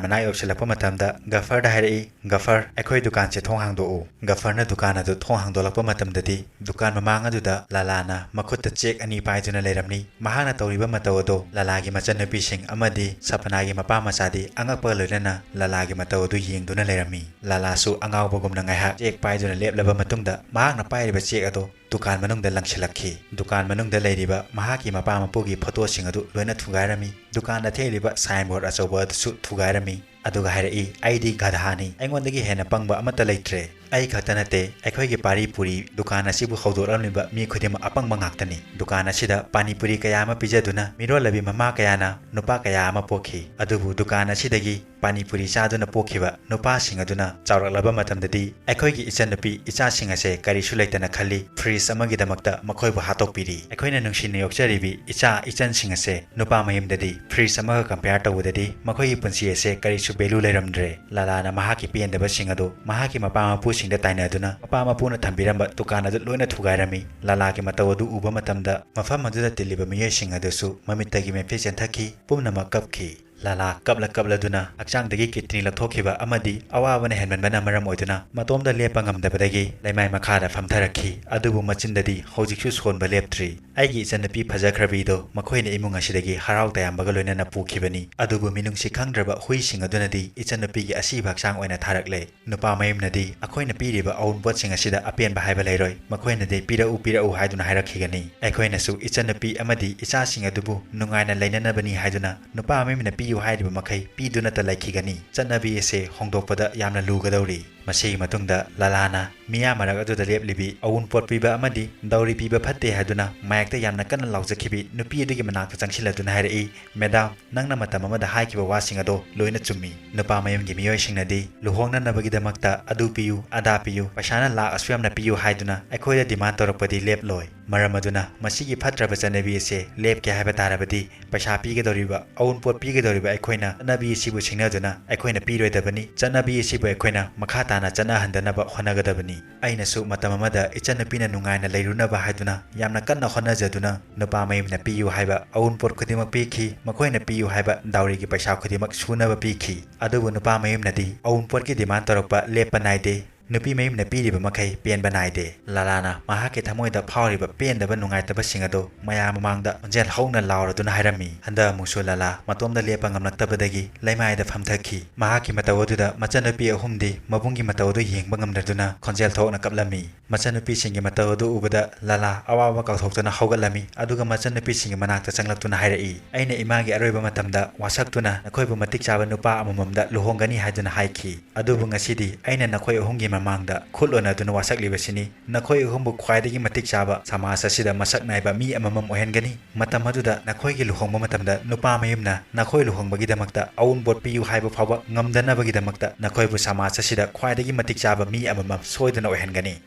ꯃꯅꯥꯛ ꯌꯧꯁꯤꯜꯂꯛꯄ ꯃꯇꯝꯗ ꯒꯐꯔꯗ ꯍꯥꯏꯔꯛꯏ, "ꯒꯐꯔ, ꯑꯩꯈꯣꯏ ꯗꯨꯀꯥꯟꯁꯦ ꯊꯣꯡ ꯍꯥꯡꯗꯣꯛꯎ꯫" ꯒꯐꯔꯅ ꯗꯨꯀꯥꯟ ꯑꯗꯨ ꯊꯣꯡ ꯍꯥꯡꯗꯣꯛꯂꯛꯄ ꯃꯇꯝꯗꯗꯤ ꯗꯨꯀꯥꯟ ꯃꯃꯥꯡ ꯑꯗꯨꯗ ꯂꯥꯂꯥꯅ ꯃꯈꯨꯠꯇ ꯆꯦꯛ ꯑꯅꯤ ꯄꯥꯏꯗꯨꯅ ꯂꯩꯔꯝꯂꯤ꯫ ꯃꯍꯥꯛꯅ ꯇꯧꯔꯤꯕ ꯃꯇꯧ ꯑꯗꯨ ꯂꯥꯂꯥꯒꯤ ꯃꯆꯟꯅꯨꯄꯤꯁꯤꯡ ꯑꯃꯗꯤ ꯁꯄꯅꯥꯒꯤ ꯃꯄꯥ ꯃꯆꯥꯗꯤ ꯑꯉꯛꯄ ꯂꯣꯏꯅꯅ ꯂꯥꯂꯥꯒꯤ ꯃꯇꯧ ꯑꯗꯨ ꯌꯦꯡꯗꯨꯅ ꯂꯩꯔꯝꯃꯤ꯫ ꯂꯥꯂꯥꯁꯨ ꯑꯉꯥꯎꯕꯒꯨꯝꯅ ꯉꯥꯏꯍꯥꯛ ꯆꯦꯛ ꯄꯥꯏꯗꯨꯅ ꯂꯦꯞꯂꯕ ꯃꯇꯨꯡꯗ ꯃꯍꯥꯛꯅ ꯄꯥꯏꯔꯤꯕ ꯆꯦꯛ ꯑꯗꯨ ꯗꯨꯀꯥꯟ ꯃꯅꯨꯡꯗ ꯂꯪꯁꯤꯜꯂꯛꯈꯤ꯫ ꯗꯨꯀꯥꯟ ꯃꯅꯨꯡꯗ ꯂꯩꯔꯤꯕ ꯃꯍꯥꯛꯀꯤ ꯃꯄꯥ ꯃꯄꯨꯒꯤ ꯐꯣꯇꯣꯁꯤꯡ ꯑꯗꯨ ꯂꯣꯏꯅ ꯊꯨꯒꯥꯏꯔꯝꯃꯤ꯫ ꯗꯨꯀꯥꯟꯗ ꯊꯦꯠꯂꯤꯕ ꯁꯥꯏꯟꯕꯣꯔꯗ ꯑꯆꯧꯕ ꯑꯗꯨꯁꯨ ꯊꯨꯒꯥꯏꯔꯝꯃꯤ꯫ ꯑꯗꯨꯒ ꯍꯥꯏꯔꯛꯏ, "ꯑꯩꯗꯤ ꯒꯙꯥꯅꯤ, ꯑꯩꯉꯣꯟꯗꯒꯤ ꯍꯦꯟꯅ ꯄꯪꯕ ꯑꯃꯠꯇ ꯂꯩꯇ꯭ꯔꯦ꯫ ꯑꯩ ꯈꯛꯇ ꯅꯠꯇꯦ, ꯑꯩꯈꯣꯏꯒꯤ ꯄꯥꯔꯤ ꯄꯨꯔꯤ ꯗꯨꯀꯥꯟ ꯑꯁꯤꯕꯨ ꯍꯧꯗꯣꯛꯂꯝꯂꯤꯕ ꯃꯤ ꯈꯨꯗꯤꯡꯃꯛ ꯑꯄꯪꯕ ꯉꯥꯛꯇꯅꯤ꯫ ꯗꯨꯀꯥꯟ ꯑꯁꯤꯗ ꯄꯥꯅꯤꯄꯨꯔꯤ ꯀꯌꯥ ꯑꯃ ꯄꯤꯖꯗꯨꯅ ꯃꯤꯔꯣꯜꯂꯕꯤ ꯃꯃꯥ ꯀꯌꯥꯅ ꯅꯨꯄꯥ ꯀꯌꯥ ꯑꯃ ꯄꯣꯛꯈꯤ꯫ ꯑꯗꯨꯕꯨ ꯗꯨꯀꯥꯟ ꯑꯁꯤꯗꯒꯤ ꯄꯥꯅꯤꯄꯨꯔꯤ ꯆꯥꯗꯨꯅ ꯄꯣꯛꯈꯤꯕ ꯅꯨꯄꯥꯁꯤꯡ ꯑꯗꯨꯅ ꯆꯥꯎꯔꯛꯂꯕ ꯃꯇꯝꯗꯗꯤ ꯑꯩꯈꯣꯏꯒꯤ ꯏꯆꯟꯅꯨꯄꯤ ꯏꯆꯥꯁꯤꯡ ꯑꯁꯦ ꯀꯔꯤꯁꯨ ꯂꯩꯇꯅ ꯈꯜꯂꯤ, ꯐ꯭ꯔꯤꯖ ꯑꯃꯒꯤꯗꯃꯛꯇ ꯃꯈꯣꯏꯕꯨ ꯍꯥꯠꯇꯣꯛꯄꯤꯔꯤ꯫ ꯑꯩꯈꯣꯏꯅ ꯅꯨꯡꯁꯤꯅ ꯌꯣꯛꯆꯔꯤꯕꯤ ꯏꯆꯥ ꯏꯆꯟꯁꯤꯡ ꯑꯁꯦ ꯅꯨꯄꯥ ꯃꯌꯨꯝꯗꯗꯤ ꯐ꯭ꯔꯤꯖ ꯑꯃꯒ ꯀꯝꯄꯤꯌꯔ ꯇꯧꯕꯗꯗꯤ ꯃꯈꯣꯏꯒꯤ ꯄꯨꯟꯁꯤ ꯑꯁꯦ ꯀꯔꯤꯁꯨ ꯚꯦꯂꯨ ꯂꯩꯔꯝꯗ꯭ꯔꯦ꯫" ꯂꯥꯂꯥꯅ ꯃꯍꯥꯛꯀꯤ ꯄꯦꯟꯗꯕꯁꯤꯡ ꯑꯗꯨ ꯃꯍꯥꯛꯀꯤ ꯃꯄꯥ ꯃꯄꯨꯁꯤꯡꯗ ꯇꯥꯏꯅꯗꯨꯅ ꯃꯄꯥ ꯃꯄꯨꯅ ꯊꯝꯕꯤꯔꯝꯕ ꯗꯨꯀꯥꯟ ꯑꯗꯨ ꯂꯣꯏꯅ ꯊꯨꯒꯥꯏꯔꯝꯃꯤ꯫ ꯂꯥꯂꯥꯒꯤ ꯃꯇꯧ ꯑꯗꯨ ꯎꯕ ꯃꯇꯝꯗ ꯃꯐꯝ ꯑꯗꯨꯗ ꯇꯤꯜꯂꯤꯕ ꯃꯤꯑꯣꯏꯁꯤꯡ ꯑꯗꯨꯁꯨ ꯃꯃꯤꯠꯇꯒꯤ ꯃꯩꯐꯤ ꯆꯦꯟꯊꯈꯤ꯫ ꯄꯨꯝꯅꯃꯛ ꯀꯞꯈꯤ꯫ ꯂꯥꯂꯥ ꯀꯞꯂ ꯀꯞꯂꯗꯨꯅ ꯍꯛꯆꯥꯡꯗꯒꯤ ꯀꯤꯗꯅꯤ ꯂꯧꯊꯣꯛꯈꯤꯕ ꯑꯃꯗꯤ ꯑꯋꯥꯕꯅ ꯍꯦꯟꯃꯟꯕꯅ ꯃꯔꯝ ꯑꯣꯏꯗꯨꯅ ꯃꯇꯣꯝꯗ ꯂꯦꯞꯄ ꯉꯝꯗꯕꯗꯒꯤ ꯂꯩꯃꯥꯏ ꯃꯈꯥꯗ ꯐꯝꯊꯔꯛꯈꯤ꯫ ꯑꯗꯨꯕꯨ ꯃꯆꯤꯟꯗꯗꯤ ꯍꯧꯖꯤꯛꯁꯨ ꯁꯣꯟꯕ ꯂꯦꯞꯇ꯭ꯔꯤ꯫ "ꯑꯩꯒꯤ ꯏꯆꯟꯅꯨꯄꯤ ꯐꯖꯈ꯭ꯔꯕꯤꯗꯣ ꯃꯈꯣꯏꯅ ꯏꯃꯨꯡ ꯑꯁꯤꯗꯒꯤ ꯍꯔꯥꯎ ꯇꯌꯥꯝꯕꯒ ꯂꯣꯏꯅꯅ ꯄꯨꯈꯤꯕꯅꯤ꯫ ꯑꯗꯨꯕꯨ ꯃꯤꯅꯨꯡꯁꯤ ꯈꯪꯗ꯭ꯔꯕ ꯍꯨꯏꯁꯤꯡ ꯑꯗꯨꯅꯗꯤ ꯏꯆꯟꯅꯨꯄꯤꯒꯤ ꯑꯁꯤꯕ ꯍꯛꯆꯥꯡ ꯑꯣꯏꯅ ꯊꯥꯔꯛꯂꯦ꯫" ꯅꯨꯄꯥ ꯃꯌꯨꯝꯅꯗꯤ ꯑꯩꯈꯣꯏꯅ ꯄꯤꯔꯤꯕ ꯑꯎꯟꯄꯣꯠꯁꯤꯡ ꯑꯁꯤꯗ ꯑꯄꯦꯟꯕ ꯍꯥꯏꯕ ꯂꯩꯔꯣꯏ꯫ ꯃꯈꯣꯏꯅꯗꯤ "ꯄꯤꯔꯛꯎ, ꯄꯤꯔꯛꯎ" ꯍꯥꯏꯗꯨꯅ ꯍꯥꯏꯔꯛꯈꯤꯒꯅꯤ꯫ ꯑꯩꯈꯣꯏꯅꯁꯨ ꯏꯆꯟꯅꯨꯄꯤ ꯑꯃꯗꯤ ꯏꯆꯥꯁꯤꯡ ꯑꯗꯨꯕꯨ ꯅꯨꯡꯉꯥꯏꯅ ꯂꯩꯅꯅꯕꯅꯤ ꯍꯥꯏꯗꯨꯅ ꯅꯨꯄꯥ ꯃꯌꯨꯝꯅ ꯄꯤ ꯄꯤꯌꯨ ꯍꯥꯏꯔꯤꯕ ꯃꯈꯩ ꯄꯤꯗꯨꯅꯇ ꯂꯩꯈꯤꯒꯅꯤ꯫ ꯆꯠꯅꯕꯤ ꯑꯁꯦ ꯍꯣꯡꯗꯣꯛꯄꯗ ꯌꯥꯝꯅ ꯂꯨꯒꯗꯧꯔꯤ꯫ ꯃꯁꯤꯒꯤ ꯃꯇꯨꯡꯗ ꯂꯂꯥꯅ ꯃꯤꯌꯥꯝ ꯃꯔꯛ ꯑꯗꯨꯗ ꯂꯦꯞꯂꯤꯕꯤ ꯑꯎꯟꯄꯣꯠ ꯄꯤꯕ ꯑꯃꯗꯤ ꯗꯥꯎꯔꯤ ꯄꯤꯕ ꯐꯠꯇꯦ ꯍꯥꯏꯗꯨꯅ ꯃꯥꯌꯦꯛꯇ ꯌꯥꯝꯅ ꯀꯟꯅ ꯂꯥꯎꯖꯈꯤꯕꯤ ꯅꯨꯄꯤ ꯑꯗꯨꯒꯤ ꯃꯅꯥꯛꯇ ꯆꯪꯁꯤꯜꯂꯗꯨꯅ ꯍꯥꯏꯔꯛꯏ, "ꯃꯦꯗꯥꯝ, ꯅꯪꯅ ꯃꯇꯝ ꯑꯃꯗ ꯍꯥꯏꯈꯤꯕ ꯋꯥꯁꯤꯡ ꯑꯗꯣ ꯂꯣꯏꯅ ꯆꯨꯝꯃꯤ꯫ ꯅꯨꯄꯥ ꯃꯌꯨꯝꯒꯤ ꯃꯤꯑꯣꯏꯁꯤꯡꯅꯗꯤ ꯂꯨꯍꯣꯡꯅꯅꯕꯒꯤꯗꯃꯛꯇ ꯑꯗꯨ ꯄꯤꯌꯨ, ꯑꯗꯥ ꯄꯤꯌꯨ, ꯄꯩꯁꯥꯅ ꯂꯥꯛ ꯑꯁꯨꯛ ꯌꯥꯝꯅ ꯄꯤꯌꯨ ꯍꯥꯏꯗꯨꯅ ꯑꯩꯈꯣꯏꯗ demand ꯇꯧꯔꯛꯄꯗꯤ ꯂꯦꯞꯂꯣꯏ꯫ ꯃꯔꯝ ꯑꯗꯨꯅ ꯃꯁꯤꯒꯤ ꯐꯠꯇ꯭ꯔꯕ ꯆꯠꯅꯕꯤ ꯑꯁꯦ ꯂꯦꯞꯀꯦ ꯍꯥꯏꯕ ꯇꯥꯔꯕꯗꯤ ꯄꯩꯁꯥ ꯄꯤꯒꯗꯧꯔꯤꯕ, ꯑꯎꯟꯄꯣꯠ ꯄꯤꯒꯗꯧꯔꯤꯕ ꯑꯩꯈꯣꯏꯅ ꯆꯠꯅꯕꯤ ꯑꯁꯤꯕꯨ ꯁꯤꯡꯅꯗꯨꯅ ꯑꯩꯈꯣꯏꯅ ꯄꯤꯔꯣꯏꯗꯕꯅꯤ꯫ ꯆꯠꯅꯕꯤ ꯑꯁꯤꯕꯨ ꯑꯩꯈꯣꯏꯅ ꯃꯈꯥ ꯇꯥꯅ ꯆꯠꯅꯍꯟꯗꯅꯕ ꯍꯣꯠꯅꯒꯗꯕꯅꯤ꯫" ꯑꯩꯅꯁꯨ ꯃꯇꯝ ꯑꯃꯗ ꯏꯆꯟꯅꯨꯄꯤꯅ ꯅꯨꯡꯉꯥꯏꯅ ꯂꯩꯔꯨꯅꯕ ꯍꯥꯏꯗꯨꯅ ꯌꯥꯝꯅ ꯀꯟꯅ ꯍꯣꯠꯅꯖꯗꯨꯅ ꯅꯨꯄꯥ ꯃꯌꯨꯝꯅ ꯄꯤꯌꯨ ꯍꯥꯏꯕ ꯑꯎꯟꯄꯣꯠ ꯈꯨꯗꯤꯡꯃꯛ ꯄꯤꯈꯤ, ꯃꯈꯣꯏꯅ ꯄꯤꯌꯨ ꯍꯥꯏꯕ ꯗꯥꯎꯔꯤꯒꯤ ꯄꯩꯁꯥ ꯈꯨꯗꯤꯡꯃꯛ ꯁꯨꯅꯕ ꯄꯤꯈꯤ꯫ ꯑꯗꯨꯕꯨ ꯅꯨꯄꯥ ꯃꯌꯨꯝꯅꯗꯤ ꯑꯎꯟꯄꯣꯠꯀꯤ demand ꯇꯧꯔꯛꯄ ꯂꯦꯞꯄ ꯅꯥꯏꯗꯦ꯫ ꯅꯨꯄꯤ ꯃꯌꯨꯝꯅ ꯄꯤꯔꯤꯕ ꯃꯈꯩ ꯄꯦꯟꯕ ꯅꯥꯏꯗꯦ꯫ ꯂꯂꯥꯅ ꯃꯍꯥꯛꯀꯤ ꯊꯃꯣꯏꯗ ꯐꯥꯎꯔꯤꯕ ꯄꯦꯟꯗꯕ ꯅꯨꯡꯉꯥꯏꯇꯕꯁꯤꯡ ꯑꯗꯨ ꯃꯌꯥꯝ ꯃꯃꯥꯡꯗ ꯈꯣꯟꯖꯦꯜ ꯍꯧꯅ ꯂꯥꯎꯔꯗꯨꯅ ꯍꯥꯏꯔꯝꯃꯤ꯫ ꯍꯟꯗꯛ ꯑꯃꯨꯛꯁꯨ ꯂꯂꯥ ꯃꯇꯣꯝꯗ ꯂꯦꯞꯄ ꯉꯝꯂꯛꯇꯕꯗꯒꯤ ꯂꯩꯃꯥꯏꯗ ꯐꯝꯊꯈꯤ꯫ ꯃꯍꯥꯛꯀꯤ ꯃꯇꯧ ꯑꯗꯨꯗ ꯃꯆꯟꯅꯨꯄꯤ ꯑꯍꯨꯝꯗꯤ ꯃꯕꯨꯡꯒꯤ ꯃꯇꯧ ꯑꯗꯨ ꯌꯦꯡꯕ ꯉꯝꯗꯗꯨꯅ ꯈꯣꯟꯖꯦꯜ ꯊꯣꯛꯅ ꯀꯞꯂꯝꯃꯤ꯫ ꯃꯆꯟꯅꯨꯄꯤꯁꯤꯡꯒꯤ ꯃꯇꯧ ꯑꯗꯨ ꯎꯕꯗ ꯂꯂꯥ ꯑꯋꯥꯕ ꯀꯥꯎꯊꯣꯛꯇꯨꯅ ꯍꯧꯒꯠꯂꯝꯃꯤ꯫ ꯑꯗꯨꯒ ꯃꯆꯟꯅꯨꯄꯤꯁꯤꯡꯒꯤ ꯃꯅꯥꯛꯇ ꯆꯪꯂꯛꯇꯨꯅ ꯍꯥꯏꯔꯛꯏ, "ꯑꯩꯅ ꯏꯃꯥꯒꯤ ꯑꯔꯣꯏꯕ ꯃꯇꯝꯗ ꯋꯥꯁꯛꯇꯨꯅ ꯅꯈꯣꯏꯕꯨ ꯃꯇꯤꯛ ꯆꯥꯕ ꯅꯨꯄꯥ ꯑꯃꯃꯝꯗ ꯂꯨꯍꯣꯡꯒꯅꯤ ꯍꯥꯏꯗꯨꯅ ꯍꯥꯏꯈꯤ꯫ ꯑꯗꯨꯕꯨ ꯉꯁꯤꯗꯤ ꯑꯩꯅ ꯅꯈꯣꯏ ꯑꯍꯨꯝꯒꯤ ꯃꯃꯥꯡꯗ ꯈꯨꯠ ꯂꯣꯟꯅꯗꯨꯅ ꯋꯥꯁꯛꯂꯤꯕꯁꯤꯅꯤ꯫ ꯅꯈꯣꯏ ꯑꯍꯨꯝꯕꯨ ꯈ꯭ꯋꯥꯏꯗꯒꯤ ꯃꯇꯤꯛ ꯆꯥꯕ ꯁꯃꯥꯖ ꯑꯁꯤꯗ ꯃꯁꯛ ꯅꯥꯏꯕ ꯃꯤ ꯑꯃꯃꯝ ꯑꯣꯏꯍꯟꯒꯅꯤ꯫ ꯃꯇꯝ ꯑꯗꯨꯗ ꯅꯈꯣꯏꯒꯤ ꯂꯨꯍꯣꯡꯕ ꯃꯇꯝꯗ ꯅꯨꯄꯥ ꯃꯌꯨꯝꯅ ꯅꯈꯣꯏ ꯂꯨꯍꯣꯡꯕꯒꯤꯗꯃꯛꯇ ꯑꯎꯟꯄꯣꯠ ꯄꯤꯌꯨ ꯍꯥꯏꯕ ꯐꯥꯎꯕ ꯉꯝꯗꯅꯕꯒꯤꯗꯃꯛꯇ ꯅꯈꯣꯏꯕꯨ ꯁꯃꯥꯖ ꯑꯁꯤꯗ ꯈ꯭ꯋꯥꯏꯗꯒꯤ ꯃꯇꯤꯛ ꯆꯥꯕ ꯃꯤ ꯑꯃꯃꯝ ꯁꯣꯏꯗꯅ ꯑꯣꯏꯍꯟꯒꯅꯤ꯫"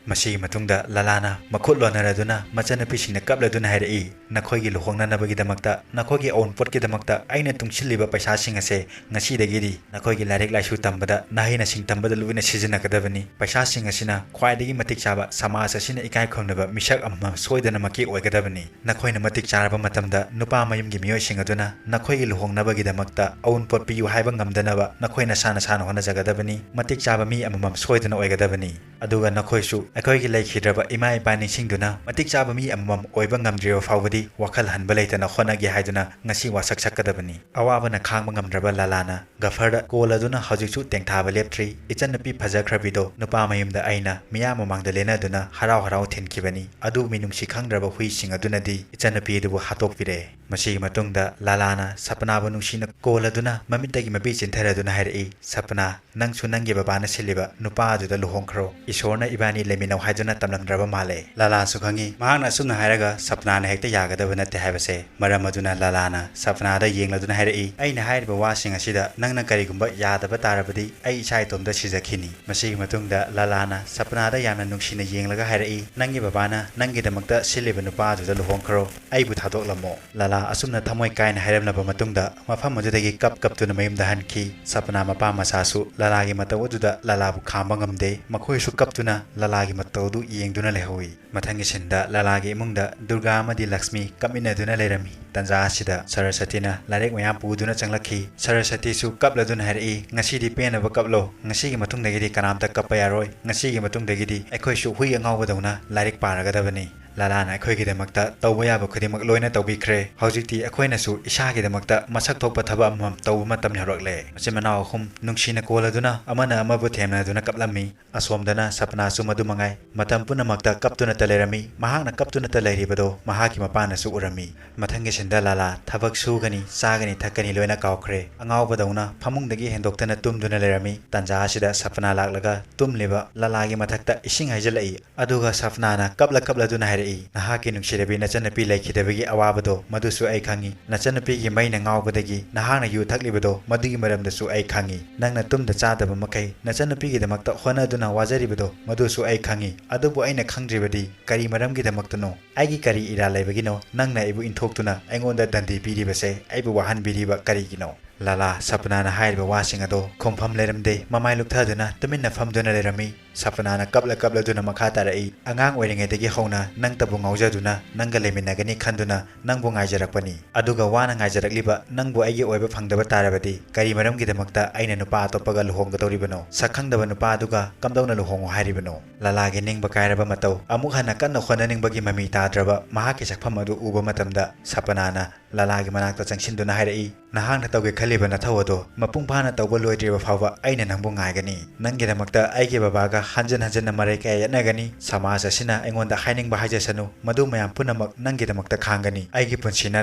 ꯃꯁꯤꯒꯤ ꯃꯇꯨꯡꯗ ꯂꯂꯥꯅ ꯃꯈꯨꯠ ꯂꯣꯟꯅꯔꯗꯨꯅ ꯃꯆꯟꯅꯨꯄꯤꯁꯤꯡꯅ ꯀꯞꯂꯗꯨꯅ ꯍꯥꯏꯔꯛꯏ, "ꯅꯈꯣꯏꯒꯤ ꯂꯨꯍꯣꯡꯅꯅꯕꯒꯤꯗꯃꯛꯇ, ꯅꯈꯣꯏꯒꯤ ꯑꯎꯟꯄꯣꯠꯀꯤꯗꯃꯛꯇ ꯑꯩꯅ ꯇꯨꯡꯁꯤꯜꯂꯤꯕ ꯄꯩꯁꯥꯁꯤꯡ ꯑꯁꯦ ꯉꯁꯤꯗꯒꯤꯗꯤ ꯅꯈꯣꯏꯒꯤ ꯂꯥꯏꯔꯤꯛ ꯂꯥꯏꯁꯨ ꯇꯝꯕꯗ, ꯅꯍꯩ ꯅꯁꯤꯡ ꯇꯝꯕꯗ ꯂꯣꯏꯅ ꯁꯤꯖꯤꯟꯅꯒꯗꯕꯅꯤ꯫ ꯄꯩꯁꯥꯁꯤꯡ ꯑꯁꯤꯅ ꯈ꯭ꯋꯥꯏꯗꯒꯤ ꯃꯇꯤꯛ ꯆꯥꯕ, ꯁꯃꯥꯖ ꯑꯁꯤꯅ ꯏꯀꯥꯏ ꯈꯨꯝꯅꯕ ꯃꯤꯁꯛ ꯑꯃꯃꯝ ꯁꯣꯏꯗꯅꯃꯛꯀꯤ ꯑꯣꯏꯒꯗꯕꯅꯤ꯫ ꯅꯈꯣꯏꯅ ꯃꯇꯤꯛ ꯆꯥꯔꯕ ꯃꯇꯝꯗ ꯅꯨꯄꯥ ꯃꯌꯨꯝꯒꯤ ꯃꯤꯑꯣꯏꯁꯤꯡ ꯑꯗꯨꯅ ꯅꯈꯣꯏꯒꯤ ꯂꯨꯍꯣꯡꯅꯕꯒꯤꯗꯃꯛꯇ ꯑꯎꯟꯄꯣꯠ ꯄꯤꯌꯨ ꯍꯥꯏꯕ ꯉꯝꯗꯅꯕ ꯅꯈꯣꯏ ꯅꯁꯥ ꯅꯁꯥꯅ ꯍꯣꯠꯅꯖꯒꯗꯕꯅꯤ꯫ ꯃꯇꯤꯛ ꯆꯥꯕ ꯃꯤ ꯑꯃꯃꯝ ꯁꯣꯏꯗꯅ ꯑꯣꯏꯒꯗꯕꯅꯤ꯫ ꯑꯗꯨꯒ ꯅꯈꯣꯏꯁꯨ ꯑꯩꯈꯣꯏꯒꯤ ꯂꯩꯈꯤꯗ꯭ꯔꯕ ꯏꯃꯥ ꯏꯄꯥ ꯅꯤꯡꯁꯤꯡꯗꯨꯅ ꯃꯇꯤꯛ ꯆꯥꯕ ꯃꯤ ꯑꯃꯃꯝ ꯑꯣꯏꯕ ꯉꯝꯗ꯭ꯔꯤꯕ ꯐꯥꯎꯕꯗꯤ ꯋꯥꯈꯜ ꯍꯟꯕ ꯂꯩꯇꯅ ꯍꯣꯠꯅꯒꯦ ꯍꯥꯏꯗꯨꯅ ꯉꯁꯤ ꯋꯥꯁꯛ ꯁꯛꯀꯗꯕꯅꯤ꯫ ꯑꯋꯥꯕꯅ ꯈꯥꯡꯕ ꯉꯝꯗ꯭ꯔꯕ ꯂꯂꯥꯅ ꯒꯐꯔꯗ ꯀꯣꯜꯂꯗꯨꯅ ꯍꯧꯖꯤꯛꯁꯨ ꯇꯦꯡꯊꯥꯕ ꯂꯦꯞꯇ꯭ꯔꯤ꯫ ꯏꯆꯟꯅꯨꯄꯤ ꯐꯖꯈ꯭ꯔꯕꯤꯗꯣ ꯅꯨꯄꯥ ꯃꯌꯨꯝꯗ ꯑꯩꯅ ꯃꯤꯌꯥꯝ ꯃꯃꯥꯡꯗ ꯂꯦꯟꯅꯗꯨꯅ ꯍꯔꯥꯎ ꯍꯔꯥꯎ ꯊꯤꯟꯈꯤꯕꯅꯤ꯫ ꯑꯗꯨꯕꯨ ꯃꯤꯅꯨꯡꯁꯤ ꯈꯪꯗ꯭ꯔꯕ ꯍꯨꯏꯁꯤꯡ ꯑꯗꯨꯅꯗꯤ ꯏꯆꯟꯅꯨꯄꯤ ꯑꯗꯨꯕꯨ ꯍꯥꯠꯇꯣꯛꯄꯤꯔꯦ꯫ ꯃꯁꯤꯒꯤ ꯃꯇꯨꯡꯗ ꯂꯥꯂꯥꯅ ꯁꯄꯅꯥꯕꯨ ꯅꯨꯡꯁꯤꯅ ꯀꯣꯜꯂꯗꯨꯅ ꯃꯃꯤꯠꯇꯒꯤ ꯃꯄꯤ ꯆꯤꯟꯊꯔꯗꯨꯅ ꯍꯥꯏꯔꯛꯏ, "ꯁꯄꯅꯥ, ꯅꯪꯁꯨ ꯅꯪꯒꯤ ꯕꯕꯥꯅ ꯁꯤꯜꯂꯤꯕ ꯅꯨꯄꯥ ꯑꯗꯨꯗ ꯂꯨꯍꯣꯡꯈ꯭ꯔꯣ꯫ ꯏꯁꯣꯔꯅ ꯏꯕꯥꯅꯤ ꯂꯩꯃꯤꯟꯅꯧ ꯍꯥꯏꯗꯨꯅ ꯇꯝꯂꯝꯗ꯭ꯔꯕ ꯃꯥꯜꯂꯦ꯫" ꯂꯥꯂꯥꯁꯨ ꯈꯪꯉꯤ ꯃꯍꯥꯛꯅ ꯑꯁꯨꯝꯅ ꯍꯥꯏꯔꯒ ꯁꯄꯅꯥꯅ ꯍꯦꯛꯇ ꯌꯥꯒꯗꯕ ꯅꯠꯇꯦ ꯍꯥꯏꯕꯁꯦ꯫ ꯃꯔꯝ ꯑꯗꯨꯅ ꯂꯥꯂꯥꯅ ꯁꯄꯅꯥꯗ ꯌꯦꯡꯂꯗꯨꯅ ꯍꯥꯏꯔꯛꯏ, "ꯑꯩꯅ ꯍꯥꯏꯔꯤꯕ ꯋꯥꯁꯤꯡ ꯑꯁꯤꯗ ꯅꯪꯅ ꯀꯔꯤꯒꯨꯝꯕ ꯌꯥꯗꯕ ꯇꯥꯔꯕꯗꯤ ꯑꯩ ꯏꯁꯥ ꯏꯇꯣꯝꯇ ꯁꯤꯖꯈꯤꯅꯤ꯫" ꯃꯁꯤꯒꯤ ꯃꯇꯨꯡꯗ ꯂꯥꯂꯥꯅ ꯁꯄꯅꯥꯗ ꯌꯥꯝꯅ ꯅꯨꯡꯁꯤꯅ ꯌꯦꯡꯂꯒ ꯍꯥꯏꯔꯛꯏ, "ꯅꯪꯒꯤ ꯕꯕꯥꯅ ꯅꯪꯒꯤꯗꯃꯛꯇ ꯁꯤꯜꯂꯤꯕ ꯅꯨꯄꯥ ꯑꯗꯨꯗ ꯂꯨꯍꯣꯡꯈ꯭ꯔꯣ, ꯑꯩꯕꯨ ꯊꯥꯗꯣꯛꯂꯝꯃꯣ꯫" ꯂꯥꯂꯥ ꯑꯁꯨꯝꯅ ꯊꯃꯣꯏ ꯀꯥꯏꯅ ꯍꯥꯏꯔꯝꯂꯕ ꯃꯇꯨꯡꯗ ꯃꯐꯝ ꯑꯗꯨꯗꯒꯤ ꯀꯞ ꯀꯞꯇꯨꯅ ꯃꯌꯨꯝꯗ ꯍꯟꯈꯤ꯫ ꯁꯄꯅꯥ ꯃꯄꯥ ꯃꯆꯥꯁꯨ ꯂꯥꯂꯥꯒꯤ ꯃꯇꯧ ꯑꯗꯨꯗ ꯂꯥꯂꯥꯕꯨ ꯈꯥꯝꯕ ꯉꯝꯗꯦ꯫ ꯃꯈꯣꯏꯁꯨ ꯀꯞꯇꯨꯅ ꯂꯥꯂꯥꯒꯤ ꯃꯇꯧ ꯑꯗꯨ ꯌꯦꯡꯗꯨꯅ ꯂꯩꯍꯧꯏ꯫ ꯃꯊꯪꯒꯤ ꯁꯤꯟꯗ ꯂꯥꯂꯥꯒꯤ ꯏꯃꯨꯡꯗ ꯗꯨꯔꯒꯥ ꯑꯃꯗꯤ ꯂꯛꯁꯃꯤ ꯀꯞꯃꯤꯟꯅꯗꯨꯅ ꯂꯩꯔꯝꯃꯤ꯫ ꯇꯟꯖꯥ ꯑꯁꯤꯗ ꯁꯔꯁꯇꯤꯅ ꯂꯥꯏꯔꯤꯛ ꯃꯌꯥꯝ ꯄꯨꯗꯨꯅ ꯆꯪꯂꯛꯈꯤ꯫ ꯁꯔꯁꯇꯤꯁꯨ ꯀꯞꯂꯗꯨꯅ ꯍꯥꯏꯔꯛꯏ, "ꯉꯁꯤꯗꯤ ꯄꯦꯟꯅꯕ ꯀꯞꯂꯣ꯫ ꯉꯁꯤꯒꯤ ꯃꯇꯨꯡꯗꯒꯤꯗꯤ ꯀꯅꯥꯝꯇ ꯀꯞꯄ ꯌꯥꯔꯣꯏ꯫ ꯉꯁꯤꯒꯤ ꯃꯇꯨꯡꯗꯒꯤꯗꯤ ꯑꯩꯈꯣꯏꯁꯨ ꯍꯨꯏ ꯑꯉꯥꯎꯕꯗꯧꯅ ꯂꯥꯏꯔꯤꯛ ꯄꯥꯔꯒꯗꯕꯅꯤ꯫ ꯂꯥꯂꯥꯅ ꯑꯩꯈꯣꯏꯒꯤꯗꯃꯛꯇ ꯇꯧꯕ ꯌꯥꯕ ꯈꯨꯗꯤꯡꯃꯛ ꯂꯣꯏꯅ ꯇꯧꯕꯤꯈ꯭ꯔꯦ꯫ ꯍꯧꯖꯤꯛꯇꯤ ꯑꯩꯈꯣꯏꯅꯁꯨ ꯏꯁꯥꯒꯤꯗꯃꯛꯇ ꯃꯁꯛ ꯊꯣꯛꯄ ꯊꯕꯛ ꯑꯃꯃꯝ ꯇꯧꯕ ꯃꯇꯝ ꯌꯧꯔꯛꯂꯦ꯫" ꯃꯆꯤꯟ ꯃꯅꯥꯎ ꯑꯍꯨꯝ ꯅꯨꯡꯁꯤꯅ ꯀꯣꯜꯂꯗꯨꯅ ꯑꯃꯅ ꯑꯃꯕꯨ ꯊꯦꯝꯅꯗꯨꯅ ꯀꯞꯂꯝꯃꯤ꯫ ꯑꯁꯣꯝꯗꯅ ꯁꯄꯅꯥꯁꯨ ꯃꯗꯨ ꯃꯉꯥꯏ꯫ ꯃꯇꯝ ꯄꯨꯝꯅꯃꯛꯇ ꯀꯞꯇꯨꯅꯇ ꯂꯩꯔꯝꯃꯤ꯫ ꯃꯍꯥꯛꯅ ꯀꯞꯇꯨꯅꯇ ꯂꯩꯔꯤꯕꯗꯣ ꯃꯍꯥꯛꯀꯤ ꯃꯄꯥꯅꯁꯨ ꯎꯔꯝꯃꯤ꯫ ꯃꯊꯪꯒꯤ ꯁꯤꯟꯗ ꯂꯥꯂꯥ ꯊꯕꯛ ꯁꯨꯒꯅꯤ, ꯆꯥꯒꯅꯤ, ꯊꯛꯀꯅꯤ ꯂꯣꯏꯅ ꯀꯥꯎꯈ꯭ꯔꯦ꯫ ꯑꯉꯥꯎꯕꯗꯧꯅ ꯐꯃꯨꯡꯗꯒꯤ ꯍꯦꯟꯗꯣꯛꯇꯅ ꯇꯨꯝꯗꯨꯅ ꯂꯩꯔꯝꯃꯤ꯫ ꯇꯟꯖꯥ ꯑꯁꯤꯗ ꯁꯄꯅꯥ ꯂꯥꯛꯂꯒ ꯇꯨꯝꯂꯤꯕ ꯂꯥꯂꯥꯒꯤ ꯃꯊꯛꯇ ꯏꯁꯤꯡ ꯍꯩꯖꯤꯜꯂꯛꯏ꯫ ꯑꯗꯨꯒ ꯁꯄꯅꯥꯅ ꯀꯞꯂ ꯀꯞꯂꯗꯨꯅ ꯍꯥꯏꯔꯛꯏ, "ꯅꯍꯥꯛꯀꯤ ꯅꯨꯡꯁꯤꯔꯕꯤ ꯅꯆꯟꯅꯨꯄꯤ ꯂꯩꯈꯤꯗꯕꯒꯤ ꯑꯋꯥꯕꯗꯣ ꯃꯗꯨꯁꯨ ꯑꯩ ꯈꯪꯉꯤ꯫ ꯅꯆꯟꯅꯨꯄꯤꯒꯤ ꯃꯩꯅ ꯉꯥꯎꯕꯗꯒꯤ ꯅꯍꯥꯛꯅ ꯌꯨ ꯊꯛꯂꯤꯕꯗꯣ ꯃꯗꯨꯒꯤ ꯃꯔꯝꯗꯁꯨ ꯑꯩ ꯈꯪꯉꯤ꯫ ꯅꯪꯅ ꯇꯨꯝꯗ ꯆꯥꯗꯕ ꯃꯈꯩ ꯅꯆꯟꯅꯨꯄꯤꯒꯤꯗꯃꯛꯇ ꯍꯣꯠꯅꯗꯨꯅ ꯋꯥꯖꯔꯤꯕꯗꯣ ꯃꯗꯨꯁꯨ ꯑꯩ ꯈꯪꯉꯤ꯫ ꯑꯗꯨꯕꯨ ꯑꯩꯅ ꯈꯪꯗ꯭ꯔꯤꯕꯗꯤ ꯀꯔꯤ ꯃꯔꯝꯒꯤꯗꯃꯛꯇꯅꯣ? ꯑꯩꯒꯤ ꯀꯔꯤ ꯏꯔꯥꯜ ꯂꯩꯕꯒꯤꯅꯣ ꯅꯪꯅ ꯑꯩꯕꯨ ꯏꯟꯊꯣꯛꯇꯨꯅ ꯑꯩꯉꯣꯟꯗ ꯗꯟꯗꯤ ꯄꯤꯔꯤꯕꯁꯦ? ꯑꯩꯕꯨ ꯋꯥꯍꯟꯕꯤꯔꯤꯕ ꯀꯔꯤꯒꯤꯅꯣ?" ꯂꯥꯂꯥ ꯁꯄꯅꯥꯅ ꯍꯥꯏꯔꯤꯕ ꯋꯥꯁꯤꯡ ꯑꯗꯣ ꯈꯨꯝꯐꯝ ꯂꯩꯔꯝꯗꯦ꯫ ꯃꯃꯥꯏ ꯂꯨꯞꯊꯗꯨꯅ ꯇꯨꯃꯤꯟꯅ ꯐꯝꯗꯨꯅ ꯂꯩꯔꯝꯃꯤ꯫ ꯁꯄꯅꯥꯅ ꯀꯞꯂ ꯀꯞꯂꯗꯨꯅ ꯃꯈꯥ ꯇꯥꯔꯛꯏ, "ꯑꯉꯥꯡ ꯑꯣꯏꯔꯤꯉꯩꯗꯒꯤ ꯍꯧꯅ ꯅꯪꯇꯕꯨ ꯉꯥꯎꯖꯗꯨꯅ ꯅꯪꯒ ꯂꯩꯃꯤꯟꯅꯒꯅꯤ ꯈꯟꯗꯨꯅ ꯅꯪꯕꯨ ꯉꯥꯏꯖꯔꯛꯄꯅꯤ꯫ ꯑꯗꯨꯒ ꯋꯥꯅ ꯉꯥꯏꯖꯔꯛꯂꯤꯕ ꯅꯪꯕꯨ ꯑꯩꯒꯤ ꯑꯣꯏꯕ ꯐꯪꯗꯕ ꯇꯥꯔꯕꯗꯤ ꯀꯔꯤ ꯃꯔꯝꯒꯤꯗꯃꯛꯇ ꯑꯩꯅ ꯅꯨꯄꯥ ꯑꯇꯣꯞꯄꯒ ꯂꯨꯍꯣꯡꯒꯗꯧꯔꯤꯕꯅꯣ? ꯁꯛꯈꯪꯗꯕ ꯅꯨꯄꯥ ꯑꯗꯨꯒ ꯀꯝꯗꯧꯅ ꯂꯨꯍꯣꯡꯉꯣ ꯍꯥꯏꯔꯤꯕꯅꯣ?" ꯂꯥꯂꯥꯒꯤ ꯅꯤꯡꯕ ꯀꯥꯏꯔꯕ ꯃꯇꯧ ꯑꯃꯨꯛ ꯍꯟꯅ ꯀꯟꯅ ꯍꯣꯠꯅꯅꯤꯡꯕꯒꯤ ꯃꯃꯤ ꯇꯥꯗ꯭ꯔꯕ ꯃꯍꯥꯛꯀꯤ ꯁꯛꯐꯝ ꯑꯗꯨ ꯎꯕ ꯃꯇꯝꯗ ꯁꯄꯅꯥꯅ ꯂꯥꯂꯥꯒꯤ ꯃꯅꯥꯛꯇ ꯆꯪꯁꯤꯟꯗꯨꯅ ꯍꯥꯏꯔꯛꯏ, "ꯅꯍꯥꯛꯅ ꯇꯧꯒꯦ ꯈꯜꯂꯤꯕ ꯅꯊꯧ ꯑꯗꯣ ꯃꯄꯨꯡ ꯐꯥꯅ ꯇꯧꯕ ꯂꯣꯏꯗ꯭ꯔꯤꯕ ꯐꯥꯎꯕ ꯑꯩꯅ ꯅꯪꯕꯨ ꯉꯥꯏꯒꯅꯤ꯫ ꯅꯪꯒꯤꯗꯃꯛꯇ ꯑꯩꯒꯤ ꯕꯕꯥꯒ ꯍꯟꯖꯤꯟ ꯍꯟꯖꯤꯟꯅ ꯃꯔꯩ ꯀꯌꯥ ꯌꯦꯠꯅꯒꯅꯤ꯫ ꯁꯃꯥꯖ ꯑꯁꯤꯅ ꯑꯩꯉꯣꯟꯗ ꯍꯥꯏꯅꯤꯡꯕ ꯍꯥꯏꯖꯁꯅꯨ, ꯃꯗꯨ ꯃꯌꯥꯝ ꯄꯨꯝꯅꯃꯛ ꯅꯪꯒꯤꯗꯃꯛꯇ ꯈꯥꯡꯒꯅꯤ꯫ ꯑꯩꯒꯤ ꯄꯨꯟꯁꯤꯅ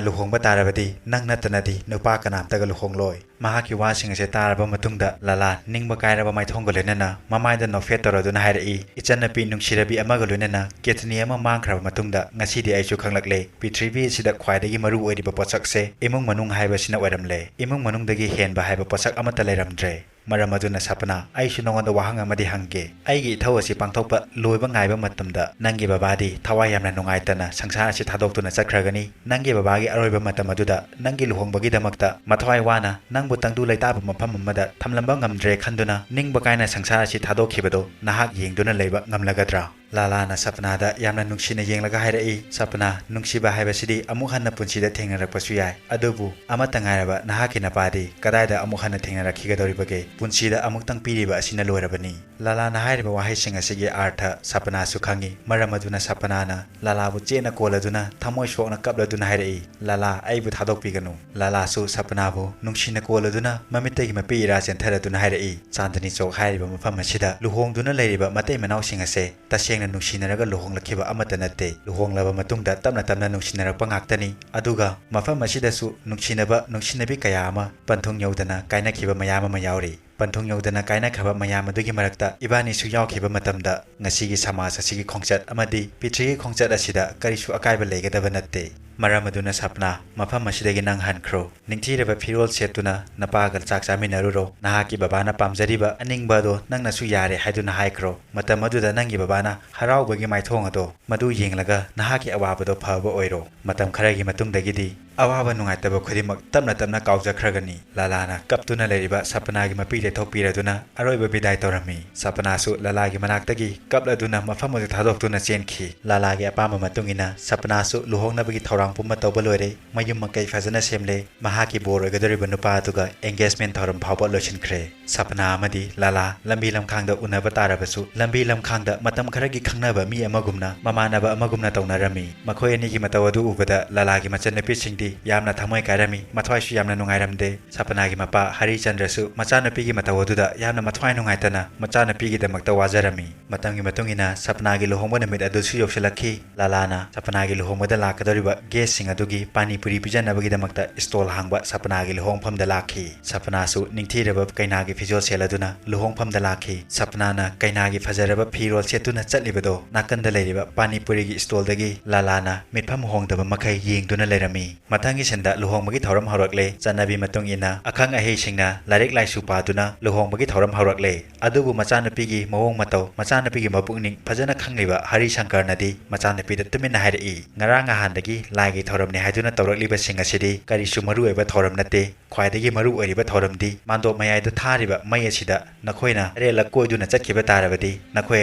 ꯂꯨꯍꯣꯡꯕ ꯇꯥꯔꯕꯗꯤ ꯅꯪ ꯅꯠꯇꯅꯗꯤ ꯅꯨꯄꯥ ꯀꯅꯥꯝꯇꯒ ꯂꯨꯍꯣꯡꯂꯣꯏ"꯫ ꯃꯍꯥꯛꯀꯤ ꯋꯥꯁꯤꯡ ꯑꯁꯤ ꯇꯥꯔꯕ ꯃꯇꯨꯡꯗ ꯂꯥꯂꯥ ꯅꯤꯡꯕ ꯀꯥꯏꯔꯕ ꯃꯥꯏꯊꯣꯡꯒ ꯂꯣꯏꯅꯅ ꯃꯃꯥꯏꯗ ꯅꯣꯛꯐꯦꯠ ꯇꯧꯔꯗꯨꯅ ꯍꯥꯏꯔꯛꯏ, "ꯏꯆꯟꯅꯨꯄꯤ ꯅꯨꯡꯁꯤꯔꯕꯤ ꯑꯃꯒ ꯂꯣꯏꯅꯅ ꯀꯤꯗꯅꯤ ꯑꯃ ꯃꯥꯡꯈ꯭ꯔꯕ ꯃꯇꯨꯡꯗ ꯉꯁꯤꯗꯤ ꯑꯩꯁꯨ ꯈꯪꯂꯛꯂꯦ, ꯄ꯭ꯔꯤꯊꯤꯕꯤ ꯑꯁꯤꯗ ꯈ꯭ꯋꯥꯏꯗꯒꯤ ꯃꯔꯨ ꯑꯣꯏꯔꯤꯕ ꯄꯣꯠꯁꯛꯁꯦ ꯏꯃꯨꯡ ꯃꯅꯨꯡ ꯍꯥꯏꯕꯁꯤꯅ ꯑꯣꯏꯔꯝꯂꯦ꯫ ꯏꯃꯨꯡ ꯃꯅꯨꯡꯗꯒꯤ ꯍꯦꯟꯕ ꯍꯥꯏꯕ ꯄꯣꯠꯁꯛ ꯑꯃꯠꯇ ꯂꯩꯔꯝꯗ꯭ꯔꯦ꯫ ꯃꯔꯝ ꯑꯗꯨꯅ ꯁꯄꯅꯥ, ꯑꯩꯁꯨ ꯅꯉꯣꯟꯗ ꯋꯥꯍꯪ ꯑꯃꯗꯤ ꯍꯪꯒꯦ꯫ ꯑꯩꯒꯤ ꯏꯊꯧ ꯑꯁꯤ ꯄꯥꯡꯊꯣꯛꯄ ꯂꯣꯏꯕ ꯉꯥꯏꯕ ꯃꯇꯝꯗ ꯅꯪꯒꯤ ꯕꯕꯥꯗꯤ ꯊꯋꯥꯏ ꯌꯥꯝꯅ ꯅꯨꯡꯉꯥꯏꯇꯅ ꯁꯪꯁꯥꯔ ꯑꯁꯤ ꯊꯥꯗꯣꯛꯇꯨꯅ ꯆꯠꯈ꯭ꯔꯒꯅꯤ꯫ ꯅꯪꯒꯤ ꯕꯕꯥꯒꯤ ꯑꯔꯣꯏꯕ ꯃꯇꯝ ꯑꯗꯨꯗ ꯅꯪꯒꯤ ꯂꯨꯍꯣꯡꯕꯒꯤꯗꯃꯛꯇ ꯃꯊ꯭ꯋꯥꯏ ꯋꯥꯅ ꯅꯪꯕꯨ ꯇꯪꯗꯨ ꯂꯩꯇꯥꯕ ꯃꯐꯝ ꯑꯃꯗ ꯊꯝꯂꯝꯕ ꯉꯝꯗ꯭ꯔꯦ ꯈꯟꯗꯨꯅ ꯅꯤꯡꯕ ꯀꯥꯏꯅ ꯁꯪꯁꯥꯔ ꯑꯁꯤ ꯊꯥꯗꯣꯛꯈꯤꯕꯗꯣ ꯅꯍꯥꯛ ꯌꯦꯡꯗꯨꯅ ꯂꯩꯕ ꯉꯝꯂꯒꯗ꯭ꯔꯥ?" ꯂꯥꯂꯥꯅ ꯁꯄꯅꯥꯗ ꯌꯥꯝꯅ ꯅꯨꯡꯁꯤꯅ ꯌꯦꯡꯂꯒ ꯍꯥꯏꯔꯛꯏ, "ꯁꯄꯅꯥ, ꯅꯨꯡꯁꯤꯕ ꯍꯥꯏꯕꯁꯤꯗꯤ ꯑꯃꯨꯛ ꯍꯟꯅ ꯄꯨꯟꯁꯤꯗ ꯊꯦꯡꯅꯔꯛꯄꯁꯨ ꯌꯥꯏ, ꯑꯗꯨꯕꯨ ꯑꯃꯠꯇ ꯉꯥꯏꯔꯕ ꯅꯍꯥꯛꯀꯤ ꯅꯄꯥꯗꯤ ꯀꯗꯥꯏꯗ ꯑꯃꯨꯛ ꯍꯟꯅ ꯊꯦꯡꯅꯔꯛꯈꯤꯒꯗꯧꯔꯤꯕꯒꯦ? ꯄꯨꯟꯁꯤꯗ ꯑꯃꯨꯛꯇꯪ ꯄꯤꯔꯤꯕ ꯑꯁꯤꯅ ꯂꯣꯏꯔꯕꯅꯤ"꯫ ꯂꯥꯂꯥꯅ ꯍꯥꯏꯔꯤꯕ ꯋꯥꯍꯩꯁꯤꯡ ꯑꯁꯤꯒꯤ ꯑꯥꯔꯊ ꯁꯄꯅꯥꯁꯨ ꯈꯪꯏ꯫ ꯃꯔꯝ ꯑꯗꯨꯅ ꯁꯄꯅꯥꯅ ꯂꯥꯂꯥꯕꯨ ꯆꯦꯠꯅ ꯀꯣꯜꯂꯗꯨꯅ ꯊꯃꯣꯏ ꯁꯣꯛꯅ ꯀꯞꯂꯗꯨꯅ ꯍꯥꯏꯔꯛꯏ, "ꯂꯥꯂꯥ, ꯑꯩꯕꯨ ꯊꯥꯗꯣꯛꯄꯤꯒꯅꯨ"꯫ ꯂꯥꯂꯥꯁꯨ ꯁꯄꯅꯥꯕꯨ ꯅꯨꯡꯁꯤꯅ ꯀꯣꯜꯂꯗꯨꯅ ꯃꯃꯤꯠꯇꯒꯤ ꯃꯄꯤ ꯏꯔꯥ ꯆꯦꯟꯊꯔꯗꯨꯅ ꯍꯥꯏꯔꯛꯏ, "ꯆꯥꯟꯗꯅꯤ ꯆꯧꯛ ꯍꯥꯏꯔꯤꯕ ꯃꯐꯝ ꯑꯁꯤꯗ ꯂꯨꯍꯣꯡꯗꯨꯅ ꯂꯩꯔꯤꯕ ꯃꯇꯩ ꯃꯅꯥꯎꯁꯤꯡ ꯑꯁꯦ ꯇꯁꯦꯡꯅ ꯅꯨꯡꯁꯤꯅꯔꯒ ꯂꯨꯍꯣꯡꯂꯛꯈꯤꯕ ꯑꯃꯠꯇ ꯅꯠꯇꯦ꯫ ꯂꯨꯍꯣꯡꯂꯕ ꯃꯇꯨꯡꯗ ꯇꯞꯅ ꯇꯞꯅ ꯅꯨꯡꯁꯤꯅꯔꯛꯄ ꯉꯥꯛꯇꯅꯤ꯫ ꯑꯗꯨꯒ ꯃꯐꯝ ꯑꯁꯤꯗꯁꯨ ꯅꯨꯡꯁꯤꯅꯕ ꯅꯨꯡꯁꯤꯅꯕꯤ ꯀꯌꯥ ꯑꯃ ꯄꯟꯊꯨꯡ ꯌꯧꯗꯅ ꯀꯥꯏꯅꯈꯤꯕ ꯃꯌꯥꯝ ꯑꯃ ꯌꯥꯎꯔꯤ꯫ ꯄꯟꯊꯨꯡ ꯌꯧꯗꯅ ꯀꯥꯏꯅꯈ꯭ꯔꯕ ꯃꯌꯥꯝ ꯑꯗꯨꯒꯤ ꯃꯔꯛꯇ ꯏꯕꯥꯅꯤꯁꯨ ꯌꯥꯎꯈꯤꯕ ꯃꯇꯝꯗ ꯉꯁꯤꯒꯤ ꯁꯃꯥꯖ ꯑꯁꯤꯒꯤ ꯈꯣꯡꯆꯠ ꯑꯃꯗꯤ ꯄ꯭ꯔꯤꯊꯤꯒꯤ ꯈꯣꯡꯆꯠ ꯑꯁꯤꯗ ꯀꯔꯤꯁꯨ ꯑꯀꯥꯏꯕ ꯂꯩꯒꯗꯕ ꯅꯠꯇꯦ꯫ ꯃꯔꯝ ꯑꯗꯨꯅ ꯁꯄꯅꯥ, ꯃꯐꯝ ꯑꯁꯤꯗꯒꯤ ꯅꯪ ꯍꯟꯈ꯭ꯔꯣ꯫ ꯅꯤꯡꯊꯤꯔꯕ ꯐꯤꯔꯣꯜ ꯁꯦꯠꯇꯨꯅ ꯅꯄꯥꯒ ꯆꯥꯛ ꯆꯥꯃꯤꯟꯅꯔꯨꯔꯣ꯫ ꯅꯍꯥꯛꯀꯤ ꯕꯕꯥꯅ ꯄꯥꯝꯖꯔꯤꯕ ꯑꯅꯤꯡꯕ ꯑꯗꯣ ꯅꯪꯅꯁꯨ ꯌꯥꯔꯦ ꯍꯥꯏꯗꯨꯅ ꯍꯥꯏꯈ꯭ꯔꯣ꯫ ꯃꯇꯝ ꯑꯗꯨꯗ ꯅꯪꯒꯤ ꯕꯕꯥꯅ ꯍꯔꯥꯎꯕꯒꯤ ꯃꯥꯏꯊꯣꯡ ꯑꯗꯣ ꯃꯗꯨ ꯌꯦꯡꯂꯒ ꯅꯍꯥꯛꯀꯤ ꯑꯋꯥꯕꯗꯣ ꯐꯕ ꯑꯣꯏꯔꯣ꯫ ꯃꯇꯝ ꯈꯔꯒꯤ ꯃꯇꯨꯡꯗꯒꯤꯗꯤ ꯑꯋꯥꯕ ꯅꯨꯡꯉꯥꯏꯇꯕ ꯈꯨꯗꯤꯡꯃꯛ ꯇꯞꯅ ꯇꯞꯅ ꯀꯥꯎꯖꯈ꯭ꯔꯒꯅꯤ꯫ ꯂꯥꯂꯥꯅ ꯀꯞꯇꯨꯅ ꯂꯩꯔꯤꯕ ꯁꯄꯅꯥꯒꯤ ꯃꯄꯤ ꯂꯩꯊꯣꯛꯄꯤꯔꯗꯨꯅ ꯑꯔꯣꯏꯕ ꯕꯤꯗꯥꯏ ꯇꯧꯔꯝꯃꯤ꯫ ꯁꯄꯅꯥꯁꯨ ꯂꯥꯂꯥꯒꯤ ꯃꯅꯥꯛꯇꯒꯤ ꯀꯞꯂꯗꯨꯅ ꯃꯐꯝ ꯑꯗꯨ ꯊꯥꯗꯣꯛꯇꯨꯅ ꯆꯦꯟꯈꯤ꯫ ꯂꯥꯂꯥꯒꯤ ꯑꯄꯥꯝꯕ ꯃꯇꯨꯡ ꯏꯟꯅ ꯁꯄꯅꯥꯁꯨ ꯂꯨꯍꯣꯡꯅꯕꯒꯤ ꯊꯧꯔꯥꯡ ꯄꯨꯝꯕ ꯇꯧꯕ ꯂꯣꯏꯔꯦ꯫ ꯃꯌꯨꯝ ꯃꯀꯩ ꯐꯖꯅ ꯁꯦꯝꯂꯦ꯫ ꯃꯍꯥꯛꯀꯤ ꯕꯣꯔ ꯑꯣꯏꯒꯗꯧꯔꯤꯕ ꯅꯨꯄꯥ ꯑꯗꯨꯒ engagement ꯊꯧꯔꯝ ꯐꯥꯎꯕ ꯂꯣꯏꯁꯤꯟꯈ꯭ꯔꯦ꯫ ꯁꯄꯅꯥ ꯑꯃꯗꯤ ꯂꯥꯂꯥ ꯂꯝꯕꯤ ꯂꯝꯈꯥꯡꯗ ꯎꯅꯕ ꯇꯥꯔꯕꯁꯨ, ꯂꯝꯕꯤ ꯂꯝꯈꯥꯡꯗ ꯃꯇꯝ ꯈꯔꯒꯤ ꯈꯪꯅꯕ ꯃꯤ ꯑꯃꯒꯨꯝꯅ, ꯃꯃꯥꯟꯅꯕ ꯑꯃꯒꯨꯝꯅ ꯇꯧꯅꯔꯝꯃꯤ꯫ ꯃꯈꯣꯏ ꯑꯅꯤꯒꯤ ꯃꯇꯧ ꯑꯗꯨ ꯎꯕꯗ ꯂꯥꯂꯥꯒꯤ ꯃꯆꯟꯅꯨꯄꯤꯁꯤꯡꯗꯤ ꯌꯥꯝꯅ ꯊꯃꯣꯏ ꯀꯥꯏꯔꯝꯃꯤ, ꯃꯊ꯭ꯋꯥꯏꯁꯨ ꯌꯥꯝꯅ ꯅꯨꯡꯉꯥꯏꯔꯝꯗꯦ꯫ ꯁꯄꯅꯥꯒꯤ ꯃꯄꯥ ꯍꯔꯤꯆꯟꯗ꯭ꯔꯁꯨ ꯃꯆꯥꯅꯨꯄꯤꯒꯤ ꯃꯇꯧ ꯑꯗꯨꯗ ꯌꯥꯝꯅ ꯃꯊ꯭ꯋꯥꯏ ꯅꯨꯡꯉꯥꯏꯇꯅ ꯃꯆꯥꯅꯨꯄꯤꯒꯤꯗꯃꯛꯇ ꯋꯥꯖꯔꯝꯃꯤ꯫ ꯃꯇꯝꯒꯤ ꯃꯇꯨꯡ ꯏꯟꯅ ꯁꯄꯅꯥꯒꯤ ꯂꯨꯍꯣꯡꯕ ꯅꯨꯃꯤꯠ ꯑꯗꯨꯁꯨ ꯌꯧꯁꯤꯜꯂꯛꯈꯤ꯫ ꯂꯥꯂꯥꯅ ꯁꯄꯅꯥꯒꯤ ꯂꯨꯍꯣꯡꯕꯗ ꯂꯥꯛꯀꯗꯧꯔꯤꯕ ꯒꯦꯁꯁꯤꯡ ꯑꯗꯨꯒꯤ ꯄꯥꯅꯤ ꯄꯨꯔꯤ ꯄꯤꯖꯅꯕꯒꯤꯗꯃꯛꯇ ꯁ꯭ꯇꯣꯜ ꯍꯥꯡꯕ ꯁꯄꯅꯥꯒꯤ ꯂꯨꯍꯣꯡꯐꯝꯗ ꯂꯥꯛꯈꯤ꯫ ꯁꯄꯅꯥꯁꯨ ꯅꯤꯡꯊꯤꯔꯕ ꯀꯩꯅꯥꯒꯤ ꯐꯤꯖꯣꯜ ꯁꯦꯠꯂꯗꯨꯅ ꯂꯨꯍꯣꯡꯐꯝꯗ ꯂꯥꯛꯈꯤ꯫ ꯁꯄꯅꯥꯅ ꯀꯩꯅꯥꯒꯤ ꯐꯖꯔꯕ ꯐꯤꯔꯣꯜ ꯁꯦꯠꯇꯨꯅ ꯆꯠꯂꯤꯕꯗꯣ ꯅꯥꯀꯟꯗ ꯂꯩꯔꯤꯕ ꯄꯥꯅꯤ ꯄꯨꯔꯤꯒꯤ ꯁ꯭ꯇꯣꯜꯗꯒꯤ ꯂꯥꯂꯥꯅ ꯃꯤꯠꯐꯝ ꯍꯣꯡꯗꯕ ꯃꯈꯩ ꯌꯦꯡꯗꯨꯅ ꯂꯩꯔꯝꯃꯤ꯫ ꯃꯊꯪꯒꯤ ꯁꯤꯟꯗ ꯂꯨꯍꯣꯡꯕꯒꯤ ꯊꯧꯔꯝ ꯍꯧꯔꯛꯂꯦ꯫ ꯆꯠꯅꯕꯤ ꯃꯇꯨꯡ ꯏꯟꯅ ꯑꯈꯪ ꯑꯍꯩꯁꯤꯡꯅ ꯂꯥꯏꯔꯤꯛ ꯂꯥꯏꯁꯨ ꯄꯥꯗꯨꯅ ꯂꯨꯍꯣꯡꯕꯒꯤ ꯊꯧꯔꯝ ꯍꯧꯔꯛꯂꯦ꯫ ꯑꯗꯨꯕꯨ ꯃꯆꯥꯅꯨꯄꯤꯒꯤ ꯃꯑꯣꯡ ꯃꯇꯧ, ꯃꯆꯥꯅꯨꯄꯤꯒꯤ ꯃꯄꯨꯛꯅꯤꯡ ꯐꯖꯅ ꯈꯪꯂꯤꯕ ꯍꯔꯤꯁꯪꯀꯔꯅꯗꯤ ꯃꯆꯥꯅꯨꯄꯤꯗ ꯇꯨꯃꯤꯟꯅ ꯍꯥꯏꯔꯛꯏ, "ꯉꯔꯥꯡ ꯅꯍꯥꯟꯗꯒꯤ ꯂꯥꯏꯒꯤ ꯊꯧꯔꯝꯅꯤ ꯍꯥꯏꯗꯨꯅ ꯇꯧꯔꯛꯂꯤꯕꯁꯤꯡ ꯑꯁꯤꯗꯤ ꯀꯔꯤꯁꯨ ꯃꯔꯨ ꯑꯣꯏꯕ ꯊꯧꯔꯝ ꯅꯠꯇꯦ꯫ ꯈ꯭ꯋꯥꯏꯗꯒꯤ ꯃꯔꯨ ꯑꯣꯏꯔꯤꯕ ꯊꯧꯔꯝꯗꯤ ꯃꯥꯟꯗꯣꯞ ꯃꯌꯥꯏꯗ ꯊꯥꯔꯤꯕ ꯃꯩ ꯑꯁꯤꯗ ꯅꯈꯣꯏꯅ ꯇꯔꯦꯠꯂꯛ ꯀꯣꯏꯗꯨꯅ ꯆꯠꯈꯤꯕ ꯇꯥꯔꯕꯗꯤ ꯅꯈꯣꯏ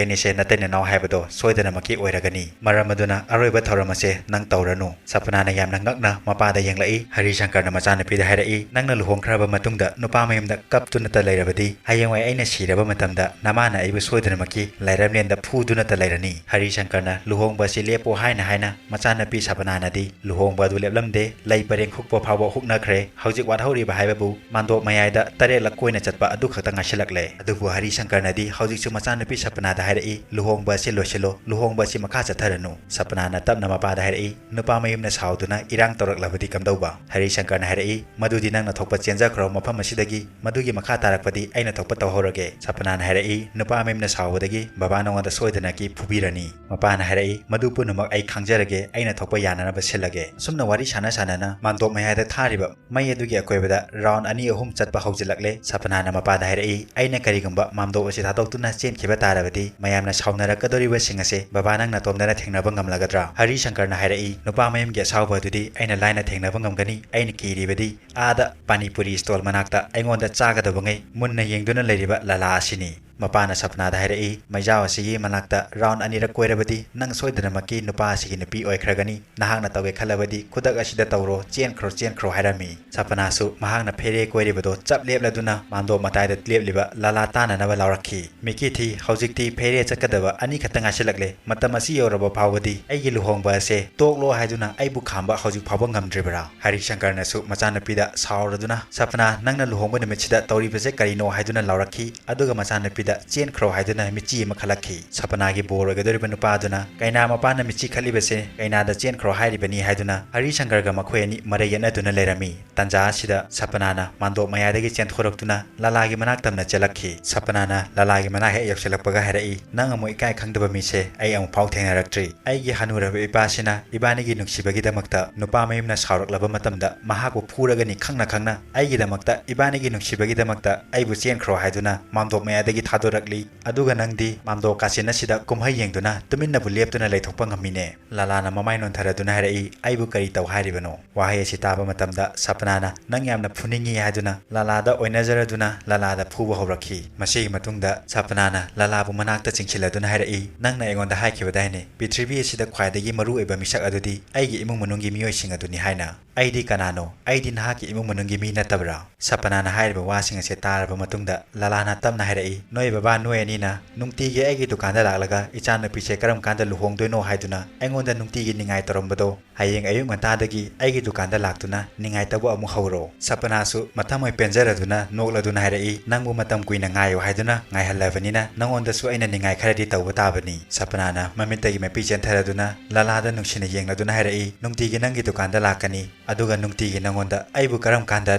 ꯑꯅꯤꯁꯦ ꯅꯇꯩ ꯅꯅꯥꯎ ꯍꯥꯏꯕꯗꯣ ꯁꯣꯏꯗꯅꯃꯛꯀꯤ ꯑꯣꯏꯔꯒꯅꯤ꯫ ꯃꯔꯝ ꯑꯗꯨꯅ ꯑꯔꯣꯏꯕ ꯊꯧꯔꯝ ꯑꯁꯦ ꯅꯪ ꯇꯧꯔꯅꯨ꯫" ꯁꯄꯅꯥꯅ ꯌꯥꯝꯅ ꯉꯛꯅ ꯃꯄꯥꯗ ꯌꯦꯡꯂꯛꯏ꯫ ꯍꯔꯤꯁꯪꯀꯔꯅ ꯃꯆꯥꯅꯨꯄꯤꯗ ꯍꯥꯏꯔꯛꯏ, "ꯅꯪꯅ ꯂꯨꯍꯣꯡꯈ꯭ꯔꯕ ꯃꯇꯨꯡꯗ ꯅꯨꯄꯥ ꯃꯌꯨꯝꯗ ꯀꯞꯇꯨꯅꯇ ꯂꯩꯔꯕꯗꯤ ꯍꯌꯦꯡꯋꯥꯏ ꯑꯩꯅ ꯁꯤꯔꯕ ꯃꯇꯝꯗ ꯅꯃꯥꯅ ꯑꯩꯕꯨ ꯁꯣꯏꯗꯅꯃꯛꯀꯤ ꯂꯥꯏꯔꯝꯂꯦꯟꯗ ꯐꯨꯗꯨꯅꯇ ꯂꯩꯔꯅꯤ꯫" ꯍꯔꯤꯁꯪꯀꯔꯅ ꯂꯨꯍꯣꯡꯕ ꯑꯁꯤ ꯂꯦꯞꯄꯣ ꯍꯥꯏꯅ ꯍꯥꯏꯅ ꯃꯆꯥꯅꯨꯄꯤ ꯁꯄꯅꯥꯅꯗꯤ ꯂꯨꯍꯣꯡꯕ ꯑꯗꯨ ꯂꯦꯞꯂꯝꯗꯦ꯫ ꯂꯩ ꯄꯔꯦꯡ ꯍꯨꯛꯄ ꯐꯥꯎꯕ ꯍꯨꯛꯅꯈ꯭ꯔꯦ꯫ ꯍꯧꯖꯤꯛ ꯋꯥꯠꯍꯧꯔꯤꯕ ꯍꯥꯏꯕꯕꯨ ꯃꯥꯟꯗꯣꯞ ꯃꯌꯥꯏꯗ ꯇꯔꯦꯠꯂꯛ ꯀꯣꯏꯅ ꯆꯠꯄ ꯑꯗꯨ ꯈꯛꯇ ꯉꯥꯏꯁꯤꯜꯂꯛꯂꯦ꯫ ꯑꯗꯨꯕꯨ ꯍꯔꯤꯁꯪꯀꯔꯅꯗꯤ ꯍꯧꯖꯤꯛꯁꯨ ꯃꯆꯥꯅꯨꯄꯤ ꯁꯄꯅꯥꯗ ꯍꯥꯏꯔꯛꯏ, "ꯂꯨꯍꯣꯡꯕ ꯑꯁꯤ ꯂꯣꯏꯁꯤꯜꯂꯣ, ꯂꯨꯍꯣꯡꯕ ꯑꯁꯤ ꯃꯈꯥ ꯆꯠꯊꯔꯅꯨ꯫" ꯁꯄꯅꯥꯅ ꯇꯞꯅ ꯃꯄꯥꯗ ꯍꯥꯏꯔꯛꯏ, "ꯅꯨꯄꯥ ꯃꯌꯨꯝꯅ ꯁꯥꯎꯗꯨꯅ ꯏꯔꯥꯡ ꯇꯧꯔꯛꯂꯕꯗꯤ ꯀꯝꯗꯧꯕ?" ꯍꯔꯤꯁꯪꯀꯔꯅ ꯍꯥꯏꯔꯛꯏ, "ꯃꯗꯨꯗꯤ ꯅꯪꯅ ꯊꯣꯛꯄ ꯆꯦꯟꯖꯈ꯭ꯔꯣ ꯃꯐꯝ ꯑꯁꯤꯗꯒꯤ, ꯃꯗꯨꯒꯤ ꯃꯈꯥ ꯇꯥꯔꯛꯄꯗꯤ ꯑꯩꯅ ꯊꯣꯛꯄ ꯇꯧꯍꯧꯔꯒꯦ꯫" ꯁꯄꯅꯥꯅ ꯍꯥꯏꯔꯛꯏ, "ꯅꯨꯄꯥ ꯃꯌꯨꯝꯅ ꯁꯥꯎꯕꯗꯒꯤ ꯕꯕꯥ ꯅꯉꯣꯟꯗ ꯁꯣꯏꯗꯅꯀꯤ ꯐꯨꯕꯤꯔꯅꯤ꯫" ꯃꯄꯥꯅ ꯍꯥꯏꯔꯛꯏ, "ꯃꯗꯨ ꯄꯨꯝꯅꯃꯛ ꯑꯩ ꯈꯪꯖꯔꯒꯦ, ꯑꯩꯅ ꯊꯣꯛꯄ ꯌꯥꯅꯅꯕ ꯁꯤꯜꯂꯒꯦ꯫" ꯑꯁꯨꯝꯅ ꯋꯥꯔꯤ ꯁꯥꯟꯅ ꯁꯥꯟꯅꯅ ꯃꯥꯟꯗꯣꯞ ꯃꯌꯥꯏꯗ ꯊꯥꯔꯤꯕ ꯃꯩ ꯑꯗꯨꯒꯤ ꯑꯀꯣꯏꯕꯗ ꯔꯥꯎꯟ ꯑꯅꯤ ꯑꯍꯨꯝ ꯆꯠꯄ ꯍꯧꯖꯤꯜꯂꯛꯂꯦ꯫ ꯁꯄꯅꯥꯅ ꯃꯄꯥꯗ ꯍꯥꯏꯔꯛꯏ, "ꯑꯩꯅ ꯀꯔꯤꯒꯨꯝꯕ ꯃꯥꯟꯗꯣꯞ ꯑꯁꯤ ꯊꯥꯗꯣꯛꯇꯨꯅ ꯆꯦꯟꯈꯤꯕ ꯇꯥꯔꯕꯗꯤ ꯃꯌꯥꯝꯅ ꯁꯥꯎꯅꯔꯛꯀꯗꯧꯔꯤꯕꯁꯤꯡ ꯑꯁꯦ ꯕꯕꯥ ꯅꯪ ꯅꯇꯣꯝꯗꯅ ꯊꯦꯡꯅꯕ ꯉꯝꯂꯒꯗ꯭ꯔꯥ?" ꯍꯔꯤꯁꯪꯀꯔꯅ ꯍꯥꯏꯔꯛꯏ, "ꯅꯨꯄꯥ ꯃꯌꯨꯝꯒꯤ ꯑꯁꯥꯎꯕ ꯑꯗꯨꯗꯤ ꯑꯩꯅ ꯂꯥꯏꯅ ꯊꯦꯡꯅꯕ ꯉꯝꯒꯅꯤ꯫ ꯑꯩꯅ ꯀꯤꯔꯤꯕꯗꯤ ꯑꯥꯗ ꯄꯥꯅꯤꯄꯨꯔꯤ ꯁ꯭ꯇꯣꯜ ꯃꯅꯥꯛꯇ ꯑꯩꯉꯣꯟꯗ ꯆꯥꯒꯗꯕꯉꯩ ꯃꯨꯟꯅ ꯌꯦꯡꯗꯨꯅ ꯂꯩꯔꯤꯕ ꯂꯥꯂꯥ ꯑꯁꯤꯅꯤ꯫" ꯃꯄꯥꯅ ꯁꯄꯅꯥꯗ ꯍꯥꯏꯔꯛꯏ, "ꯃꯩꯖꯥꯎ ꯑꯁꯤꯒꯤ ꯃꯅꯥꯛꯇ ꯔꯥꯎꯟ ꯑꯅꯤꯔꯛ ꯀꯣꯏꯔꯕꯗꯤ ꯅꯪ ꯁꯣꯏꯗꯅꯃꯛꯀꯤ ꯅꯨꯄꯥ ꯑꯁꯤꯒꯤ ꯅꯨꯄꯤ ꯑꯣꯏꯈ꯭ꯔꯒꯅꯤ꯫ ꯅꯍꯥꯛꯅ ꯇꯧꯒꯦ ꯈꯜꯂꯕꯗꯤ ꯈꯨꯗꯛ ꯑꯁꯤꯗ ꯇꯧꯔꯣ, ꯆꯦꯟꯈ꯭ꯔꯣ, ꯆꯦꯟꯈ꯭ꯔꯣ" ꯍꯥꯏꯔꯝꯃꯤ꯫ ꯁꯄꯅꯥꯁꯨ ꯃꯍꯥꯛꯅ ꯐꯦꯔꯦ ꯀꯣꯏꯔꯤꯕꯗꯣ ꯆꯞ ꯂꯦꯞꯂꯗꯨꯅ ꯃꯥꯟꯗꯣꯞ ꯃꯇꯥꯏꯗ ꯂꯦꯞꯂꯤꯕ ꯂꯥꯂꯥ ꯇꯥꯟꯅꯅꯕ ꯂꯥꯎꯔꯛꯈꯤ꯫ ꯃꯤꯀꯤ ꯊꯤ, ꯍꯧꯖꯤꯛꯇꯤ ꯐꯦꯔꯦ ꯆꯠꯀꯗꯕ ꯑꯅꯤꯈꯛꯇ ꯉꯥꯏꯁꯤꯜꯂꯛꯂꯦ꯫ ꯃꯇꯝ ꯑꯁꯤ ꯌꯧꯔꯕ ꯐꯥꯎꯕꯗꯤ ꯑꯩꯒꯤ ꯂꯨꯍꯣꯡꯕ ꯑꯁꯦ ꯇꯣꯛꯂꯣ ꯍꯥꯏꯗꯨꯅ ꯑꯩꯕꯨ ꯈꯥꯝꯕ ꯍꯧꯖꯤꯛ ꯐꯥꯎꯕ ꯉꯝꯗ꯭ꯔꯤꯕꯔꯥ? ꯍꯔꯤꯁꯪꯀꯔꯅꯁꯨ ꯃꯆꯥꯅꯨꯄꯤꯗ ꯁꯥꯎꯔꯗꯨꯅ, "ꯁꯄꯅꯥ, ꯅꯪꯅ ꯂꯨꯍꯣꯡꯕ ꯅꯨꯃꯤꯠꯁꯤꯗ ꯇꯧꯔꯤꯕꯁꯦ ꯀꯔꯤꯅꯣ?" ꯍꯥꯏꯗꯨꯅ ꯂꯥꯎꯔꯛꯈꯤ꯫ ꯑꯗꯨꯒ ꯃꯆꯥꯅꯨꯄꯤꯗ "ꯆꯦꯟꯈ꯭ꯔꯣ" ꯍꯥꯏꯗꯨꯅ ꯃꯤꯆꯤ ꯑꯃ ꯈꯠꯂꯛꯈꯤ꯫ ꯁꯄꯅꯥꯒꯤ ꯕꯣꯔ ꯑꯣꯏꯒꯗꯧꯔꯤꯕ ꯅꯨꯄꯥ ꯑꯗꯨꯅ ꯀꯩꯅꯥ ꯃꯄꯥꯅ ꯃꯤꯆꯤ ꯈꯠꯂꯤꯕꯁꯦ ꯀꯩꯅꯥꯗ "ꯆꯦꯟꯈ꯭ꯔꯣ" ꯍꯥꯏꯔꯤꯕꯅꯤ ꯍꯥꯏꯗꯨꯅ ꯍꯔꯤꯁꯪꯀꯔꯒ ꯃꯈꯣꯏ ꯑꯅꯤ ꯃꯔꯩ ꯌꯦꯠꯅꯗꯨꯅ ꯂꯩꯔꯝꯃꯤ꯫ ꯇꯟꯖꯥ ꯑꯁꯤꯗ ꯁꯄꯅꯥꯅ ꯃꯥꯟꯗꯣꯞ ꯃꯌꯥꯏꯗꯒꯤ ꯆꯦꯟꯊꯣꯔꯛꯇꯨꯅ ꯂꯥꯂꯥꯒꯤ ꯃꯅꯥꯛ ꯇꯝꯅ ꯆꯦꯜꯂꯛꯈꯤ꯫ ꯁꯄꯅꯥꯅ ꯂꯥꯂꯥꯒꯤ ꯃꯅꯥꯛ ꯍꯦꯛ ꯌꯧꯁꯤꯜꯂꯛꯄꯒ ꯍꯥꯏꯔꯛꯏ, "ꯅꯪ ꯑꯃꯨꯛ ꯏꯀꯥꯏ ꯈꯪꯗꯕ ꯃꯤꯁꯦ ꯑꯩ ꯑꯃꯨꯛ ꯐꯥꯎ ꯊꯦꯡꯅꯔꯛꯇ꯭ꯔꯤ꯫ ꯑꯩꯒꯤ ꯍꯅꯨꯔꯕ ꯏꯄꯥꯁꯤꯅ ꯏꯕꯥꯅꯤꯒꯤ ꯅꯨꯡꯁꯤꯕꯒꯤꯗꯃꯛꯇ ꯅꯨꯄꯥ ꯃꯌꯨꯝꯅ ꯁꯥꯎꯔꯛꯂꯕ ꯃꯇꯝꯗ ꯃꯍꯥꯛꯄꯨ ꯐꯨꯔꯒꯅꯤ ꯈꯪꯅ ꯈꯪꯅ ꯑꯩꯒꯤꯗꯃꯛꯇ, ꯏꯕꯥꯅꯤꯒꯤ ꯅꯨꯡꯁꯤꯕꯒꯤꯗꯃꯛꯇ ꯑꯩꯕꯨ ꯆꯦꯟꯈ꯭ꯔꯣ ꯍꯥꯏꯗꯨꯅ ꯃꯥꯟꯗꯣꯞ ꯃꯌꯥꯏꯗꯒꯤ ꯊꯥꯗꯣꯔꯛꯂꯤ꯫ ꯑꯗꯨꯒ ꯅꯪꯗꯤ ꯃꯥꯟꯗꯣꯞ ꯀꯥꯆꯤꯟ ꯑꯁꯤꯗ ꯀꯨꯝꯍꯩ ꯌꯦꯡꯗꯨꯅ ꯇꯨꯃꯤꯟꯅꯕꯨ ꯂꯦꯞꯇꯨꯅ ꯂꯩꯊꯣꯛꯄ ꯉꯝꯃꯤꯅꯦ?" ꯂꯥꯂꯥꯅ ꯃꯃꯥꯏ ꯅꯣꯟꯊꯔꯗꯨꯅ ꯍꯥꯏꯔꯛꯏ, "ꯑꯩꯕꯨ ꯀꯔꯤ ꯇꯧ ꯍꯥꯏꯔꯤꯕꯅꯣ?" ꯋꯥꯍꯩ ꯑꯁꯤ ꯇꯥꯕ ꯃꯇꯝꯗ ꯁꯄꯅꯥꯅ "ꯅꯪ ꯌꯥꯝꯅ ꯐꯨꯅꯤꯡꯉꯤ" ꯍꯥꯏꯗꯨꯅ ꯂꯥꯂꯥꯗ ꯑꯣꯏꯅꯖꯔꯗꯨꯅ ꯂꯥꯂꯥꯗ ꯐꯨꯕ ꯍꯧꯔꯛꯈꯤ꯫ ꯃꯁꯤꯒꯤ ꯃꯇꯨꯡꯗ ꯁꯄꯅꯥꯅ ꯂꯥꯂꯥꯕꯨ ꯃꯅꯥꯛꯇ ꯆꯤꯡꯁꯤꯜꯂꯗꯨꯅ ꯍꯥꯏꯔꯛꯏ, "ꯅꯪꯅ ꯑꯩꯉꯣꯟꯗ ꯍꯥꯏꯈꯤꯕꯗꯥꯏꯅꯦ, ꯄ꯭ꯔꯤꯊꯤꯕꯤ ꯑꯁꯤꯗ ꯈ꯭ꯋꯥꯏꯗꯒꯤ ꯃꯔꯨ ꯑꯣꯏꯕ ꯃꯤꯁꯛ ꯑꯗꯨꯗꯤ ꯑꯩꯒꯤ ꯏꯃꯨꯡ ꯃꯅꯨꯡꯒꯤ ꯃꯤꯑꯣꯏꯁꯤꯡ ꯑꯗꯨꯅꯤ ꯍꯥꯏꯅ? ꯑꯩꯗꯤ ꯀꯅꯥꯅꯣ? ꯑꯩꯗꯤ ꯅꯍꯥꯛꯀꯤ ꯏꯃꯨꯡ ꯃꯅꯨꯡꯒꯤ ꯃꯤ ꯅꯠꯇꯕ꯭ꯔꯥ?" ꯁꯄꯅꯥꯅ ꯍꯥꯏꯔꯤꯕ ꯋꯥꯁꯤꯡ ꯑꯁꯤ ꯇꯥꯔꯕ ꯃꯇꯨꯡꯗ ꯂꯥꯂꯥꯅ ꯇꯞꯅ ꯍꯥꯏꯔꯛꯏ, "ꯅꯣꯏ ꯕꯕꯥ ꯅꯣꯏ ꯑꯅꯤꯅ ꯅꯨꯡꯇꯤꯒꯤ ꯑꯩꯒꯤ ꯗꯨꯀꯥꯟꯗ ꯂꯥꯛꯂꯒ ꯏꯆꯥꯅꯨꯄꯤꯁꯦ ꯀꯔꯝ ꯀꯥꯟꯗ ꯂꯨꯍꯣꯡꯗꯣꯏꯅꯣ ꯍꯥꯏꯗꯨꯅ ꯑꯩꯉꯣꯟꯗ ꯅꯨꯡꯇꯤꯒꯤ ꯅꯤꯡꯉꯥꯏ ꯇꯧꯔꯝꯕꯗꯣ ꯍꯌꯦꯡ ꯑꯌꯨꯛ ꯉꯟꯇꯥꯗꯒꯤ ꯑꯩꯒꯤ ꯗꯨꯀꯥꯟꯗ ꯂꯥꯛꯇꯨꯅ ꯅꯤꯡꯉꯥꯏ ꯇꯧꯕ ꯑꯃꯨꯛ ꯍꯧꯔꯣ꯫" ꯁꯄꯅꯥꯁꯨ ꯃꯊꯃꯣꯏ ꯄꯦꯟꯖꯔꯗꯨꯅ ꯅꯣꯛꯂꯗꯨꯅ ꯍꯥꯏꯔꯛꯏ, "ꯅꯪꯕꯨ ꯃꯇꯝ ꯀꯨꯏꯅ ꯉꯥꯏꯌꯨ ꯍꯥꯏꯗꯨꯅ ꯉꯥꯏꯍꯜꯂꯕꯅꯤꯅ ꯅꯉꯣꯟꯗꯁꯨ ꯑꯩꯅ ꯅꯤꯡꯉꯥꯏ ꯈꯔꯗꯤ ꯇꯧꯕ ꯇꯥꯕꯅꯤ꯫" ꯁꯄꯅꯥꯅ ꯃꯃꯤꯠꯇꯒꯤ ꯃꯄꯤ ꯆꯦꯟꯊꯔꯗꯨꯅ ꯂꯥꯂꯥꯗ ꯅꯨꯡꯁꯤꯅ ꯌꯦꯡꯂꯗꯨꯅ ꯍꯥꯏꯔꯛꯏ, "ꯅꯨꯡꯇꯤꯒꯤ ꯅꯪꯒꯤ ꯗꯨꯀꯥꯟꯗ ꯂꯥꯛꯀꯅꯤ꯫ ꯑꯗꯨꯒ ꯅꯨꯡꯇꯤꯒꯤ ꯅꯉꯣꯟꯗ ꯑꯩꯕꯨ ꯀꯔꯝ ꯀꯥꯟꯗ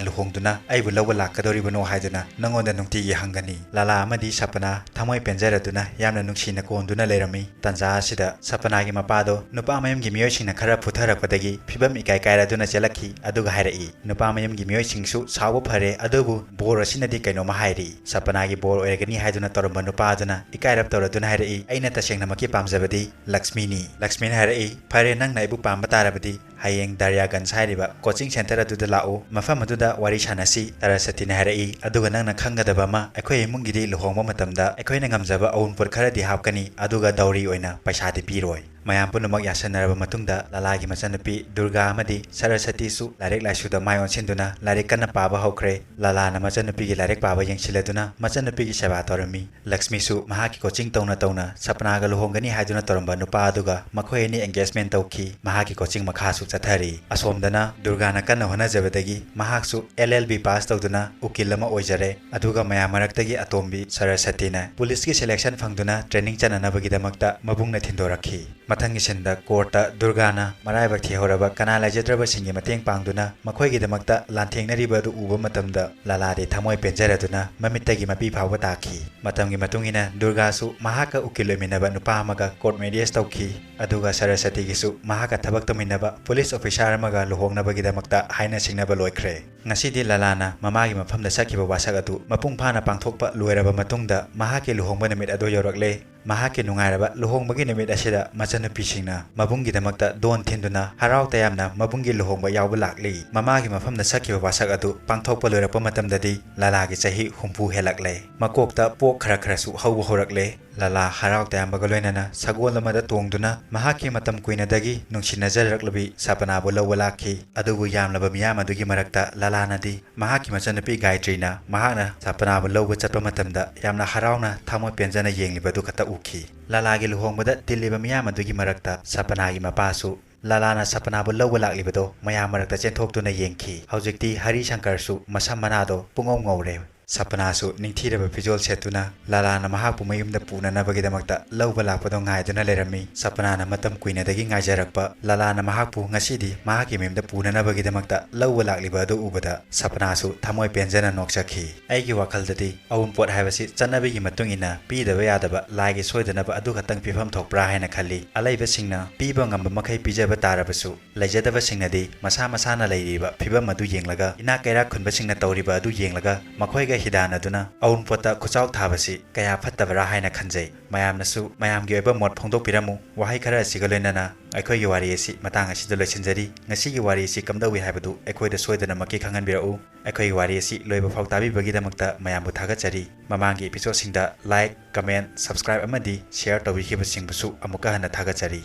ꯂꯨꯍꯣꯡꯗꯨꯅ ꯑꯩꯕꯨ ꯂꯧꯕ ꯂꯥꯛꯀꯗꯧꯔꯤꯕꯅꯣ ꯍꯥꯏꯗꯨꯅ ꯅꯉꯣꯟꯗ ꯅꯨꯡꯇꯤꯒꯤ ꯍꯪꯒꯅꯤ꯫" ꯂꯥꯂꯥ ꯑꯃꯗꯤ ꯁꯄꯅꯥ ꯊꯃꯣꯏ ꯄꯦꯟꯖꯔꯗꯨꯅ ꯌꯥꯝꯅ ꯅꯨꯡꯁꯤꯅ ꯀꯣꯟꯗꯨꯅ ꯂꯩꯔꯝꯃꯤ꯫ ꯇꯟꯖꯥ ꯑꯁꯤꯗ ꯁꯄꯅꯥꯒꯤ ꯃꯄꯥꯗꯣ ꯅꯨꯄꯥ ꯃꯌꯨꯝꯒꯤ ꯃꯤꯑꯣꯏꯁꯤꯡꯅ ꯈꯔ ꯐꯨꯊꯔꯛꯄꯗꯒꯤ ꯐꯤꯕꯝ ꯏꯀꯥꯏ ꯀꯥꯏꯔꯗꯨꯅ ꯆꯦꯜꯂꯛꯈꯤ꯫ ꯑꯗꯨꯒ ꯍꯥꯏꯔꯛꯏ, ꯅꯨꯄꯥ ꯃꯌꯨꯝꯒꯤ ꯃꯤꯑꯣꯏꯁꯤꯡꯁꯨ ꯁꯥꯎꯕ ꯐꯔꯦ, ꯑꯗꯨꯕꯨ ꯕꯣꯔ ꯑꯁꯤꯅꯗꯤ ꯀꯩꯅꯣꯝꯃ ꯍꯥꯏꯔꯤ꯫ ꯁꯄꯅꯥꯒꯤ ꯕꯣꯔ ꯑꯣꯏꯔꯒꯅꯤ ꯍꯥꯏꯗꯨꯅ ꯇꯧꯔꯝꯕ ꯅꯨꯄꯥ ꯑꯗꯨꯅ ꯏꯀꯥꯏꯔꯞ ꯇꯧꯔꯗꯨꯅ ꯍꯥꯏꯔꯛꯏ, "ꯑꯩꯅ ꯇꯁꯦꯡꯅꯃꯛꯀꯤ ꯄꯥꯝꯖꯕꯗꯤ ꯂꯛꯁꯃꯤꯅꯤ꯫" ꯂꯛꯁꯃꯤꯅ ꯍꯥꯏꯔꯛꯏ, "ꯐꯔꯦ, ꯅꯪꯅ ꯑꯩꯕꯨ ꯄꯥꯝꯕ ꯇꯥꯔꯕꯗꯤ ꯍꯌꯦꯡ ꯗꯥꯔꯤꯌꯥꯒꯟꯖ ꯍꯥꯏꯔꯤꯕ ꯀꯣꯆꯤꯡ ꯁꯦꯟꯇꯔ ꯑꯗꯨꯗ ꯂꯥꯛꯎ, ꯃꯐꯝ ꯑꯗꯨꯗ ꯋꯥꯔꯤ ꯁꯥꯟꯅꯁꯤ꯫" ꯇꯔꯥꯁꯇꯤꯅ ꯍꯥꯏꯔꯛꯏ, "ꯑꯗꯨꯒ ꯅꯪꯅ ꯈꯪꯒꯗꯕ ꯑꯃ, ꯑꯩꯈꯣꯏ ꯏꯃꯨꯡꯒꯤꯗꯤ ꯂꯨꯍꯣꯡꯕ ꯃꯇꯝꯗ ꯑꯩꯈꯣꯏꯅ ꯉꯝꯖꯕ ꯑꯎꯟꯄꯣꯠ ꯈꯔꯗꯤ ꯍꯥꯞꯀꯅꯤ, ꯑꯗꯨꯒ ꯗꯥꯎꯔꯤ ꯑꯣꯏꯅ ꯄꯩꯁꯥꯗꯤ ꯄꯤꯔꯣꯏ꯫ ꯃꯌꯥꯝ ꯄꯨꯝꯅꯃꯛ ꯌꯥꯁꯟꯅꯔꯕ ꯃꯇꯨꯡꯗ ꯂꯥꯂꯥꯒꯤ ꯃꯆꯟꯅꯨꯄꯤ ꯗꯨꯔꯒꯥ ꯑꯃꯗꯤ ꯁꯔꯁꯇꯤꯁꯨ ꯂꯥꯏꯔꯤꯛ ꯂꯥꯏꯁꯨꯗ ꯃꯥꯏ ꯑꯣꯟꯁꯤꯟꯗꯨꯅ ꯂꯥꯏꯔꯤꯛ ꯀꯟꯅ ꯄꯥꯕ ꯍꯧꯈ꯭ꯔꯦ꯫ ꯂꯥꯂꯥꯅ ꯃꯆꯟꯅꯨꯄꯤꯒꯤ ꯂꯥꯏꯔꯤꯛ ꯄꯥꯕ ꯌꯦꯡꯁꯤꯜꯂꯗꯨꯅ ꯃꯆꯟꯅꯨꯄꯤꯒꯤ ꯁꯦꯕꯥ ꯇꯧꯔꯝꯃꯤ꯫ ꯂꯛꯁꯃꯤꯁꯨ ꯃꯍꯥꯛꯀꯤ ꯀꯣꯆꯤꯡ ꯇꯧꯅ ꯇꯧꯅ ꯁꯄꯅꯥꯒ ꯂꯨꯍꯣꯡꯒꯅꯤ ꯍꯥꯏꯗꯨꯅ ꯇꯧꯔꯝꯕ ꯅꯨꯄꯥ ꯑꯗꯨꯒ ꯃꯈꯣꯏ ꯑꯅꯤ ꯑꯦꯡꯒꯦꯖꯃꯦꯟ ꯇꯧꯈꯤ꯫ ꯃꯍꯥꯛꯀꯤ ꯀꯣꯆꯤꯡ ꯃꯈꯥꯁꯨ ꯆꯠꯊꯔꯤ꯫ ꯑꯁꯣꯝꯗꯅ ꯗꯨꯔꯒꯥꯅ ꯀꯟꯅ ꯍꯣꯠꯅꯖꯕꯗꯒꯤ ꯃꯍꯥꯛꯁꯨ ꯑꯦꯜ ꯑꯦꯜ ꯕꯤ ꯄꯥꯁ ꯇꯧꯗꯨꯅ ꯎꯀꯤꯜ ꯑꯃ ꯑꯣꯏꯖꯔꯦ꯫ ꯑꯗꯨꯒ ꯃꯌꯥꯝ ꯃꯔꯛꯇꯒꯤ ꯑꯇꯣꯝꯕꯤ ꯁꯔꯁꯇꯤꯅ ꯄꯨꯂꯤꯁꯀꯤ ꯁꯦꯂꯦꯛꯁꯟ ꯐꯪꯗꯨꯅ ꯇ꯭ꯔꯦꯅꯤꯡ ꯆꯠꯅꯅꯕꯒꯤꯗꯃꯛꯇ ꯃꯕꯨꯡꯅ ꯊꯤꯟꯗꯣꯔꯛꯈꯤ꯫ ꯃꯊꯪꯒꯤ ꯁꯤꯟꯗ ꯀꯣꯔꯠꯇ ꯗꯨꯔꯒꯥꯅ ꯃꯔꯥꯏꯕꯛ ꯊꯤꯍꯧꯔꯕ ꯀꯅꯥ ꯂꯩꯖꯗ꯭ꯔꯕꯁꯤꯡꯒꯤ ꯃꯇꯦꯡ ꯄꯥꯡꯗꯨꯅ ꯃꯈꯣꯏꯒꯤꯗꯃꯛꯇ ꯂꯥꯟꯊꯦꯡꯅꯔꯤꯕ ꯑꯗꯨ ꯎꯕ ꯃꯇꯝꯗ ꯂꯥꯂꯥꯗꯤ ꯊꯃꯣꯏ ꯄꯦꯟꯖꯔꯗꯨꯅ ꯃꯃꯤꯠꯇꯒꯤ ꯃꯄꯤ ꯐꯥꯎꯕ ꯇꯥꯈꯤ꯫ ꯃꯇꯝꯒꯤ ꯃꯇꯨꯡ ꯏꯟꯅ ꯗꯨꯔꯒꯥꯁꯨ ꯃꯍꯥꯛꯀ ꯎꯀꯤꯜ ꯑꯣꯏꯃꯤꯟꯅꯕ ꯅꯨꯄꯥ ꯑꯃꯒ ꯀꯣꯔꯠ ꯃꯦꯔꯤꯌꯦꯖ ꯇꯧꯈꯤ꯫ ꯑꯗꯨꯒ ꯁꯔꯁꯇꯤꯒꯤꯁꯨ ꯃꯍꯥꯛꯀ ꯊꯕꯛ ꯇꯧꯃꯤꯟꯅꯕ ꯄꯨꯂꯤꯁ ꯑꯣꯐꯤꯁꯥꯔ ꯑꯃꯒ ꯂꯨꯍꯣꯡꯅꯕꯒꯤꯗꯃꯛꯇ ꯍꯥꯏꯅ ꯁꯤꯡꯅꯕ ꯂꯣꯏꯈ꯭ꯔꯦ꯫ ꯉꯁꯤꯗꯤ ꯂꯥꯂꯥꯅ ꯃꯃꯥꯒꯤ ꯃꯐꯝꯗ ꯁꯛꯈꯤꯕ ꯋꯥꯁꯛ ꯑꯗꯨ ꯃꯄꯨꯡ ꯐꯥꯅ ꯄꯥꯡꯊꯣꯛꯄ ꯂꯣꯏꯔꯕ ꯃꯇꯨꯡꯗ ꯃꯍꯥꯛꯀꯤ ꯂꯨꯍꯣꯡꯕ ꯅꯨꯃꯤꯠ ꯑꯗꯨ ꯌꯧꯔꯛꯂꯦ꯫ ꯃꯍꯥꯛꯀꯤ ꯅꯨꯡꯉꯥꯏꯔꯕ ꯂꯨꯍꯣꯡꯕꯒꯤ ꯅꯨꯃꯤꯠ ꯑꯁꯤꯗ ꯃꯆꯟꯅꯨꯄꯤꯁꯤꯡꯅ ꯃꯕꯨꯡꯒꯤꯗꯃꯛꯇ ꯗꯣꯟ ꯊꯤꯟꯗꯨꯅ ꯍꯔꯥꯎ ꯇꯌꯥꯝꯅ ꯃꯕꯨꯡꯒꯤ ꯂꯨꯍꯣꯡꯕ ꯌꯥꯎꯕ ꯂꯥꯛꯂꯤ꯫ ꯃꯃꯥꯒꯤ ꯃꯐꯝꯗ ꯁꯛꯈꯤꯕ ꯋꯥꯁꯛ ꯑꯗꯨ ꯄꯥꯡꯊꯣꯛꯄ ꯂꯣꯏꯔꯛꯄ ꯃꯇꯝꯗꯗꯤ ꯂꯥꯂꯥꯒꯤ ꯆꯍꯤ ꯍꯨꯝꯐꯨ ꯍꯦꯜꯂꯛꯂꯦ꯫ ꯃꯀꯣꯛꯇ ꯄꯣꯛ ꯈꯔ ꯈꯔꯁꯨ ꯍꯧꯕ ꯍꯧꯔꯛꯂꯦ꯫ ꯂꯥꯂꯥ ꯍꯔꯥꯎ ꯇꯌꯥꯝꯕꯒ ꯂꯣꯏꯅꯅ ꯁꯒꯣꯜ ꯑꯃꯗ ꯇꯣꯡꯗꯨꯅ ꯃꯍꯥꯛꯀꯤ ꯃꯇꯝ ꯀꯨꯏꯅꯗꯒꯤ ꯅꯨꯡꯁꯤꯅꯖꯔꯛꯂꯕꯤ ꯁꯄꯅꯥꯕꯨ ꯂꯧꯕ ꯂꯥꯛꯈꯤ꯫ ꯑꯗꯨꯕꯨ ꯌꯥꯝꯂꯕ ꯃꯤꯌꯥꯝ ꯑꯗꯨꯒꯤ ꯃꯔꯛꯇ ꯂꯥꯂꯥꯅꯗꯤ ꯃꯍꯥꯛꯀꯤ ꯃꯆꯟꯅꯨꯄꯤ ꯒꯥꯌꯇ꯭ꯔꯤꯅ ꯃꯍꯥꯛꯅ ꯁꯄꯅꯥꯕꯨ ꯂꯧꯕ ꯆꯠꯄ ꯃꯇꯝꯗ ꯌꯥꯝꯅ ꯍꯔꯥꯎꯅ ꯊꯃꯣꯏ ꯄꯦꯟꯖꯅ ꯌꯦꯡꯂꯤꯕꯗꯨ ꯈꯛꯇ ꯎꯈꯤ꯫ ꯂꯥꯂꯥꯒꯤ ꯂꯨꯍꯣꯡꯕꯗ ꯇꯤꯜꯂꯤꯕ ꯃꯤꯌꯥꯝ ꯑꯗꯨꯒꯤ ꯃꯔꯛꯇ ꯁꯄꯅꯥꯒꯤ ꯃꯄꯥꯁꯨ ꯂꯥꯂꯥꯅ ꯁꯄꯅꯥꯕꯨ ꯂꯧꯕ ꯂꯥꯛꯂꯤꯕꯗꯣ ꯃꯌꯥꯝ ꯃꯔꯛꯇ ꯆꯦꯟꯊꯣꯛꯇꯨꯅ ꯌꯦꯡꯈꯤ꯫ ꯍꯧꯖꯤꯛꯇꯤ ꯍꯔꯤ ꯁꯪꯀꯔꯁꯨ ꯃꯁꯝ ꯃꯅꯥꯗꯣ ꯄꯨꯡꯉꯧ ꯉꯧꯔꯦ꯫ ꯁꯄꯅꯥꯁꯨ ꯅꯤꯡꯊꯤꯔꯕ ꯐꯤꯖꯣꯜ ꯁꯦꯠꯇꯨꯅ ꯂꯥꯂꯥꯅ ꯃꯍꯥꯛꯄꯨ ꯃꯌꯨꯝꯗ ꯄꯨꯅꯅꯕꯒꯤꯗꯃꯛꯇ ꯂꯧꯕ ꯂꯥꯛꯄꯗꯣ ꯉꯥꯏꯗꯨꯅ ꯂꯩꯔꯝꯃꯤ꯫ ꯁꯄꯅꯥꯅ ꯃꯇꯝ ꯀꯨꯏꯅꯗꯒꯤ ꯉꯥꯏꯖꯔꯛꯄ ꯂꯥꯂꯥꯅ ꯃꯍꯥꯛꯄꯨ ꯉꯁꯤꯗꯤ ꯃꯍꯥꯛꯀꯤ ꯃꯌꯨꯝꯗ ꯄꯨꯅꯅꯕꯒꯤꯗꯃꯛꯇ ꯂꯧꯕ ꯂꯥꯛꯂꯤꯕ ꯑꯗꯨ ꯎꯕꯗ ꯁꯄꯅꯥꯁꯨ ꯊꯃꯣꯏ ꯄꯦꯟꯖꯅ ꯅꯣꯛꯆꯈꯤ꯫ ꯑꯩꯒꯤ ꯋꯥꯈꯜꯗꯗꯤ ꯑꯎꯟꯄꯣꯠ ꯍꯥꯏꯕꯁꯤ ꯆꯠꯅꯕꯤꯒꯤ ꯃꯇꯨꯡ ꯏꯟꯅ ꯄꯤꯗꯕ ꯌꯥꯗꯕ ꯂꯥꯏꯒꯤ ꯁꯣꯏꯗꯅꯕ ꯑꯗꯨ ꯈꯛꯇꯪ ꯄꯤꯐꯝ ꯊꯣꯛꯄ꯭ꯔꯥ ꯍꯥꯏꯅ ꯈꯜꯂꯤ꯫ ꯑꯂꯩꯕꯁꯤꯡꯅ ꯄꯤꯕ ꯉꯝꯕ ꯃꯈꯩ ꯄꯤꯖꯕ ꯇꯥꯔꯕꯁꯨ, ꯂꯩꯖꯗꯕꯁꯤꯡꯅꯗꯤ ꯃꯁꯥ ꯃꯁꯥꯅ ꯂꯩꯔꯤꯕ ꯐꯤꯚꯝ ꯑꯗꯨ ꯌꯦꯡꯂꯒ, ꯏꯅꯥꯛ ꯀꯩꯔꯥꯛ ꯈꯨꯟꯕꯁꯤꯡꯅ ꯇꯧꯔꯤꯕ ꯑꯗꯨ ꯌꯦꯡꯂꯒ, ꯃꯈꯣꯏꯒ ꯈꯤꯗꯥꯅꯗꯨꯅ ꯑꯎꯟꯄꯣꯠꯇ ꯈꯨꯆꯥꯎ ꯊꯥꯕꯁꯤ ꯀꯌꯥ ꯐꯠꯇꯕ꯭ꯔꯥ ꯍꯥꯏꯅ ꯈꯟꯖꯩ꯫ ꯃꯌꯥꯝꯅꯁꯨ ꯃꯌꯥꯝꯒꯤ ꯑꯣꯏꯕ ꯃꯣꯠ ꯐꯣꯡꯗꯣꯛꯄꯤꯔꯝꯃꯨ꯫ ꯋꯥꯍꯩ ꯈꯔ ꯑꯁꯤꯒ ꯂꯣꯏꯅꯅ ꯑꯩꯈꯣꯏꯒꯤ ꯋꯥꯔꯤ ꯑꯁꯤ ꯃꯇꯥꯡ ꯑꯁꯤꯗ ꯂꯣꯏꯁꯤꯟꯖꯔꯤ꯫ ꯉꯁꯤꯒꯤ ꯋꯥꯔꯤ ꯑꯁꯤ ꯀꯝꯗꯧꯏ ꯍꯥꯏꯕꯗꯨ ꯑꯩꯈꯣꯏꯗ ꯁꯣꯏꯗꯅꯃꯛꯀꯤ ꯈꯪꯍꯟꯕꯤꯔꯛꯎ꯫ ꯑꯩꯈꯣꯏꯒꯤ ꯋꯥꯔꯤ ꯑꯁꯤ ꯂꯣꯏꯕ ꯐꯥꯎ ꯇꯥꯕꯤꯕꯒꯤꯗꯃꯛꯇ ꯃꯌꯥꯝꯕꯨ ꯊꯥꯒꯠꯆꯔꯤ꯫ ꯃꯃꯥꯡꯒꯤ episodeꯁꯤꯡꯗ like, comment, subscribe ꯑꯃꯗꯤ share ꯇꯧꯕꯤꯈꯤꯕꯁꯤꯡꯕꯨꯁꯨ ꯑꯃꯨꯛꯀ ꯍꯟꯅ ꯊꯥꯒꯠꯆꯔꯤ꯫